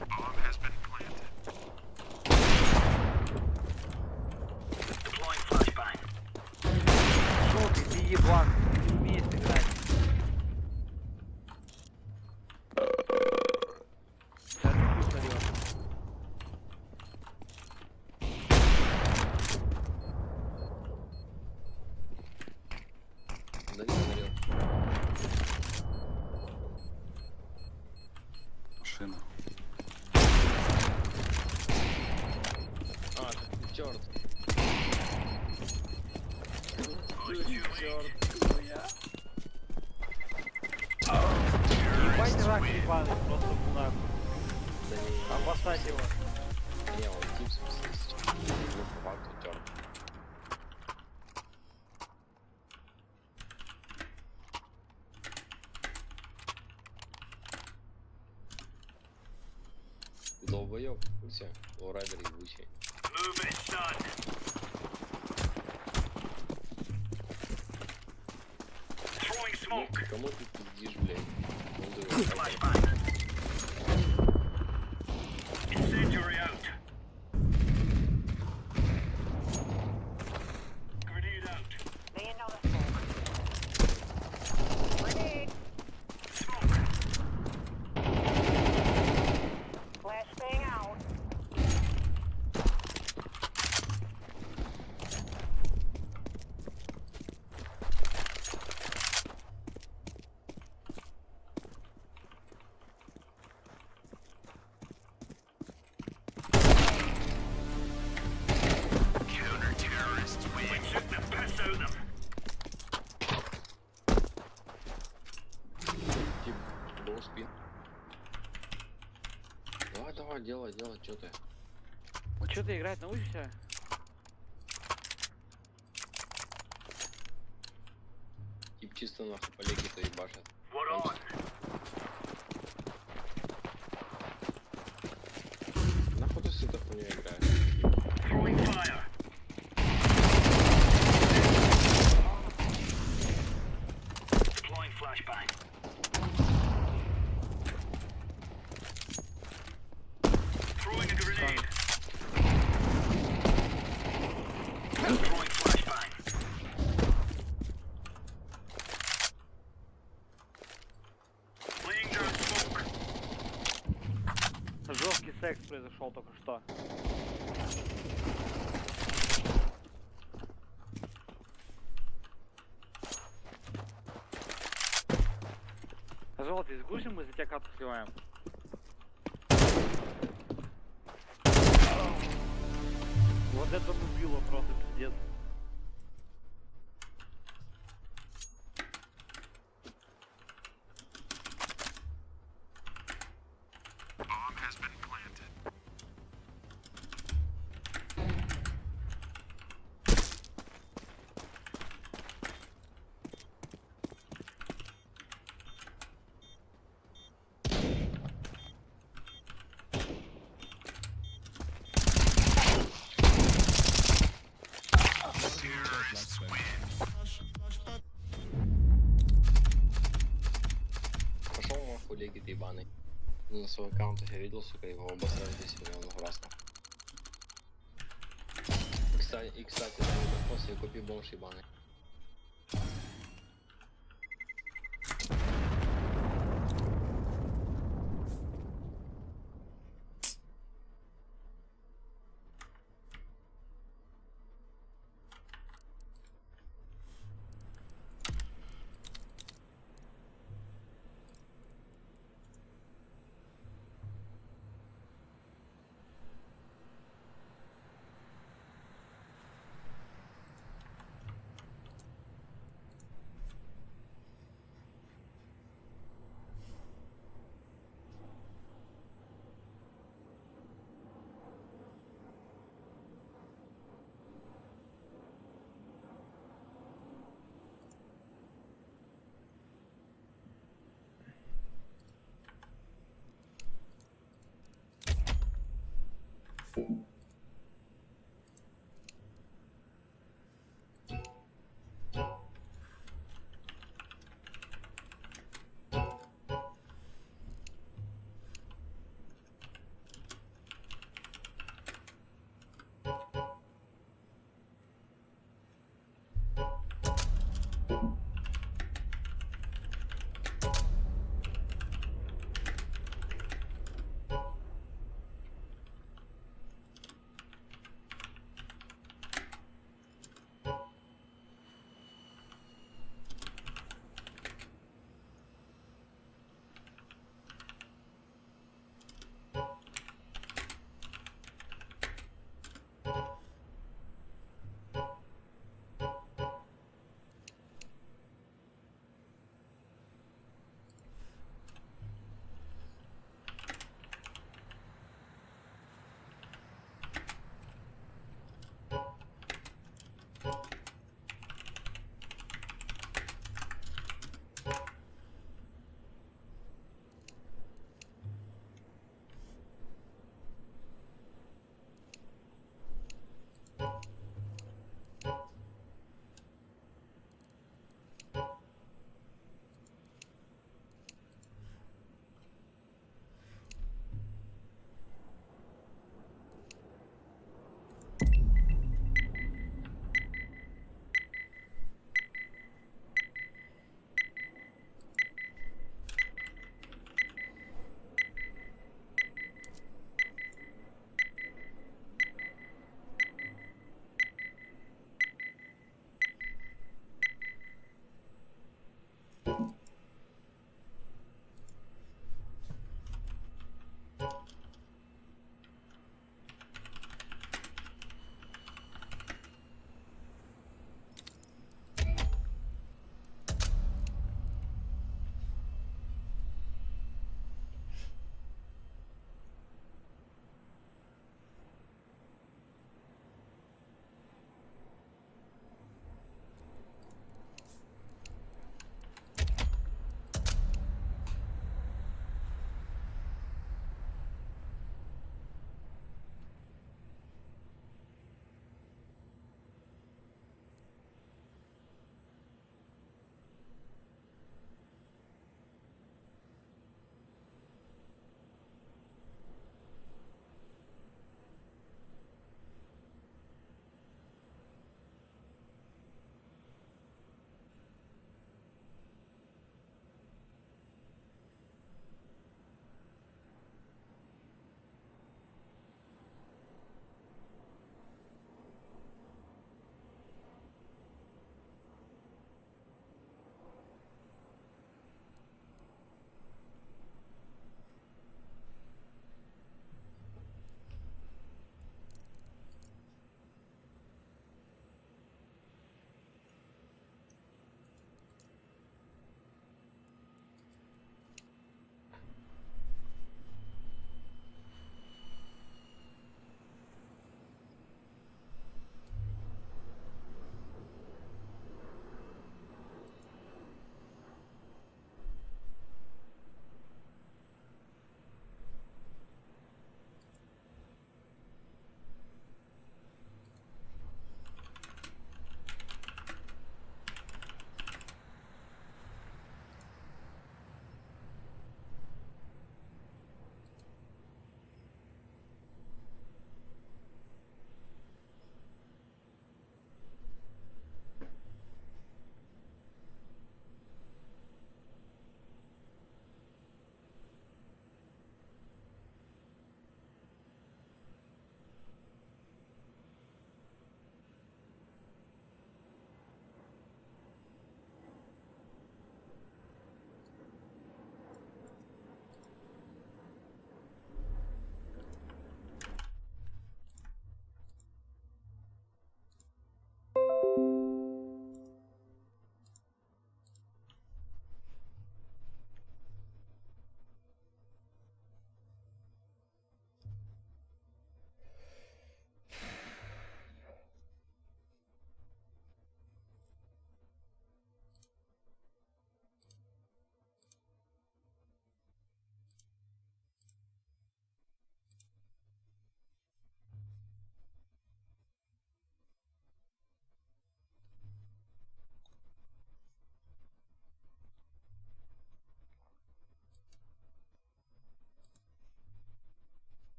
Bomb has been planted. Deploying flashbang. Желтый, ты еблан, ты не умеешь играть. Сейчас ты хуй сорёшь. Да не смотрел. Машина. А, черт. Черт. Ебать рак ебаный, просто нахуй. Да не, Обоссать его. не, он тип, в смысле, ну, по факту терт. Ты долбоёб, в курсе? Лоурайдер ебучий. Move it, son. Throwing Ну, smoke. кому ты пиздишь, блядь? Он думает, Flashbang. Incendiary out. Grenade out. Laying down the smoke. Grenade. Smoke. Flashbang out. Counter-terrorists win. We took the piss out of them. Тип, go спин. Давай, давай, делай, делай, чё ты? Че ты играть научишься? Тип чисто нахуй по леге-то ебашит. We're on. произошел только что. Золото, изгрузим, мы за тебя катку сливаем. Вот это убило просто пиздец. Пошел нахуй, леги ты ебаный. На свой аккаунт я видел, сука, его обосрали 10 миллионов раз. И, кстати, и, кстати, да, не себе купи бомж ебаный.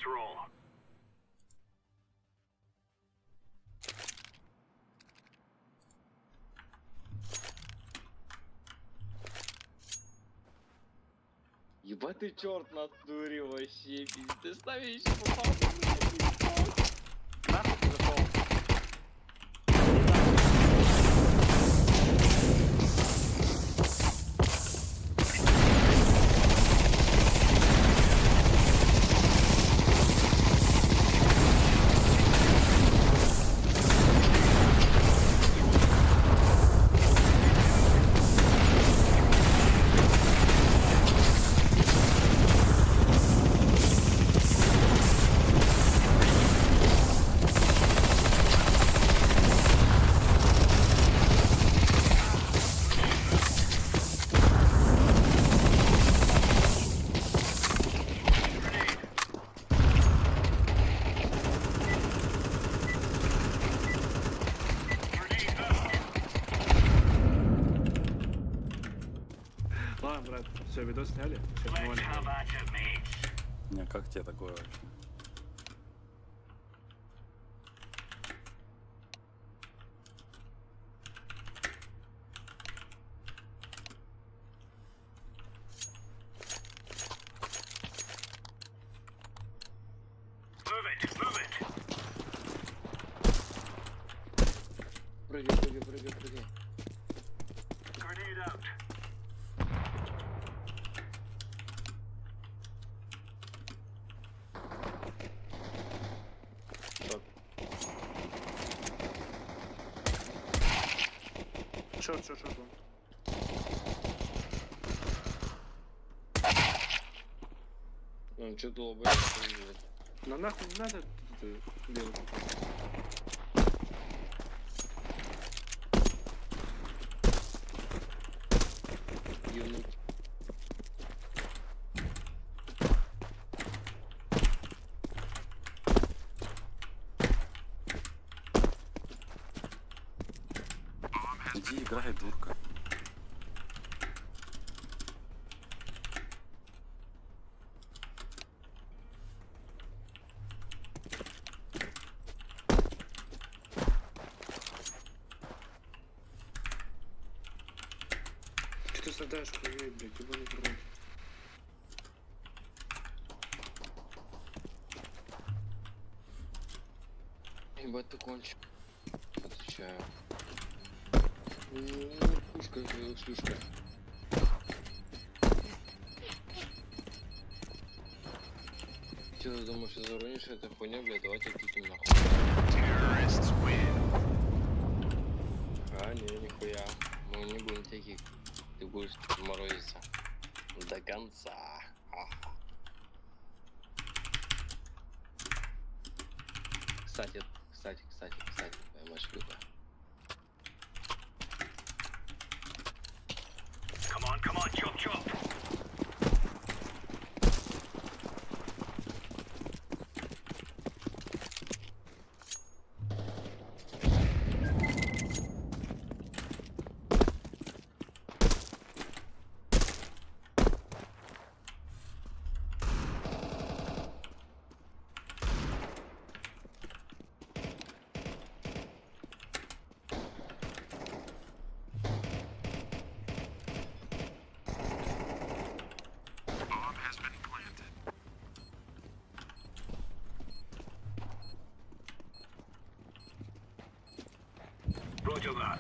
Let's roll. Ебать ты черт на натуре вообще, пиздец. Ты с нами еще попал, блядь, Нахуй ты зашел? Ладно, брат, все, видос сняли. Сейчас мы валим. Не, как тебе такое вообще? Move it, move it. Прыгай, прыгай, прыгай, прыгай. Grenade out. Short, short, short one. Ну, что долбоёб, блядь. На нахуй не надо это делать. Юнуть. Иди играй, дурка. Че ты страдаешь хуйней, блядь, ебаный в рот. Ебать ты кончик. Отвечаю. Ну, пушка, шлюшка. Че ты думаешь, ты заруинишь эту хуйню, блядь, давайте кикнем нахуй. А, не, нихуя. Мы не будем тебя кикать. Ты будешь морозиться. До конца. Ага. Кстати, кстати, кстати, кстати, твоя мать шлюха. Come on, come on, chop, chop. Bomb has been planted. Roger that.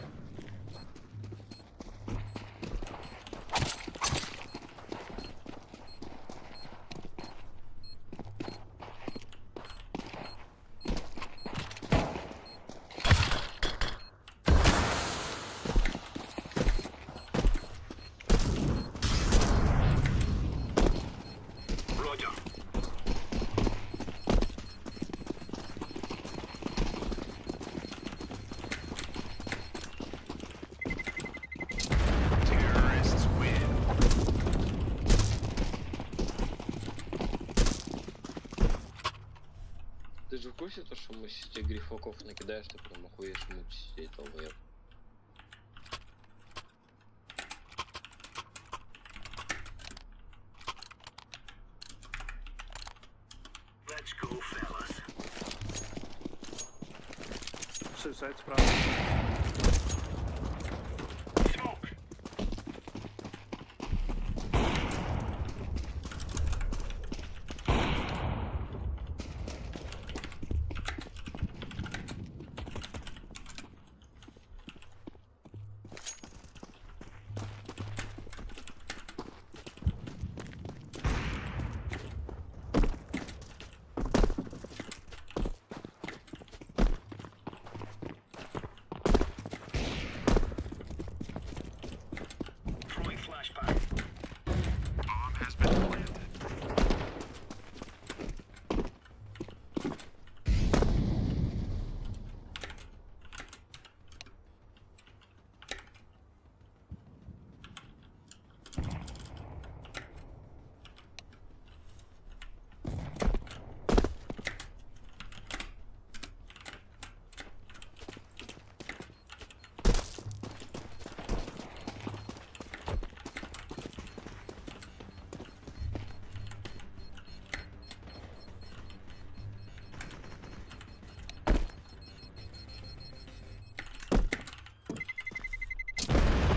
Roger. Terrorists win. Ты же в курсе, то, что мы сейчас тебе грифаков накидаешь, ты потом охуешь муть сидеть, долбоеб. Let's сайт справа. Throwing flashbang. Bomb has been planted.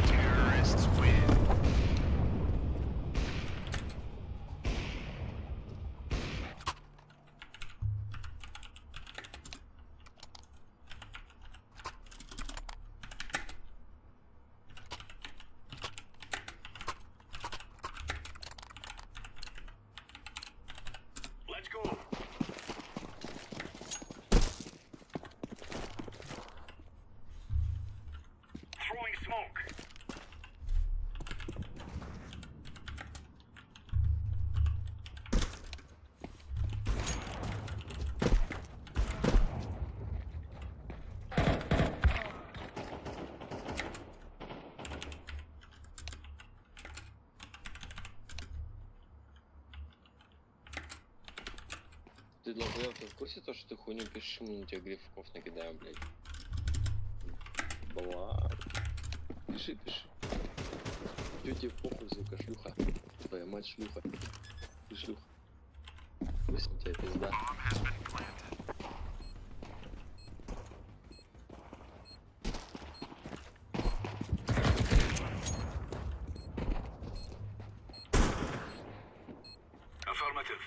Terrorists win. Let's go. Throwing smoke. Ты долбоёб, ты в курсе то, что ты хуйню пишешь, мы на тебя грифков накидаем, блядь? Бла. Пиши, пиши. Чё тебе похуй, сука, шлюха? Твоя мать шлюха. Ты шлюха. Пусть у тебя пизда. Affirmative.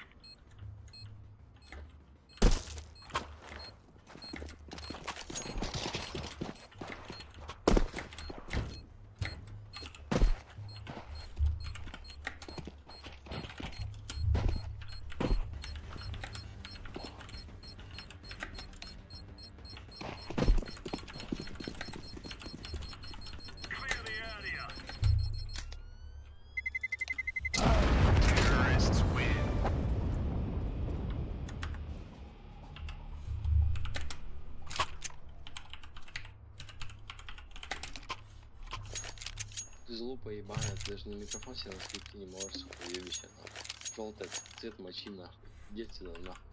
Clear the area. Terrorists win. Ты злупа ебаная, ты даже на микрофон себе наскрести не можешь, сука, уебище, нахуй. Желтый цвет мочи, нахуй. Иди отсюда, нахуй.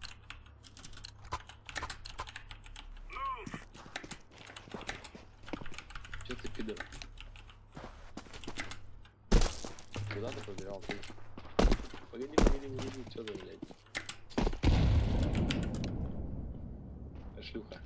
Че ты, пидор? Куда ты побежал, ты? Погоди, погоди, погоди, че ты, блядь? Шлюха.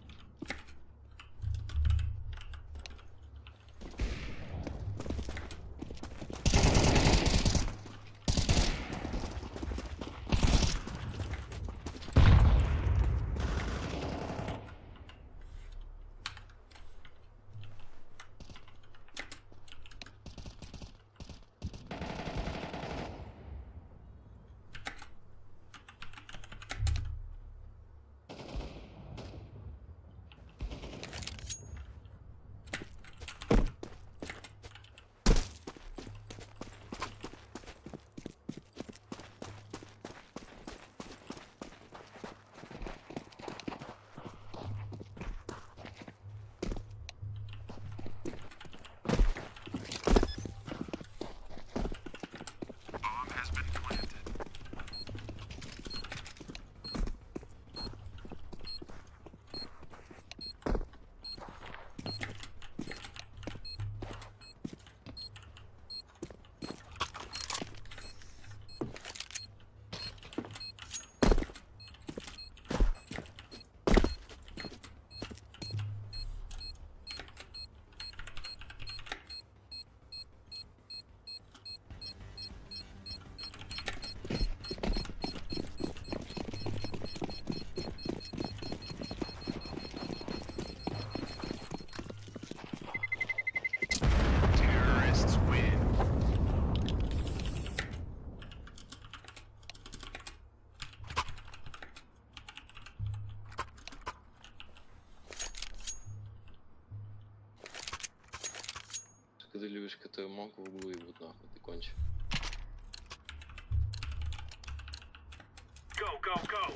Сука, ты любишь, когда твою мамку в углу ебут, нахуй, ты кончи. Go, go, go.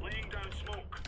Laying down smoke.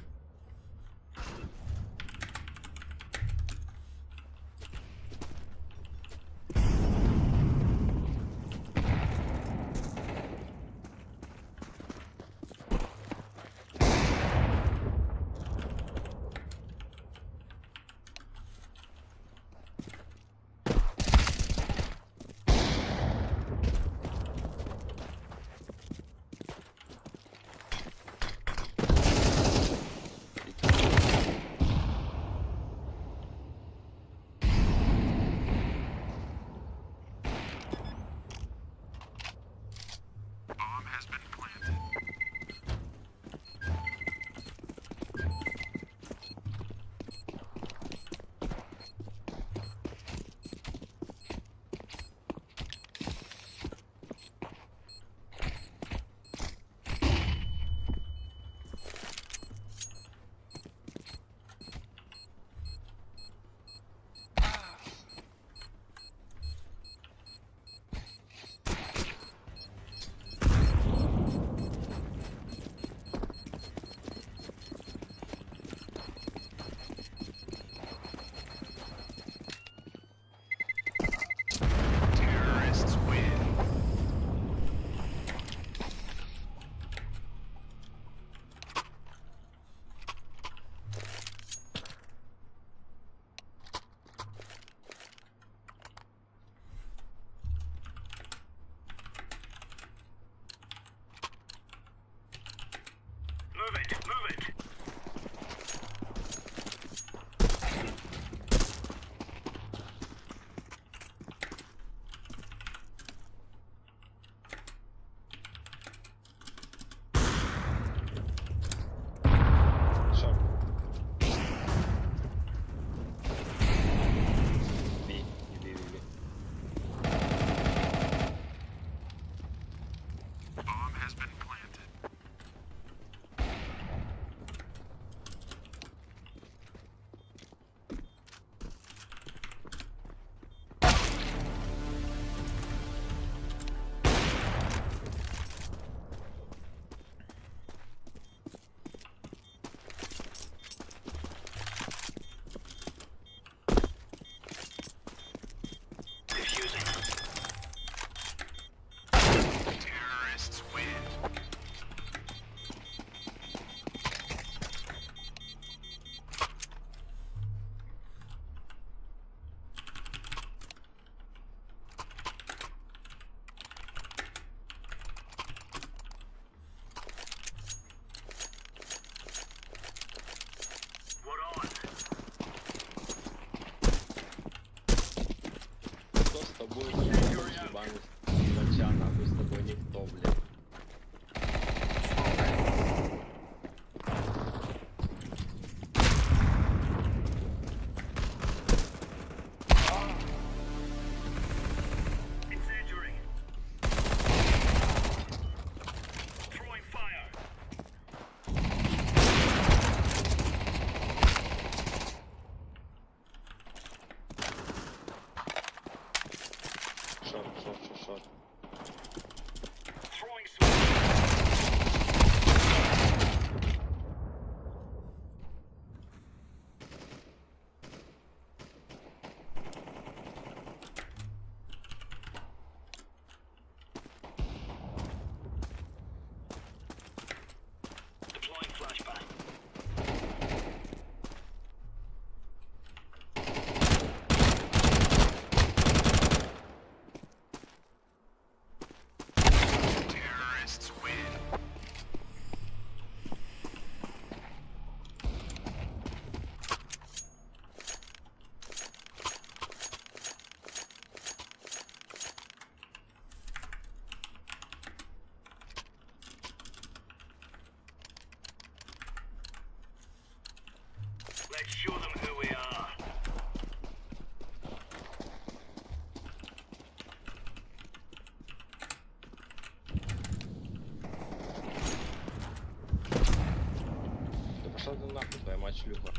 шлюха.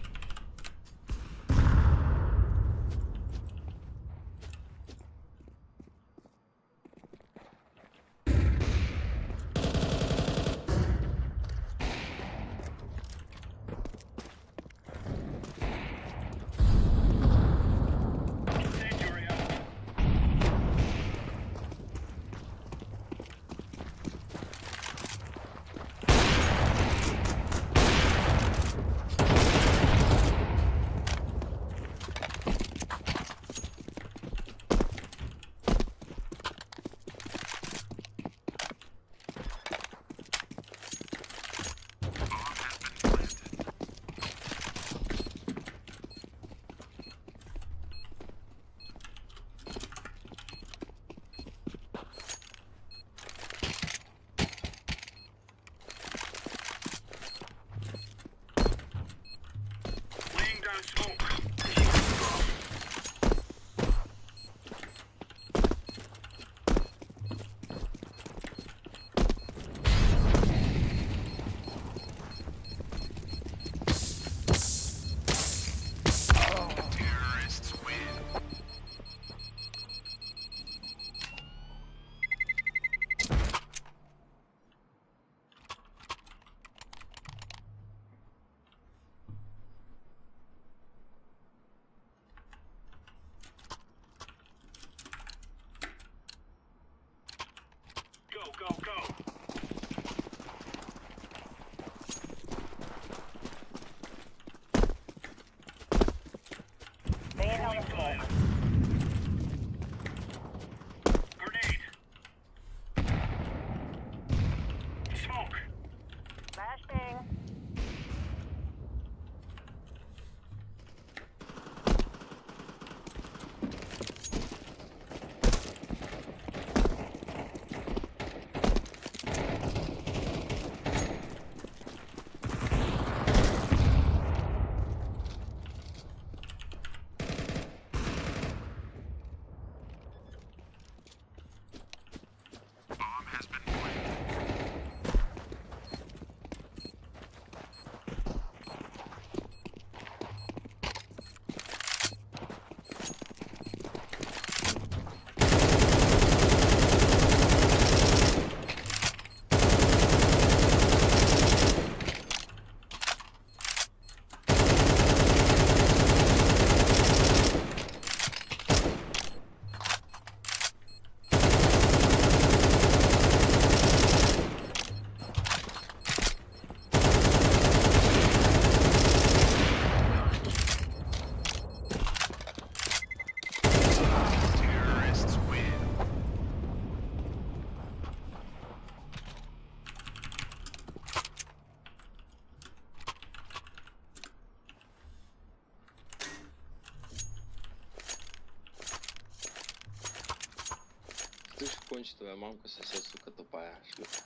Laying down smoke. Terrorists win. Go, go, go. Throwing fire. Grenade. Smoke. Flashbang. Bomb has been planted. Terrorists win. Слышь, кончи, твоя мамка сосет, сука, тупая шлюха.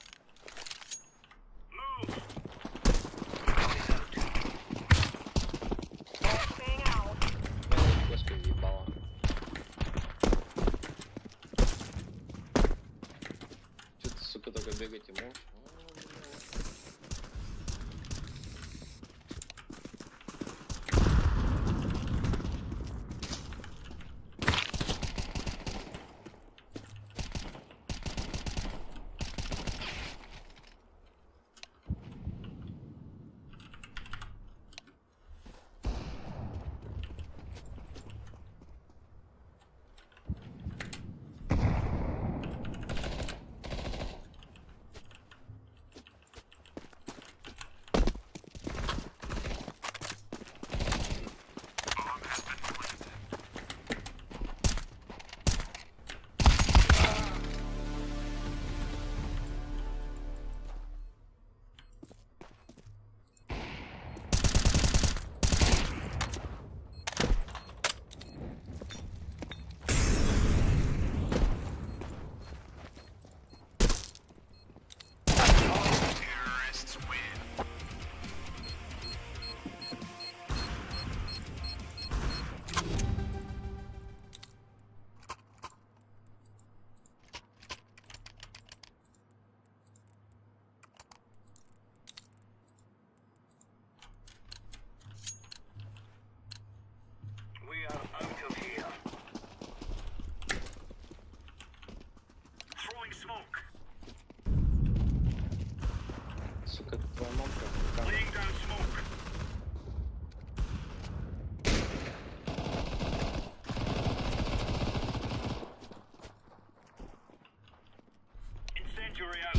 Господи, ебала. Че ты, сука, только бегать и можешь? Сука, твоя мамка. Laying down smoke. Incendiary out.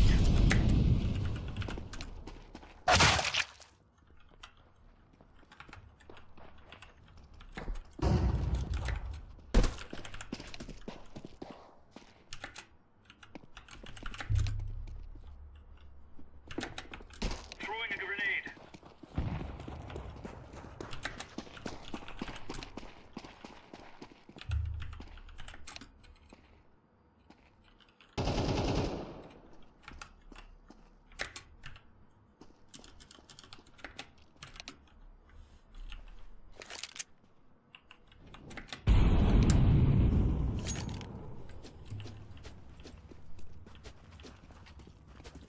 Throwing a grenade.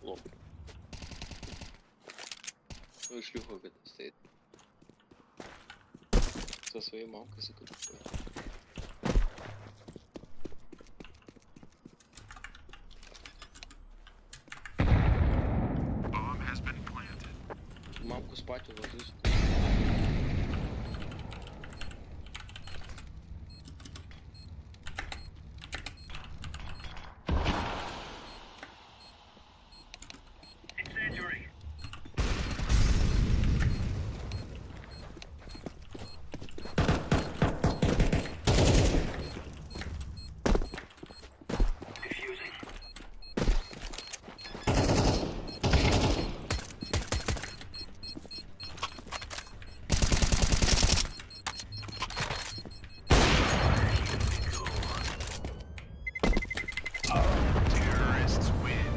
Лоб. Ну и шлюха какая-то стоит. Со своей мамкой, сука, такой. Мамку спать уложи, сука. Incendiary. Diffusing. Terrorists win.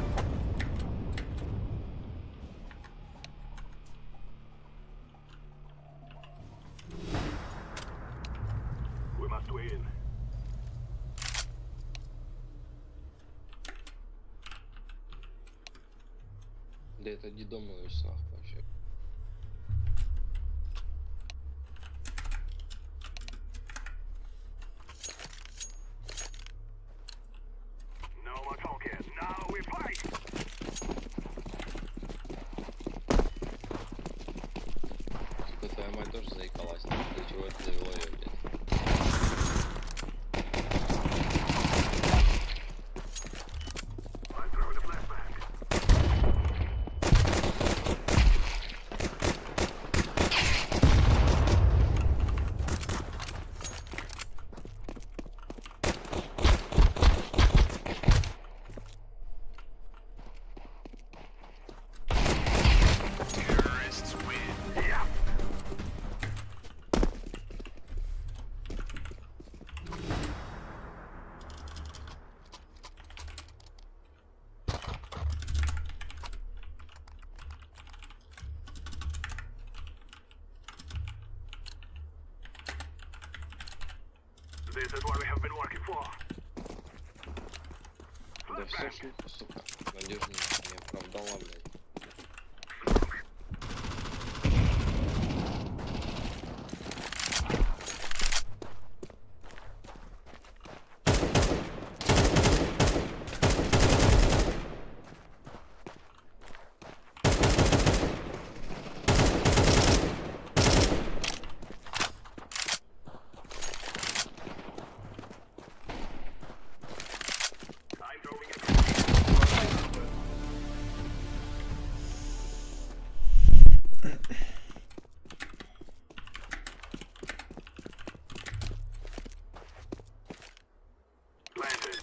We must win. Да это дедомович нахуй вообще. No more talking. Now we fight. Сука, твоя мать тоже заикалась. До чего это завело ее, блядь? I'm throwing a flashbang. Terrorists win. Yeah. This is what we have been working for. Да все шлюха, сука. Надежда не оправдала, блядь. I'm throwing a grenade. Planted.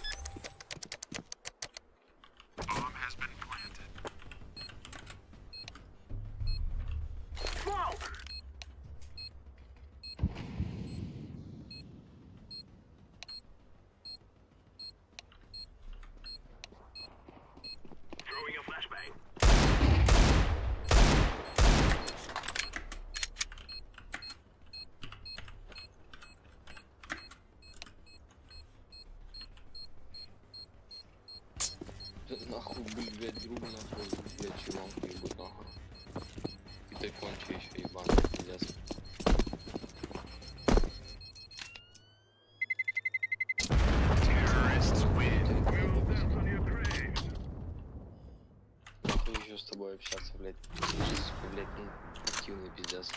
Bomb has been planted. Smoke! Throwing a flashbang. Да нахуй, блядь, друга нахуй, блядь, чуванку ебут нахуй. И ты кончи еще ебаный, пиздец. Terrorists win. We'll dance on your graves. Нахуй еще хочу с тобой общаться, блядь. Ты же, сука, блядь, ну, противный пиздец.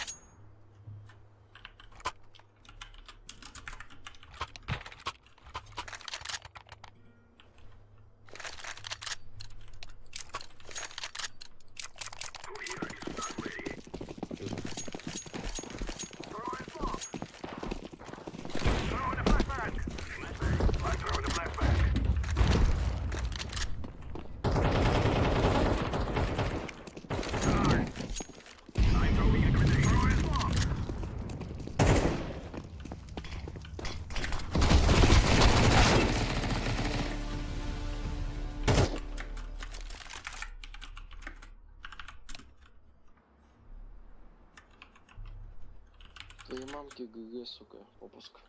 Твоей мамке ГГ, сука, попуск.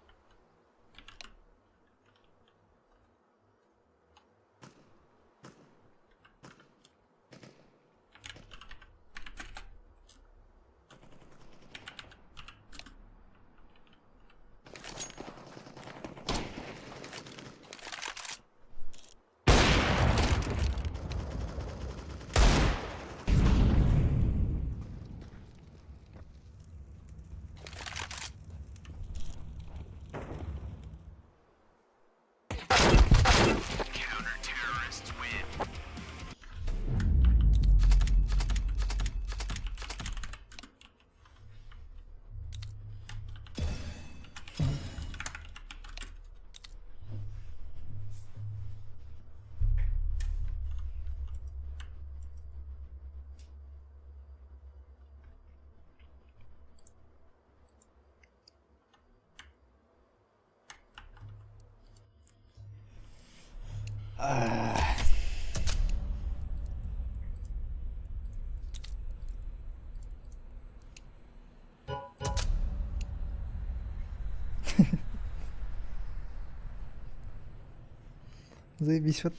Заебись вот.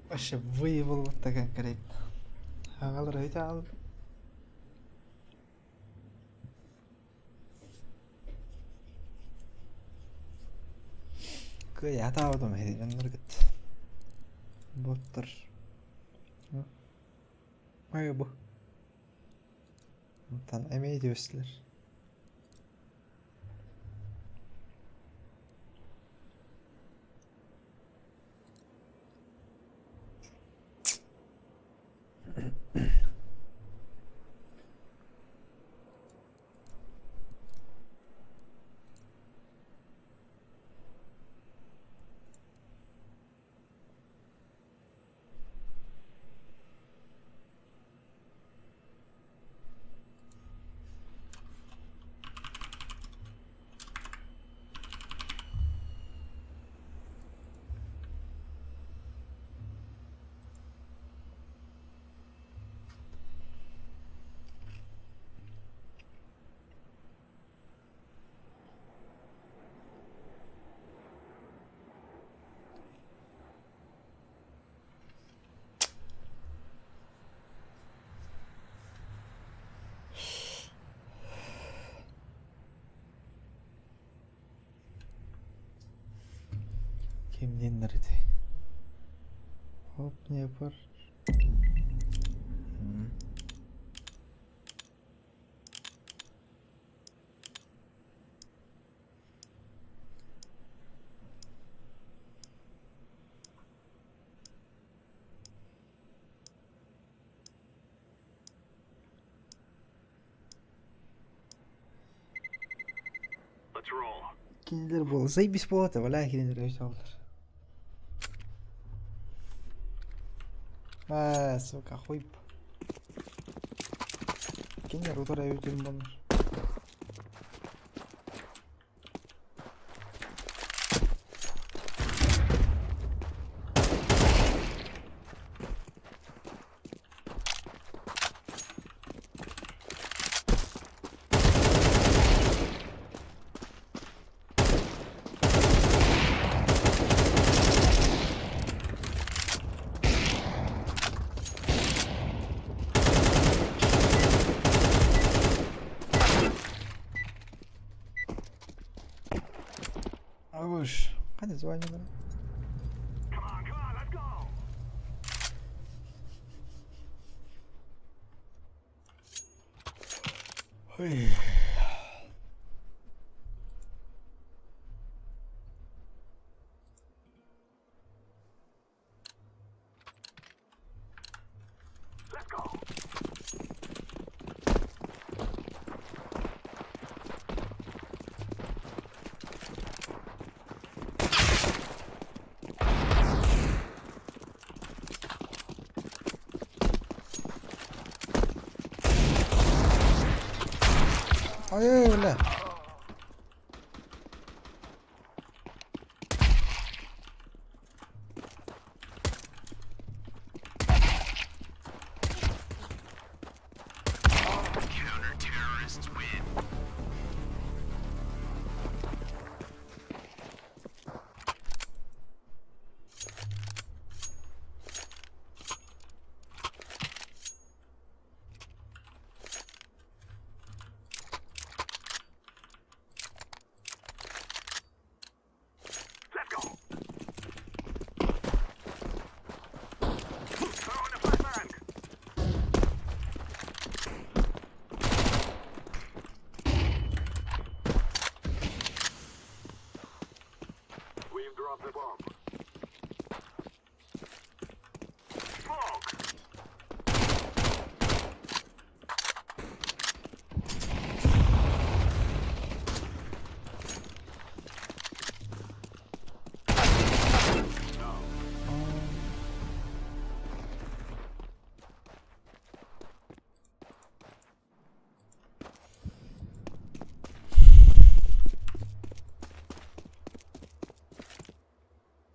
Вообще выебал вот так конкретно. Агалар өйдө ал. Кыйа атаабытым эһиги дьонноргут. Боттор. Ой бу. Онтон эмиэ түөстүлэр. Кимнииннэр ити? Хоп Днепр. Кинилэр буол заебись буолата бля кинилэр өйдөөллөр. Аа, сука, хуй. Кинилэр утары өйдүүн буоллар. Авыш, қане звание? Ой. Ой, бля. We've dropped the bomb. Smoke!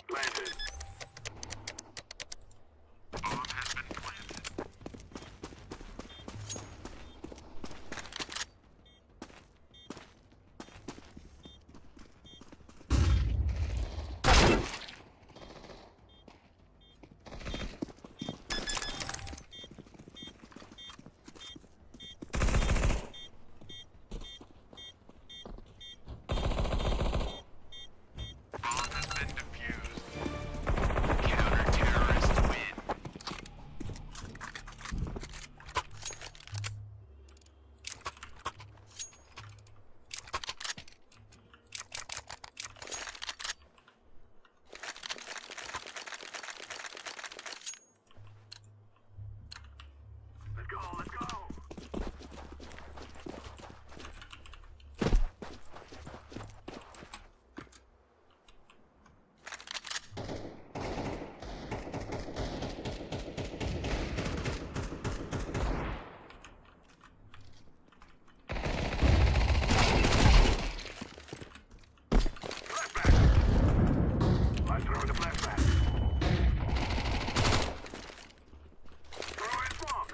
Planted. Bomb has been planted. Bomb has been defused. Counter-terrorists win. Let's go, let's go. Flashbang. I throw the flashbang. Throwing smoke.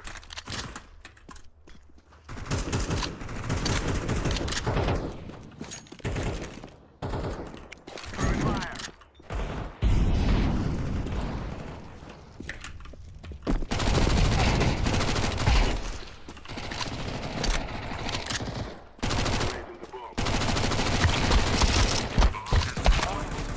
Throwing fire. Raising the bomb. Bomb has been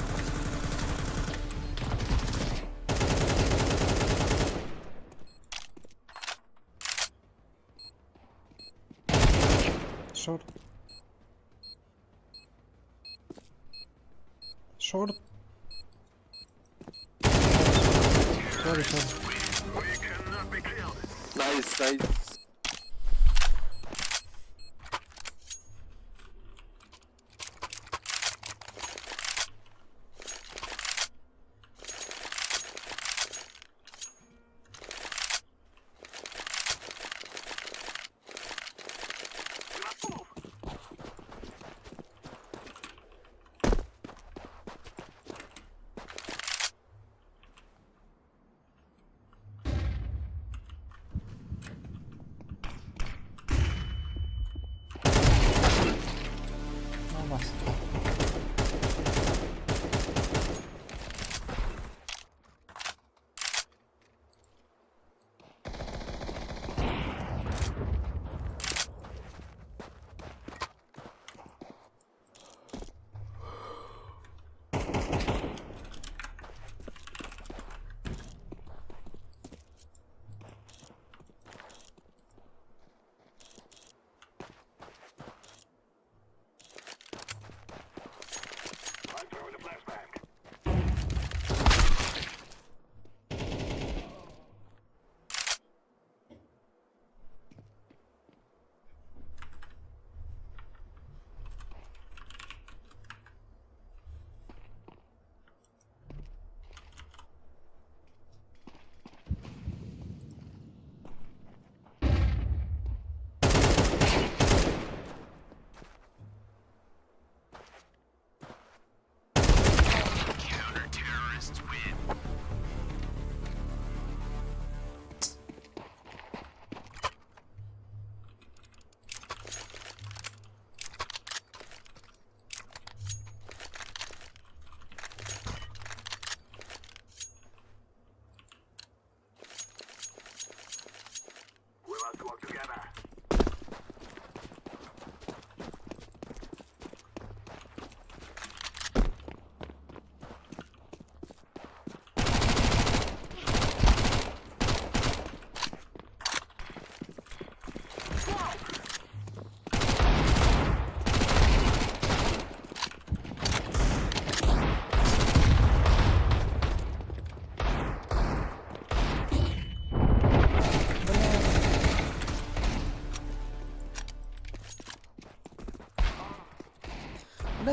Short. Short. Sorry, sorry. We cannot be killed. Nice, nice. We must move.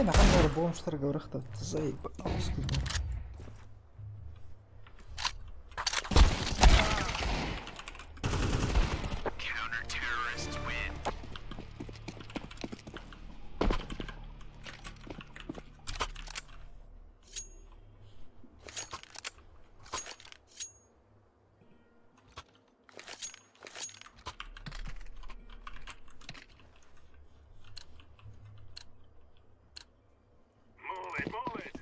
Ханна эмэхэн баар бомжтарга ырыхта заебался. Move it, move it.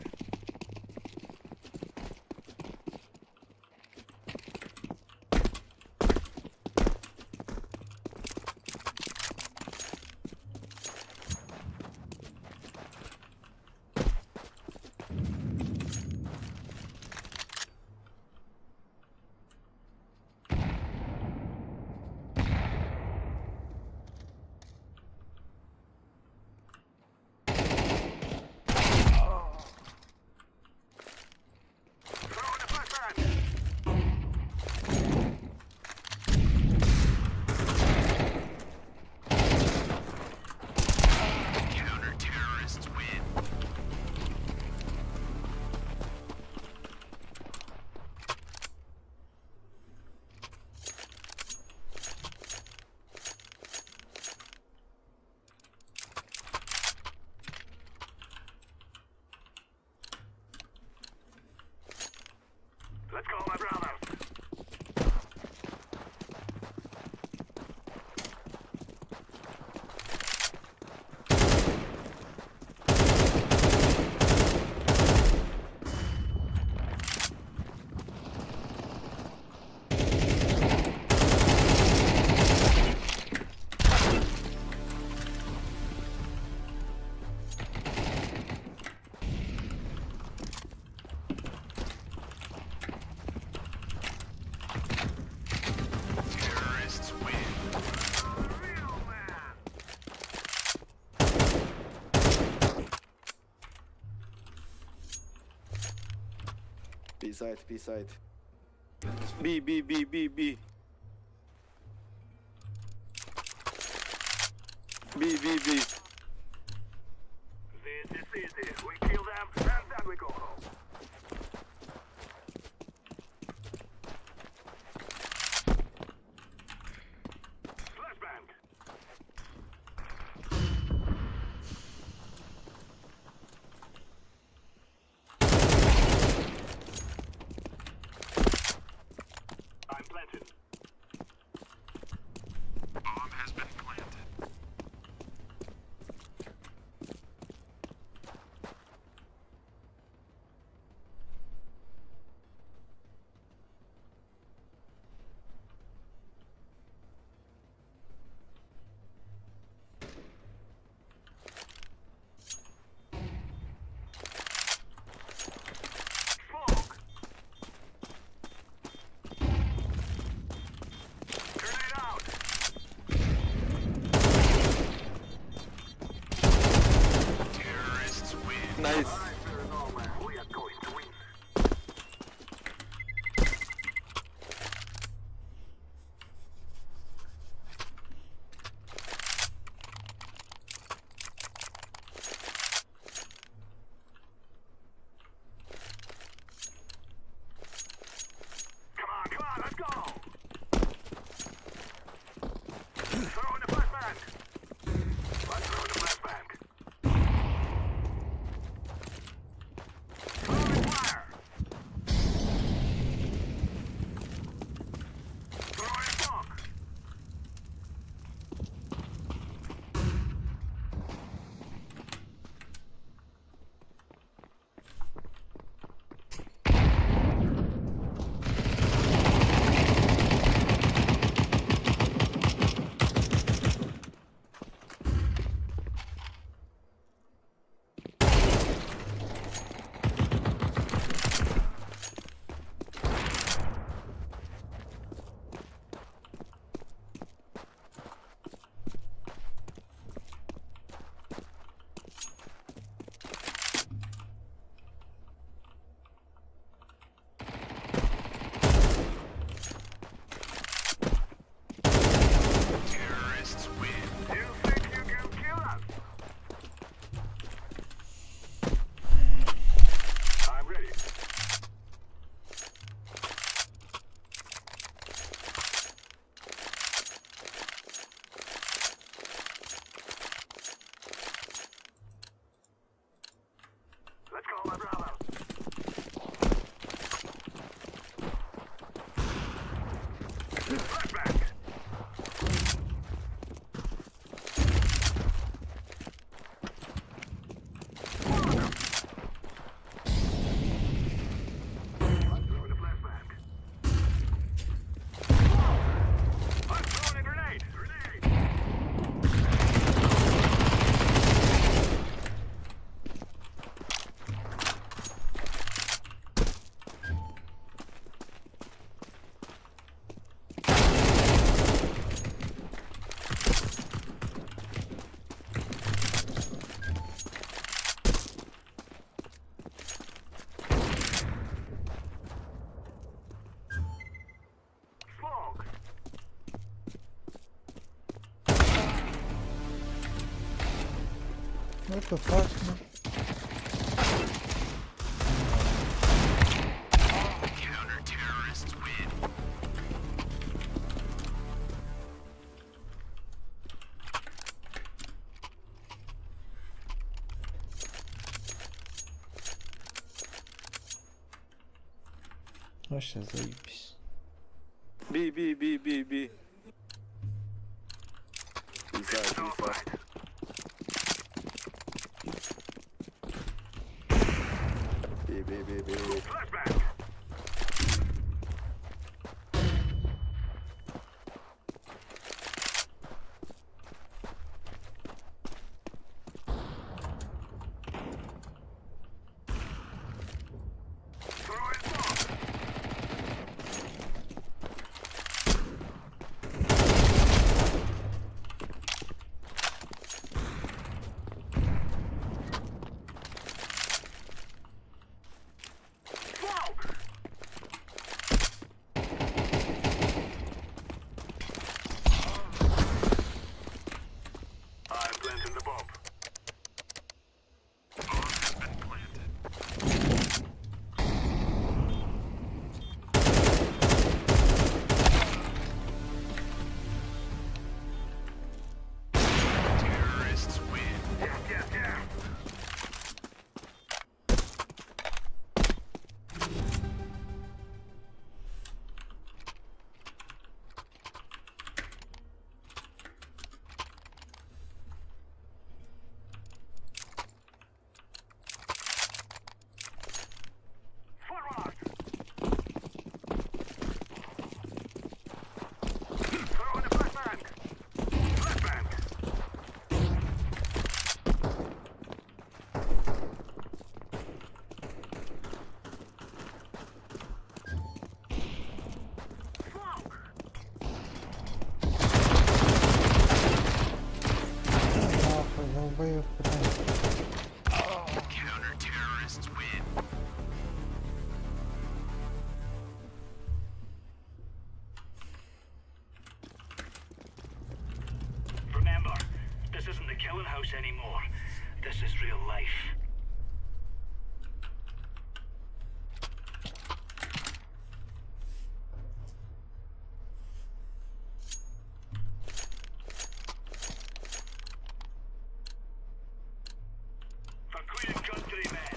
Throwing a flashbang. Counter-terrorists win. Let's go, my brothers. Terrorists win. Real man. B side, B side. B, B, B, B, B. B, B, B. This is easy. We kill them and then we go home. Flashbang. I'm planting. Bomb has been planted. Smoke. Grenade out. What the fuck, man? Вообще заебись. B, B, B, B, B. B side, B side. B, B, B, B. I'm planting the bomb. Terrorists win. Yeah, yeah, yeah. Forward. Throw in the flashbang. Flashbang. Smoke. Нахуй, долбоёб, блядь. Counter-terrorists win. Remember, this isn't the killing house anymore. This is real life. For Queen and country, men.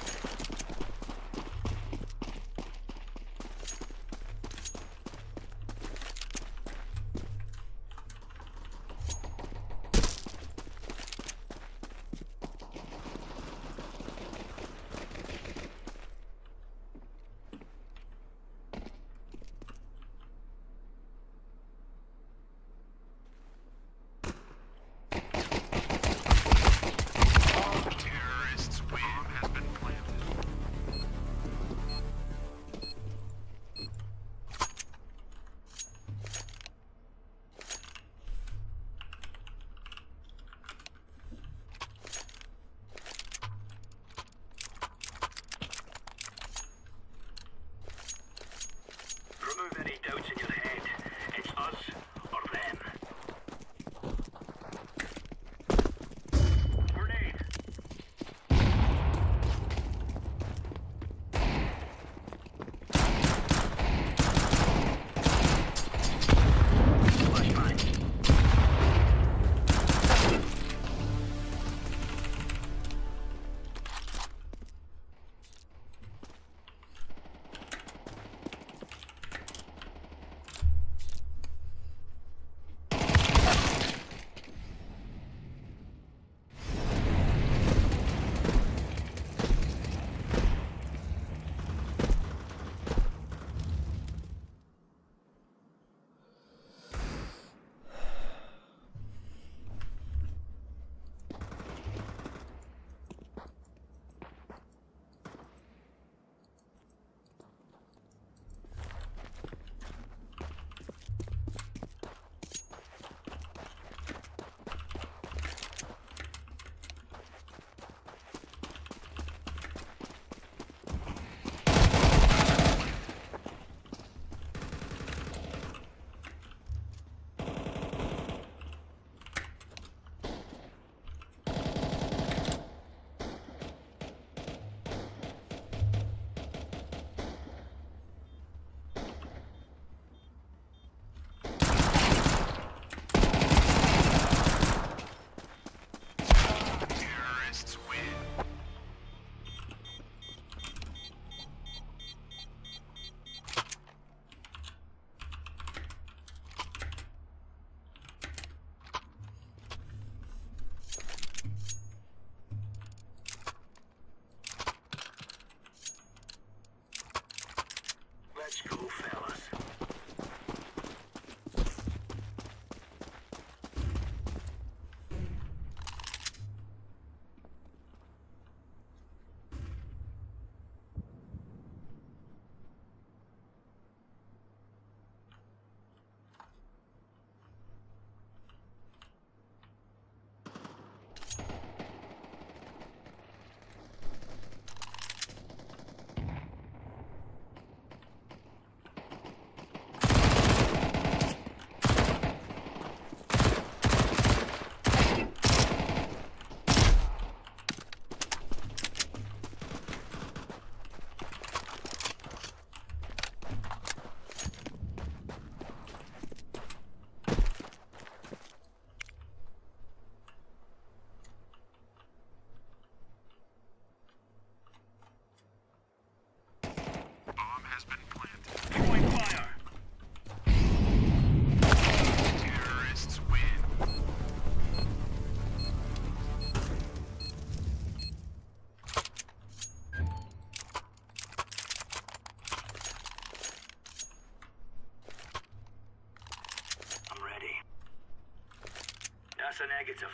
That's a negative.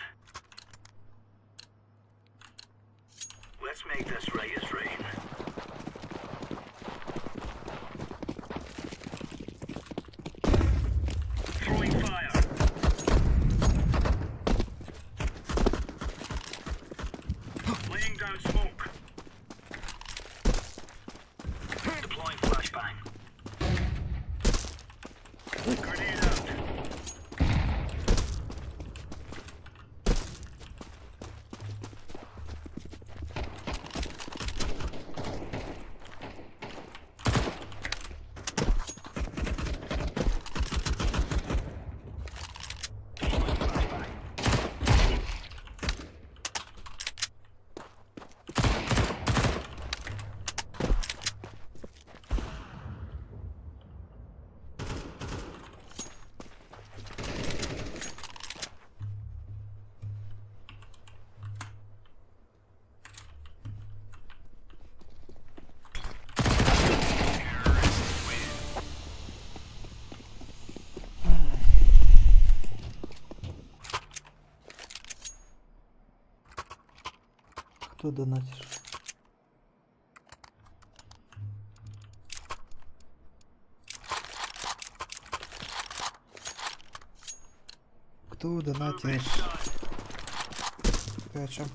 Let's make this right as rain. Throwing fire. Laying down smoke. Deploying flashbang. Grenade out. Кто донатишь? Кто донатишь? Ты о чем?